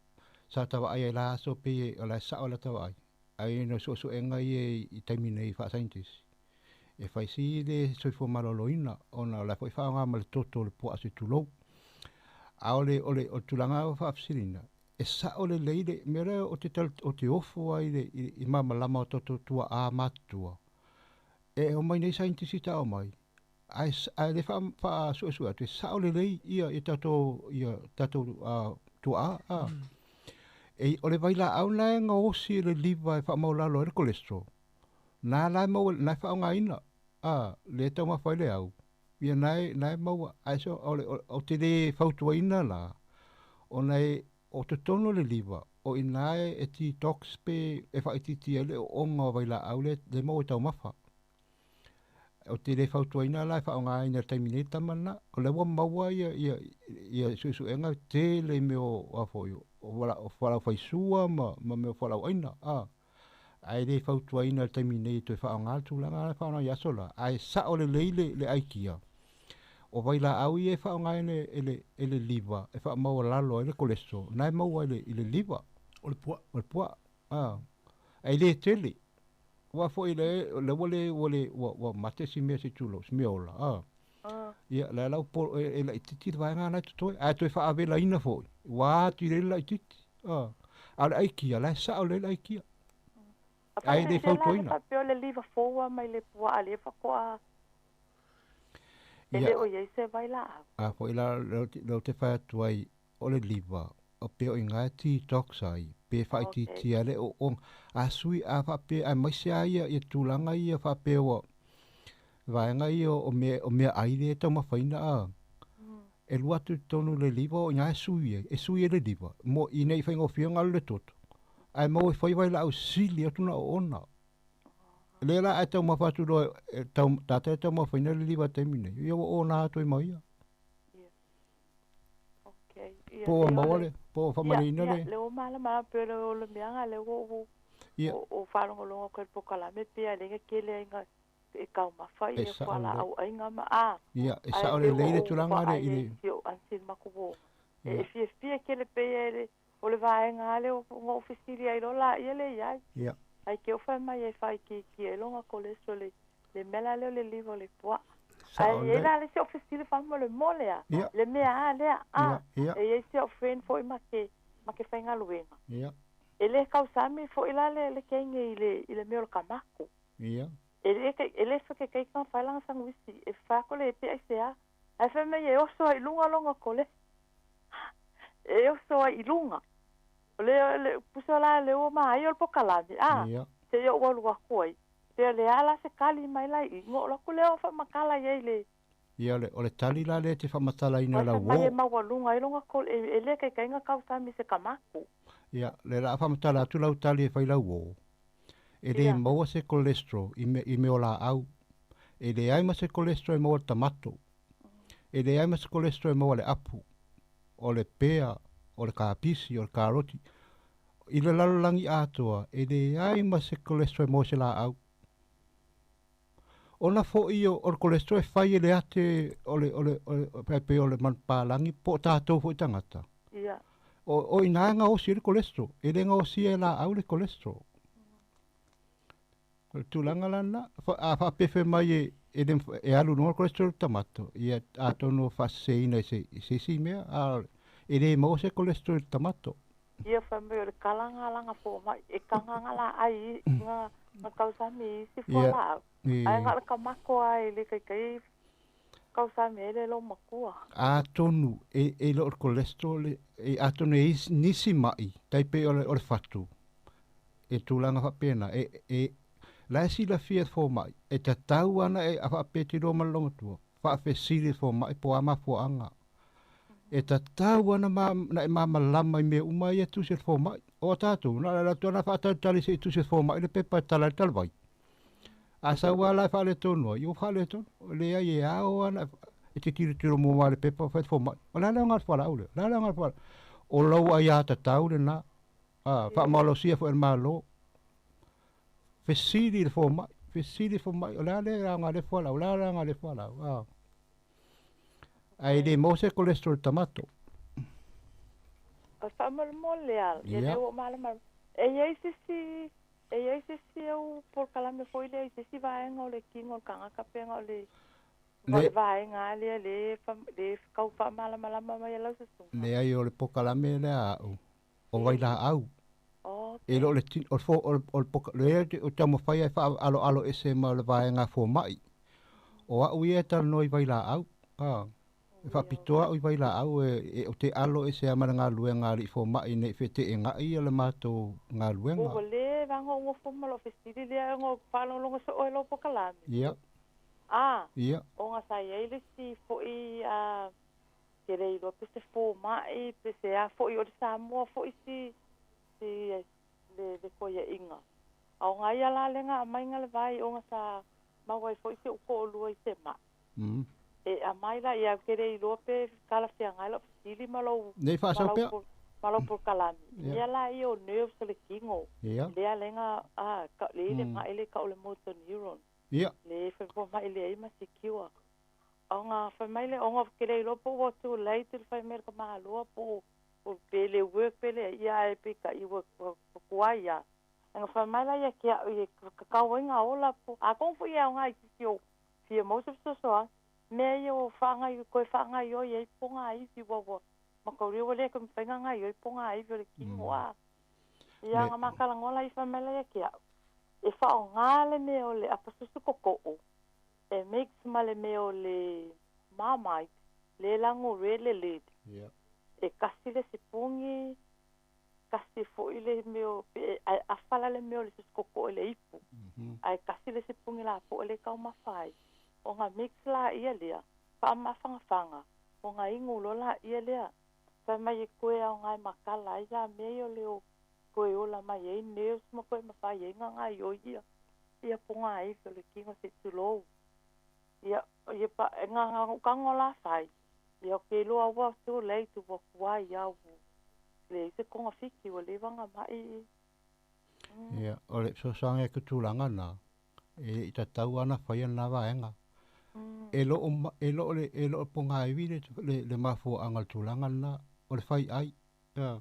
sa tavaai ai la aso pei e, o la e sa'o le tavaai, ai ina suesuega ia i taimi nei faa-scientist. E fai si le soifua malōlōina, ona o la foi faaaogā ma le toto o le puaa se tulou. A o le, o le, o le tulaga o faafesilina, e sa'o lelei le mea lea o te tal, o te ofo ai le, i, i malamalama o tatou tua'a matutua. E omai nei scientist ta'o mai, ae, ae le faa, faasu'esu'e atu, e sa'o lelei ia, ia tatou, ia tatou tua'a, a. E, o le vailaau lena e gaosi e le liva e faamaulalo ai le cholesterol. Na la e maua, na e faaaogāina, a, lea e taumafa ai le au. Ia na e, na e maua, ae so, o le, o, o te lē fautuaina la, ona e, o totonu o le liva, o iná e, e detox pe e faaitiitia ai le ooga o vailaau lea, le maua i taumafa. O te lē fautuaina la e faaaogāina i le taimi nei tama lena, o lea ua maua ia, ia, ia suesuega tele i mea o a foi, o vala, o fualaau faisua ma, ma mea o fualaau aina, a. Ae lē fautuaina i le taimi nei e toe faaaogā le tulaga la e faaaoga i aso la, ae sa'o lelei le, le aikia. O vailaau ia e faaaogāina e le, e le liva e faamaualalo ai le cholesterol, na e maua i le, i le liva. O le puaa. O le puaa, a. Ae lē tele. Aua foi le, le ua le, ua le, ua, ua mate si mea se i tulou, si mea ola, a. Ia, la lau po, e, e laitiiti le vaega lena e totoe, ae toe faavelaina foi, ua atili ai le laitiiti, a. A o le aikia, la e sa'o lelei le aikia. Ae le fautuaina. Faapea o le liva fou a mai le puaa lea faatoa e Ia. le o iai se vailaau. A foi la lea ou te fai atu ai, o le liva, o pea o i ina e detox ai, pe faaitiitia ai le ooga. A sui, a faapea, aemaise lava ia, ia tulaga ia faapea ua, vaega ia o mea, o meaai lea e taumafaina a. E lua atu i totonu o le liva o i ina e sui ai, e sui ai le liva, mo ina ia faigofie ona alu le toto, ae maua e fai vailaau sili atu na oona. Lea la a e taumafa atu loa e tau, tātou e taumafaina le liva i le taimi nei, ia ua ona atu ai ma ia. Ia, Po ua ia o maua le le, po ua ia faamalieina ia le. le ua malamalama pe le o le meaga le ua ou Ia. ou faalogologo atu i le polokalame pe a le tele ai na e taumafa E ia sao lelei. fualaau aiga ma a Ia, e ae sao pe ua lelei le ou tulaga lea vaai i ai le. i si ou aunty le matou uoga e Ia. fiafia tele pei e o le vaega lea o na ou fesili ai loa laia lea i ai Ia. ai ke o fai mai e faaitiitia ai loga cholesterol le le mea la lea o le liva o le puaa Sao ae i ai lelei. la le isi ou fesili faamolemole a Ia. le mea a lea a Ia, ia. e i ai si au friend foi ma ke ma ke faigaluega Ia. e lē tausami foʻi la le le keige i le i le mea o le kamaku Ia. e lē e lē fekekei fai laga saguisi e fako le pe aiseā ae fai mai e oso ai i luga loga kole e oso ai i luga o le le pusa la le ua maai o le pokalame a Ia. seia ou alu aku ai pe le a la se kali mai la i igo o laku lea o faamatala i ai le Ia o le, o le tali la lea e te faamatalaina Ai lau fai mai e uō. maualuga ai loga kole e lē kaikaiga tausami i se kamaku Ia, le la faamatala atu lau tali e fai lau uō. E lē Ia. maua se cholesterol i mea, i mea o laau. E leai ma se cholesterol e maua i le tamato. E leai ma se cholesterol e maua i le apu, o le pea, o le kapisi, o le karoti. I le lalolagi atoa, e leai ma se cholesterol e maua i se laau. Ona foʻi o, o le cholesterol e fai e le ate o le, o le, o le, o pei o le manupapalagi po o tatou foʻi tagata. Ia. O, o i ina e gaosi ai le cholesterol, e le gaosia e laau le cholesterol. O le tulaga lana, fa, a faapefe mai e, e, le, e alu i luga le cholesterol i le tamato, ia atonu o faaseseina i se, i se isi mea, a e lē maua se cholesterol i le tamato. Ia fai mai o le kalaga laga fomai e kagaga laai ga ga tausami i isi Ia, fualaau ae e, ga o le kamako a e lē kaikai tausami ai le lou matua. Atonu e, e le o le cholesterol le, e atonu e isi, nisi mai, tai pei o le, o le fatu, e tulaga faapena, e, e, la e silafia e fomai, e tatau ana e a faapea te iloa ma le logotua, faafesili e fomai po o a mafuaaga. E tatau ana ma, na e mamalama i mea uma ia tusi e le fomai. O a tātou, na le atu ana faatalitali se i tusi e le fomai le pepa e tala i le talavai. A sau lava la e faaletonu ai, ua faaletonu. O leai e ao ana e te tilotilo muamua i le pepa fai le fomai. O le a le aoga o le fualaau lea? O le a le aoga o le fualaau? O lou aiatatau lenā. A, faamalosia foi e le Malo. Fesili i le fomai, fesili i le fomai, o le a le aoga o lea fualaau, o le a le aoga o lea fualaau. A. Ae le maua se cholesterol i le tamato. O le faamolemole a ia Ia. lea ua ou malamalama e i ai sisi e i ai sisi au polokalame foi lea i sisi vaega o le kiga o le tagata pega o le o le Le, vaega a lea le le tau faamalamalama mai e lau susuga. Leai o le pokalame lea a au, o vailaau. E Okay. le o le ti, o le fo, o le, o le poka, lea o taumafai ai faaaloalo ese ma le vaega fomai. O au ia e talanoa i vailaau. A, e faapitoa au i vailaau e, e o te alo ese a ma le galuega a alii fomai nei feeteenai ia le matou galuega. Ua leva ona ou gofo ma lou fesili lea ona ou faalogologo soo i lou pokalame. Ia. A, Ia. ona sa i ai le isi foʻi a ke le iloa pe se fomaʻi pe se a foʻi o le Samoa foʻi si si le le koiaʻiga a o gaia la lega aumaiga le vai ona sa maua ai foʻi si ou toʻalua i se maʻi e aumai la ia ke le iloa pe talafeagai lau fesili ma lou Nei ma faasau lau pea. ma lau polokalame Ia. mea la ia o nerves o le kigo Ia. lea lega a ka le le maʻi le kau le motor neuron Ia. le fai maʻi leai ma secure ona fai mai le ona ke le iloa po ua too late le fai mai le ka maloa po o pe le work pe le ia ae pe ka i ua kuai ia anga fai mai la ia ke au i ka kauaiga ola po a kong fu ia ona i sisi o fia mau se fesoasoani mea ia o faagaioi koe faagaioi ai pogaifi ua ua makauli ua lē ka mafaiga gaioi pogaifi o le kigo a ia Le, aga makalagoa la i fai mai la ia ke au e faaaogā le mea o le apasusu kokoʻo e mix ma le mea o le marmite le lago le lid Ia. e kasi le sipugi kasi foʻi le mea o pe ae afa la le mea o le susu kokoʻo i le ipu ae kasi le sipugi lapoʻe le taumafa ai ona mix la ia lea faamafagafaga Ona igu loa laia lea, fai mai e koe aoga e makala ai la mea ia o le o koe ola mai ai nails ma koe mafai ai gagaioi ia ia pogaivi o le kino se i tulou. Ia ia pa e gagaga la fai, ia o ke iloa ua too late ua tuai a ua leai se togafiti ua leva ona ma'i i. Ia, o le fesoasoani atu tulaga na, e le i tatau lava ona faia lena vaega. E le o, e le o le, e le o pogaivi le, le, le mafuaaga o le tulaga lena, o le fai ai. Ia,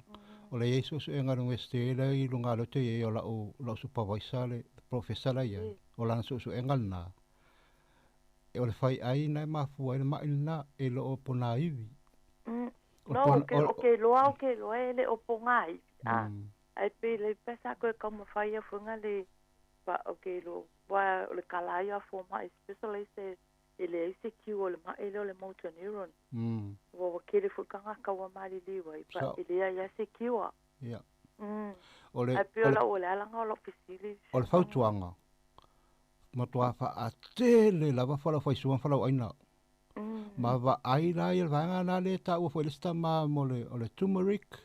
o le i ai suesuega a le Iunivesite lea i luga lea ou te i ai o lau, lau supervisor le professor la e i ai, o lana suesuega lena, o le fai ai lena e mafua ai le mai lena, e le o ponaivi. O No, o ke, o ke iloa, o ke iloa e le o pogaivi, a, ae pei le pe sa koe taumafai afuega le, pa, o ke iloa, aua o le kala ia a fomai specialist e, e leai se cure o le mai lea o le motor neuron. Ua ua tele foi tagata ua maliliu ai, pa, e leai lava se cure. Ia. O le, Ae pei o lau, o le ala lena o lau fesili. O le fautuaga, matua faatele lava fualaau-faisua ma fualaau-aina. Ma vaai la ia le vaega lena lea e taua foi e le isi tama mo le, o le turmeric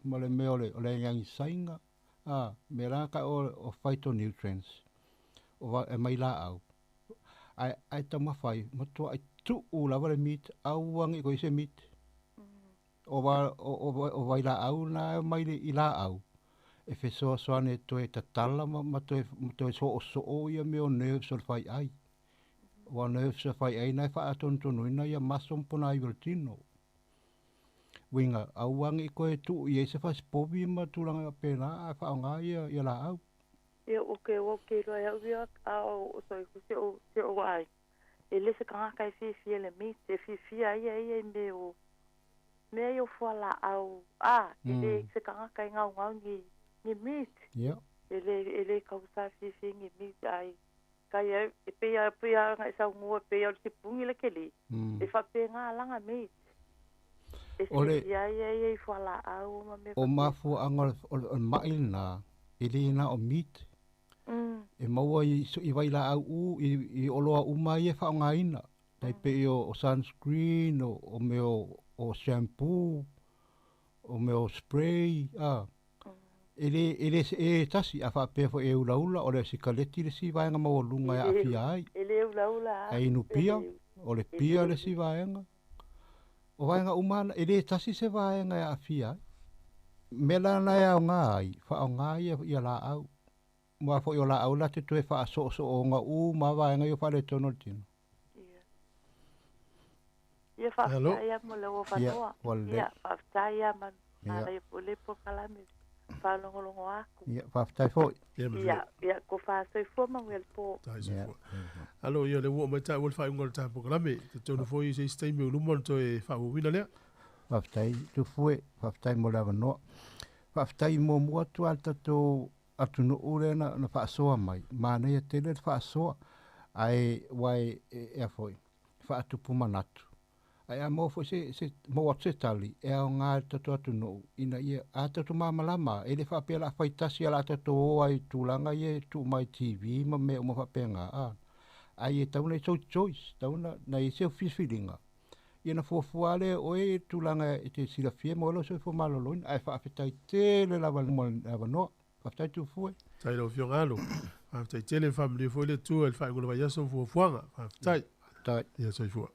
ma le mea o le, o le agiagisaiga, a, mea la na o, o phytonutrients, o va, e mai laau. Ae, ae taumafai, matuai tuu lava le meat, aua ne i koe i se meat. O va, o, o, o vailaau na e mai i laau, e fesoasoani e toe tatala ma, ma toe, ma toe soosoo ia mea o nerves o le faiai. Aua o nerves o le faiai na e faatonutonuina ia muscle ma ponaivi o le tino. Uiga, aua ne i koe tuu i ai se fasipovi ma tulaga faapena ae faaaoga ia, ia laau. Ia, okay, ua ou ke iloa e au ia, a o soifua si ou, si ou ai. E le se tagata e fiafia i le meat, e fiafia ai ia ia i mea o, mea ia o fualaau, a, e le se tagata e gaugau ni, ni meat. Ia. E le, e le tausa fiafia ni meat, ai, kai ai, e pei a, pei a ona e saunoa, e pei a o le sipuni le keli, e faapena lana meat. E fiafia ai ia ia i fualaau ma mea O mafuaaga o le, o le mai lena, e le na o meat. E maua i, i vailaau u, i, i oloa uma ia e faaaogaina. Tai pei o, o sunscreen, o, o mea o, o shampoo, o mea o spray, a. E le, e le se e tasi, a faapea foi e ulaula, o le sikaleti le isi vaega maualuga e aafia ai. E le ulaula a. E inu pia, o le pia le isi vaega. O vaega uma na, e le tasi se vaega e aafia ai. Mea la na e aoga ai, faaaoga ia, ia laau. Aua foi o laau la te toe faasoosooga uma vaega ia o faaletonu o le tino. Ia faafetai lava mo le avanoa. Ia faafetai lava ma manaia foi le polokalame faalogologo atu. Ia faafetai foi. Ia ia tofa soifua manuia le po. Alo ia lea ua oo mai taua le faaiuga o le tatou polokalame. Talitonu foi i se isi taimi o luma ona toe faaauauina lea. Faafetai Tufue, faafetai mo le avanoa. Faafetai muamua atu lava i le tatou atunuu lea na, na faasoa mai, manaia tele le faasoa, ae ua e, e, a foi, faatupu manatu. Ae a maua foi se, se, maua atu se tali, e aoga i le tatou atunuu, ina ia, a tatou malamalama, e le faapea o le a fai tasi o le a tatou o ai i tulaga ia e tuu mai i TV ma mea uma faapena, a. Ae e tatau ona i ai sou choice, tatau ona, na i ai seu filifiliga, ia ona fuafua lava lea e oe i le tulaga e te silafia mo lou soifua maloloina, ae faafetai tele lava mo le avanoa. Faafetai Tufue. Faafetai lau Afioga Alo. Faafetai tele, faamanuia foi le Atua i le faaiuga o le vaiaso ma fuafuaga. Faafetai. Faafetai. Ia soifua.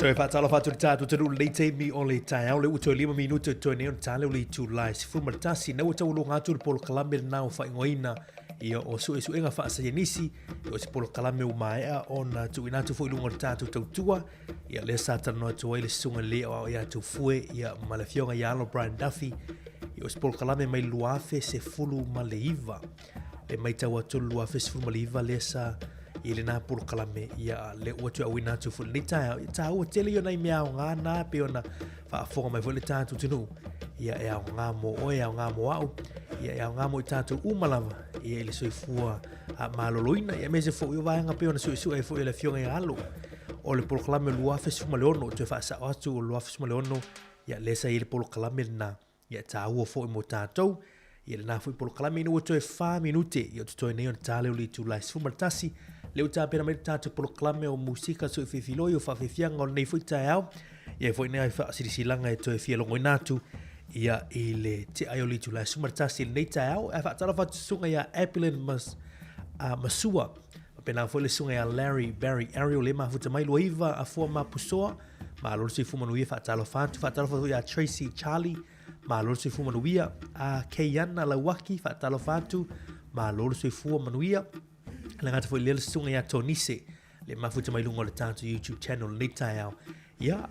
Toe faatalofa atu i le tatou atunuu i lenei taimi o le taeao, lea ua toe 5 minute o totoe nei ona ta lea o le itula e 11. Na ua taualuga atu le polokalame lena ua faaigoaina ia o suesuega faasaienisi, ia o se polokalame ua maea ona tuuina atu foi i luga o le tatou tautua. Ia lea sa talanoa atu ai le susuga lelei aoao ia Tufue ia ma le afioga ia Alo Brian Duffy, ia o se polokalame mai le 2019. Le maitau atu le 2019 lea sa i lena polokalame ia le ua toe auina atu foi lenei taeao. Ia tāua tele ia nai mea aoga na pei ona faafofoga mai foi le tatou atunuu. Ia e aoga mo oe, e aoga mo au, ia e aoga mo i tatou uma lava ia i le soifua maloloina. Ia aemaise foi o vaega pei ona suesue ai foi e le afioga ia Alo o le polokalame 2016, toe faasao atu o le 2016, ia lea sa i ai le polokalame lena. Ia e tāua foi mo tātou ia lena foi polokalame ina ua toe 4 minute ia o totoe nei ona tā leo le itula e 11 lea ua tapena mai le tātou polokalame o musika soififiloi o faafiafiaga o lenei foi taeao. Ia foi nei faasilasilaga e toe fia logoina atu ia i le tea ai o le itula e 11 i lenei taeao. Ae faatalofa atu susuga ia Apelin Mas, Masua, faapena foi le susuga ia Larry Barry Ariel le mafuta mai Luaiva Afua Mapusoa. Malo le soifua manuia, faatalofa atu. Faatalofa foi ia Tracy Charlie, malo le soifua manuia. A Keiana Lauaki, faatalofa atu, malo le soifua manuia. Le gata foi lea le susuga ia Tonise, le mafuta mai luga o le tatou YouTube channel lenei taeao. Ia,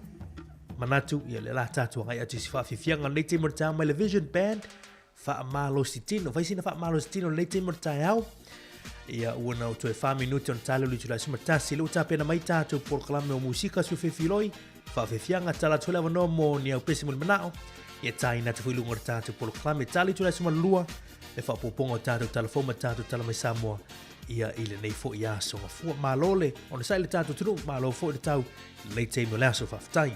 manatu, ia le la tatou agai atu i se faafiafiaga lenei taimi o le taeao mai le Vision Band, faamalosi tino. Fai sina faamalosi tino lenei taimi o le taeao. Ia, ua na o toe 4 minute ona tale o le itula e 11. Le ua tapena mai tātou polokalame o musika suefefiloi, faafiafiaga, tala atu le avanoa mo ni au pese mo le manao. Ia tāina atu foi luga o le tātou polokalame. Tale itula e 12, le faaopoopoga o tātou tala fou ma tātou tala mai Samoa. Ia, i lenei foi aso gafua. Malo le onosai le tātou atunuu, malo foi le tau lenei taimi o le aso. Faafetai.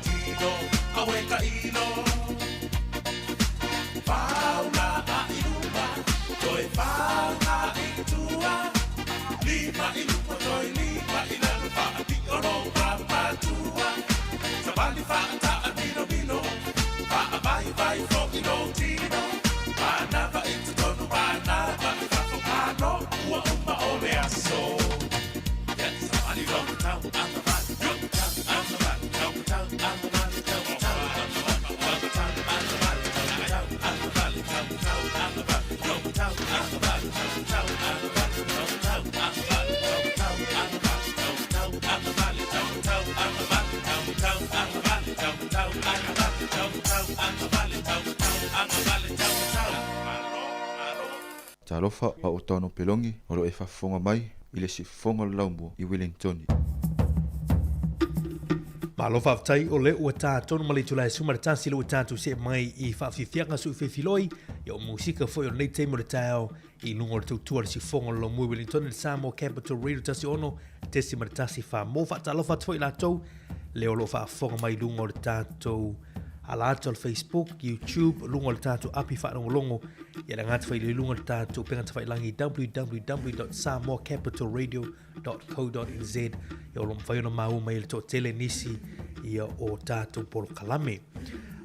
Tino, awe ka ilo. Lima i lupa toe lima i lalo Faapio lo pamatua Savali faataa milomilo Faavaivai fo'i lou tino Manava i totonu manava i fafo Malo ua uma o le aso Yeah, savali lou tau agavale Tau agavale, tau tau agavale, tau tau agavale, tau tau agavale, tau tau agavale, tau tau agavale, tau tau agavale, tau tau agavale, tau tau agavale, tau tau agavale, tau tau agavale, tau tau agavale, tau tau agavale, tau tau agavale, tau tau agavale, tau tau agavale, tau tau. Talofa a o Tano Pelongi o lo e faafofoga mai i le siufofoga o le laumua i Wellingtoni. Malo faafetai o le ua tā tonu ma le itula e 11 le ua tatou see mai i faafiafiaga suifefiloi ia o musika foi o lenei taimi o le taeao i luga o le tautua le siufofoga o le laumua i Wellington le Samoa Capital Radio 16.14 mo faatalofa atu foi latou le o lo o faafofoga mai i luga o le tatou ala atu o le Facebook, YouTube, luga o le tatou api faalogologo ia le gata fai le luga o le tatou upega tafailagi www.samoacapitalradio.co.nz ia o lo o mafai ona maua mai e le toatele nisi ia o tatou polokalame.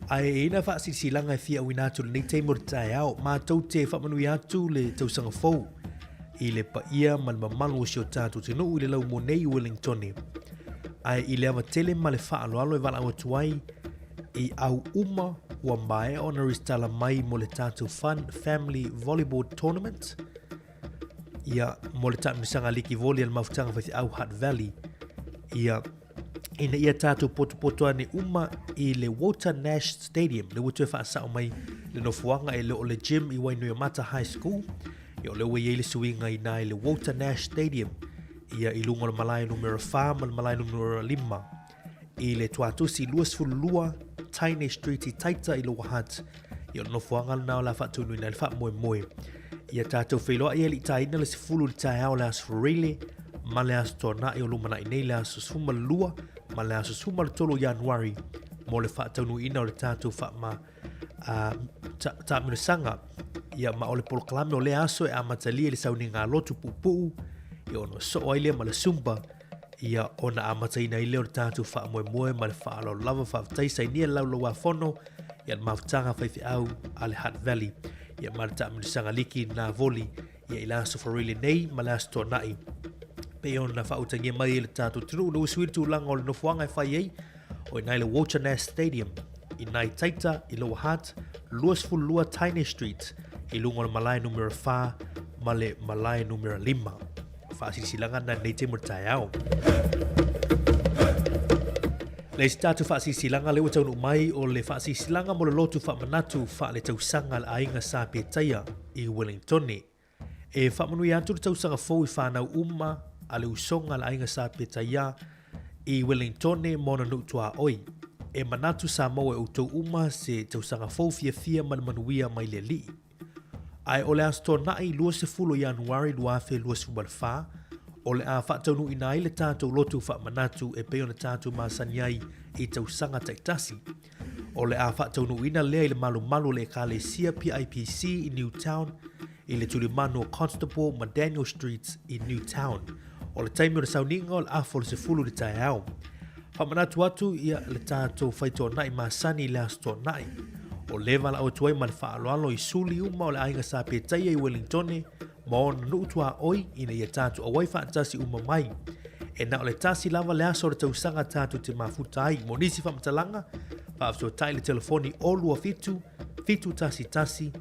Ae e ina faasilasilaga e fia auina atu lenei taimi o le taeao, matou te faamanuia atu le tausaga fou i le paia ma le mamalu o si o tatou atunuu i le laumua nei i Wellingtone. Ae i le ava tele ma le faaaloalo e valaau atu ai i au uma ua maea ona resitala mai mo le tatou Fun Family Volleyball Tournament ia mo le taamilosaga liki voli a le mafutaga faifeau Hutt Valley ia ina ia tatou potopoto ane uma i le Walter Nash Stadium le ua toe faasao mai le nofoaga e le o le gym i Wainuiomata High School ia o lea ua i ai le suiga i na i le Walter Nash Stadium ia i luga o le malae numera 4 ma le malae numera 5 i le tuatusi 22 Tiny Street i Taita i Lower Hutt. Ia o le nofoaga lena o le a faataunuina ai le faamoemoe. Ia tatou feiloai e liitaina le 10 i le taeao o le aso Faraile ma le aso Toanai o lumanai nei le aso 12 ma le aso 13 o Ianuari mo le faataunuina o le tatou faama taamilosaga. Ia ma o le polokalame o lea aso e amatalia i le sauniga lotu puupuu ia ona soo ai lea ma le Zumba ia ona amataina ai lea o le tatou faamoemoe ma le faaaloalo lava. Faafetai sainia le laulauafono ia le mafutaga faifeau a le Hutt Valley ia ma le taamilosaga liki na voli ia i le aso Faraile nei ma le aso Toanai pei ona faautagia mai ai le tatou atunuu na ua sui le tulaga o le nofoaga e fai ai o inā i le Walter Nash Stadium i nai Taita i Lower Hutt 22 Tiny Street i luga o le malae numera 4 ma le malae numera 5. Faasilasilaga na nei taimi o le taeao. Le isi tatou faasilasilaga lea ua taunuu mai o le faasilasilaga mo le lotu faamanatu faaletausaga a le aiga Sa Petaia i Wellingtone. E faamanuia atu le tausaga fou i whānau uma a le usoga a le aiga Sa Petaia i Wellingtone ma ona nuu tuaoi. E manatu sa maua e outou uma se tausaga fou fiafia ma le manuia mai le Alii. Ae o le Aso Toonai 20 o Ianuari 2024, o le a faataunuuina ai le tatou lotu faamanatu e pei ona tatou masani ai i tausaga taitasi. O le a faataunuuina lea i le malumalu o le Ekalesia PIPC i Newtown, i le tulimanu o Constable ma Daniel Streets i Newtown. O le taimi o le sauniga o le afa o le 10 i le taeao. Faamanatu atu ia le tatou faitoanai masani i le Aso Toonai. O lea valaau atu ai ma le faaaloalo i suli uma o le aiga Sa Petaia i Wellingtone ma ona nuu tuaoi ina ia tatou auai faatasi uma mai. E na o le tasi lava le aso o le tausaga tatou te mafuta ai. Mo nisi faamatalaga, faafesootai le telefoni o 27 711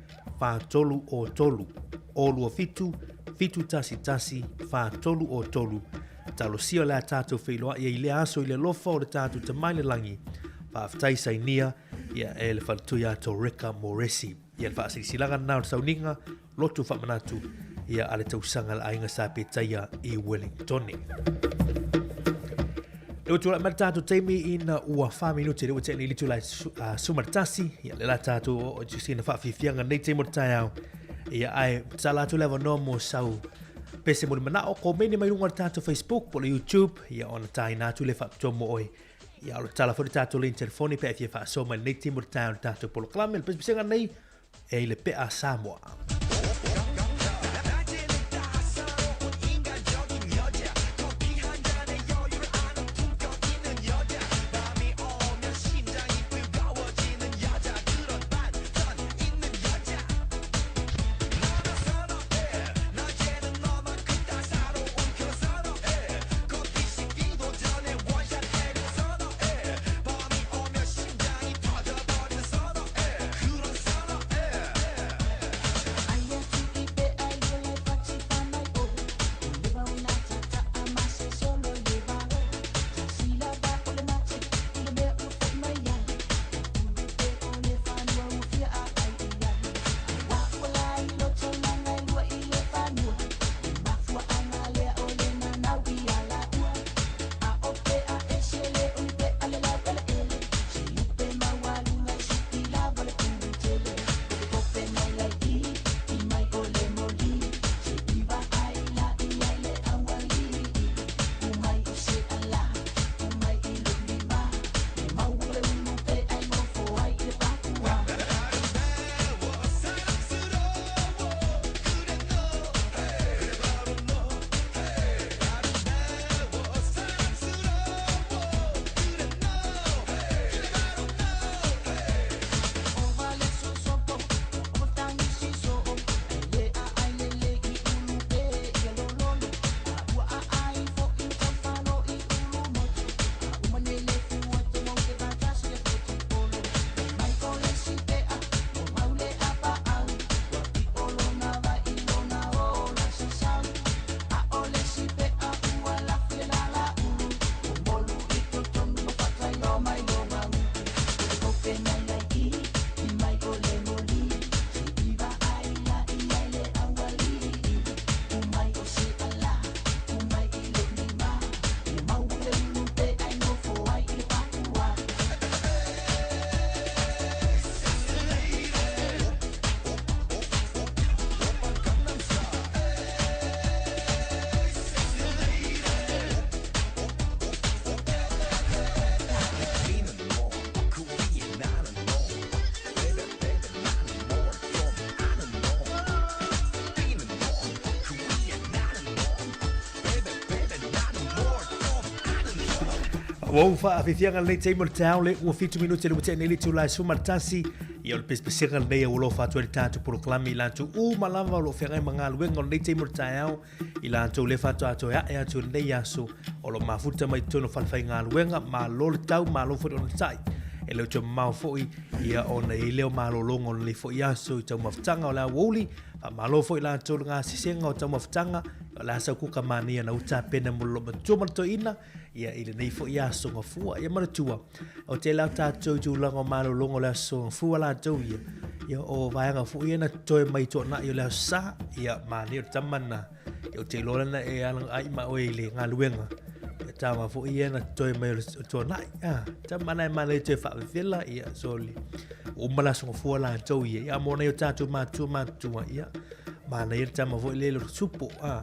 433 o 27 711 433. Talosia o le a tatou feiloai ai i lea aso i le alofa o le tatou Tama i le Lagi. Faafetai sainia ia e le faletui a Toreka Moresi. Ia le faasilasilaga lena o le sauniga lotu faamanatu ia a le tausaga a le aiga Sa Petaia i Wellingtone. Le ua tulai mai le tatou taimi ina ua 4 minute le ua tea nei le itula 11 ia le la tatou o sina faafiafiaga nei taimi o le taeao ia ae tatala atu le avanoa mo sau pese mo le manao komeni mai luga o le tatou Facebook po o le YouTube ia ona taina atu le faapitoa mo oe ia o le tatala foi le tatou line telefoni pe a fia faasoa mai lenei taimi o le taeao i le tatou polokalame le pesepesega nei e i le pea Samoa. Ua ou faafiafiaga lenei taimi o le taeao le ua 7 minute le ua tea nei le itula e 11, ia o le pesepesega lenei ua alofa atu ai le tatou polokalame i latou uma lava o lo o feagai ma galuega o lenei taimi o le taeao, i latou lea faatoa toe ae atu i lenei aso o lo o mafuta mai totonu o falefaigaluega. Malo le tau, malo foi le onosai. E le o toe mamao foi ia ona i ai lea o malologa o lenei foi aso i taumafataga o le aoauli. Faamalo foi latou le gasesega o taumafataga, o le a sau kuka manaia na uta pena mo le loomatua ma le toeaina ia i lenei foi aso gafua. Ia manatua, o tele lava tatou i tulaga o malologa o le aso gafua latou ia, ia o vaega foi ia na totoe mai tuanai o le aso Sa, ia manaia o le tama lena, ia ou te iloa lana e alagaai ma oe i le galuega, ia tama foi ia na totoe mai o le tuanai, ah, tama na e manaia toe faavevela, ia sole, uma le aso gafua latou ia, ia mo nai o tatou matua matua, ia manaia le tama foi lele o le supo, ah,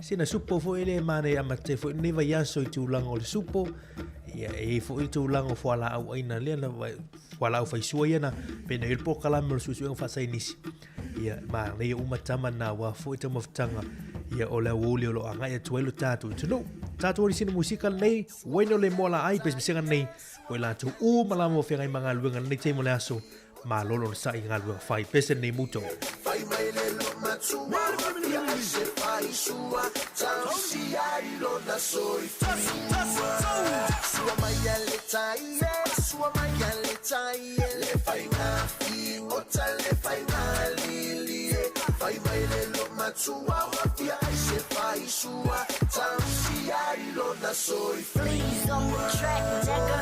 Sina supo foi le manaia amata ai foi lenei vaiaso i tulaga o le supo. Ia, e i ai foi tulaga o fualaau aina lea na fualaau faisua ia na pena i le polokalame o le suesuega faasaienisi. Ia, manaia uma tama na aua foi taumafataga ia o le aoauli o lo o agai atu ai lo tatou atunuu. Tatou ali sina musika lenei, Wayne o le moa laai, pesepesega lenei, o i latou uma lava o feagai ma galuega lenei taimi o le aso. Malolo le sa'i galuega fai pese lenei muto. Fai mai le lo matua Ia ai se fai sua Tausi ai lona soifua Sua mai a le tai e Sua mai a le tai e Le faiga figota le faiga lili e Fai mai le lo matua Ia ai se fai sua Tausi ai lona soifua Please on the track, nigga.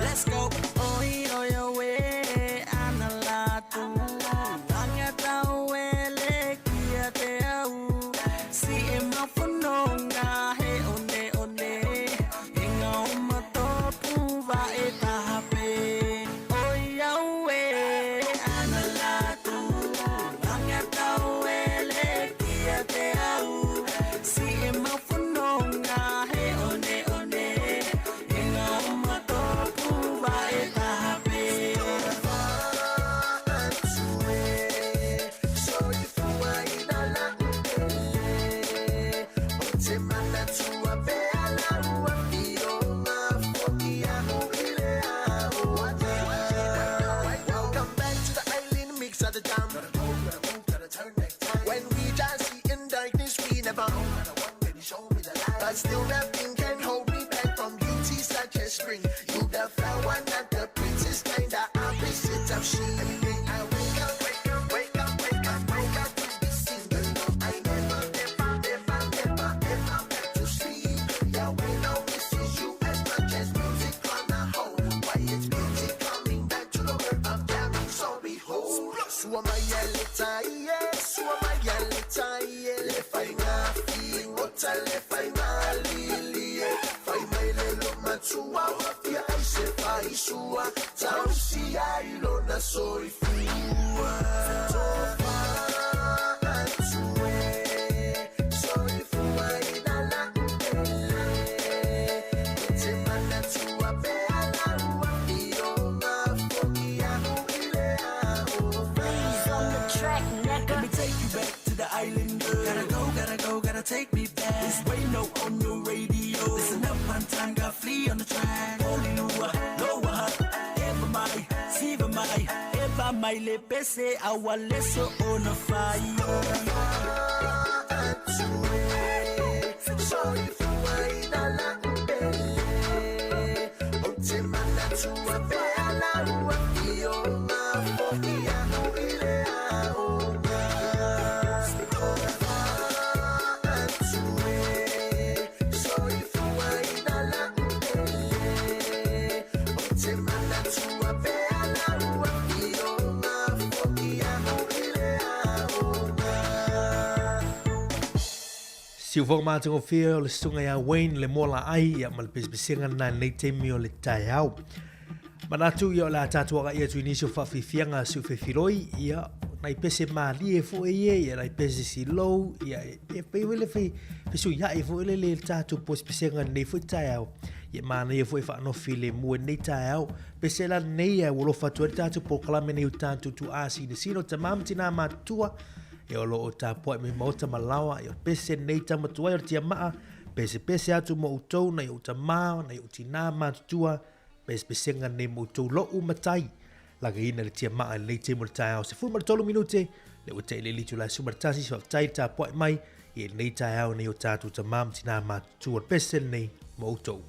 Let's go. Oi oi oe ana latu Tangata oe le kia te au Si e mafononga he one one He ngao matopu va e tahape Oi au e ana latu Tangata oe le kia te au Si e mafononga he one one He ngao matopu va e tahape Welcome back to the island mix of the jam. When we just see in darkness, we never. But still nothing can hold me back from beauty such as spring. You the flower, not the princess, kinda opposite of she. Every day I wake up, wake up, wake up, wake up, wake up to be single. No, I never, never, never, never, ever back to sleep. Yeah, we know this is you as much as music on the whole. Why it's music coming back to the world of jamming, so behold. Sua mai le tai, sua mai le tai, le fai ngā fingota, le fai ngā lili, fai mai le lo matua, wafia ai se fai sua, tausi ai lona soifua. Let me take you back to the island. Gotta go, gotta go, gotta take me back. It's Wayno on your radio. Listen up, one time, got flea on the track. Olilua, loa, ever mai, siva mai, eva mai le pese, awaleso on a fire. Siufoga matagofie o le susuga ia Wayne le moa laai ia ma le pesepesega lena i lenei taimi o le taeao. Manatu ia o le a tatou agai atu i nisi o faafiafiaga a Siufefiloi, ia nai pese malie foi ia, ia nai pese silou, ia e pei foi le fesuiai foi lele i le tatou pesepesega i lenei foi taeao. Ia manaia foi e faanofilemu i lenei taeao. Pese la lenei ae ua alofa atu ai le tatou polokalame nei o tatou tuaa sinosino, tamā ma tinā matutua, ia o lo o tapuai mai maota ma laoa, ia o pese lenei tama tuai o le tiamaa, pesepese atu mo outou nai ou tamā, nai ou tinā matutua, pesepesega nei mo outou lo'u matai. Lagaina le tiamaa i lenei taimi o le taeao 13 minute, lea ua te'i le itula e 11, faafetai le tapuai mai i lenei taeao nei o tatou tamā ma tinā matutua. O le pese lenei mo outou.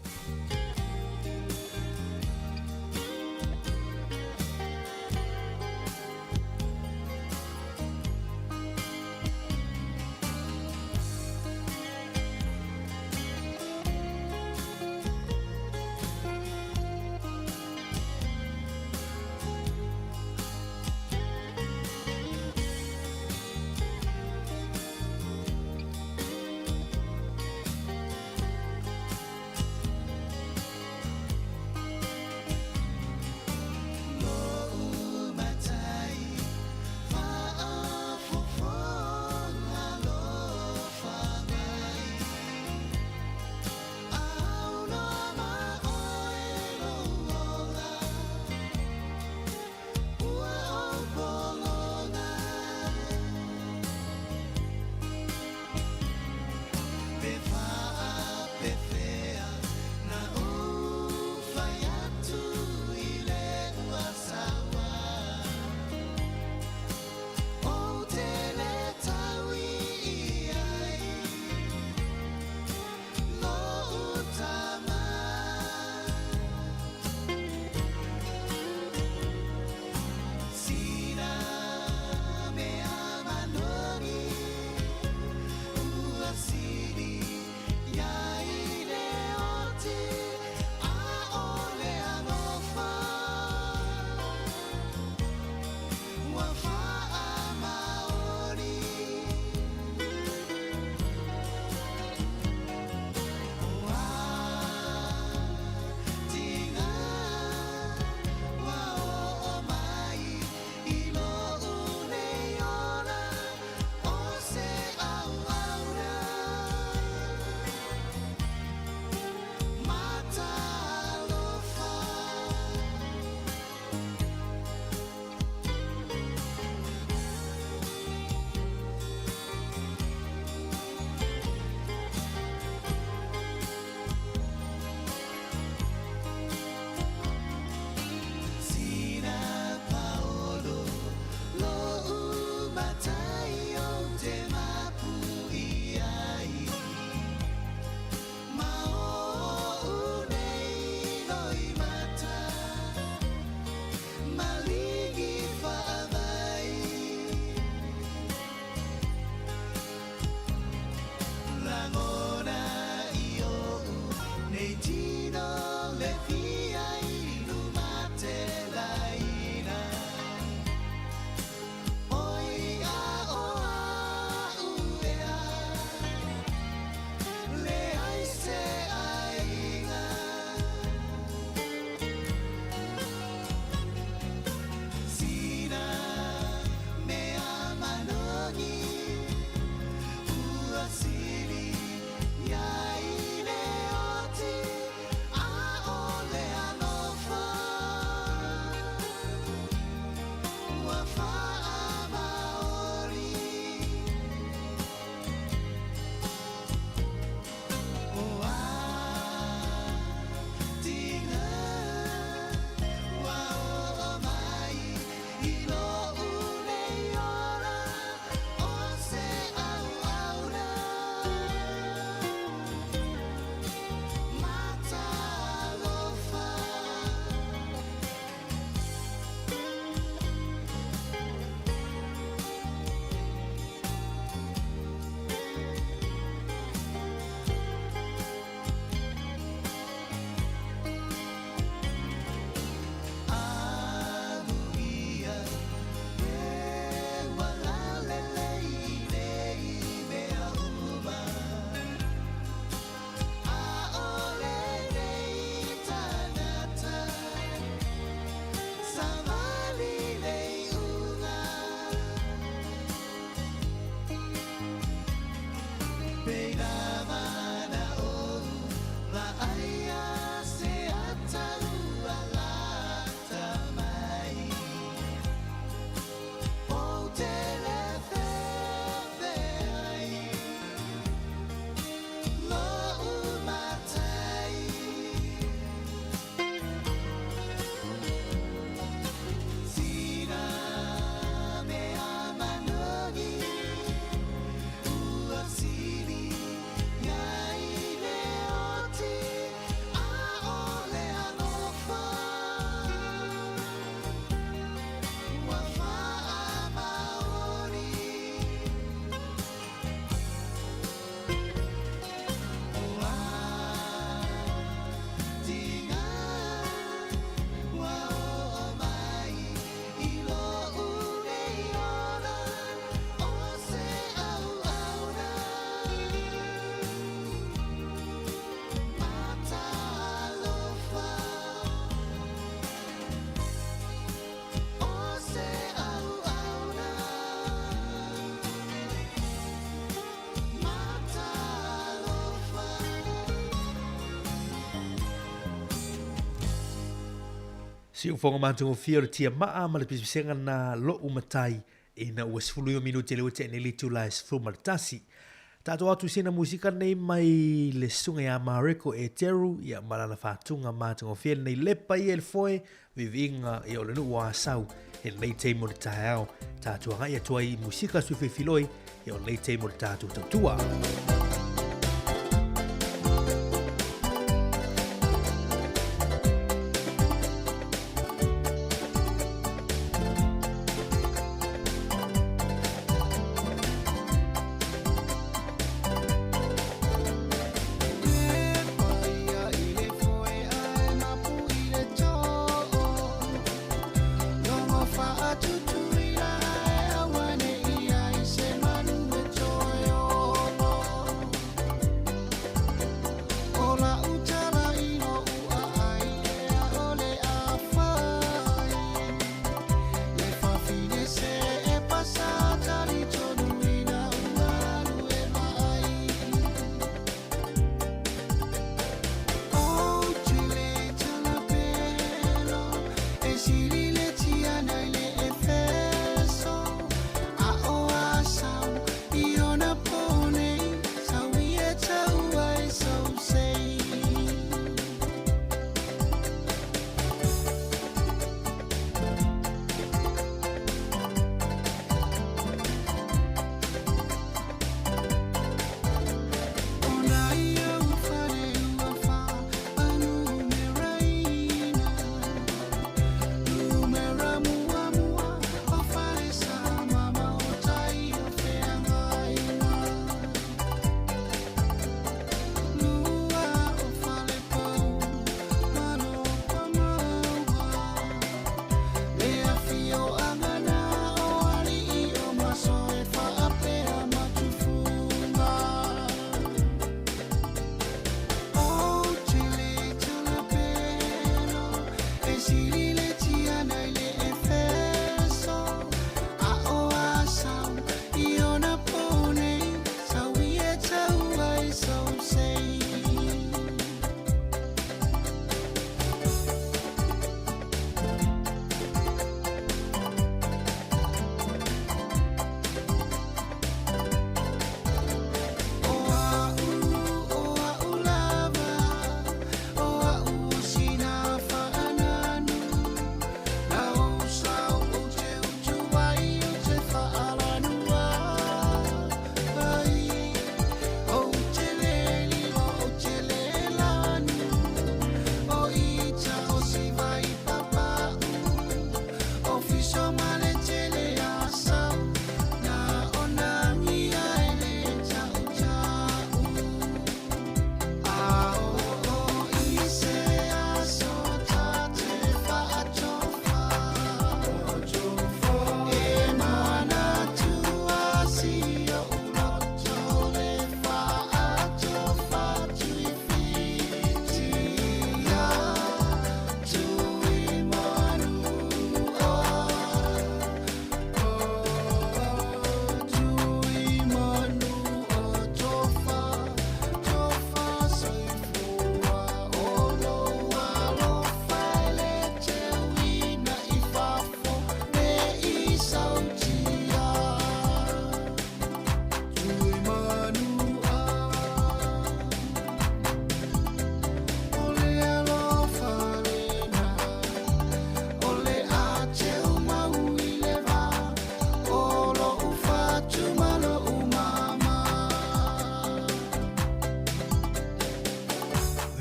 Siufoga matagofie o le tiamaa ma le pisipisiga na lo'u matai ina ua 19 minute le ua tea nei le itula e 11. Tatou atu i sina musika nei mai le susuga ia Mareko Eteru ia ma lana faatuga matagofie lenei lepa ia i le foe viiviiga ia o le nuu o Asau i lenei taimi o le taeao. Tatou agai atu ai i musika sui filifiloi ia o lenei taimi o le tatou tautua.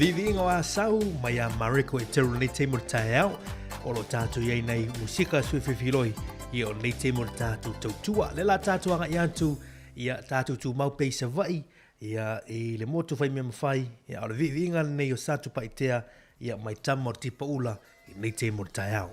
Viiviiga o Asau mai a Mareko e Teru lenei taimi o le taeao. O lo tātou i ai nei musika sui fifiloi ia o lenei taimi o le tātou tautua. Le la tātou agai atu ia tātou tūmau pei Savaii ia i le motu whai mea mawhai ia o le viiviiga lenei o Satu Paitea ia mai tama o Tipa Ula i lenei taimi o le taeao.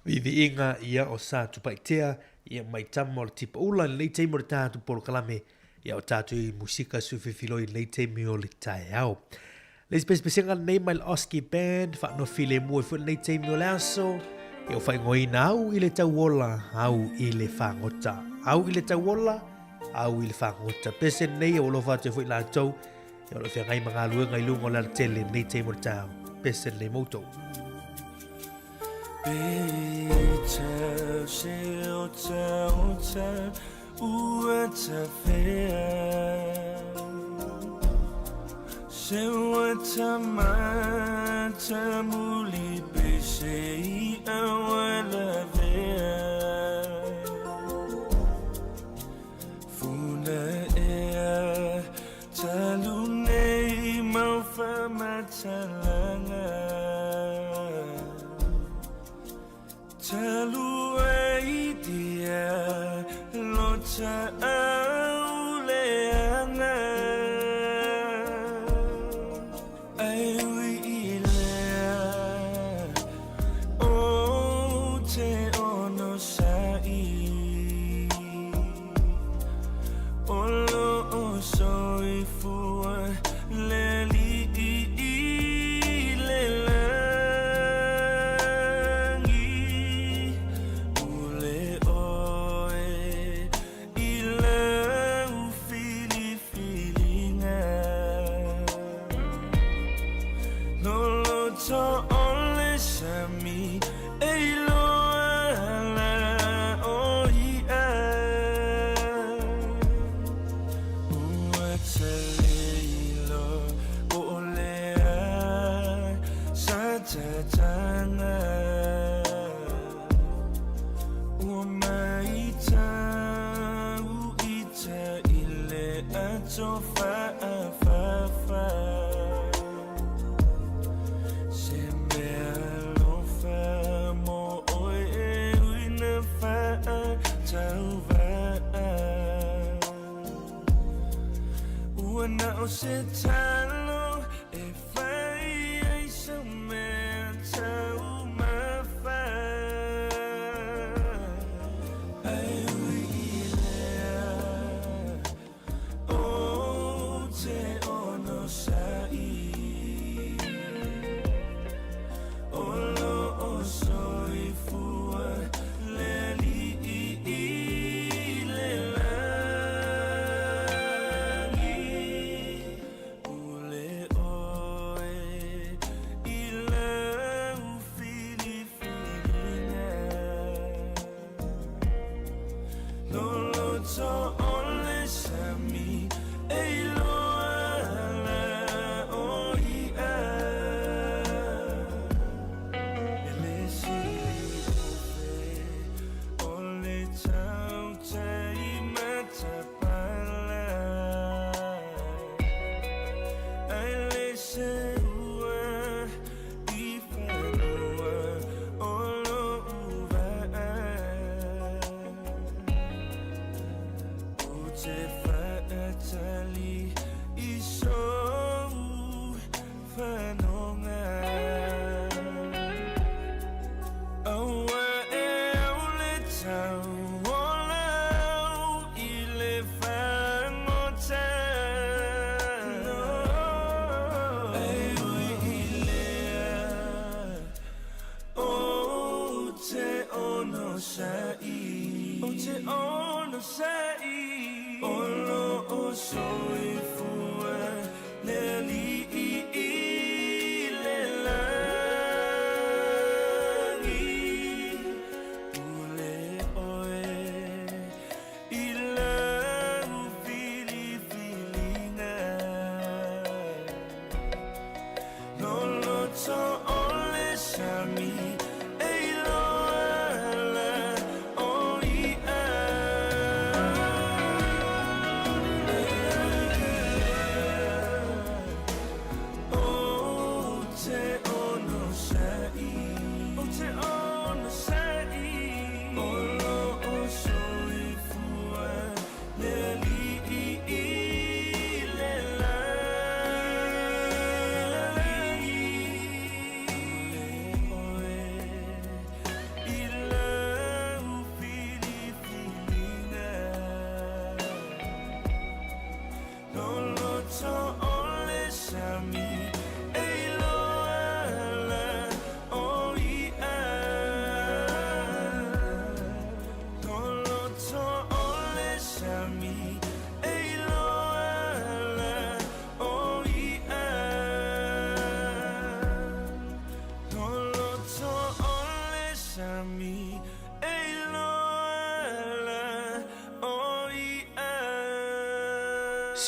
Viiviiga ia o Satupaitea ia mai tama o le Tipaula i lenei taimi o le tatou polokalame ia o tatou i musika sufifiloi i lenei taimi o le taeao. Le isi pesepesega lenei mai le Oski Band, whaanofi le mua i lenei taimi o le aso, ia o whaingoina au i le tauola, au i le whangota. Au i le tauola, au i le whangota. Pese nei o alofa atu foi latou, ia o le whangai mangaluenga i lunga o le alatele lenei taimi o le taeao. Pese nei moutou.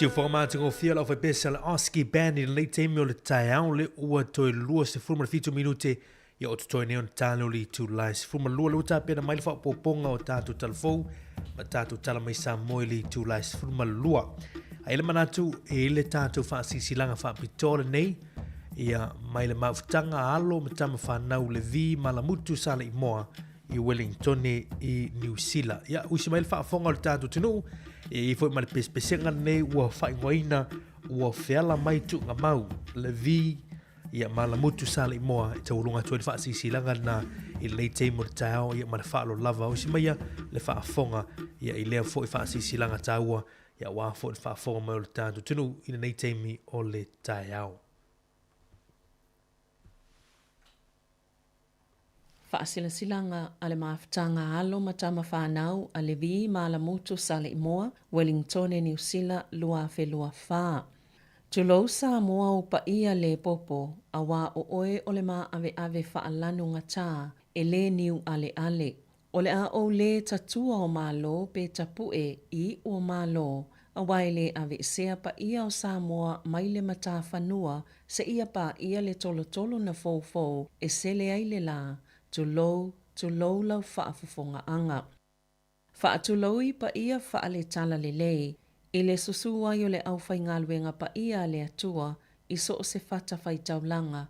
Siufoga matagofie o le aufaipese a le Oski Band i lenei taimi o le taeao le ua toe 27 minute ia o totoe nei ona tale o le itula e 12 le ua tapena mai le faaopoopoga o tatou tala fou ma tatou tala mai Samoa i le itula e 12. A i le manatu e i le tatou faasilasilaga faapitoa lenei ia mai le mafutaga a alo ma tama fanau Levi Malamutu Saleimoa i Wellingtone i Niu Sila. Ia, usi mai le faafofoga o le tatou atunuu, e i foi ma le pesepesega lenei ua faaigoaina ua feala mai tuugamau Levi ia Malamutu Saleimoa e taualuga atu ai le faasilasilaga lena i lenei taimi o le taeao ia ma le faaaloalo lava. Usi maia le faafofoga ia i lea foi faasilasilaga taua ia aua foi le faafofoga mai o le tatou atunuu i lenei taimi o le taeao. Faasilasilaga a le Mafutaga Alo ma Tama Fanau a Levi Malamutu Saleimoa, Wellingtone Niu Sila 2024. Tulou Samoa ou paia le popo, auā o oe o le māʻaveʻave faalanu gatā e lē niu ʻaleʻale. O le a ou lē tatua o Malo pe tapuʻe i iʻu o Malo, auā e lē aveʻesea paia o Samoa mai le matafanua seia paʻia le tolotolo na foufou e sele ai le lā, tulou, tulou lau faafofogaaga. Faatulou i paia faale-talalelei, i le susū ai o le aufaigaluega paia a le Atua i so o se fatafaitaulaga,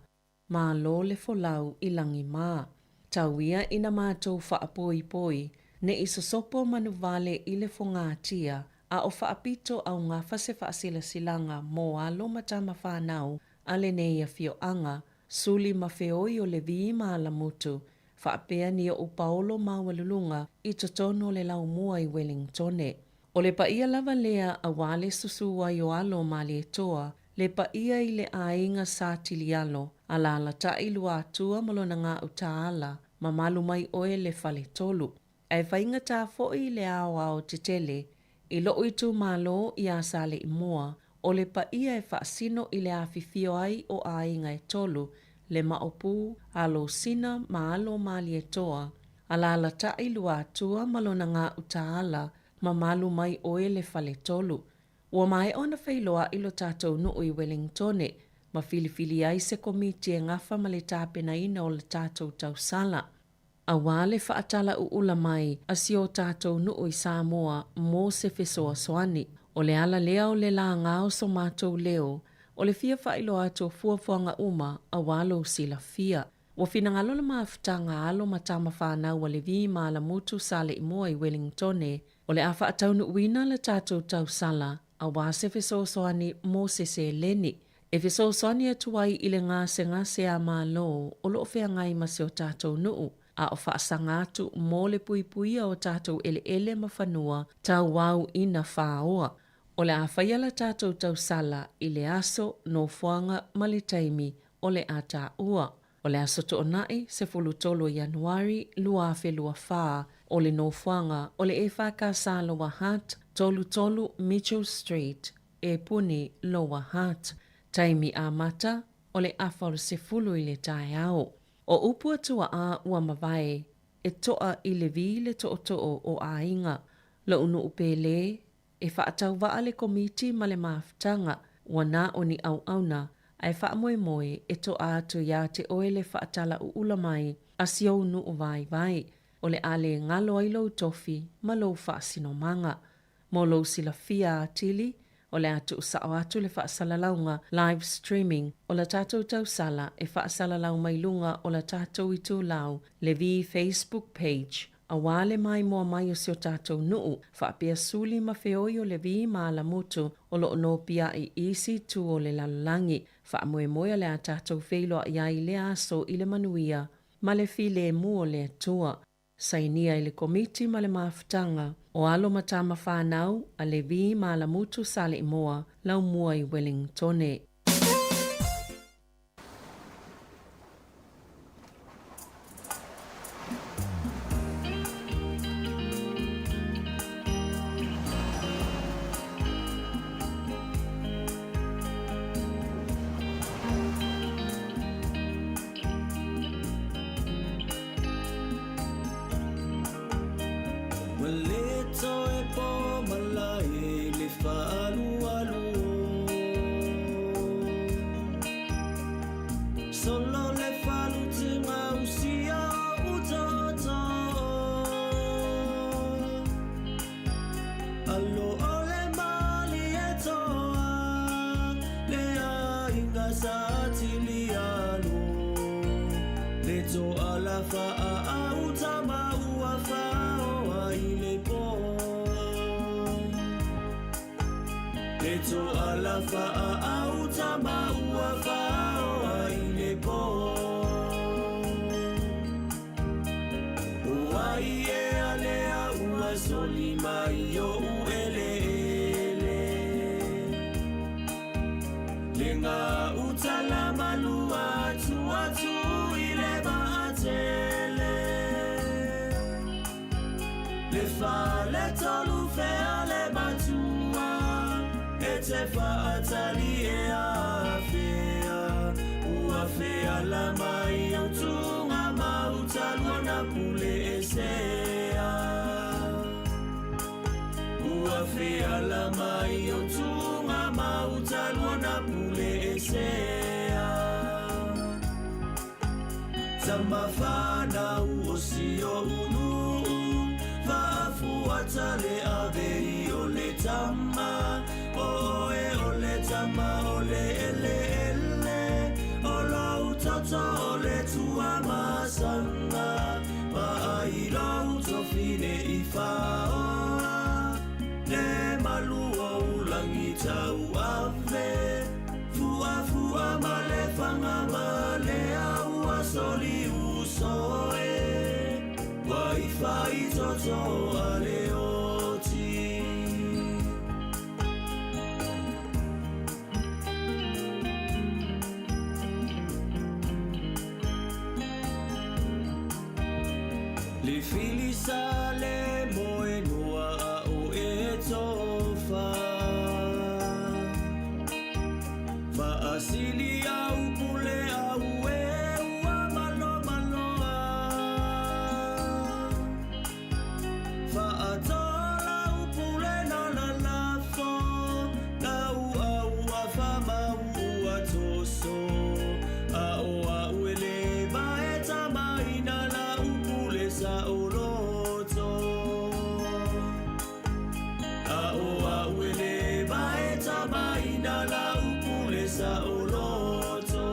Malo le folau i lagi mā. Tau ia ina matou faapoipoi, ne i sosopo manuvale i le fogatia, a o faapito augafa se faasilasilaga mo alo ma tama fanau a lenei afioaga, suli ma feoi o Levi ma Alamutu, faapea ni oʻu paolo maualuluga i totonu o le laumua i Welingtone. O le paia lava lea auā le susū ai o alo o Malietoa, le paia i le aiga Sa Tilialo, alaalatai Luatua ma lona gauta-ala, mamalu mai oe le Faletolu. Ae faigata foi le aoao tetele i loʻu itumalo iā Saleimoa, o le paia e faasino i le afifio ai o aiga e tolu, le Maopu, alo Sina ma alo Malietoa, alaalatai Luatua ma lona gauta-ala, mamalu mai oe le Faletolu. Ua maea ona feiloaʻi lo tatou nuu i Welingtone ma filifili ai se komiti e gafa ma le tapenaina o le tatou tausala. Auā le faatalaʻuʻula mai a si o tatou nuu i Samoa mo se fesoasoani. O le ala lea o le lāgā o so matou leo, o le fia faailoa atu o fuafuaga uma auā lou silafia. Ua finagalo le mafutaga alo ma tama fanau a Levi ma Alamutu Saleimoa i Welingtone, o le a faataunuuina le tatou tausala auā se fesoasoani mo se seleni e fesoasoani atu ai i le gasegase a Malo o lo o feagai ma si o tatou nuu, a o faasaga atu mo le puipuia o tatou eleele ma fanua tauauina fāoa. O le a faia la tatou tausala i le aso, nofoaga ma le taimi o le a taua. O le Aso Toonai, 13 o Ianuari, 2024, o le nofoaga o le EFKS Lower Hutt, 33 Mitchell Street, Epuni, Lower Hutt. Taimi amata, o le afa o le 10 i le taeao. O upu a tuaʻa ua mavae, e toʻa i le wī le toʻotoʻo o aiga. Loʻu nuʻu pele, E faatauvaʻa le Komiti ma le mafutaga ua na o ni ʻauʻauna a e faamoemoe e toʻa atu iā te oe le faatalaʻuʻula mai a si ou nuʻu waiwai, o le a lē galo ai lou tofi ma lou faasinomaga. Mo lou silafia atili, o le a tuusaʻo atu le faasalalauga, live streaming, o la tatou tausala e faasalalau mai luga o la tatou itulau Levi Facebook page Auā le maimoa mai o si o tatou nuu, faapea suli ma feoi o Levi ma Alamutu o loo nopiaʻi i isi itu o le lalolagi. Faamoemoe o le a tatou feiloaʻi ai i lea aso i le manuia ma le filemu o le Atua. Sainia i le Komiti ma le Mafutaga o Alo ma Tama Fanau a Levi ma Alamutu Saleimoa, Laumua i Wellingtone. Ua le toe po malae le faaalualu. to'a la fa'a au tama ua fa'aoa i le pō. Le to'a la fa'a au tama ua fa'aoa i le pō. O ai ea lea ua soli mai o'u eleele. Le gauta la malua atu atu i le va'atele. Le fale tolu fea le matua e te fa'atali e afea. Ua fea la mai au tuga mauta luana pule esea. Ua fea la mai au tuga mauta luana pule esea. Tamafanau o si o unu fa'afuata le avei o le tama. O e o le tama o le eleele. O lou toto o le tuamasaga. Ma'ai lou tofine i fa'aoa. Le malu o ulagi tauave. Fu'afu'a ma le faga ma le aua soli uso e. Ua ifa i toto a le oti. Le filisa le moe noa a o e tofa. Fa'asili au pule au e ua malo maloa. Fa'atola upule na la lafo. Lau au a fa'amau ua toso. A o a'u e lē vaetamaina la upule sa'oloto. A o a'u e lē vaetamaina la upule sa'oloto.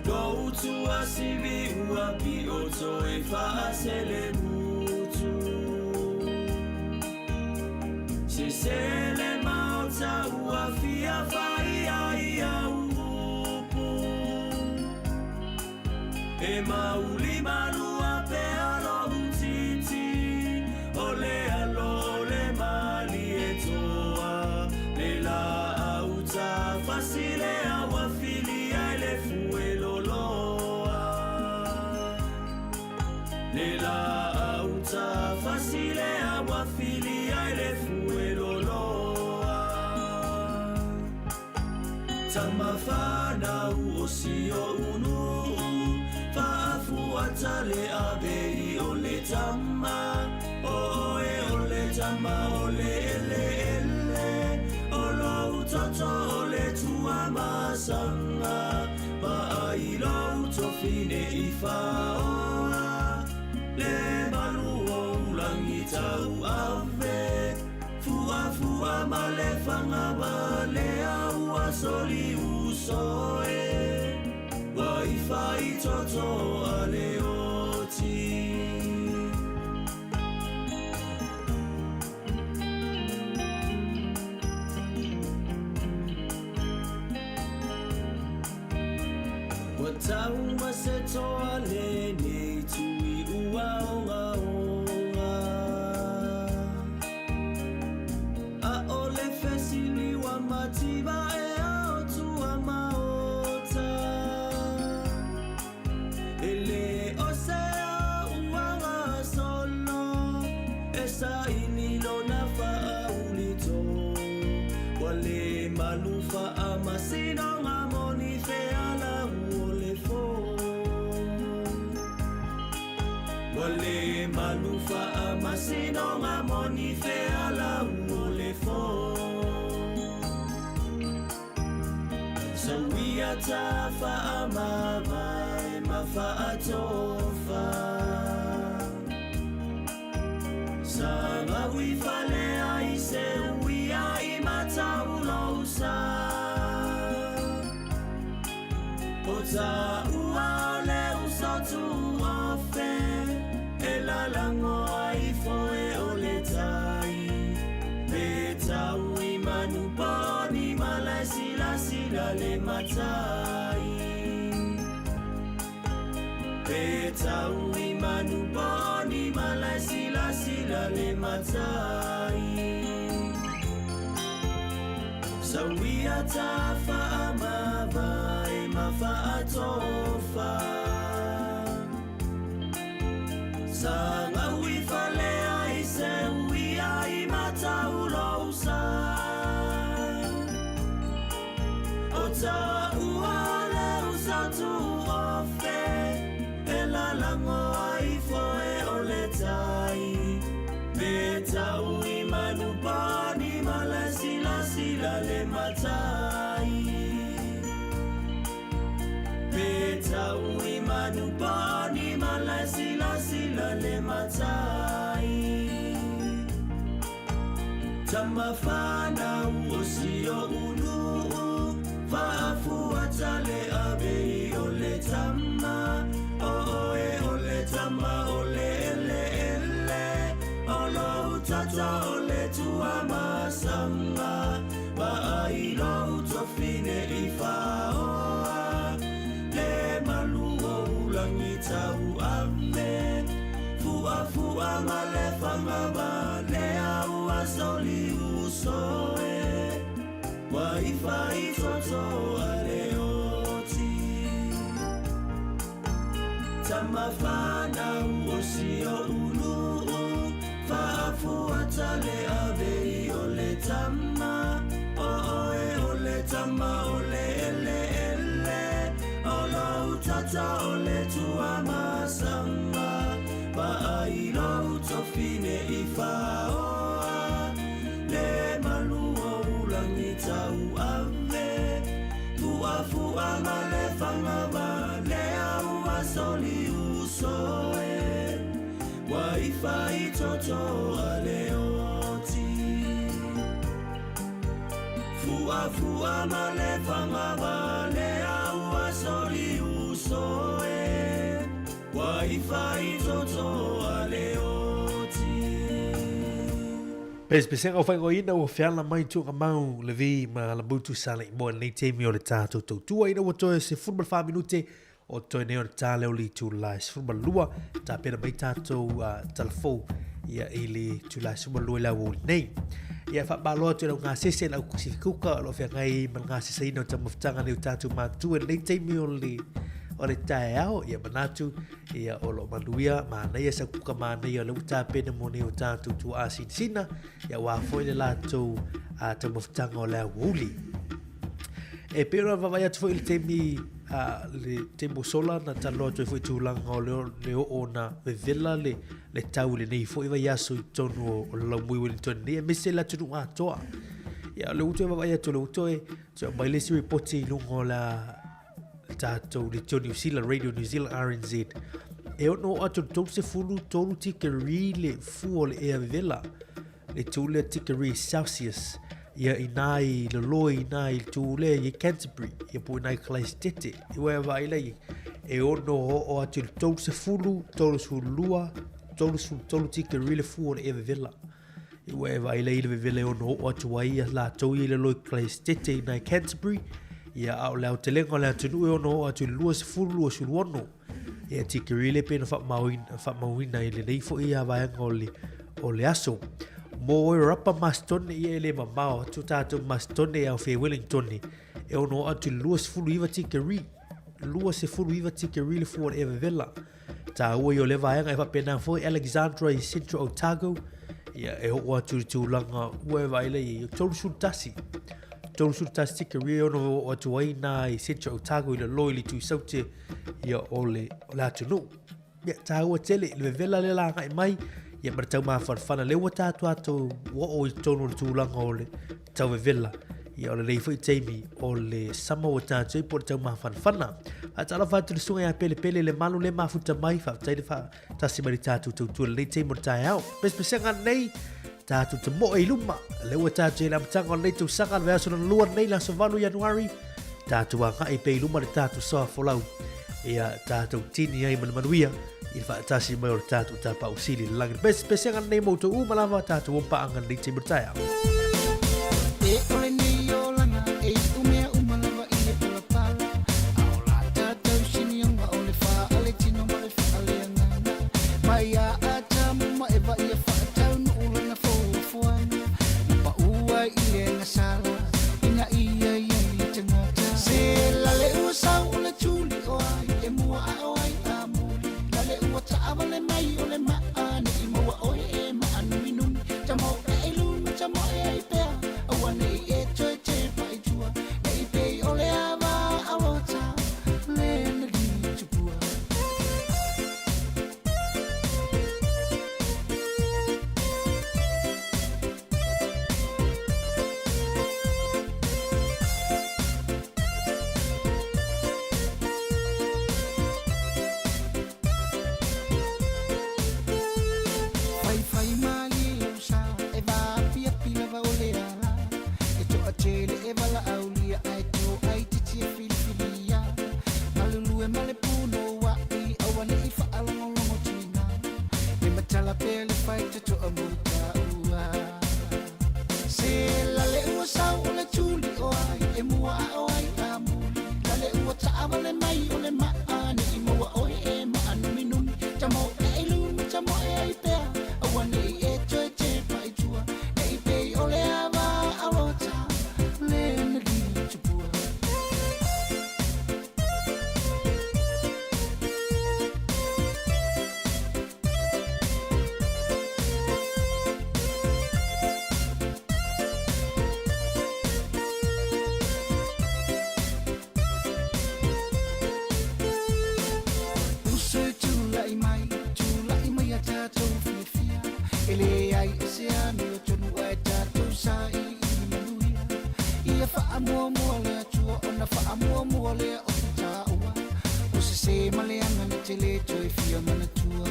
Lou tuasivi ua pi'oto e fa'aselemutu. Sesele maota ua fia fa'ia ia upu. E mauli malua pea lou titi. O le alo o le mali e toa. Le la'au tafasi le auafilia i le fueloloa. Le la'au tafasi le auafilia i le fueloloa. Tamafanau o si o'u nu'u fa'afuata le avei o le tama. O oe o le tama o le eleele. O lou toto o le tuamasaga. Ma'ai lou tofine i fa'aoa. Le malu o ulagi tauave. Fu'afu'a ma le faga ma le aua soli uso e. Ua ifa i toto a le oti. Ua tau ma se toa lenei tui ua ogaoga. A o le fesili ua mativa e ao tua maota. E lē o se auaga solo. E saili lona fa'aulito. Ua lē malu fa'amasinoga moni fea lau o le fō. Ua lē malu fa'amasinoga moni fea lau o le fō. Sauia tafa'amavae ma fa'atofa. Sagaui falea i se uia i mataulousa. O Taua o le uso tuofe e lalago ai foe o le tai. Pe tau i manuponi ma le silasila le matai. Pe tau i manuponi ma le silasila le matai. Sauia ta faamavae ma faatofa. Sagaui falea i se uia i mataulousa. O taua le uso tuofe e lalago ai foe o le tai. Pe tau i manupani ma le silasila le matai. Pe tau i manupani ma le silasila le matai. Tamafanau o si oʻu nuu, faafuata le ave i o le tama. O oe o le tama o le eleele, o lou tata o le tuamasaga, vaai lou tofine i faoa, le malu o ulagi tauave, fuafua ma le fagavalea ua soliuso e, ua ifaitoto a le oti. Tamafanau o si oʻu nuu, faafuata le ave i o le tama. O oe o le tama o le eleele, o lou tata o le tuamasaga, vaai lou tofine i faoa, le malu o ulagi tauave, fuafua ma le fagavalea ua soliuso e, ua ifaitoto a le oti. Fuafua ma le fagavalea ua soliuso e, ua ifaitoto a le oti. Pesepesega o faaigoaina ua feala mai Tuugamau Levi ma Lamutu Saleimoa i lenei taimi o le tatou tautua ina ua toe 14 minute o toe nei o le ta leo le itula e 12 tapena mai tatou talafou ia i le itula e 12 i le aoauli nei. Ia faamalo atu i lau gasese lau kusifikuka o lo o feagai ma le gaseseina o taumafataga nei o tatou matua i lenei taimi o le o le taeao. Ia manatu ia o lo o manuia manaia sau kuka manaia o lea ua tapena mo nei o tatou tuaa sinasina ia aua foi le latou taumafataga o le aoauli. E pei ona vaavaai atu foi i le taimi le taimi ua sola na talanoa atu ai foi i tulaga o le, le oo na vevela le, le tau i lenei foi vaiaso i totonu o, o le Laumui Wellington nei, aemaise le atunuu atoa. Ia, o lea ua toe vaavaai atu, o lea ua toe, toe aumai le isi ripoti i luga o la tatou Leitio New Zealand, Radio New Zealand RNZ. E ono oo atu i le 33 tikeri le fua o le ea vevela. Le tū lea tikeri Celsius. Ia inā i loloi inā i le tū lea i Canterbury, ia po inā i Christchurch. I wea vaai lai, e ono oo atu i le 30, 32, 33 tikeri le fua o le ea vevela. I ua e vaai lai i le vevela e ono oo atu ai ia latou ia i lalo i Christchurch inā i Canterbury. Ia, a o le aotelega o le atunuu e ono oo atu i le 20, 26. Ia tikeri le pei ona faamauina i lenei foi ia vaega o le, o le aso. Mō Wairarapa Mastone ia e le mamao atu tātou Mastone au whe Wellington e ono atu i le 29 tikeri. 29 tikeri le fua o le ea vevela. Tāua i o le vaega e faapena foi Alexandra i Central Otago ia e oo atu i le tulaga ua e vaai lai i 31. 31 tikeri e ono oo atu ai nā i Central Otago i lalo i le Tuisaute ia o le, o le atunuu. Ia, tāua tele, le vevela le la agai mai, ia ma le taumafanafana, lea ua tātou atu ua oo i totonu o le tulaga o le tauvevela. Ia o lenei foi taimi o le summer ua tātou ai po o le taumafanafana. Faatalofa atu le susuga ia Pelepele le malu le mafuta mai, faafetai le faatasi mai le tātou tautua i lenei taimi o le taeao. Pesepesega nei, tātou te moe i luma, lea ua tātou i le amataga o lenei tausaga, le vaiaso lona lua nei, le aso 8 Ianuari, Tatou agai pea i luma le tatou sa folau, ia tatou tini ai ma le manuia i le faatasi mai o le tatou Tapaau Sili i le lagi. Le pesepesega lenei mo outou uma lava, tatou o paaga lenei taimi o le taeao. E ole nei olaga e iu mea uma lava i le palapala, a o la tatou sinioga o le faale-tino ma le faale-agaga, mai ia Atamu ma Eva ia faataunuu lana fuafuaga, na pau ai i le agasala ina ia i ai le tagata. Se lale ua sau o le tuli o ai e mua a o ai a muli, lale ua taavale mai o le maa nei maua oe e maanuminumi, tamo e i luma tamo e ai pea, aua nei e toe tepa i tua, nei pei o le ava alota le na litupua. Faifai malie lau sa e vaapiapi lava o le ala, e toatele e valaaulia ae toai titi e filifilia, malulu e male puno ai aua nei faalogologo tina, e matala pea le faitotoa mo taua. Se lale ua sau o le tuli o ai e mua a o ai a muli, lale ua taavale mai o le maa nei maua oe e maanuminumi, tamo e i luma tamo e ai pea, aua nei e toe tepa i tua, nei pei o le ava alota le na litupua. Uso e tulai mai, tulai mai a tatou fiafia, e leai e se amio tonu ai tatou sa ili ili manuia. Ia faamuamua le Atua ona faamuamua lea o te taua, o se se ma le aga na tele toe fia manatua.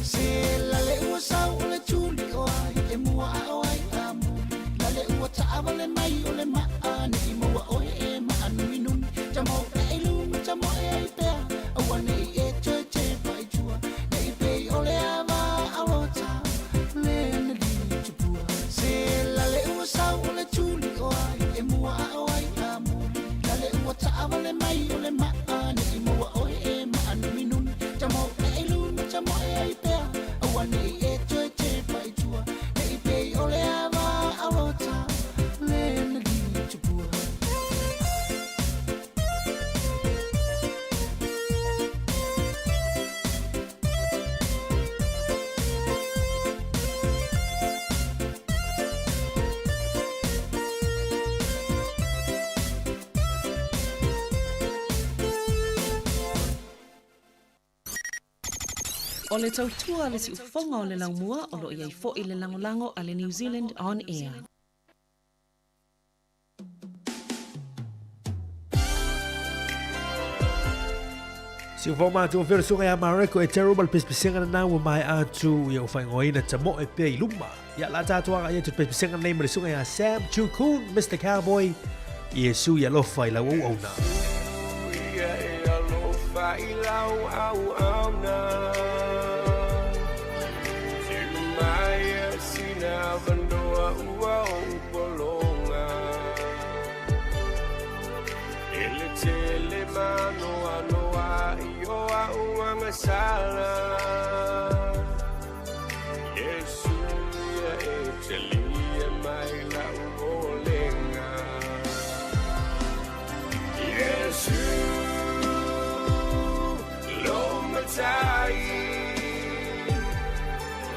Se lale ua sau o le tuli o ai e mua a o ai a muli, lale ua taavale mai o le maa nei maua oe e maanuminumi, tamo e i luma tamo e ai pea, aua nei e toe tepa i tua, nei pei o le ava alota le na litupua. Se lale ua sau o le tuli o ai e mua a o ai a muli, lale ua taavale mai o le maa nei maua oe e maanuminumi, tamo e i luma tamo e ai pea, aua nei e toe tepa i tua, nei pei o le ava alota le na litupua. O le tautua a le siufofoga o le laumua o lo o i ai foi le lagolago a le New Zealand On Air. Siufofoga matou afio le susuga ia Mareko e Terrell ma le pesepesega lena ua maea atu ia ua faaigoaina Tamoe pea i luma. Ia la tatou agai atu i le pesepesega lenei ma le susuga ia Sam Chukun, Mr Cowboy, Iesu i alofa i lau auauna. Ia e alofa i lau auauna. Te mai e sina vanoa ua o upologa. E le tele mano anoa i o au agasala. Yesu ia e talia mai lau olega. Yesu lo matai,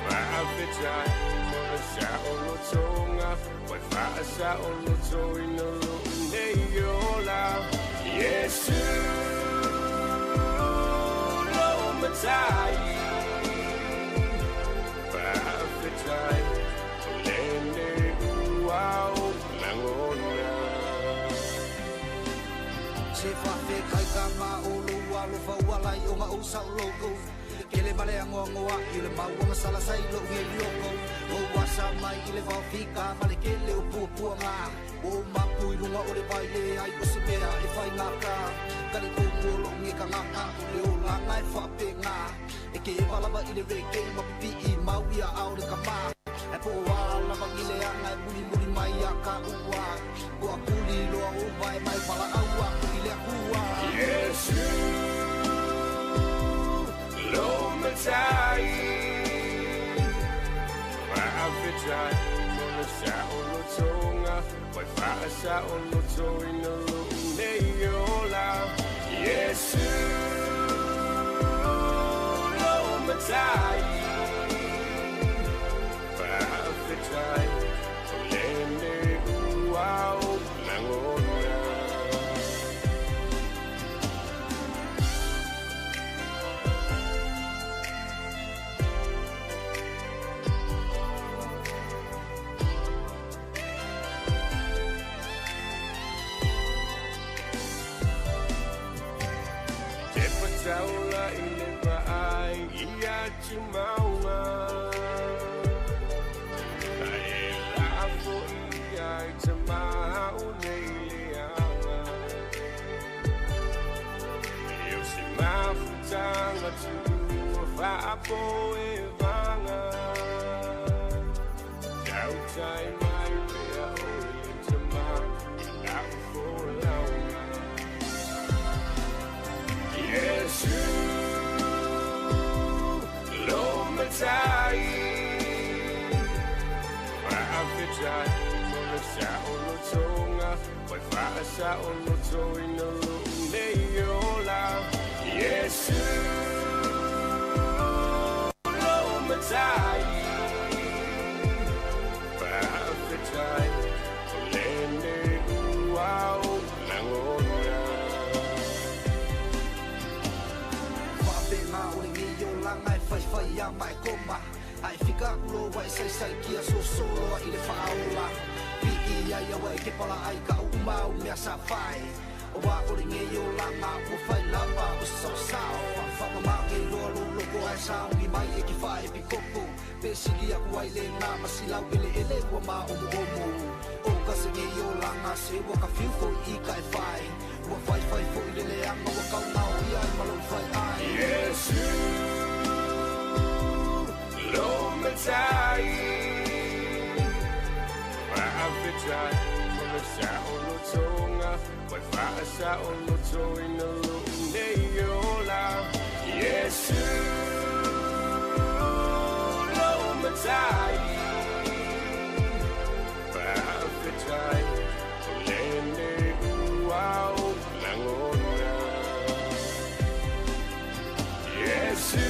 faafetai mo le saolotoga, ua faasaolotoina lou nei ola. Yesu lo matai, faafetai o lele ua ou lagona. Se faafetai ka ma o lou alofa ua lai o nga ou saoloto. Ke le male angoangoa i le mauanga sala sai lou e loko. O ua sa mai i le vaofika ma le kele o puapuaga. O mapu i lunga o le vai le ai o se mea faigātā Kali kou mua loʻu nge kagaka O le olaga e faapegā E ke eva lava i le reggae ma pipiʻi mau ia ao le kamā Ae po o a lava gileaga e mulimuli mai ia kaʻua Koakuli loa o vae mai valaau aku i le Akua Iesu lo matai Faafetai mo le saʻolotoga Wai faasaʻolotoina loʻu nei ola Iesu lo matai Faafetai o lele ua ou lagona Te pataula i le vaai i atu maunga Ae lafo ia i te mahau nei leaga E o se mafutaga tulua faapo e vaga Tautai mai pea oe le tama i lau folauga Iesu lo matai Faafetai mo le saʻolotoga Wai faasaʻolotoina loʻu nei ola Iesu lo matai Faafetai o lele ua ou lagona Faapegā o lenei olaga e faifai a ma e koma Ae fika aku loa ua e saisai kia sosoloa i le faaola Piʻi ai aua e kepala ai kaʻu uma au mea sa fai Auā o lenei olaga ua fai lava o se saosao Faamamage loa lou loko ae saogi mai e ke faaepikopo Pe sili aku ai lēnā ma silau eleele ua māomoomo O ka se nei olaga se ua ka fiu foʻi i ka e fai Ua faifai foʻi le leaga ua kaugaoia ai ma lou faiʻai Iesu lo matai Faafetai mo le saʻolotoga Wai faasaʻolotoina loʻu nei ola Iesu lo matai Faafetai o lele ua ou lagona Iesu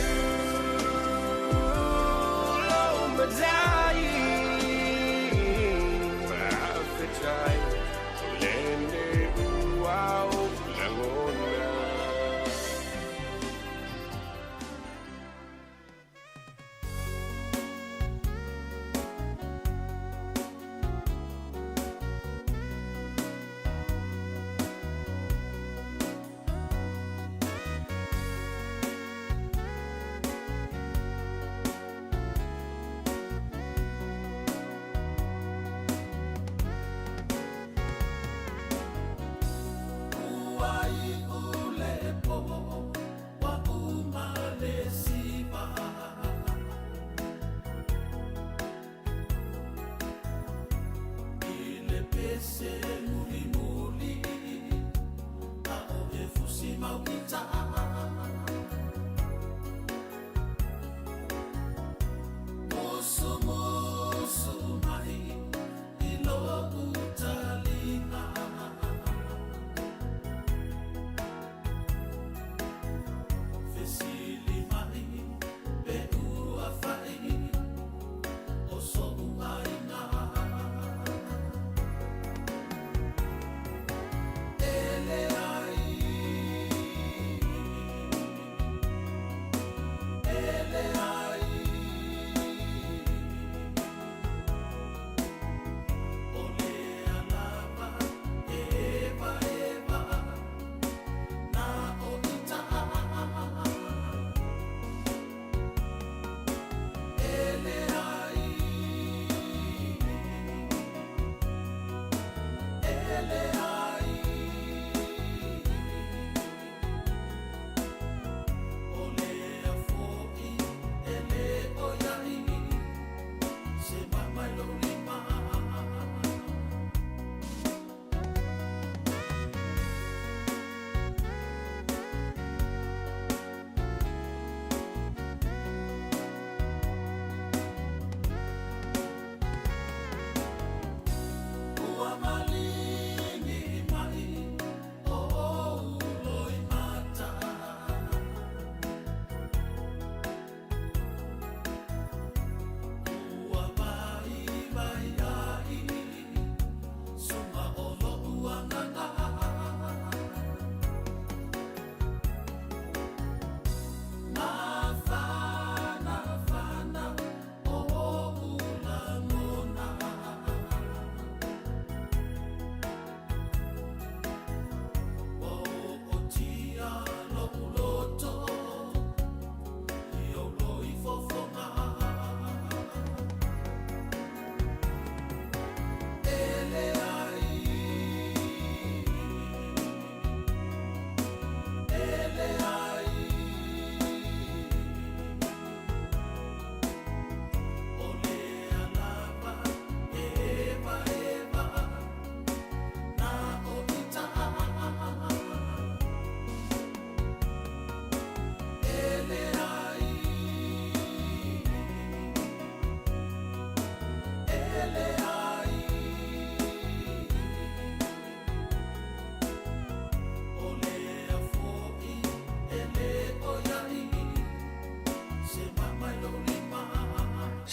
lo matai Faafetai o lele ua ou lagona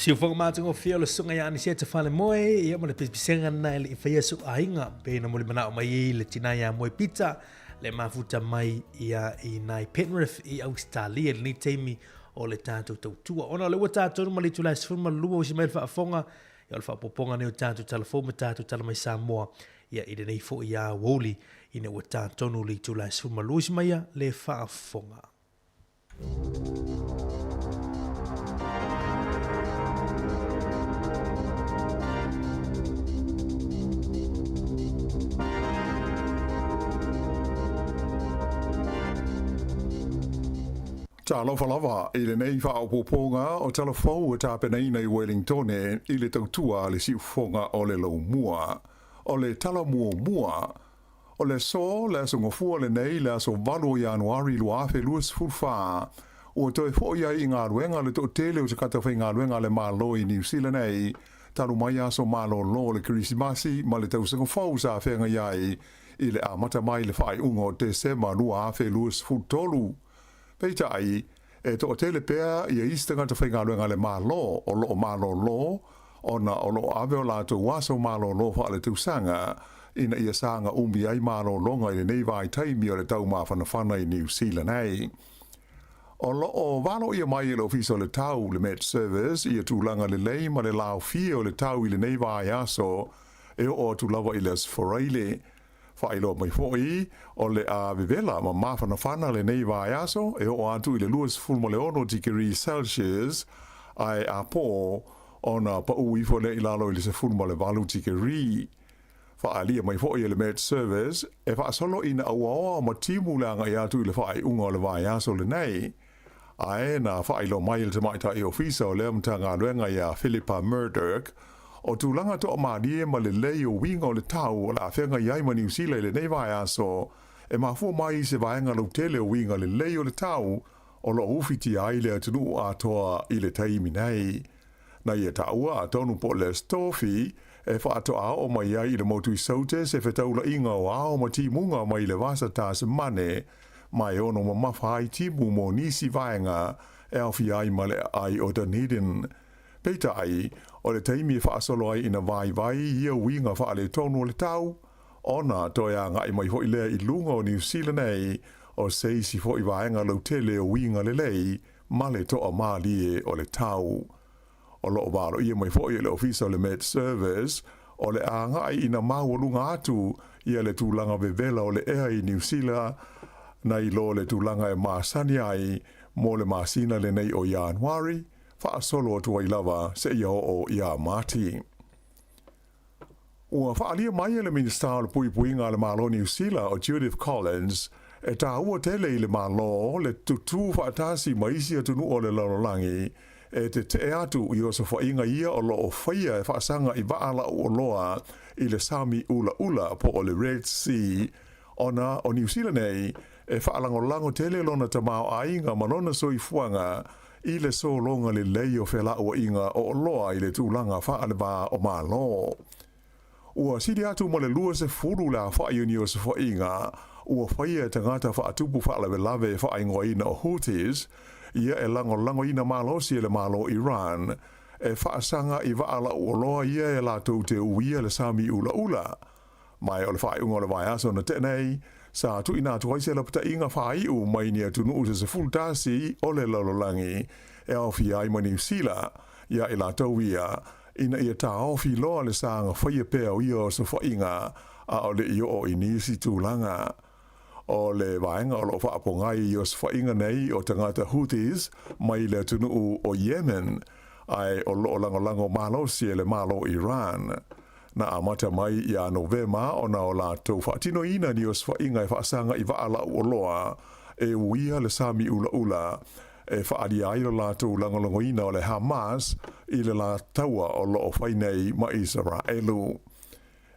Siufoga matagofie o le susuga ia Aniseta Falemoe, ia ma le pispisega lena e le i faia sou aiga, pei ona molimanaʻo mai ai le tina ia Moe Pita, le mafuta mai ia i nai Penrith i Ausetalia i lenei taimi o le tatou tautua. Ona o lea ua tatou ma le itula e 12 usi mai le faafofoga, ia o le faaopoopoga nei o tatou tala fou ma tatou tala mai Samoa, ia i lenei foi aoauli ina ua tatonu le itula e 12 usi mai ia le faafofoga. Talofa lava i lenei faaopoopoga o tala fou e tapenaina i Wellingtone i le tautua a le siufofoga o le Laumua. O le tala muamua, O le aso, le aso Gafua lenei, le aso 8 o Ianuari 2024, ua toe foʻi ai i galuega le toatele o tagata faigaluega a le Malo i Niu Sila nei, talu mai aso malōlō o le Kerisimasi ma le tausaga fou sa feagai ai i le amata mai le faaiuga o Tesema 2023. Peitai, e toatele pea ia isi tagata faigaluega a le Malo o loo malōlō ona o loo ave o latou aso malōlō faaletausaga ina ia saga umi ai malōlōga i lenei vaitaimi o le taumafanafana i Niu Sila nei. O loo valoia mai e le Ofisa o le Tau, le Met Service, ia tulaga lelei ma le laofie o le tau i lenei vaiaso e oo atu lava i le Aso Faraile. Faailoa mai foi, o le a vevela ma mafanafana lenei vaiaso e oo atu i le 26 tikeri Celsius, ae apō ona paʻū ifo lea i lalo i le 18 tikeri. Faaalia mai foi e le Met Service, e faasolo ina auaoa ma timu le agai atu i le faaiuga o le vaiaso lenei. Ae na faailoa mai e le tamaitai ofisa o lea Matagaluega iā Philippa Murdoch, o tulaga toamalie ma lelei o uiga o le tau o le a feagai ai ma Niu Sila i lenei vaiaso, e mafua mai i se vaega lautele o uiga lelei o le tau o lo o ufitia ai le atunuu atoa i le taimi nei. Na ia taua atonu po o le Stofi e faatoa oo mai ai i le motu i Saute se fetaulaiga o ao ma timuga mai le vasa Tasemane ma e ono mamafa ai timu mo nisi vaega e aofia ai ma le aai o Dunedin. Peitai, o le taimi e faasolo ai ina vaivai ia uiga faaletonu o le tau, ona toe agai mai foi lea i luga o Niu Sila nei o se isi foi vaega lautele o uiga lelei ma le toamalie o le tau. O lo o valoia mai foi e le Ofisa o le Met Service, o le a agai ina maualuga atu ia le tulaga vevela o le ea i Niu Sila nai lo le tulaga e masani ai mo le masina lenei o Ianuari, faasolo atu ai lava seia oo iā Mati. Ua faaalia mai e le Minisita o le Puipuiga a le Malo o Niu Sila o Judith Collins, e tāua tele i le Malo le tutū faatasi ma isi atunuu o le lalolagi e tetee atu i osofaiga ia o lo o faia e faasaga i vaa lauoloa i le sami ulaula po o le Red Sea ona o Niu Sila nei e faalagolago tele lona tamaoaiga ma lona soifuaga i le sologa lelei o felauaiga o oloa i le tulaga faalevā o Malo. Ua sili atu ma le 20 le aofai o ni osofaiga ua faia e tagata faatupu faalavelave e faaigoaina o Houthis, ia e lagolagoina malosi e le Malo Iran, e faasaga i vaa lauoloa ia e latou te uia le sami ulaula. Ma o le faaiuga o le vaiaso na tea nei, sa tuuina atu ai se lapataiga faaiu mai ni atunuu se 11 o le lalolagi e aofia ai ma Niu Sila, iā i latou ia, ina ia taofi loa le saga faia pea o ia osofaiga a o le i oo i nisi tulaga. O le vaega o lo o faapogai i osofaiga nei o tagata Houthis mai le atunuu o Yemen, ae o lo o lagolago malosi e le Malo Iran. Na amata mai iā Novema ona o latou faatinoina ni osofaiga e faasaga i vaa lauoloa e uia le sami ulaula e faaalia ai lo latou lagolagoina o le Hamas i le la taua o lo o fai nei ma Isaraelu.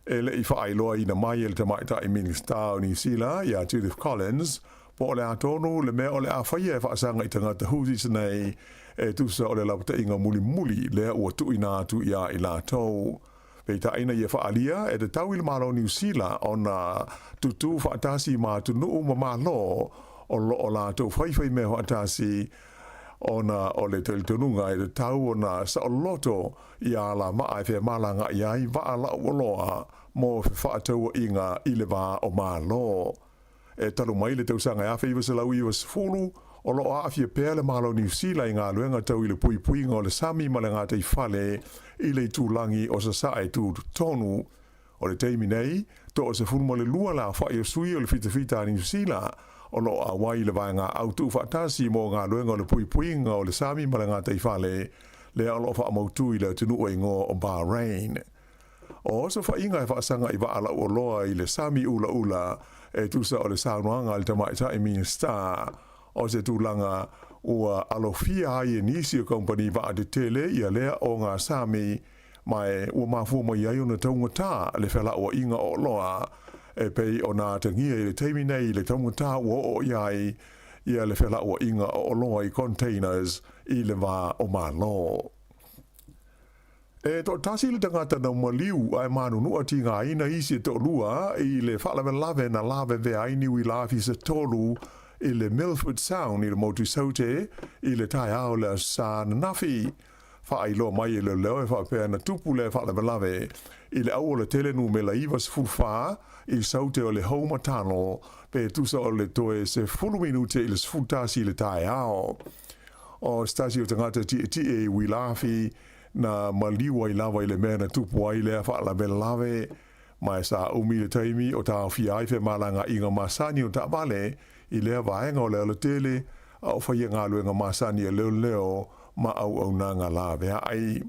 E le i faailoaina mai e le tamaitai Minisita o Niu Sila iā Judith Collins po o le a tonu le mea o le a faia e faasaga i tagata Houthis nei e tusa o le lapataiga mulimuli lea ua tuuina atu iā i latou. Peitai ina ia faaalia e tatau i le Malo o Niu Sila ona tutū faatasi ma atunuu ma Malo o lo o latou faifai mea faatasi. Ona o le talitonuga e tatau ona saoloto ia alama'a e femalaga'i ai va'a la'uoloa mo fefaataua'iga i le va o Malo. E talu mai le tausaga e 1990, o lo'o aafia pea le Malo o Niu Sila i galuega tau i le puipuiga o le sami ma le gataifale i le itulagi o Sasae tutotonu. O le taimi nei, toa 12 le aofa'i o sui o le fitafita a Niu Sila o lo o auai i le vaegaau tuufaatasi mo galuega o le puipuiga o le sami ma le gataifale, lea o lo o faamautu i le atunuu e igoa o Bahrain. O osofaiga e faasaga i vaa lauoloa i le sami ulaula e tusa o le saunoaga a le Tamaitai Minisita, o se tulaga ua alofia ai e nisi o kamupani vaa tetele ia lea ogasami ma e ua mafua mai ai ona taugata le felauaiga o oloa e pei ona atagia i le taimi nei le taugata ua oo i ai ia le felauaiga o oloa i containers i le va o Malo. E toatasi le tagata na maliu ae manunua tigaina isi e toalua i le faalavelave na lavevea ai Niuila afi se tolu i le Milford Sound i le motu Saute i le taeao o le Aso Sa ananafi. Faailoa mai e leoleo e faapea na tupu lea faalavelave i le auala tele numela 94 i Saute o le Houma Tunnel pe tusa o le toe 10 minute i le 11 i le taeao. O se tasi o tagata tietie i Uilafi na maliu ai lava i le mea na tupu ai lea faalavelave, ma e sa umi le taimi o taofia ai femalagaaiga masani o taavale i lea vaega o le alatele a o faia galuega masani a leoleo ma auaunaga laveai.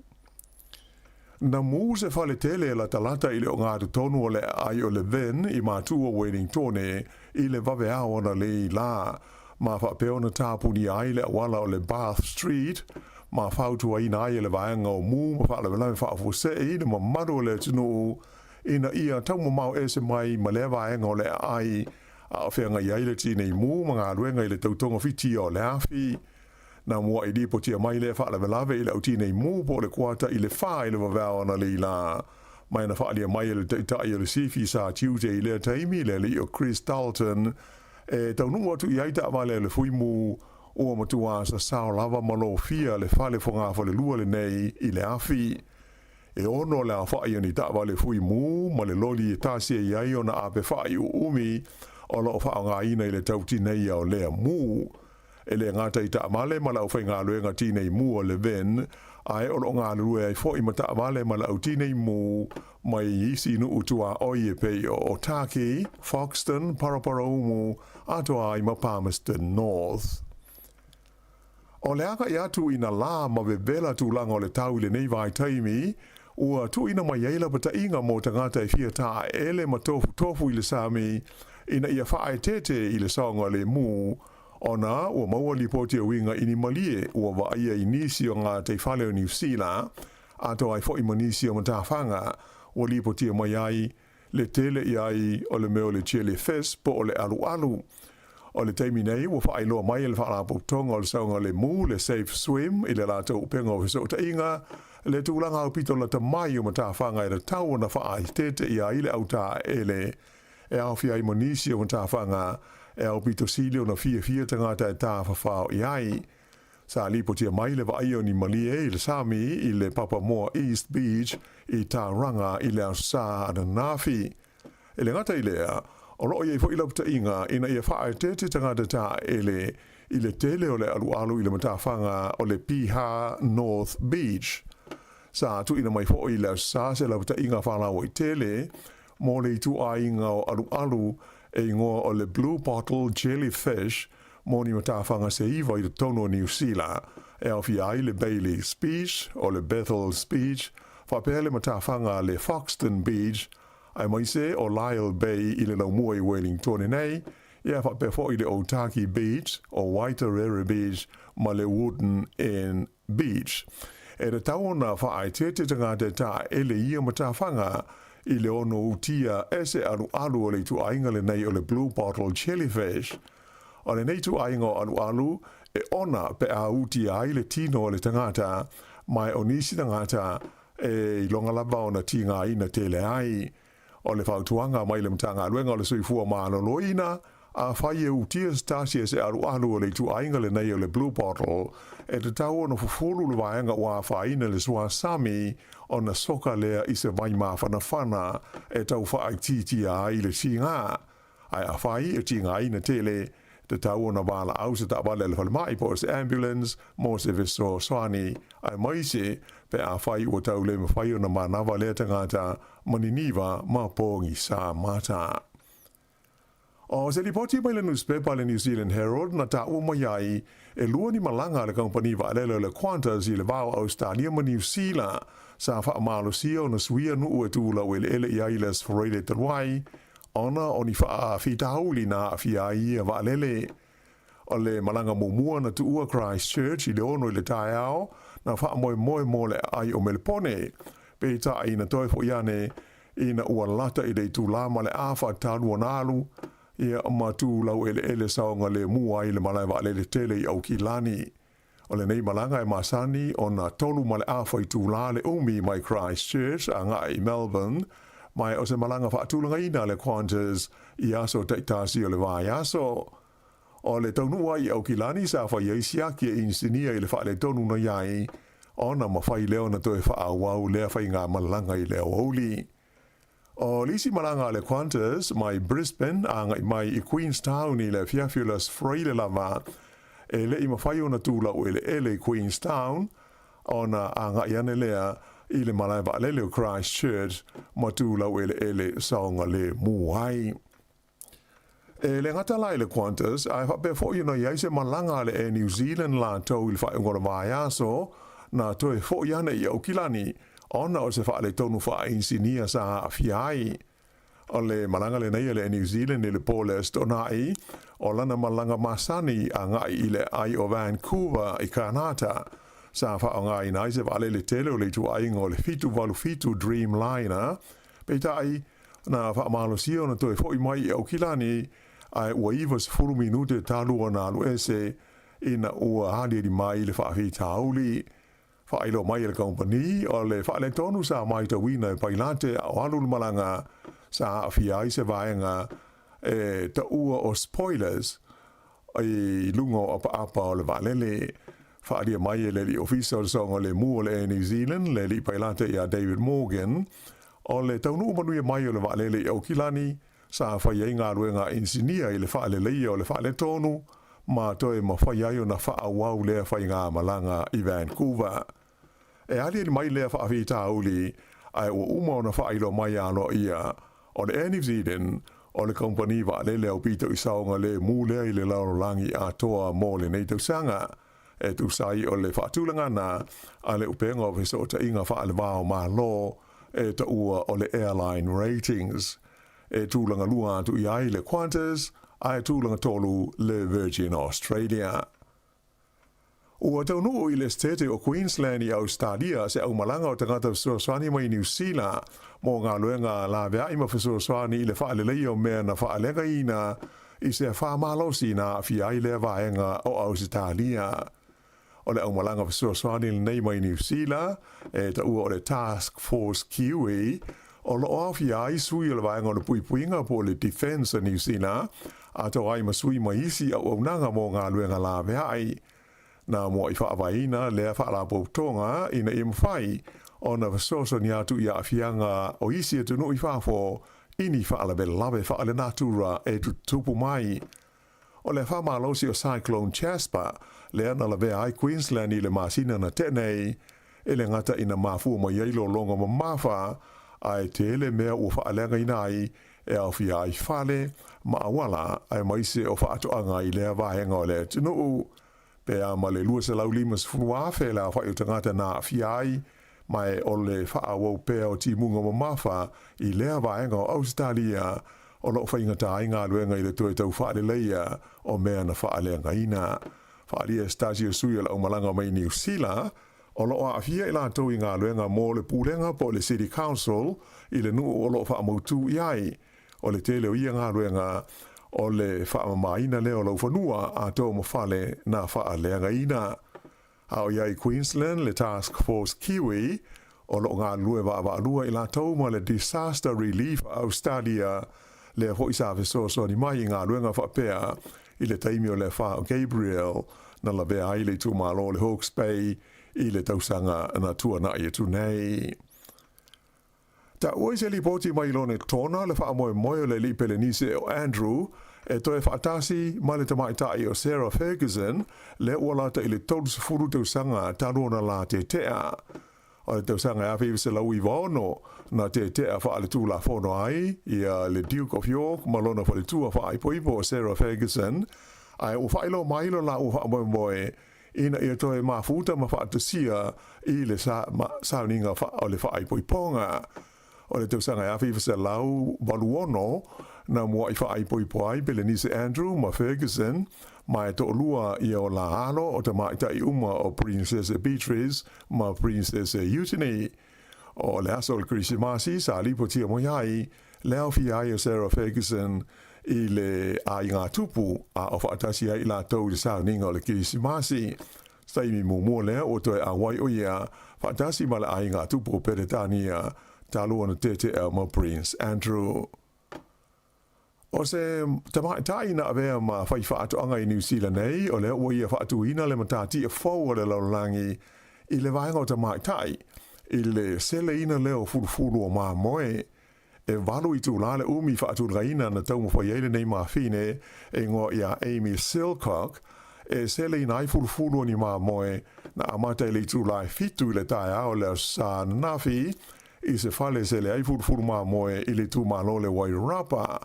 Na mū se fale tele e latalata i le ogatotonu o le aai o Levin i Matua Wellingtone i le vaveao analeī lā, ma faapea ona tapunia ai le auala o le Bath Street, ma fautuaina ai e le vaega o mū ma faalavelave faafuasei le mamalu o le atunuu ina ia taumamao ese mai ma lea vaega o le aai a o feagai ai le tinei mu ma galuega i le tautogafitia o le afi. Na mua'i lipotia mai lea faalavelave i le au tinei mu po o le kuata i le fa i le vaveao analeī lā. Ma na faalia mai e le taita'i o le sifi sa tiute i lea taimi, le alii o Chris Dalton, e taunuu atu i ai taavale a le fui mu ua matuā sasao lava ma lofia le fale fogafalelua lenei i le afi. E ono le aofa'i o ni taavale fui mu ma le loli e tasi e i ai ona ape fa'i uumi o lo o faaaogaina i le tautineia o lea mu. E le gata i taavale ma le aufaigaluega tinei mu o Levin, ae o lo o galulue ai fo'i ma taavale ma le au tinei mu mai isi nuu tuaoi e pei o Otaki, Foxton, Paraparaumu, atoa ai ma Palmerston North. O le agaʻi atu i na lā ma vevela tulaga o le tau i lenei vaitaimi, ua tuuina mai ai lapataiga mo tagata e fia taaele ma tofutofu i le sami ina ia faaeteete i le saogalemu, ona ua maua lipoti e uiga i ni malie ua vaaia i nisi o gataifale o Niu Sila, atoa ai foʻi ma nisi o matafaga ua lipotia mai ai le tele i ai o le mea o le jellyfish po o le alualu. O le taimi nei ua faailoa mai e le Faalapotopotoga o le Saogalemu le Safe Swim i le latou upega o fesootaiga le tulaga aupito lata mai o matafaga e tatau ona faaeteete ai le au taaele e aofia ai ma nisi o matafaga e aupito sili ona fiafia tagata e tafafao i ai. Sa lipotia mai le vaaia o ni malie i le sami i le Papamoa East Beach i Tauranga i le Aso Sa ananafi. E le gata i lea, o lo o i ai foʻi lapataiga ina ia faaeteete tagata taaele i le tele o le alualu i le matafaga o le Piha North Beach. Sa tuuina mai foʻi i le Aso Sa se lapataiga faalauaitele mo le ituaiga o alualu e igoa o le Blue Bottle Jellyfish mo ni matafaga se iva i totonu o Niu Sila, e aofia ai le Bayleys Beach, o le Bethells Beach, faapea le matafaga le Foxton Beach, aemaise o Lyall Bay i le laumua i Wellingtone nei, ia faapea foʻi le Otaki Beach, o Waitarere Beach ma le Wooden End Beach. E tatau ona faaeteete tagata e taaele i ia matafaga i le ono utia e se alualu o le ituaiga lenei o le Blue Bottle Jellyfish. O lenei ituaiga o alualu e ona pe a utia ai le tino o le tagata, ma o nisi tagata e iloga lava ona tigaina tele ai. O le fautuaga mai le Matagaluega o le Soifua Maloloina, Afai e utia se tasi e se alualu o le ituaiga lenei o le Blue Bottle, e tatau ona fufulu le vaega ua afaina i le suasami ona soka lea i se vai mafanafana e tau faaitiitia ai le tiga. Ae afai e tigaina tele, e tatau ona valaau se taavale a le falemai po o se ambulance mo se fesoasoani, aemaise pe afai ua tau le mafai ona manava lea tagata ma niniva ma pogisa mata. O se lipoti mai le nusipepa a le New Zealand Herald na taua mai ai, e lua ni malaga a le kamupani vaalele o le Qantas i le va o Ausetalia ma Niu Sila, sa faamalosia ona suia nuu e tu laueleele i ai le Aso Faraile talu ai, ona o ni faafitauli na aafia ai ia vaalele. O le malaga muamua na tuua Christchurch i le 6 i le taeao, na faamoemoe mo le aai o Melepone. Peitai na toe foi ane ina ua lata i le itulā ma le afa talu ona alu, ia, ma tu laueleele saogalemu ai le malae vaalele tele i Aukilani. O lenei malaga e masani ona tolu ma le afa itulā le umi mai Christchurch agai i Melbourne, ma o se malaga faatulagaina a le Qantas i aso taitasi o le vaiaso. O le taunuu ai i Aukilani sa fai ai siaki e inisinia i le faaletonu na i ai, ona mafai lea ona toe faaauau lea faigamalaga i le aoauli. O le isi malaga a le Qantas mai Brisbane agai mai i Queenstown i le afiafi o le Aso Faraile lava, e le i mafai ona tu laueleele i Queenstown, ona agai ane lea i le malae vaalele o Christchurch ma tu laueleele saogalemu ai. E le gata la i le Qantas, ae faapea foi ona i ai se malaga a le Air New Zealand latou i le faaiuga o le vaiaso, na toe foi ane i Aukilani, ona o se faaletonu faainisinia sa aafia ai. O le malaga lenei a le Air New Zealand i le po o le Aso Toonai, o lana malaga masani agai i le aai o Vancouver i Kanata, sa faaaogaina ai se vaalele tele o le ituaiga o le 787 Dreamliner, peitai, Na faamalosia ona toe foi mai i Aukilani, ae ua 90 minute talu ona alu ese ina ua aliali mai le faafitauli. Faailoa mai e le kamupani, o le faaletonu sa matauina e Pailate a o alu le malaga, sa aafia ai se vaega e taua o spoilers i luga o apaapa o le vaalele. Faaalia mai e le alii ofisa o le saogalemu o le Air New Zealand, le alii Pailate ia David Morgan, O le taunuu manuia mai o le vaalele i Aukilani, sa fai ai galuega a inisinia i le faaleleia o le faaletonu ma toe mafai ai ona faaauau lea faigamalaga i Vancouver. E aliali mai lea faafitauli, ae ua uma ona faailoa mai aloaia, o le Air New Zealand, o le kamupani vaalele aupito i saogalemu lea i le lalolagi atoa mo lenei tausaga. E tusa ai o le faatulagana a le upega o fesootaiga faale-va o Malo e taua o le Airline Ratings. E tulaga lua atu i ai le Qantas, ae tulaga tolu le Virgin Australia. Ua taunuu i le Esetete o Queensland i Ausetalia se aumalaga o tagata fesoasoani mai Niu Sila mo galuega laveai ma fesoasoani i le faaleleia o mea na faaleagaina i se afa malosi na aafia ai lea vaega o Ausetalia. O le aumalaga fesoasoani lenei mai Niu Sila, e taua o le Task Force Kiwi, o lo o aofia ai sui o le vaega o le puipuiga po o le Defence a Niu Sila, atoa ai ma sui mai isi auaunaga mo galuega laveai. Na mua'i faavaeina lea faalapotopotoga ina ia mafai ona fesoasoani atu i aafiaga o isi atunuu i fafo i ni faalavelave faalenatura e tutupu mai. O le afa malosi o Cyclone Jasper, lea na lavea ai Queensland i le masina na tea nei, e le gata ina mafua mai ai lologa mamafa, ae tele mea ua faaleagaina ai e aofia ai fale ma auala aemaise o faatoaga i lea vaega o le atunuu. Pe a ma le 250,000 le aofai o tagata na aafia ai, ma e o le faaauau pea o timuga mamafa i lea vaega o Ausetalia o lo o faigata ai galuega i le toe tau faaleleia o mea na faaleagaina. Faaalia e se tasi o sui o le aumalaga mai Niu Sila, o lo o aafia i latou i galuega mo le pulega po o le City Council i le nuu o lo o faamautū i ai. O le tele o ia galuega, o le faamamaina lea o laufanua atoa ma fale na faaleagaina. A o i ai i Queensland le Task Force Kiwi, o lo o galulue vaavaalua i latou ma le Disaster Relief Australia. Lea fo'i sa fesoasoani mai i galuega faapea i le taimi o le afa o Gabrielle na lavea ai le itumalo o le Hawke's Bay i le tausaga na tuana'i atu nei. Taua i se lipoti mai Lonetona le faamoemoe o le alii Pelenise o Andrew e toe faatasi ma le tamaitai o Sarah Ferguson lea ua lata i le 30 tausaga talu ona la tetea. O le tausaga e 1996 na tetea faaletulafono ai ia le Duke of York ma lona faletua faaipoipo o Sarah Ferguson, ae ua faailoa mai lo laua faamoemoe ina ia toe mafuta ma faatasia i le sauniga o le faaipoipoga. O le tausaga e 1986 na mua'i faaipoipo ai Pelenise Andrew ma Ferguson, ma e to'alua ia o la alo o tamaitai uma o Princese Beatrice ma Princese Eugenie. O le aso o le Kerisimasi sa lipotia mai ai le aofia ai o Sarah Ferguson i le aiga tupu a o faatasi ai i latou i le sauniga o le Kerisimasi. Se taimi muamua lea ua toe auai o ia faatasi ma le aiga tupu o Peretania talu ona tetea ma Prince Andrew. O se tamaitai na avea ma fai faatoaga i Niu Sila nei, o lea ua ia faatuina le matatia fou a le lalolagi i le vaega o tamaitai, i le seleina lea o fulufulu o mamoe. E 8 itulā le umi faatulagaina na taumafai ai lenei mafine e igoa ia Amy Silcock e seleina ai fulufulu o ni mamoe na amata i le itulā e 7 i le taeao o le Aso Sa ananafi i se fale e sele ai fulufulu mamoe i le itumalo o le Wairarapa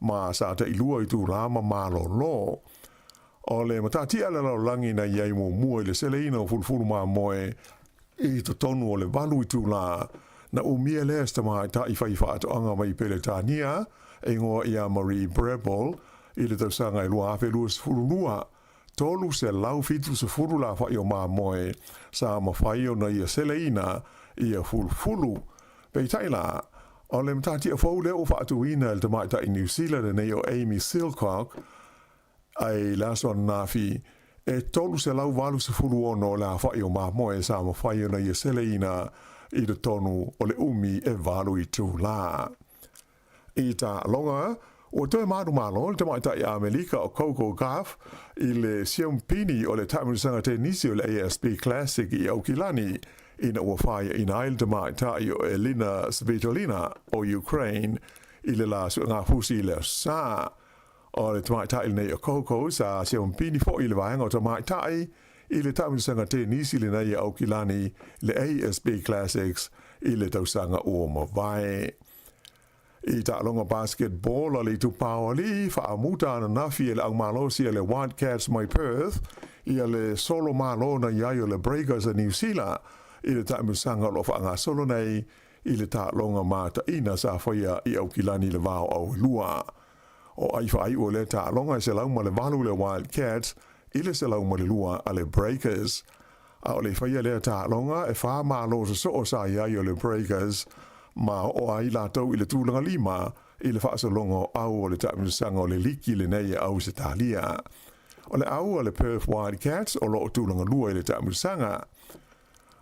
ma sa tailua itulā ma malolo. O le matatia a le lalolagi na i ai muamua i le seleina o fulufulu mamoe i totonu o le 8 itulā na umia lea e se tamaitai fai faatoaga mai Peretania e igoa ia Marie Brebel i le tausaga e 2022, 370 lafa'i o mamoe sa mafai ona ia seleina ia fulufulu. Peitai la, o le matatia fou lea ua faatuina e le tamaitai Niu Sila lenei o Amy Silcock ai le aso ananafi, e 386 le afa'i o mamoe sa mafai ona ia seleina i totonu o le umi e 8 itulā. I taaloga, ua toe manumalo le tamaitai Amelika o Coco Gauff i le siampini o le taamilosaga tenisi o le ASB Classic i Aukilani ina ua faiaina ai le tamaitai o Elina Svitolina o Ukraine i le la suegafusi i le Aso Sa. O le tamaitai lenei o Coco sa siampini fo'i i le vaega o tamaitai i le taamilosaga tenisi lenei i Aukilani le ASB Classics i le tausaga ua mavae. I taaloga basketball a le itupa o alii, faamuta ananafi e le aumalosi a le Wildcats mai Perth ia le solo malo na i ai o le Breakers a Niu Sila i le taamilosaga o lo o faagasolo nei i le taaloga mataina sa faia i Aukilani i le vao auelua. O ai faaiu o lea taaloga e 108 le Wildcats i le 102 a le Breakers. A o le faia lea taaloga e 4 malo sosoo sa i ai o le Breakers ma oo ai latou i le tulaga 5 i le faasologa o au o le taamilosaga o le liki lenei e Ausetalia. O le au a le Perth Wildcats o lo o tulaga 2 i le taamilosaga.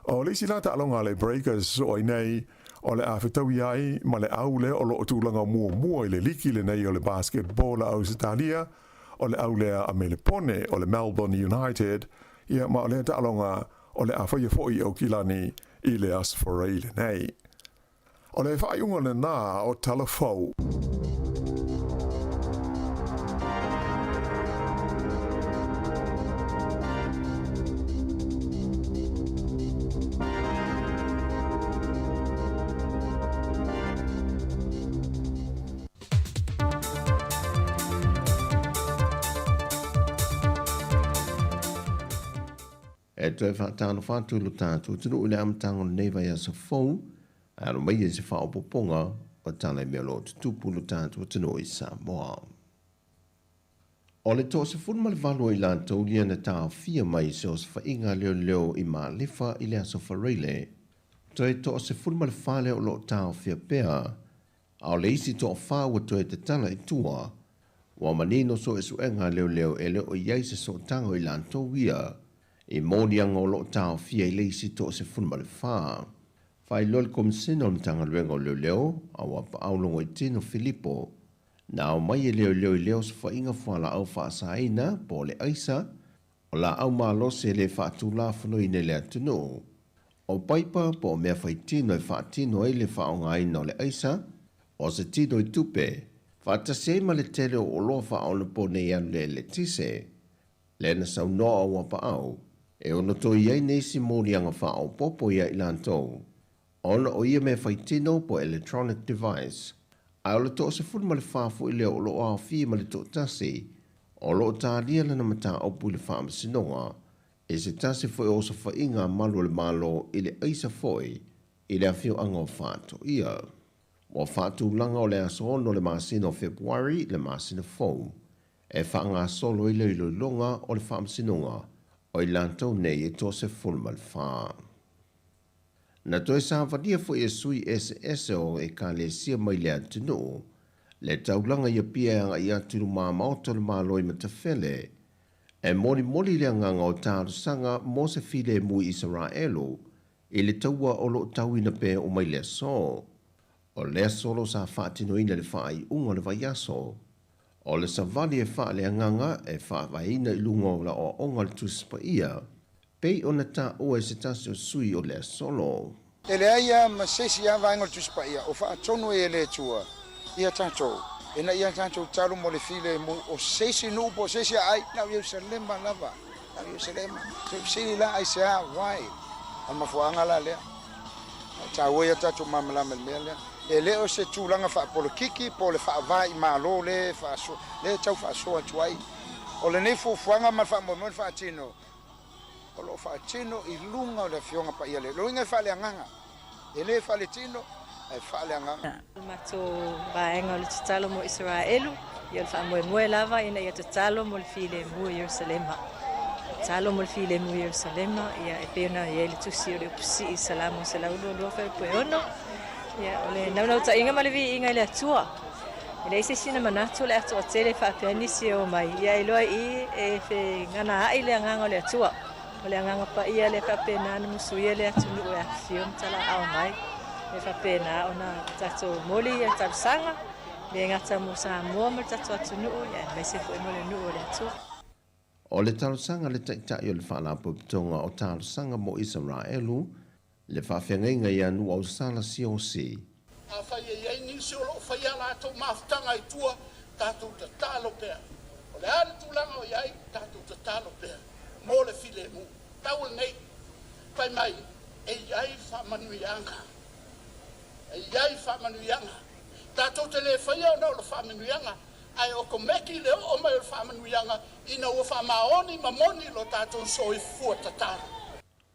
O le isi la taaloga a le Breakers sosoo ai nei o le a fetaui ai ma le au lea o lo o tulaga muamua i le liki lenei o le basketball a Ausetalia, o le au lea a Melepone o le Melbourne United, ia ma o lea taaloga o le a faia fo'i i Aukilani i le Aso Faraile lenei. O le faaiuga lenā o Tala Fou. E toe faatalofa atu i lo tatou atunuu i le amataga o lenei vaiaso fou, ae alo mai i se faaopoopoga o tala i mea o lo o tutupu i lo tatou atunuu i Samoa. O le 18 o i latou lia na taofia mai i se osofaiga leoleo i Malefa i le aso Faraile, toe 14 lea o lo o taofia pea, a o le isi toafa ua toe tatala i tua, ua manino suesuega a leoleo e le o i ai se sootaga o i latou ia i moliaga o lo o taofia i le isi 14. Faailoa le Komisena o le Matagaluega o Leoleo, a ua Paau Logoitino Filipo, Na aumai e leoleo i lea osofaiga fualaau faasaina po o le aisa, o laau malosi e le faatulafonoina i le atunuu. O paipa po o mea faitino e faatino ai le faaaogaina o le aisa, o se tino i tupe, faatasi ai ma le tele o oloa faaonaponei alu le eletise. Lea na saunoa o Auapaau, e ono toe i ai nisi moliaga faaopoopo ia i latou, ona o ia mea faitino po o electronic device, ae o le 14 foi lea o lo o aofia ma le toatasi o lo o talia lana mataupu i le faamasinoga i se tasi foi o osofaiga a malu o le Malo i le aisa foi i le afioaga o Faatoia. Ua faatulaga o le aso 6 o le masina o Fepuari le masina fou e faagasolo ai le iloiloga o le faamasinoga o i latou nei e 34. Na toe savalia foi e sui eseese o ekalesia mai le atunuu le taulaga i Apia e agai atu i lumamaota o le Malo i Matafele e molimoli le agaga o talosaga mo se filemu i Isaraelu i le taua o lo o tauina pea oo mai le aso. O le aso lo sa faatinoina le faaiuga o le vaiaso. O le savali e faaleagaga e faavaeina i luga o aoaoga o le Tusi Paia, pei ona taua e se tasi o sui o le asolo. E leai lava ma se isi lava vaega o le Tusi Paia o faatonu ai e le Atua ia tatou, ina ia tatou talo mo le filemu o se isi nuu po o se isi aai, na o Ierusalema lava, na o Ierusalema. Se fesili la aisea, why? O le mafuaaga la lea. E taua ia tatou malamalama i le mea lea. E le o se tulaga faapolokiki po o le faava i Malo lea e tau faasoa atu ai. O lenei fuafuaga ma le faamoemoe na faatino, o lo o faatino i luga o le Afioga Paia lea. O le uiga e faaleagaga, e le faaletino, ae faaleagaga. O le matou vaega o le tatalo mo Isaraelu, ia o le faamoemoe lava ina ia tatalo mo le filemu i Ierusalema. Tatalo mo le filemu i Ierusalema, ia e pei ona i ai le tusi o le Upusii i Salamo 122 fuaiupu e 6. Ia o le naunautaiga ma le viiga i le Atua. E leai se isi na manatu o le atoatele faapea nisi e omai, ia iloa i i e feganaai le agaga o le Atua. O le agaga paia lea faapena ona musuia le atunuu e afifio ma talaao mai. E faapena ona tatou moli ia talosaga, le gata mo Samoa ma le tatou atunuu, ia aemaise foi mo le nuu o le Atua. O le talosaga a le Taitai o le Faalapotopotoga o Talosaga mo Isaraelu, le faafeagaiga ia Nuuausala Siaosi. Afai e i ai nisi o lo o faia a latou mafutaga i tua, tatou tatalo pea. O le a le tulaga o i ai, tatou tatalo pea mo le filemu. Tau lenei, fai mai, e i ai faamanuiaga. E i ai faamanuiaga. Tatou te le faia ona o le faamanuiaga, ae okomeki le oo mai o le faamanuiaga ina ua faamaoni ma moni lo tatou soifua tatalo.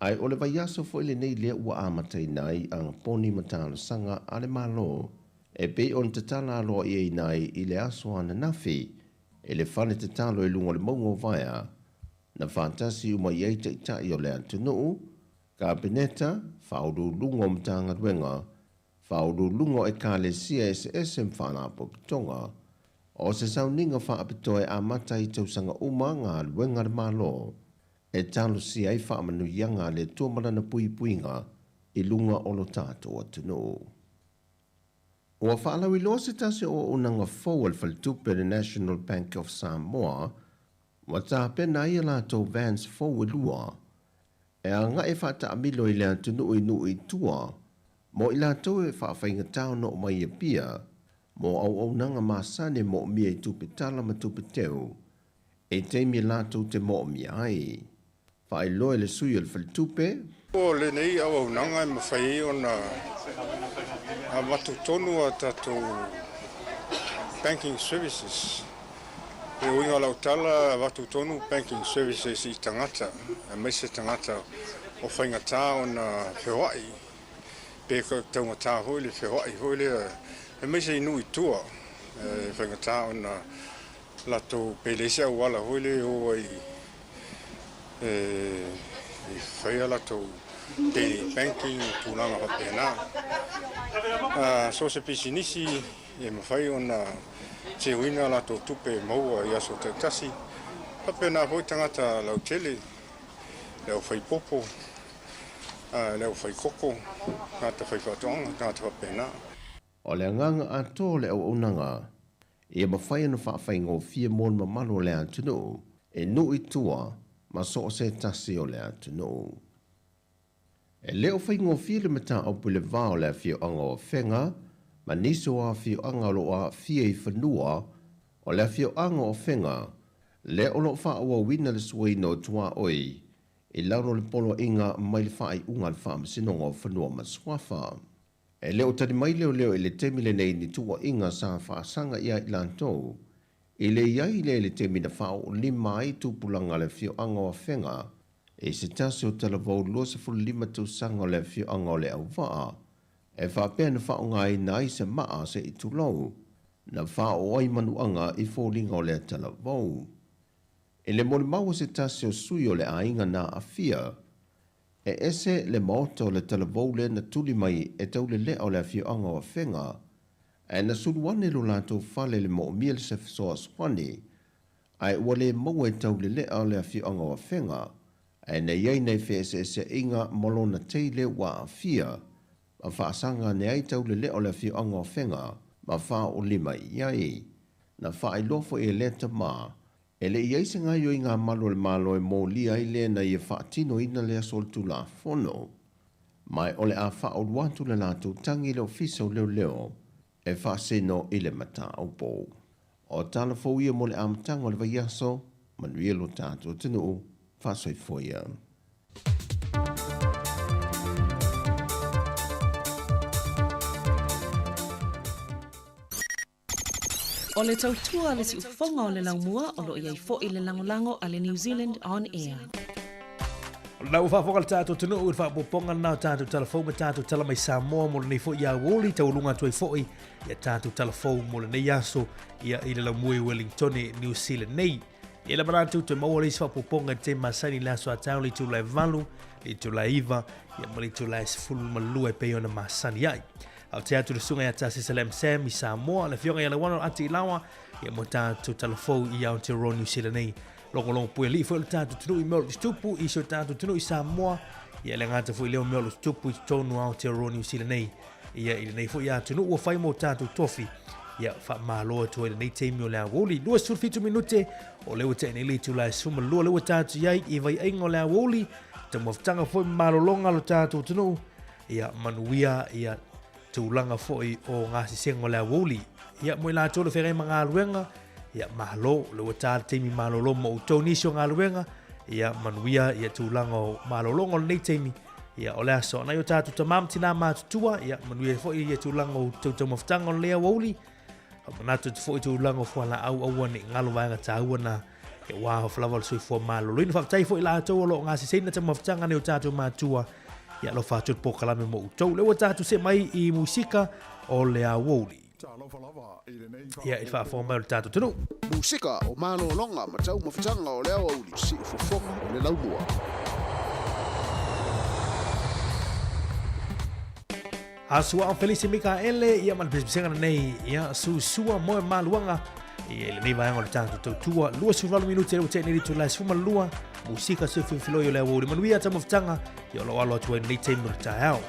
Ae o le vaiaso foi lenei lea ua amataina ai agaponi ma talosaga a le Malo e pei ona tatala aloaiaina ai i le aso ananafi e le fale tatalo i luga o le mauga o Vaea, na faatasi uma i ai taitai o le atunuu, Kapeneta, Faauluuluga o Matagaluega, Faauluuluga o Ekalesia eseese ma Faalapotopotoga. O se sauniga faapitoa e amata ai tausaga uma galuega a le Malo e talosia ai faamanuiaga a le Atua ma Lana puipuiga i luga o lo tatou atunuu. Ua faalauiloa se tasi o auaunaga fou a le faletupe le National Bank of Samoa ua tapena ai a latou vans fou e lua e agai e faataamilo i le atunuu i nuu i tua mo i latou e faafaigatā ona oo mai i Apia mo auaunaga masani e moomia i tupe tala ma tupe teu i taimi e latou te moomia ai. Faailoa e le sui o le faletupe. O lenei auaunaga e mafai ai ona avatu tonu a tatou banking services. E uiga o lau tala, avatu tonu banking services i tagata, aemaise tagata o faigata ona feoai, pe taugata foi le feoai foi lea, aemaise i nuu i tua, e faigata ona latou pe leai se auala foi lea e o ai e fai a latou daily banking tulaga faapena. So se pisinisi e mafai ona teuina latou tupe maua i aso taitasi, faapena foi tagata lautele, le aufaipopo, le aufaikoko, tagata faifaatoaga, tagata faapena. O le agaga atoa o le auaunaga Ia mafai ona faafaigofie mo le mamalu o le atunuu e nuu i tua ma so o se tasi o le atunuu. E le o faigofie le mataupu i le va o le afioaga o Afega ma nisi o afioaga o lo o aafia i fanua o le afioaga o Afega lea o lo o faaauauina le suaina o tuaoi i lalo o le Poloaiga mai le faaiuga a le Faamasinoga o Fanua ma Suafa. E le o tali mai leoleo i le taimi lenei ni tuuaiga sa faasaga ia i latou i le i ai lea i le taimi na faaoolima ai tupulaga a le afioaga o Afega i se tasi o talavou 25 tausaga o le afioaga o Leauvaa e faapea na faaaogaina ai se maa se i tulou na faaoo ai manuaga i foliga o lea talavou. I le molimau a se tasi o sui o le aiga na aafia, e ese le maota o le talavou lea na tuli mai e taulelea o le afioaga o Afega, ae na sulu ane lo latou fale i le moomia le se fesoasoani, ae ua le maua e taulelea o le afioaga o Afega, ae na i ai nai feeseeseaiga ma lona tei lea ua aafia, ma faasaga ane ai taulelea o le afioaga o Afega ma faaoolima i ai. Na faailoa foi e lea tama, E le i ai se gaoioiga a malu o le Malo e molia ai lea na ia faatinoina lea solitulafono, ma o le a faaulu atu le latou tagi i le Ofisa o Leoleo e faasino i le mataupu. O tala fou ia mo le amataga o le vaiaso, manuia lo tatou atunuu, faasoifua ia. O le tautua a le siufofoga o le laumua o lo o i ai foi le lagolago a le New Zealand On Air. O lena ua faafofoga le tatou atunuu i le faaopoopoga lena o tatou tala fou ma tatou tala mai Samoa mo lenei foi aoauli taualuga atu ai foi ia tatou tala fou mo lenei aso ia i le laumua i Wellington, New Zealand nei. Ia le manatu toe maua le isi faaopoopoga i le taimi masani i le aso a taeao le itula e 8, le itula e 9 ia ma le itula e 12 e pei ona masani ai. A o te atu le susuga ia Tasisa Lam Sam i Samoa, le afioga ia Lauano Ati Ilaoa, ia mo tatou talafou i Aotearoa New Zealand nei. Logologo pui alii foi o le tatou atunuu i mea o lo o tutupu i si o tatou atunuu i Samoa, ia le gata foi lea o mea o lo o tutupu i totonu o Aotearoa New Zealand nei. Ia i lenei foi atunuu ua fai mo tatou tofi, ia faamalo atu ai lenei taimi o le aoauli. 27 minute o lea ua tea nei le itula e 12 lea ua tatou i ai i vaiaiga o le aoauli, taumafataga foi ma malologa a lo tatou atunuu. Ia manuia ia tulaga foi o gasesega o le aoauli. Ia mo i latou le feagai ma galuega, ia malo, le ua tā le taimi malolo mo outou nisi o galuega, ia manuia ia tulaga o malologa o lenei taimi, ia o le aso. Nai o tātou tamā ma tinā matutua, ia manuia foi ia tulaga o outou taumafataga o lenei aoauli. Manatu atu foi tulaga o fualaau aua ne i galo vaega tāua na e wā o lava o le soifua maloloina. Faafetai foi latou o lo o gaseseina taumafataga nei o tātou matua. Ia alofa atu le polokalame mo outou. Lea ua tātou see mai i musika o le aoauli. Ia i le faafofoga mai o le tātou atunuu. Musika o malologa ma taumafataga o le aoauli, siufofoga o le laumua. Asua o Felisi Mikaele, ia ma le pisipisiga lenei, ia susua moe maluaga, ia i lenei vaega o le tatou tautua, 28 minute le ua tea nei le itula e 12, musika se filifiloi o le aoauli manuia taumafataga, ia o lo o alo atu ai lenei taimi o le taeao.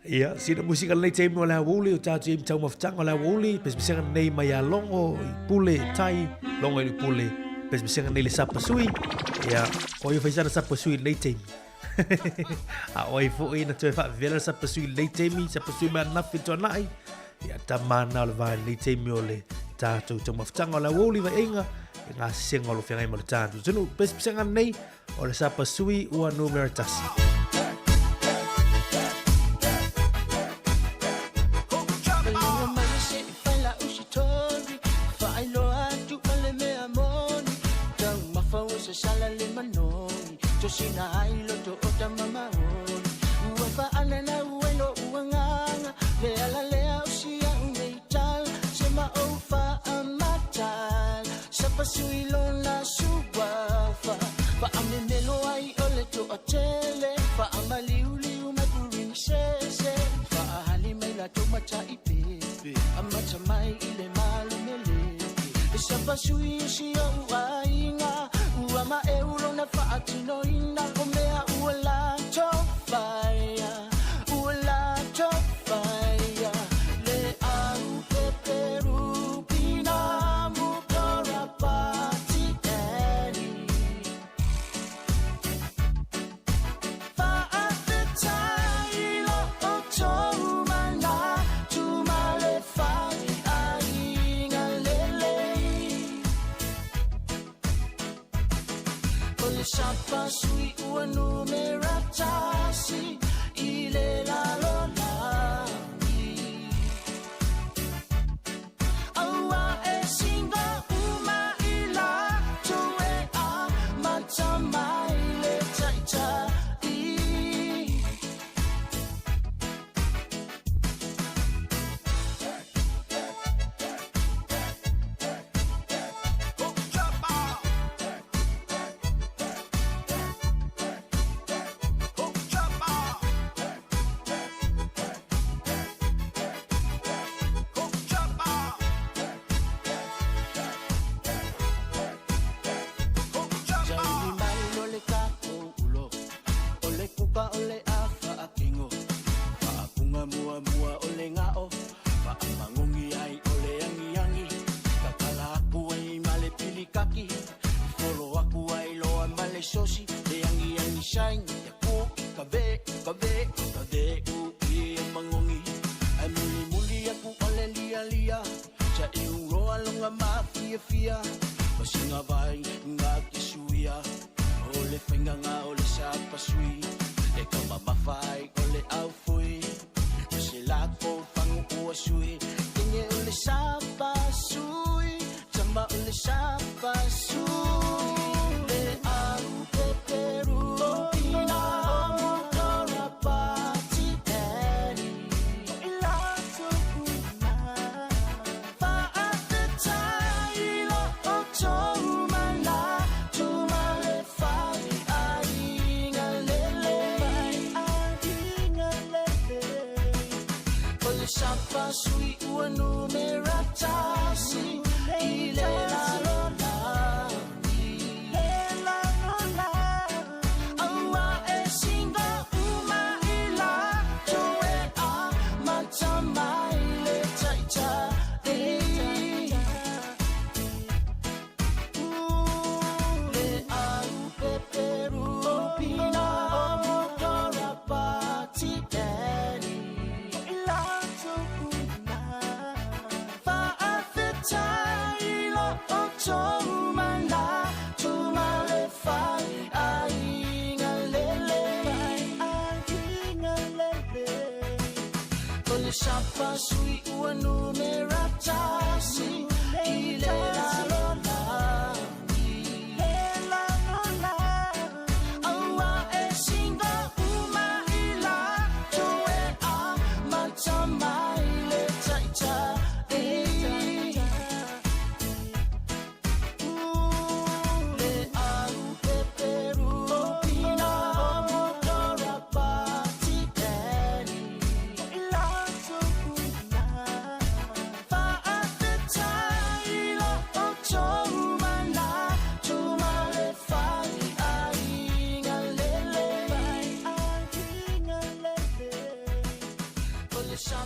Ia, sina musika lenei taimi o le aoauli o tātou i taumafataga o le aoauli, pesepesega nei mai a Logo i Pule, Tai, Logo i Pule, pesepesega nei le Sapasui. Ia, o ia faisana Sapasui i lenei taimi. A oi foi na toe faavela le Sapasui i lenei taimi, Sapasui mai anafi tuanai. Ia, tamana o le vai lenei taimi o le tātou taumafataga o le aoauli vaiaiga, i ngā sesega o lo whengai mo le tātou. Tunu, pesepesega nei, O le sapasui ua numera tasi.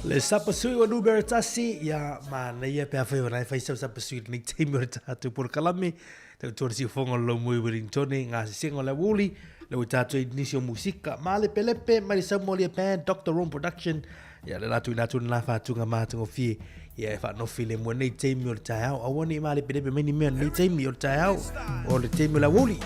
Le sapasui ua numera tasi, ia manaia pe afai o nai fai sau sapasui i lenei taimi o le tātou polokalame. Tautua le siufoga o le Laumui Wellingtone, ngā sesega o le aoauli, le ua tātou i nisi o musika, Malepelepe, mai le Saumolia Band, Doctor Rome Production, ia le latou i latou na whātunga mātangofie, ia e whaanofi le mua nei taimi o le taeao. Aua nei malepelepe mai ni mea nei taimi o le taeao, o le taimi o le aoauli.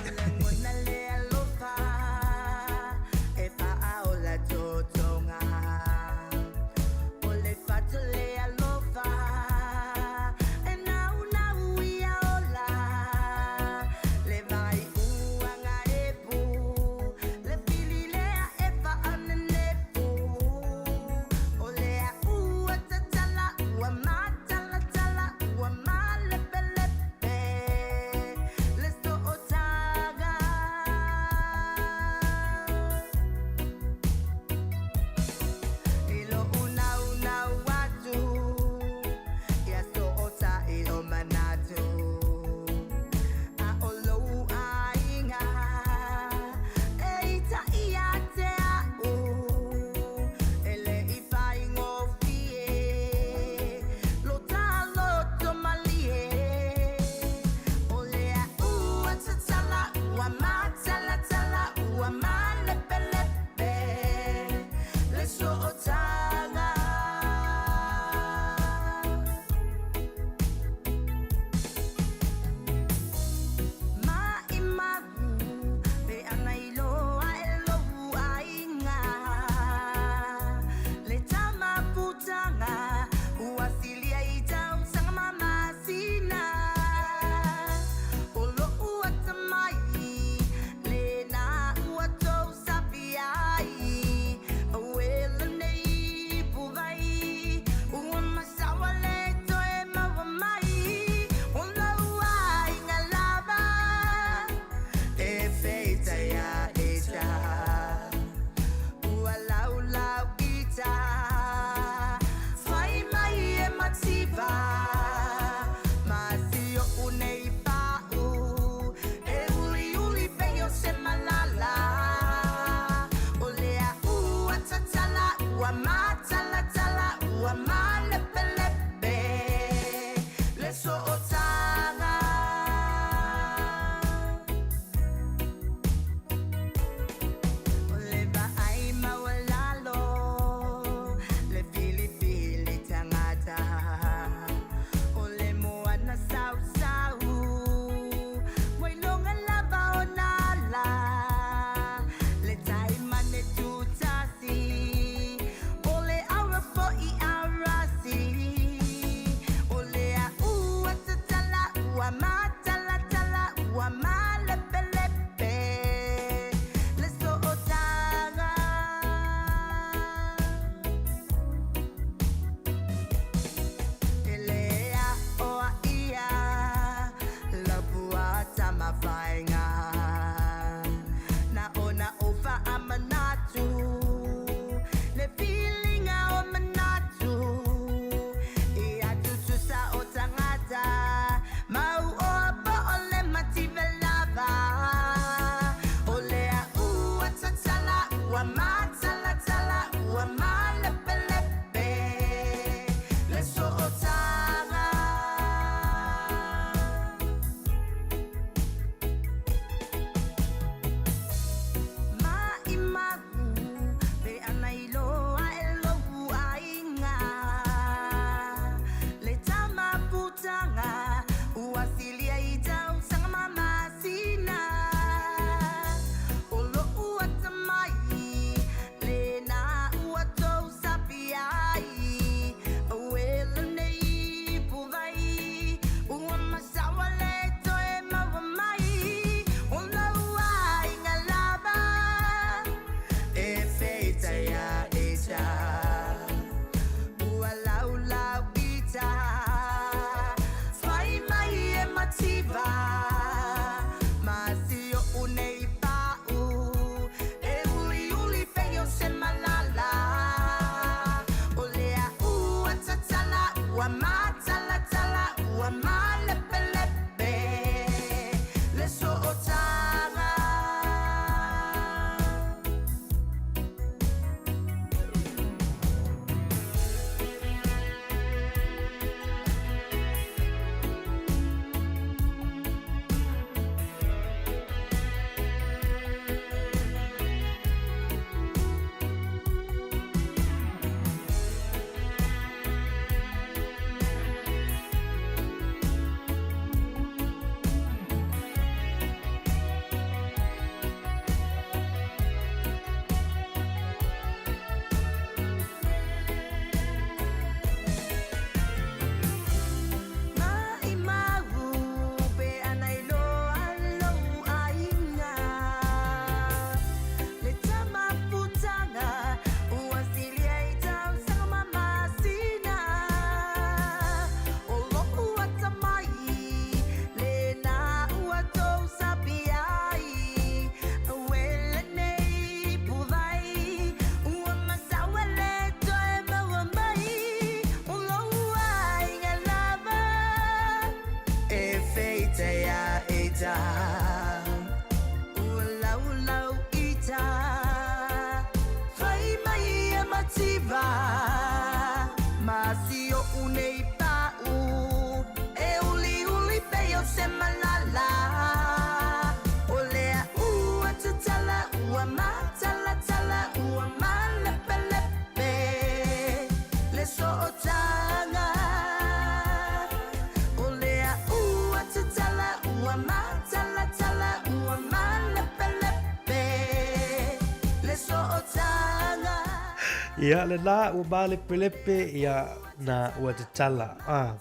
Ia lena ua malepelepe ia na ua tatala. Ah.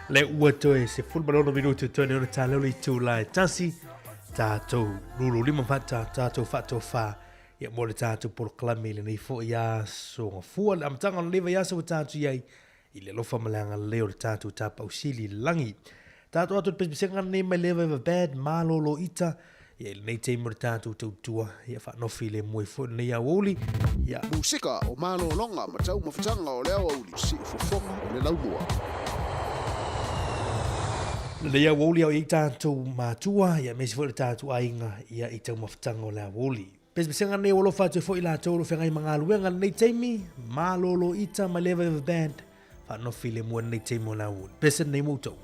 Le ua toe 16 minutu toe nei ona taleo le itula e tasi tatou lulu lima fa tatou faatofa ia mo le tatou polokalame i lenei foi aso gafua le amataga o lenei vaiaso ua tatou i ai i le alofa ma le agalelei o le tatou Tapausili i le lagi. Tatou atu le pesepesega lenei mai le Eva Bad malolo ita ia i lenei taimi o le tatou tautua ia faanofi le moe foi lenei aoauli ia. Musika o malologa ma taumafataga o le aoauli siufofoga o le laumua. Lenei aoauli ao i ai tatou matua ia aemaise foi le tatou aiga ia i taumafataga o le aoauli. Pesepesega nei ua alofa atu ai foi latou o lo o feagai ma galuega i lenei taimi, malolo ita ma le Eva Band, faanofi le mua lenei taimi o le aoauli. Pese lenei mo outou.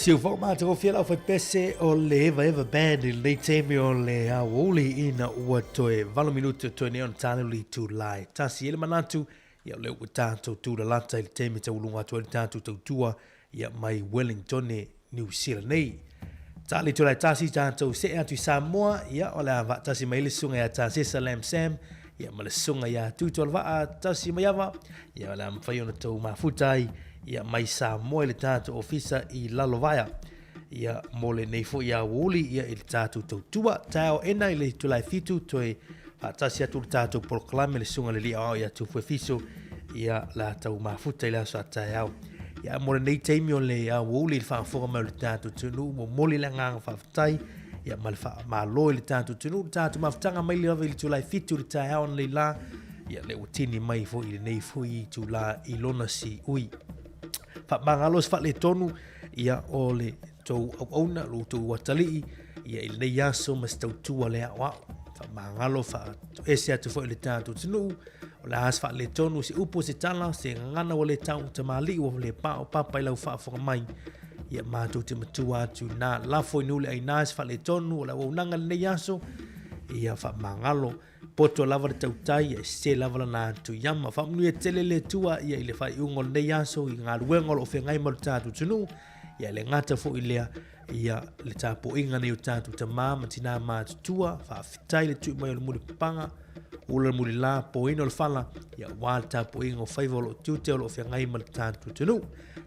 Siufogo matagofie lau faipese o le Eva Eva Band i lenei taimi o le aoauli ina ua toe 8 minute o toe nei ona tali le itula e tasi. E i ai le manatu, ia o lea ua tatou tulalata i le taimi e tauuluga atu ai le tatou tautua ia mai Wellingtone, New Zealand nei. Tali itula e tasi tatou see atu i Samoa, ia o le a vaatasi mai le susuga ia Tasesa Lam Sam, ia ma le susuga ia Tuitoalevaa Tasi Maiava, ia o le a mafai ona tou mafuta ai ia mai Samoa i le tatou ofisa i Lalovaea. Ia mo lenei foi aoauli ia i le tatou tautua. Taeao ena i le itula e 7 toe faatasi atu le tatou polokalame le susuga i le Alii Aoao ia Tufue Fiso ia la tau mafuta i le aso a taeao. Ia mo lenei taimi o le aoauli i le faafofoga mai o le tatou atunuu, momoli le agaga faafetai ia ma le faamalo i le tatou atunuu, le tatou mafutaga mai lava i le itula e 7 i le taeao analeila la, ia le ua tini mai foi i lenei foi itula i lona siui. Faamagalo se faaletonu ia o le tou auauna, lo outou atalii ia i lenei aso ma se tautua le aoao. Faamagalo faatoese atu foi i le tatou atunuu, o le a se faaletonu, se upu, se tala, se gagana ua le tau tamalii ua le pao papa i lau faafofoga mai. Ia matou te matua atu na lafo i nuu le aina se faaletonu o le auaunaga i lenei aso. Ia faamagalo poto lava le tautai, e sese lava lana atu iama. Faamanuia tele le Atua ia i le faaiuga o lenei aso i galuega o lo o feagai ma lo tatou atunuu. Ia le gata foi lea ia le tapuaiga nei o tatou tamā ma tinā matutua. Faafetai le tui mai o le mulipapaga, ula le mulilā, poina o le fala, ia aua le tapuaiga o faiva o lo o tiute o lo o feagai ma le tatou atunuu.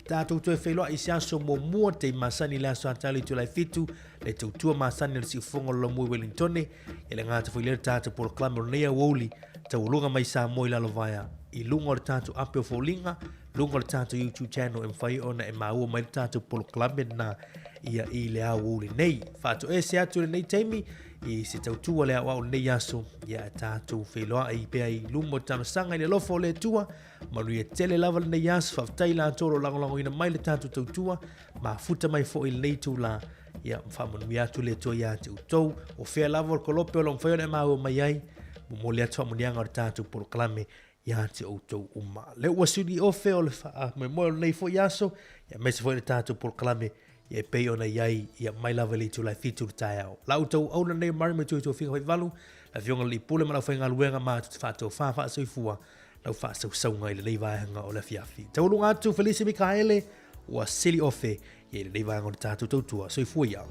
Tatou toe feiloai i se aso muamua, taimi masani i le aso Atali itula e 7, le tautua masani a le siufofoga o le Laumua i Wellingtone, ia le gata foi lea le tatou polokalame o lenei aoauli, taualuga mai Samoa i Lalovaea, i luga o le tatou ape o foliga, luga o le tatou YouTube channel e mafai ona e maua mai le tatou polokalame lena ia i le aoauli nei. Faatoese atu i lenei taimi i se tautua le aoao lenei aso, ia tatou feiloai pea i luma o le talosaga i le alofa o le Atua. Manuia tele lava lenei aso, faafetai i latou o lo o lagolagoina mai le tatou tautua, mafuta mai foi i lenei itula, ia faamanuia atu le Atua ia te outou. O fea lava o le kolope o lo o mafai ona e maua mai ai, momoli atu faamanuiaga o le tatou polokalame ia te outou uma. Lea ua suli ofe o le faamoemoe o lenei foi aso, ia aemaise foi le tatou polokalame ia e pei ona i ai ia mai lava i le itula e 7 i le taeao. La outou auauna lenei o Murray mai Tuitofiga Faivalu, le Afioga i le Alii Pule ma le aufaigaluega matou te faatofa faasoifua lau faasausauga i lenei vaega o le afiafi. Taualuga atu Felisi Mikaele ua sili ofe i lenei vaega o le tatou tautua. Soifua ia.